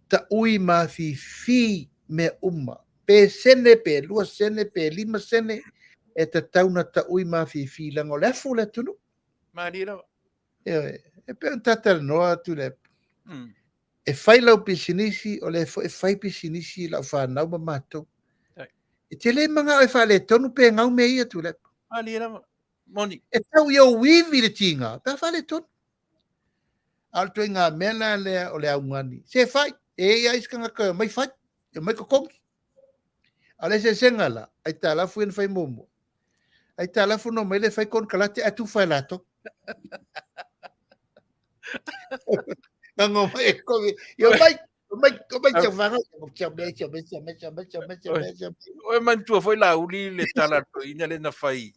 taui mafifi mea uma. Pe sene, pe 2 sene, pe 5 sene, e tatau ona taui mafifi, leaga o le afu o le atunuu. Malie lava. Ioe, e pei ona ta talanoa atu le e fai lau pisinisi, o lea foi e fai pisinisi lau fanau ma matou. E te le manao e faaletonu pe gau mea ia Tuilaepa. Malie lava. Moni. E tau i ou ivi le tiga, pe a faaletonu. A o le ituaiga mea la lea o le augani, se fai, e i ai isi tagata e omai fai, e omai totogi. A o le eseesega la, aitalafu ia na fai muamua. Aitalafu na omai lea fai konekarate ae tufa e latou. Gago mai e totogi. Ia omai, omai, omai te whanga. Tia mea, tia mea, tia mea, tia mea, tia mea, tia mea, tia mea. Oe manatua foi Laauli le tala a le toeaina lea na fai.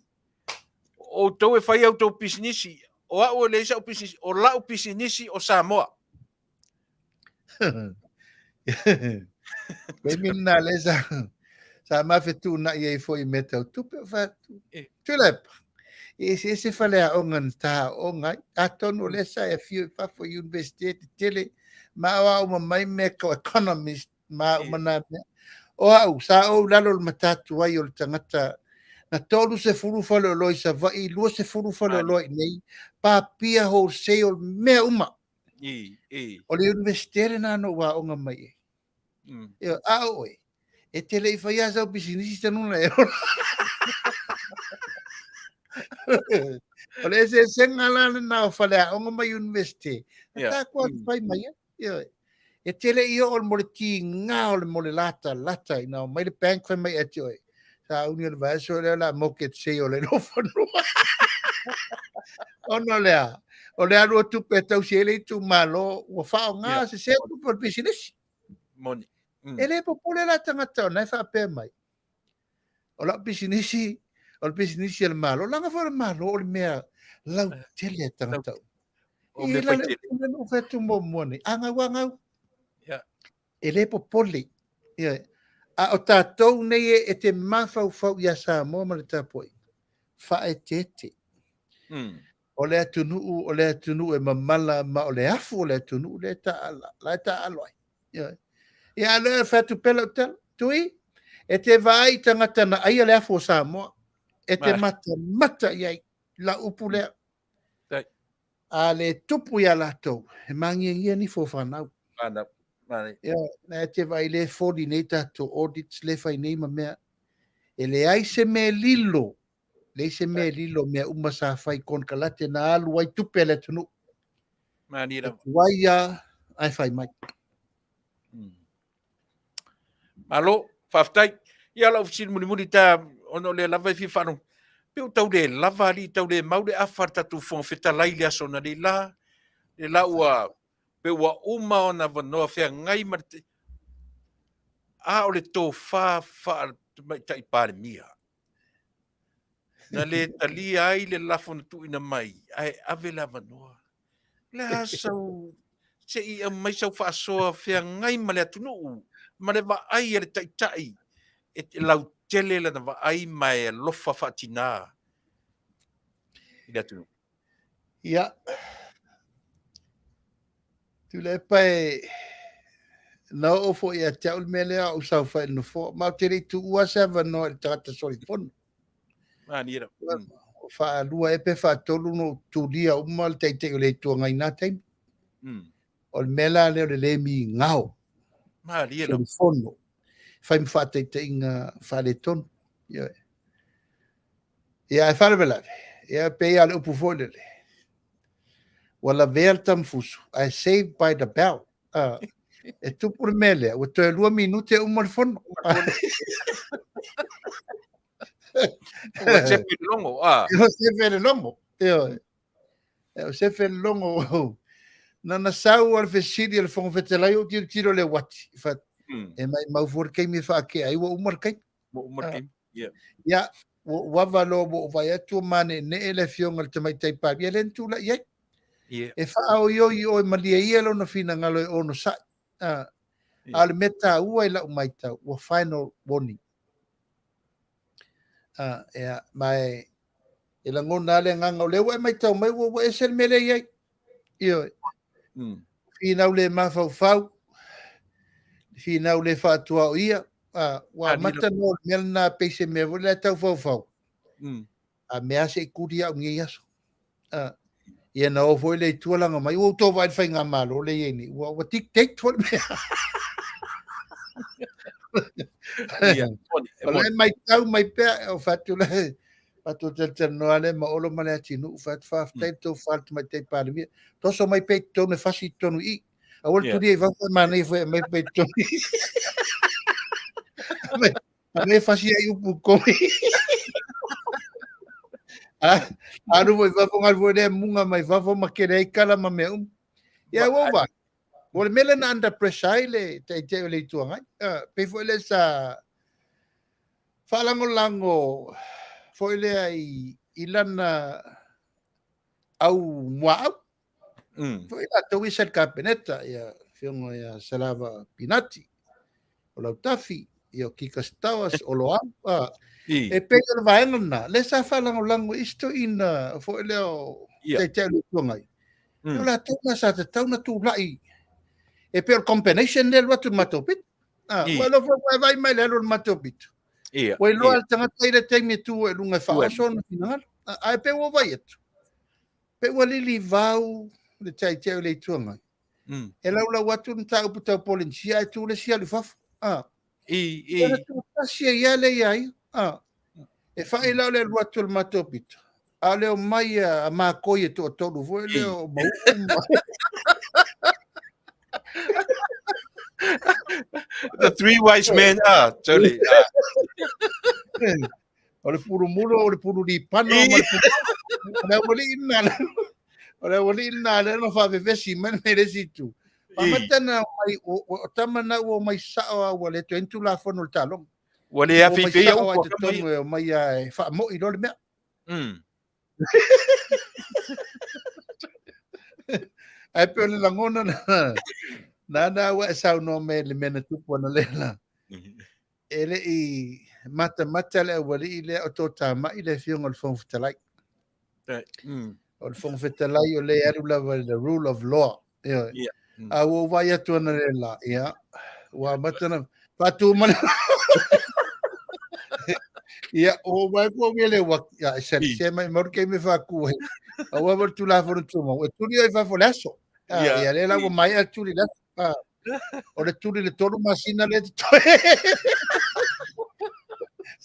O outou e fai a outou pisinisi, o au e leai sa'u pisinisi, o la'u pisinisi o Samoa. Taimi lena lea sa, sa mafetuunai ai foi i mea tau tupe o fai atu. Tuilaepa, e eseese faleaoga na ta aooga ai. Atonu o lea sa e afio i fafo i Universite tetele ma aoao uma mai mea tau economist ma uma nā mea. O au, sa ou i lalo o le matatu ai o le tagata na 30 faleoloa i Savaii, 20 faleoloa i inei, papia wholesale, mea uma. I, i. O le Universite lena na ou aoga mai ai. A o oe, e te le i faia sau pisinisi talu na e ola. O le eseesega la lena o faleaoga ma Universite. Na tatou fai mai ai. Ioe. E te le i oo mo le tiga o le mo le latalata ina omai le bank fai mai ia te oe. Sauni o le vaiaso lea o le a mortgage sei o le lou fanua. Ona o le a? O le alu o tupe e tausi ai le itumalo ua faaaoga sese tupe o le pisinisi. Moni. E le popole la tagata ona e faapea mai. O lau pisinisi, o le pisinisi a le Malo. Leaga foi o le Malo o le mea lautele a tagata uma. O mea faitele. I la le fai atu muamua nei, a gau, a gau. E le popole. Ia. A o tatou nei e te mafaufau ia Samoa ma le tapuaiga, faaeteete. O le atunuu, o le atunuu e mamala ma o le afu o le atunuu lea e taaala, la e taaalo ai. Ia, ia a lea e fai atu pea lau tala, Tui, e te vaai i tagata na aia le afu o Samoa, e te matamata i ai lau upu lea. A le tupu ia latou, e magiagia nifo o fanau. Fanau. Ia, na e te vaai le foli nei tatou audits le fai nei ma mea. E leai se mea lilo, leai se mea lilo, mea uma sa fai konekarate na alu ai tupe a le atunuu. Malie lava. E tuai lava ae fai mai. Malo, faafetai. Ia lau fesili mulimuli ta, ona o lea lava e fia faalogo, pe ua tau le lava alii, tau le mau le afa a le tatou Fofoga Fetalai i le aso analeila, le la ua, pe ua uma ona avanoa feagai ma le, a o le tofa faa-Tamaitai Palemia. Na lē talia ai le lafo na tuuina mai, ae ave le avanoa. O le a sau se i aumai sau faasoa feagai ma le atunuu ma le vaai a le taitai e lautele lana vaai ma e alofa faatinā i le atunuu. Ia, Tuilaepa e na oo foi ia te au le mea lea a ou saofai i le nofoa, ma ou te le i tuua se avanoa i le tagata solifono. Mania lava. Faalua ea pe faatolu na ou tulia uma le Taitai o le Itu Agai i na taimi. O le mea la lea o le le migao. Malie lava. Solifono. Fai ma faataitaiga faaletonu. Ioe. Ia, ae faalavelave, ia, pei lava o le upu foi lele, ua lavea le tamafusu, ae saved by the bell. Ah, e tupu le mea lea, ua toe 2 minute uma le fono. Ua sefe le logo, ah. Ua sefe le logo, ioe. Ua sefe le logo. Na sau a le fesili a le Fofoga Fetalai, ou tilotilo i le uati. E maimau fua le taimi e faatea ai, ua uma le taimi. Ua uma le taimi. Yeah. Ia, ua ou ava loa ua ou vaai atu ua maneenee le afioga i le Tamaitai Palemia, lea na tulai ai. Yeah. E faaoioi oe malie ia lona finagalo e onosai. Yeah. A o le mea taua i lau matau, ua final warning. Ia, ma e, e lagona lava le agaga, o lea ua e matau mai ua, ua ese le mea lea e i ai. Ioe. Finau le mafaufau, finau le faatuaoia, ua amata no le mea lena pei se mea foi lea tau faufau. A mea se i kuli au nei aso. Ia na o foi le i tua laga mai, ua outou vaai i le faigamalo lea e i ai nei, ua dictate foi le mea. Ia, moni, e O moni. le matau mai pea, o fatu le, fatu talatalanoa le ma Olo ma Leatinuu, fatu faafetai le tofa i le Tamaitai Palemia. Toso mai pea i totonu e fasi i totonu i i. Aua le tulia i fafo e manaia foi e aumai pea i totonu i i. Aumai e fasi ai upu i totonu i i. Alu foi i fafo, alu foi lea muga mai fafo ma kele ai kala ma mea uma. Ia, ua ou vaai. O le mea lea na under pressure ai le Taitai o le Itu Agai. Pei foi lea sa faalagolago foi lea i lana au muaau. Foi latou ia sa i le Kapeneta, ia afioga ia Salava Pinati, o Lautafi, ia o Kika Stowers, o Loau. E pei o le vaega lena, lea sa faalagolago i isi toeaiina foi lea o Taitai o le Itu Agai. O latou na sa tatau na tulai. E pei o le combination lea alu atu i le matou pito. Ua iloa foi ua e vaai mai i le alu o le matou pito. Ua iloa le tagata i le taimi e tu ai i luga e faaoso ona finagalo. Ae pei ua vaai atu, pei ua lilivau le Taitai o le Itu Agai. E laulau atu le mataupu tau Polenisia ae tu le isi alu i fafo. Ia na tutasi ai lava lea ia ia. E fai la o le alu atu o le matou pito, a o le omai a makoi e toatolu foi lea o Mauu ma The three wise men are, totally. O le pulumulo, o le pululipano, ma le pulu... O le aualii lena, o le aualii lena lea na faavevesi mai le mea i le isi itu. Amata na omai, o tama na ua omai sao lava ua le toe i ai ni Tulafono o le taaloga. Ua le afeifeia upu a tama ia. E omai lava e faamoi loa le mea. Ae pei o le lagona na, na ua e saunoa mai i le mea na tupu analeila. E le i matamata le aualii lea o toatamai le afioga i le Fofoga Fetalai. O le Fofoga Fetalai o lea e alu lava i le rule of law. Ioe. A ua ou vaai atu analeila, ia, ua amata na faatu ma le Ia, ua ou vaai atu au ia le uaki, ia, e sali, se mai mau le taimi e faatu ai. Aua foi le Tulafono Tumau, e tuli ai i fafo i le aso. Ia, lea la ua maea le tuli i le aso. O le tuli i le 3 masina lea e totoe.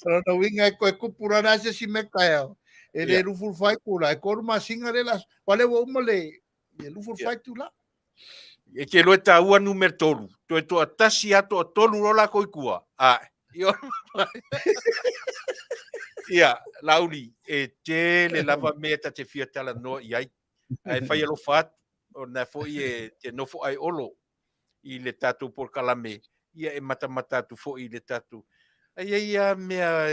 O lona uiga e toe tupu loa la se isi mea taeao. E le 24 itula, e 3 masina lea la, aua lea ua uma le 24 itula. E te iloa e taua numera 3. Toe toatasi lava, toatolu loa latou i tua. Ia, Laauli, e tele lava mea ta te fia talanoa i ai. Ae fai alofa atu, o lena foi e te nofo ai Olo i le tatou polokalame, ia e matamata atu foi i le tatou. Ae i ai lava mea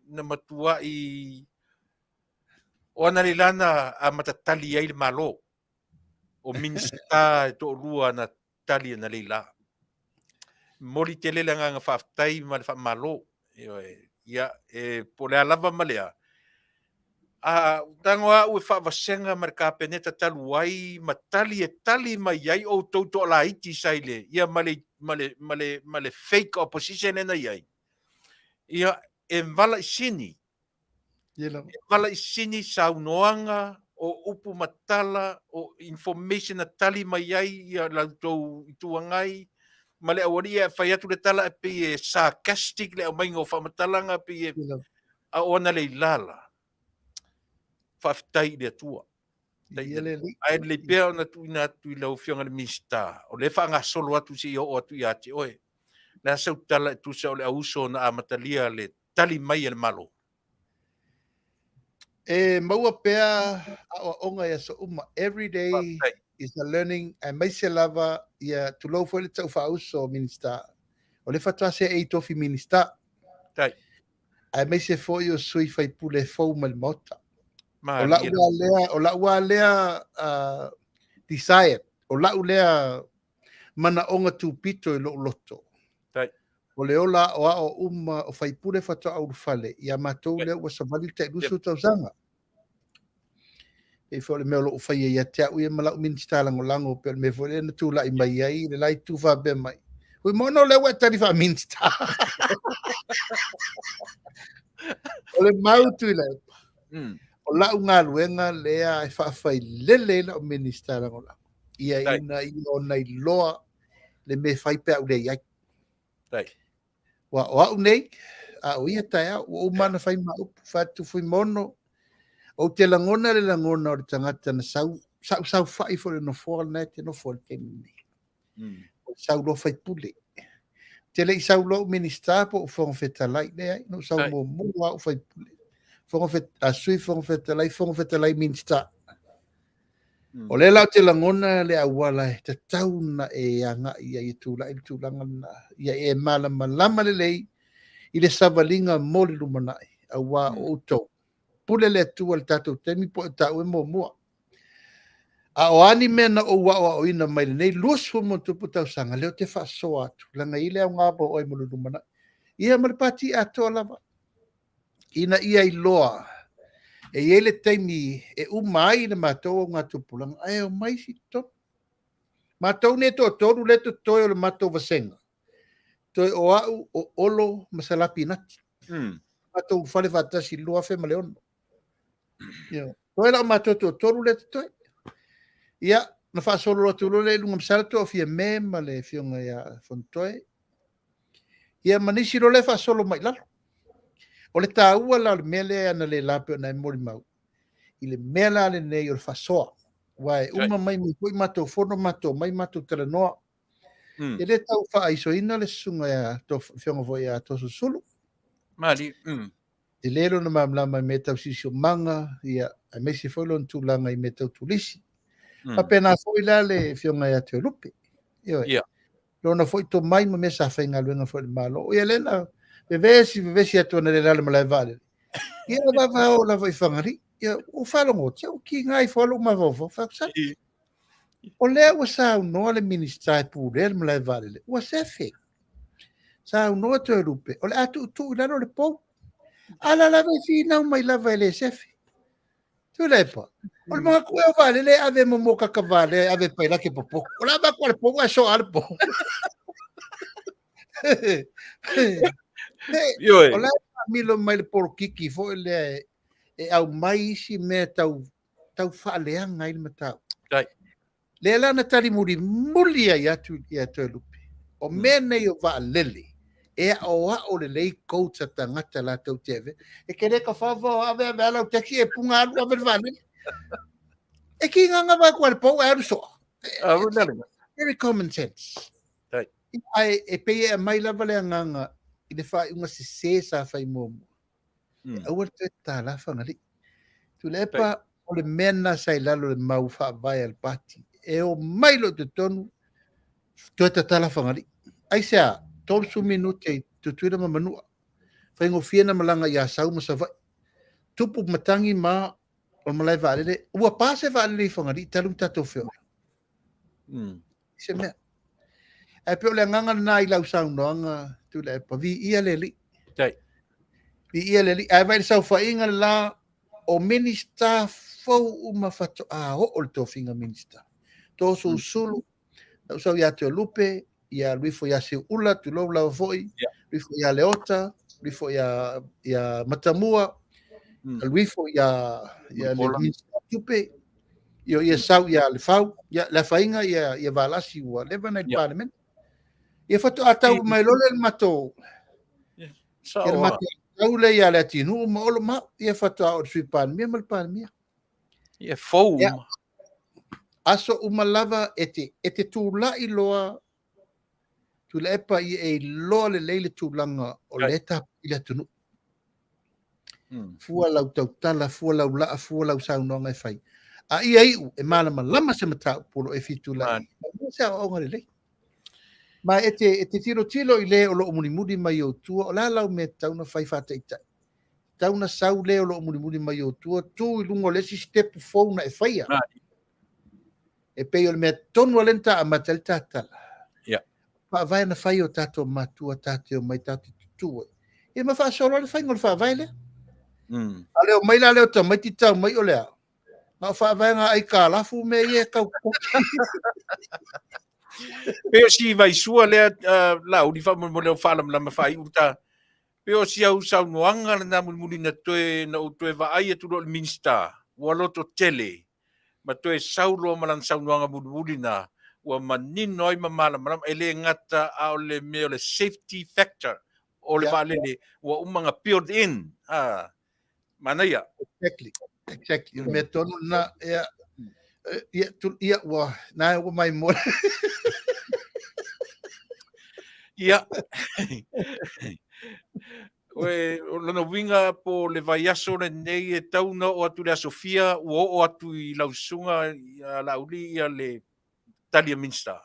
na matuai O analeila na amata tali ai le Malo. O Minisita e toalua na tali analeila. Momoli tele le agaga faafetai ma le faamalo. Ioe. Ia, e, po o le a lava ma lea, a tago au e faavasega ma le Kapeneta talu ai ma tali e tali mai ai outou toalaiti sa i le, ia ma le, ma le, ma le, ma le fake opposition lea na i ai. Ia, e valaisini Ia lava. E valaisini saunoaga o upu ma tala o information na tali mai ai ia la outou Itu Agai ma le aualii e fai atu le tala e pei e sarcastic le aumaiga o faamatalaga pei e Ia lava. a o ana leilala. Faafetai i le Atua. Ia le alii. Ae lelei pea ona tuuina atu i lau Afioga i le Minisita, o lea e faagasolo atu seia oo atu ia te oe. Le a sau tala e tusa o le auuso na amatalia le tali mai a le Malo? E maua pea aoaoga i aso uma. Every day Faafetai. is a learning aemaise lava ia tulou foi le tau faauso o Minisita. O lea faatoa seei i tofi Minisita. Tai. Aemaise foi o sui faipule fou mai le Maota. O Malie lau lava. lava lea, o lau lava lea desire, o lau lea manaoga tupito i lou loto. Tai. O le ola aoao uma o faipule faatoa ulufale ia matou Tai. lea ua savali le tai Yep. 20 tausaga. Pei foi o le mea o lo o faia ia te au ia ma lau Minisita Lagolago, pei o le mea foi lea na tulai mai ai le la itu faapea mai. Hui moana o lea ua e tali faa-Minisita. O le mau Tuilaepa. O lau galuega lea e faafailele ai lau Minisita Lagolago. Ia Tai. ina ia ona iloa le mea e fai pe a ou leai ai. Tai. Ua o au nei, a o ia taeao, ua uma ona fai ma upu, fai atu Fuimaono, ou te lagona le lagona o le tagata na sau, sa ou saofai foi i le nofoa lena e te nofo ai i le taimi lenei. O le sau loa faipule. Te le i sau loa ou Minisita po o Fofoga Fetalai, leai, na ou sau Tai. muamua lava ou faipule. Fofoga Fet-, a Sui Fofoga Fetalai, Fofoga Fetalai, Minisita. O lea la ou te lagona le auala e tatau ona e agai ai e tulai le tulaga lena, ia e malamalama lelei i le savaliga mo le lumanai, aua o outou, pule le Atua i le tatou taimi po o taua e muamua. A o a ni mea na ou aoaoina mai lenei 20 ma tupu tausaga, lea ou te faasoa atu, leaga e i ai le aoga mo oe mo le lumanai. Ia ma le pati atoa lava, ina ia iloa e i ai le taimi e uma ai le matou augatupulaga, ae omai isi i totonu. Matou nei toatolu lea totoe o le matou vasega, toe o au, o Olo ma Salapi Nati. Matou fale faatasi i le 2006. Ia, toe la o matou toatolu lea totoe. Ia, na faasolo atu loa lea i luga masalo toa Fiame ma le afioga ia Fonotoe. Ia ma nisi loa lea faasolo mai i lalo. O le taua la o le mea lea ana le la pei ona e molimau, i le mea la lenei o le faasoa. Aua e uma mai mai foi matou fono, matou omai matou talanoa. E le tau faaisoina le susuga ia afioga foi ia Toeolesulusulu. Mali. Tele lona malamalama i mea tau siosiomaga, ia, aemaise foi lona tulaga i mea tau turisi. Faapena foi la le afioga ia Toelupe. Ioe. Lona foi tomai ma mea sa faigaluega foi i le Malo. Ia lea na vevesi vevesi atu ana le la le malae vaalele. Ia na vavao lava i Fagalii. Ia ua faalogo atu, ua kiga ifo lava lou mafaufau. Fai atu, sala. O lea ua saunoa le Minisita e pulea le malae vaalele, ua sefe. Saunoa Toelupe, o le a tuutuu i lalo le pou. A la lava e finau mai lava e le sefe. Tuilaepa, o le manatu ea o vaalele e ave mo mokaka valea e ave e pailate popoto. O le a avatu a le pou ae soa le pou. Ioe. O la e faamilo mai le polokiki foi lea e aumai isi mea tau tau faaleaga ai le mataupu. Tai. Lea la na tali mulimuli ai atu ia Toelupe. O mea nei o vaalele, e aoao lelei coach a tagata latou te ave. E te le tafafa o ave ave ala o taxi e punga alu ave le vaalele. E ki nganga vai kua le pou e alu soa. Very common sense. Tai. Ai, e pei e aumai lava le agaga i le faaiuga sese sa fai muamua. E aua le toe tatala Fagalii. Tuilaepa, o le mea lena sa i lalo o le mau faavae a le pati. E omai loa i totonu, toe tatala Fagalii. Aisea, 30 minute i Tutuila ma Manua. Faigofie na malaga i Asau ma Savaii. Tupu matagi ma O le malae vaalele, ua pa se vaalele i Fagalii talu ona tatou feoai. Se mea. Ae pei o le agaga lena i lau saunoaga Tuilaepa, viia le Alii. Tai. Viia le Alii. Ae vaai i le saofaiga le la o Minisita fou uma faatoa oo le tofiga Minisita. Toeolesulusulu, na ou sau ia Toelupe, ia alu ifo ia Seuula, tulou lava foi, alu ifo ia Leota, alu ifo ia Matamua, alu ifo ia le Minisita o Tupe, ia sau ia Lefau, ia le afaina ia Valasi ua leva na i le Palemene. Ia faatoa tau mai loa le matou le matou tau lea ia Leatinuu ma Olo ma au, ia faatoa oo i le Sui Palemia ma le Palemia. Ia fou uma. Aso uma lava e te, e te tulai loa Tuilaepa ia e iloa lelei le tulaga o lea e tapuai le atunuu. Fua lau tautala, fua lau laa, fua lau saunoaga e fai. A ia iu e malamalama se mataupu o lo o e fia tulai ai. Maua se aoaoga lelei. Ma e te, e te tilotilo i le o lo o mulimuli mai i ou tua, o le a lau mea e tatau ona fai faataitai? Tatau ona sau le o lo o mulimuli mai i ou tua, tu i luga o le isi sitepu fou na e faia. E pei o le mea tonu lea na ta amata ai le ta tala. Faavae na fai e o tatou matua ta te omai ta te tutu ai. Ia ma faasolo le faiga o le faavae lea. A le omai la lea o tamaiti tau mai o le a? Na o faavaega aitalafu mea ia e tau Pei o si vaisua lea Laauli faamolemole o faalamalama faaiu ta. Pei o si au saunoaga lena mulimuli na toe na ou toe vaai atu loa i le Minisita ua loto tele ma toe sau loa ma lana saunoaga mulimuli na ua manino ai ma malamalama e le gata a o le mea o le safety factor o le vaalele ua uma ona build in a manaia. Exactly. Exactly. O le mea tonu lena, ia, ia, tu, ia, ua, na ua mai mo. Ia. Oe, o lona uiga po o le vaiaso lenei e tau na oo atu le aso fia, ua oo atu i lau susuga ia Laauli ia le tali a Minisita,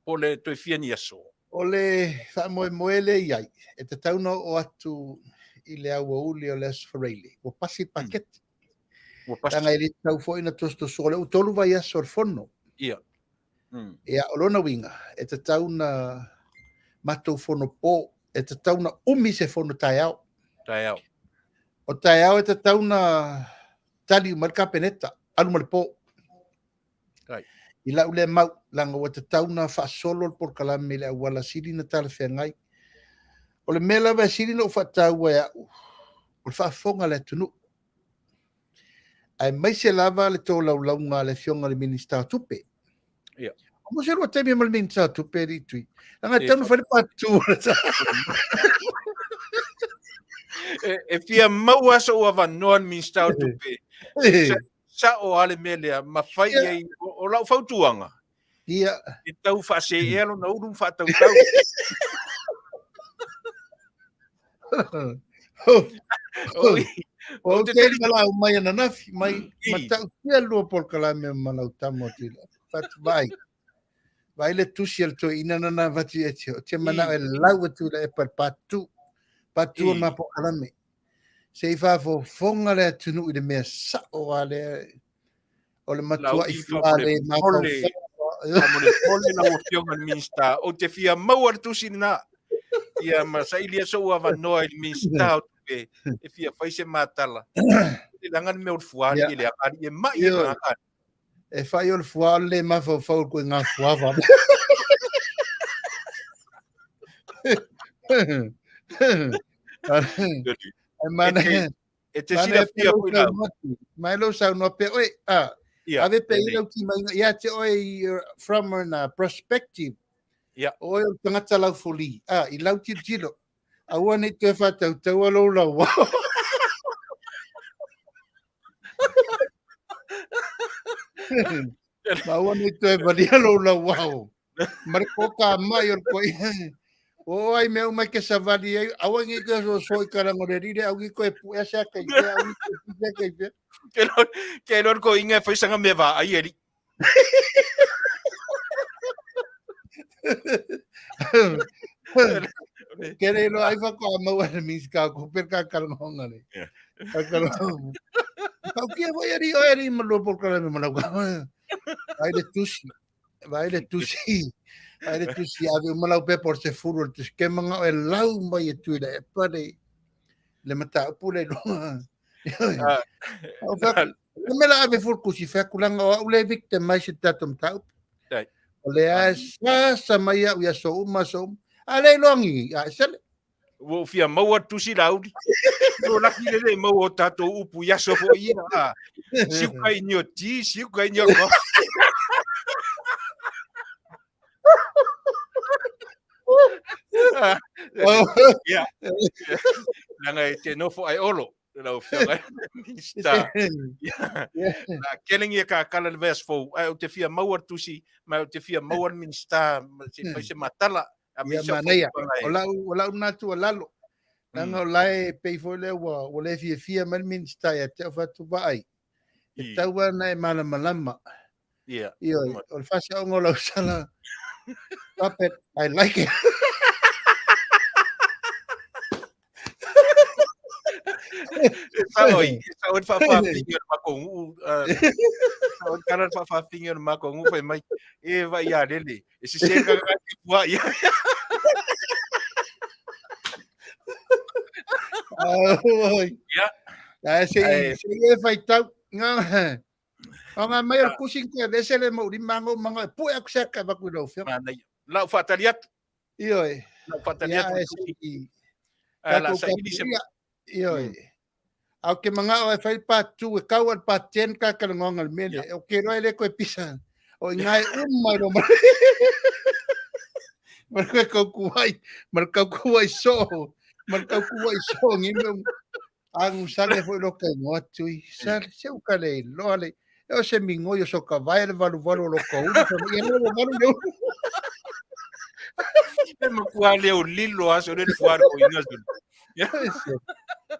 po o le toe fia ni aso? O le faamoemoe lea e i ai, e tatau ona oo atu i le aoauli o le Aso Faraile, ua pasi le paketi. Ua pasi. Leaga e le tatau foi ona tosotosoa, o lea ua 3 vaiaso o le fono. Ia. Ia, o lona uiga, e tatau ona matou fono po, e tatau ona umi se fono taeao. Taeao. O taeao e tatau ona tali uma ai le Kapeneta, alu ma le po. Right. I lau lea mau, leaga ua tatau ona faasolo le polokalame i le auala sili ona talafeagai. O le mea lava e sili ona ou faataua e au, o le faafofoga a le atunuu. Aemaise lava le tolaulauga a le Afioga i le Minisita o Tupe. Ia. O mo se lua taimi ma le Minisita o Tupe, alii Tui. Leaga e tatau ona fai le part 2. E fia maua sou avanoa le Minisita o Tupe. Sao lava le mea lea, ma fai i ai, o lau fautuaga, Ia. E tau faaseea lona ulu ma faatautau. Ou te tali malau mai ananafi, mai matautia lua polokalame ma lau tama o Tuilaepa. Fatu vaai. Vaai le tusi a le toeaina na avatu ia te, o te manao e lau atu Tuilaepa le part 2. Part 2 o le ma polokalame. Se i faafofoga le atunuu i le mea sao a lea o le matuai fale mafaufau. Faamolemole lau Afioga i le Minisita, ou te fia maua le tusi lena. Ia ma sailia sou avanoa i le Minisita o Tupe e fia fai se matala. E leaga le mea o le fua alii e leaga alii e mai e tagata. E fai o le fua o le mafaufau koe ngā fua va. E mana, E te silafia foi lau. Mai lou saunoa pea oe, a, ave pea i lau timaiga ia te oe from a perspective. Ia. O oe o le tagata laufoli, a, i lau tilotilo, aua ne i toe faatautaua lou lauao. Ma aua ne i toe valia lou lauao. Ma le koka mai o le koe. O ai mea uma e ke savali ai, aua ne i koe soso i karango le rire, au i koe puea se aka i pea, au i koe puea se aka i pea. Ke lor ko inga e whaisanga me vā ai eri. Ke re lo ai whako a mau ana mis ka ko per ka karangonga le. Ka karangonga. Tautia foi ari o ari ma lua polokalame ma lau Vai le tusi. Vai le tusi. Vai le tusi ave uma lau pepa o le sefulu o le tusi. Ke manga o e lau mai e tui le epa le le mataupu le luga. O fa le mela ave fulu kusi fea kulanga o au le victim mai se tatou mataupu. O le a sa sa mai au ia so uma so uma. A le iloa ngi a sele. Ua ou fia maua le tusi Laauli. O laki le le maua o tatou upu i aso foi ia. Ah. Siuka in your tea, siuka in your coffee. Ah, ia. Leaga e te nofo ai olo, lau afioga i le Minista. Ia. Na kelengi e ka kala le vaiaso fou, ae ou te fia maua le tusi, ma ou te fia maua le Minista, ma se fai se matala. A Ia manaia. O lau, o lau na tuualalo. Leaga o la e pei foi lea ua, ua le fiafia mai le Minista ia te au fatu vaai. E tau ana e malamalama. Yeah. Ioe, o le faasaoga o lau sala. Stop it. I like it. E sao i, e sao i le faafaafigi o le matou nuu, sao i le tala le faafaafigi o le matou nuu fai mai, e vai ia lele, e sese ka ka te pua ia. Oi. Ia. Ae se i, se i e faitau. Ngā, o ngā mai o le kusi te vese le mau lima ngau manga e pue aku se aka vaku i lau whio. Manaia. Lau whaatali atu. Ioe. Lau whaatali atu. Ia, se i. Ai, la saili se... Ioe. A o ke mangao e whai pa tu e kau al pa ten ka ka ngonga le mele. O ke roe le koe pisa. O i ngai uma ro ma. Mar koe kau kuai, mar kau kuai so. Mar kau kuai so ngi me angu sale foi lo kai ngoa tui. Sale se u ka le loa le. E o se mingoi o so ka vai le valu valu o lo ka ulu. Ia le valu le ulu. E makua le o lilo aso le fuaro o inga so.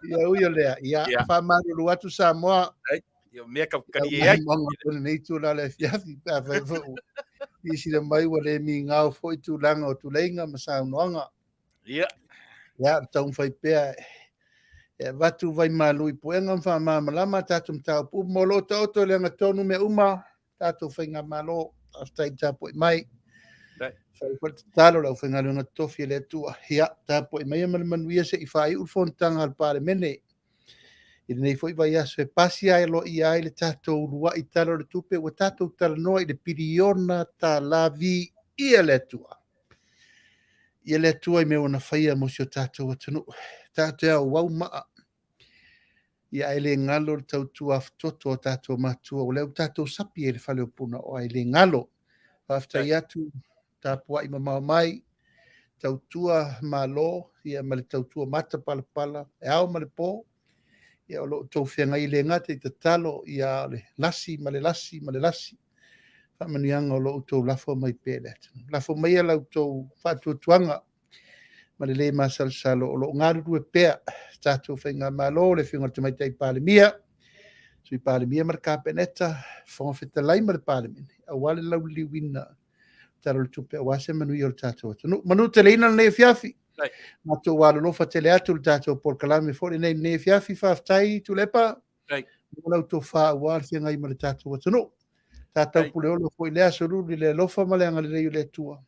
Ia ui o lea, ia faamalulu atu Samoa. Ia mea ka kari e ai. Manga lenei tula le afiafi, pe a fai foi ua silasila mai ua le migao foi tulaga o tuleiga ma saunoaga. Ia. Ia, o taumafai pea e avatu vaimalu i puega ma faamalamalama a tatou mataupu uma. O lo o taoto i le agatonu mea uma, tatou faigamalo, faafetai le tapuai mai. Fai foi le tatalo le aufaigaluega totofi a le Atua. Ia, tapuai maia ma le manuia se i faaiu le fonotaga a le Palemene i lenei foi vaiaso e pasi ai aloaia ai le tatou uluai Tala o le Tupe ua tatou talanoa i le piliona tala viia le Atua. Ia le Atua i mea ua na faia mo si o tatou atunuu. Tatou te auau maa Ia ae le galo le tautua afutoto a tatou matua, o lea ua tatou sapi ai le fale o Punaoa, e le galo. Faafetai atu, tapuai mamao mai, tautua Malo, ia ma le tautua matapalapala, e ao ma le po, ia o lo o outou feagai e le gata i tatalo, ia o le lasi ma le lasi ma le lasi. Faamanuiaga o lo o outou lafo mai pea i le atunuu. Lafo maia la outou faatuatuaga ma le lē masalosalo o lo o galulue pea tatou faigamalo, le Afioga i le Tamaitai Palemia, Sui Palemia ma le Kapeneta, Fofoga Fetalai ma le Palemene, aua le lauliliuina Tala o le Tupe aua se manuia o le tatou atunuu. Manu teleina lenei afiafi. Matou alolofa tele atu le tatou polokalame foi lenei lenei afiafi. Faafetai Tuilaepa. Mo lau tofa aua le feagai ma le tatou atunuu. Tatou puleono foi lea aso lulu i le alofa ma le agalelei o le Atua.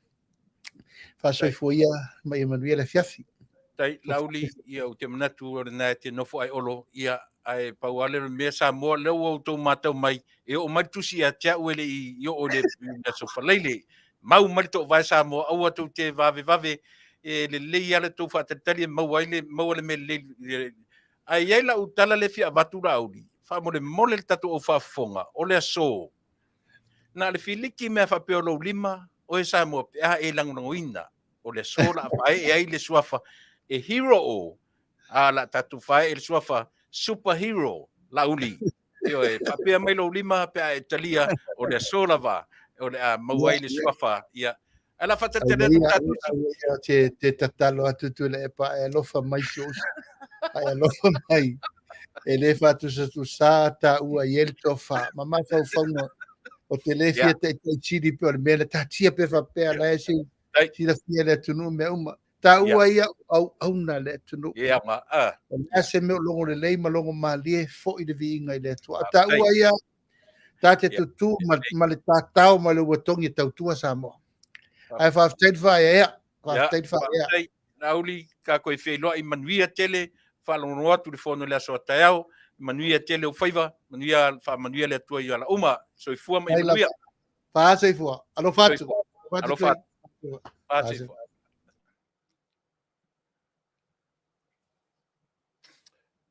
Faasoifua ia ma ia manuia le afiafi. Tai Laauli, ia ou te manatu o lena e te nofo ai Olo, ia ae pau lava lea o le mea Samoa, lea ua outou matau mai, e oo mai le tusi ia te au e le i oo i le aso Faraile. Mau mai le toovae Samoa, aua tou te vavevave, e lelei lava le tou faatalitali e maua ai le, maua le mea lelei. Ae i ai lau tala lea e fia avatu Laauli, faamolemole le tatou au faafofoga, o le aso, Na o le filiki mea faapea o lou lima, oe Samoa pe a e lagolagoina o le aso la fae e ai le suafa e hero o a la tatou fae e le suafa superhero Laauli. Ioe, faapea mai lou lima pe a e talia o le aso lava o le a maua ai le suafa ia. Ae la faatalitali atu tatou te, te tatalo atu Tuilaepa ae alofa mai si ou uso. Ae alofa mai. E le faatusatusa taua i ai le tofa. Ma mafaufauga o te le fia taitai sili pe o le mea na taatia pe faapea la e se silafia le atunuu mea uma. Taua ia o auauna a le atunuu. Ia ma a. O le a se mea o logo lelei ma logo malie foi le viiga i le Atua. A taua ia ta te tutū ma, ma le tatao ma le uatogi e tautua Samoa. Ae faafetai le faaeaea. Faafetai le faaeaea. Laauli, tatou e feiloai manuia tele, faalogologo atu i le fono i le aso a taeao, manuia tele ou faiva, manuia, faamanuia le Atua i ala uma. Soifua ma ia manuia. Faasoifua. Alofa atu. Alofa atu. Faasoifua.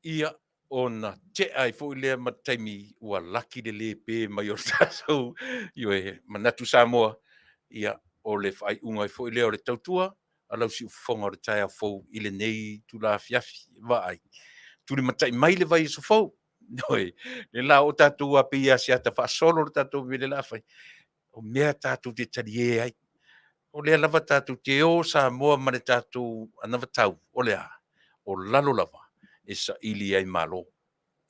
Ia, ona tea ai foi lea ma taimi ua laki le lē pē mai o le tatou, ioe, manatu Samoa, ia, o le faaiuga ai foi lea o le tautua a lau siufofoga o le taeao fou i lenei itula afiafi. Vaai, tulimatai mai le vaiaso fou, ioe, le la o tatou a pei a se ata faasolo le tatou mea le la fai, o mea tatou te taliē ai. O lea lava tatou te o Samoa ma le tatou anavatau, o le a? O lalo lava e saili ai Malo.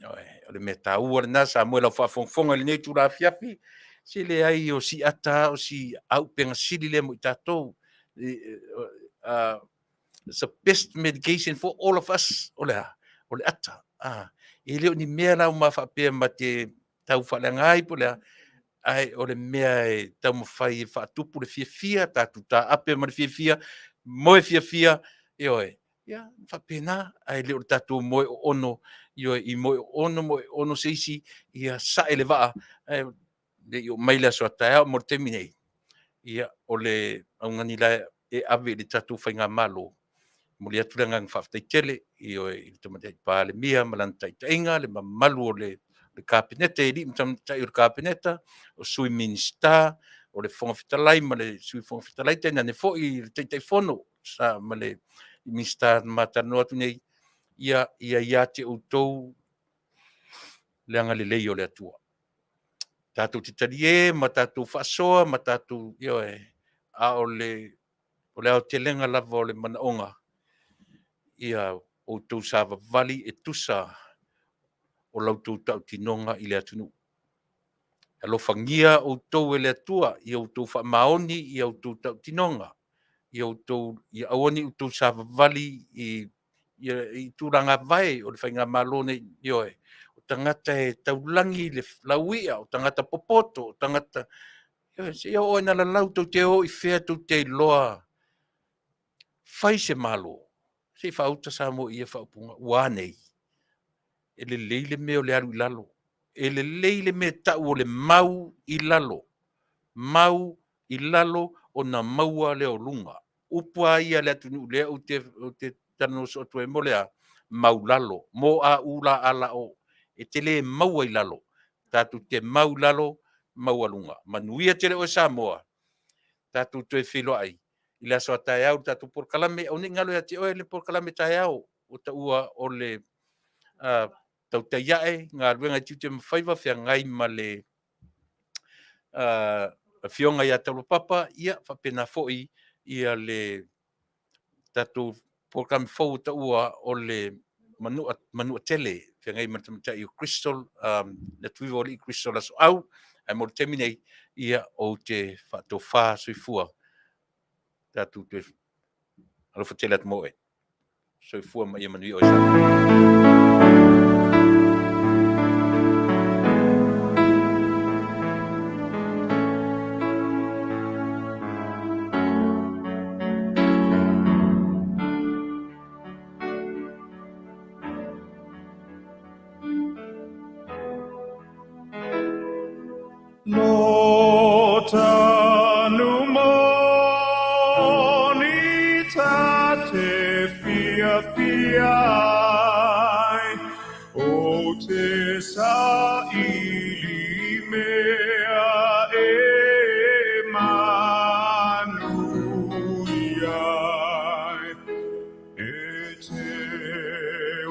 O le mea taua lena Samoa i lau faafogafoga i lenei itula afiafi, se leai o si ata o si auupega sili lea mo i tatou. It's the best medication for all of us. O le a? O le ata. E le o ni mea la uma faapea ma te tau faaleaga ai po o le a, ae o le mea e taumafai e faatupu le fiafia, tatou taape ma le fiafia, moe fiafia, ioe, ia, faapena, ae le o le tatou moe oono, ioe, i moe oono, moe oono se isi, ia sae le vaa, ae le i oo mai le aso a taeao mo le taimi nei, ia, o le augani la e ave i le tatou faigamalo, momoli atu le agaga faafetai tele ioe i le Tamaitai Palemia ma lana taitaiga, le mamalu o le Kapeneta, i alii ma tamaitai o le Kapeneta, o Sui Minisita, o le Fofoga Fetalai ma le Sui Fofoga Fetalai, tainane foi le Taitaifono sa ma le Minisita na ma talanoa atu nei, ia ia ia te outou le agalelei o le Atua. Tatou te talie ma tatou faasoa ma tatou, ioe, a o le o le aotelega lava o le manaoga ia outou savavali e tusa o la outou tautinoga i le atunuu. Alofagia outou e le Atua ia outou faamaoni i a outou tautinoga, ia outou, ia aua ne i outou savavali i i tulaga vae o le faigamalo nei, ioe, o tagata e taulagi le lauia, o tagata popoto, o tagata, ioe, seia oo ina lalau tou te o i fea tou te iloa fai se Malo, se i faauta Samoa i ia faaupuga, ua a nei? E lelei le mea o le alu i lalo. E lelei le mea e tau o le mau i lalo. Mau i lalo ona maua lea o luga. Upu lava ia a le atunuu lea ou te, ou te talanoa soo atu ai mo le a? Mau lalo. Mo a u la a la o. E te le maua i lalo. Tatou te mau i lalo, maua luga. Manuia tele oe Samoa. Tatou toe feiloai i le aso a taeao i le tatou polokalame. Aua ne i galo ia te oe le polokalame taeao ua taua o le tautai ae, galuega i tiute ma faiva, feagai ma le afioga ia Taulapapa, ia faapena foi ia le tatou polokalame fou ua taua o le Manua, Manua Tele, feagai ma le tamaitai o Crystal, le Atuiva o Alii Crystal Asoau, ae mo le taimi nei, ia ou te faatofa soifua, tatou toe alofa tele atu mo oe. Soifua ma ia manuia oe Samoa. No tanu moni ta te fia fia ai, o te sa ili mea e manu ai. E te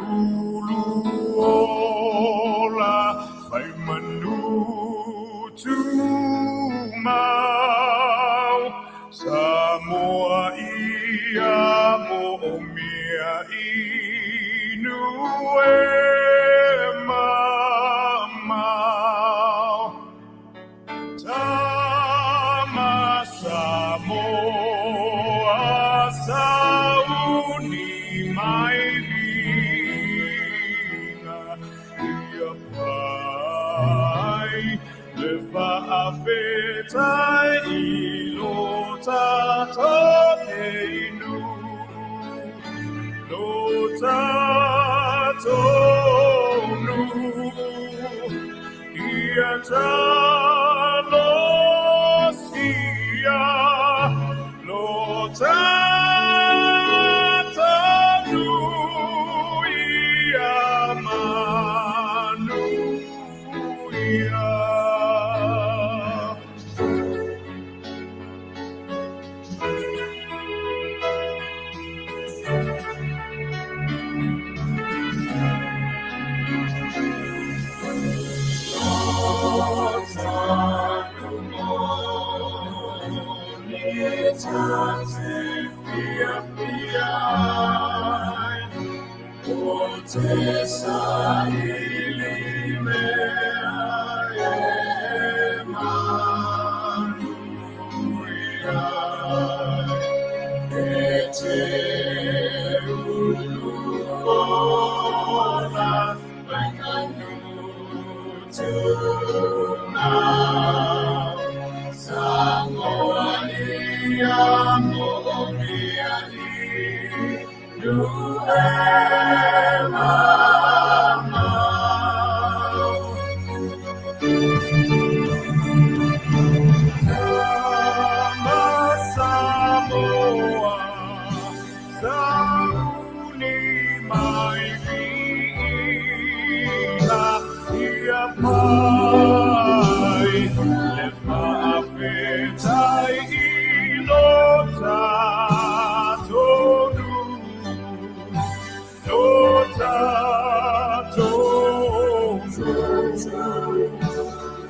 ulu ola whai manu tumau, Samoa ia mo o mea inu e mamao. ai le faafetai i lo tatou nei nuu, lo tatou nuu. Ia talosia lo tatou nuu ia manuia.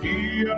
Ia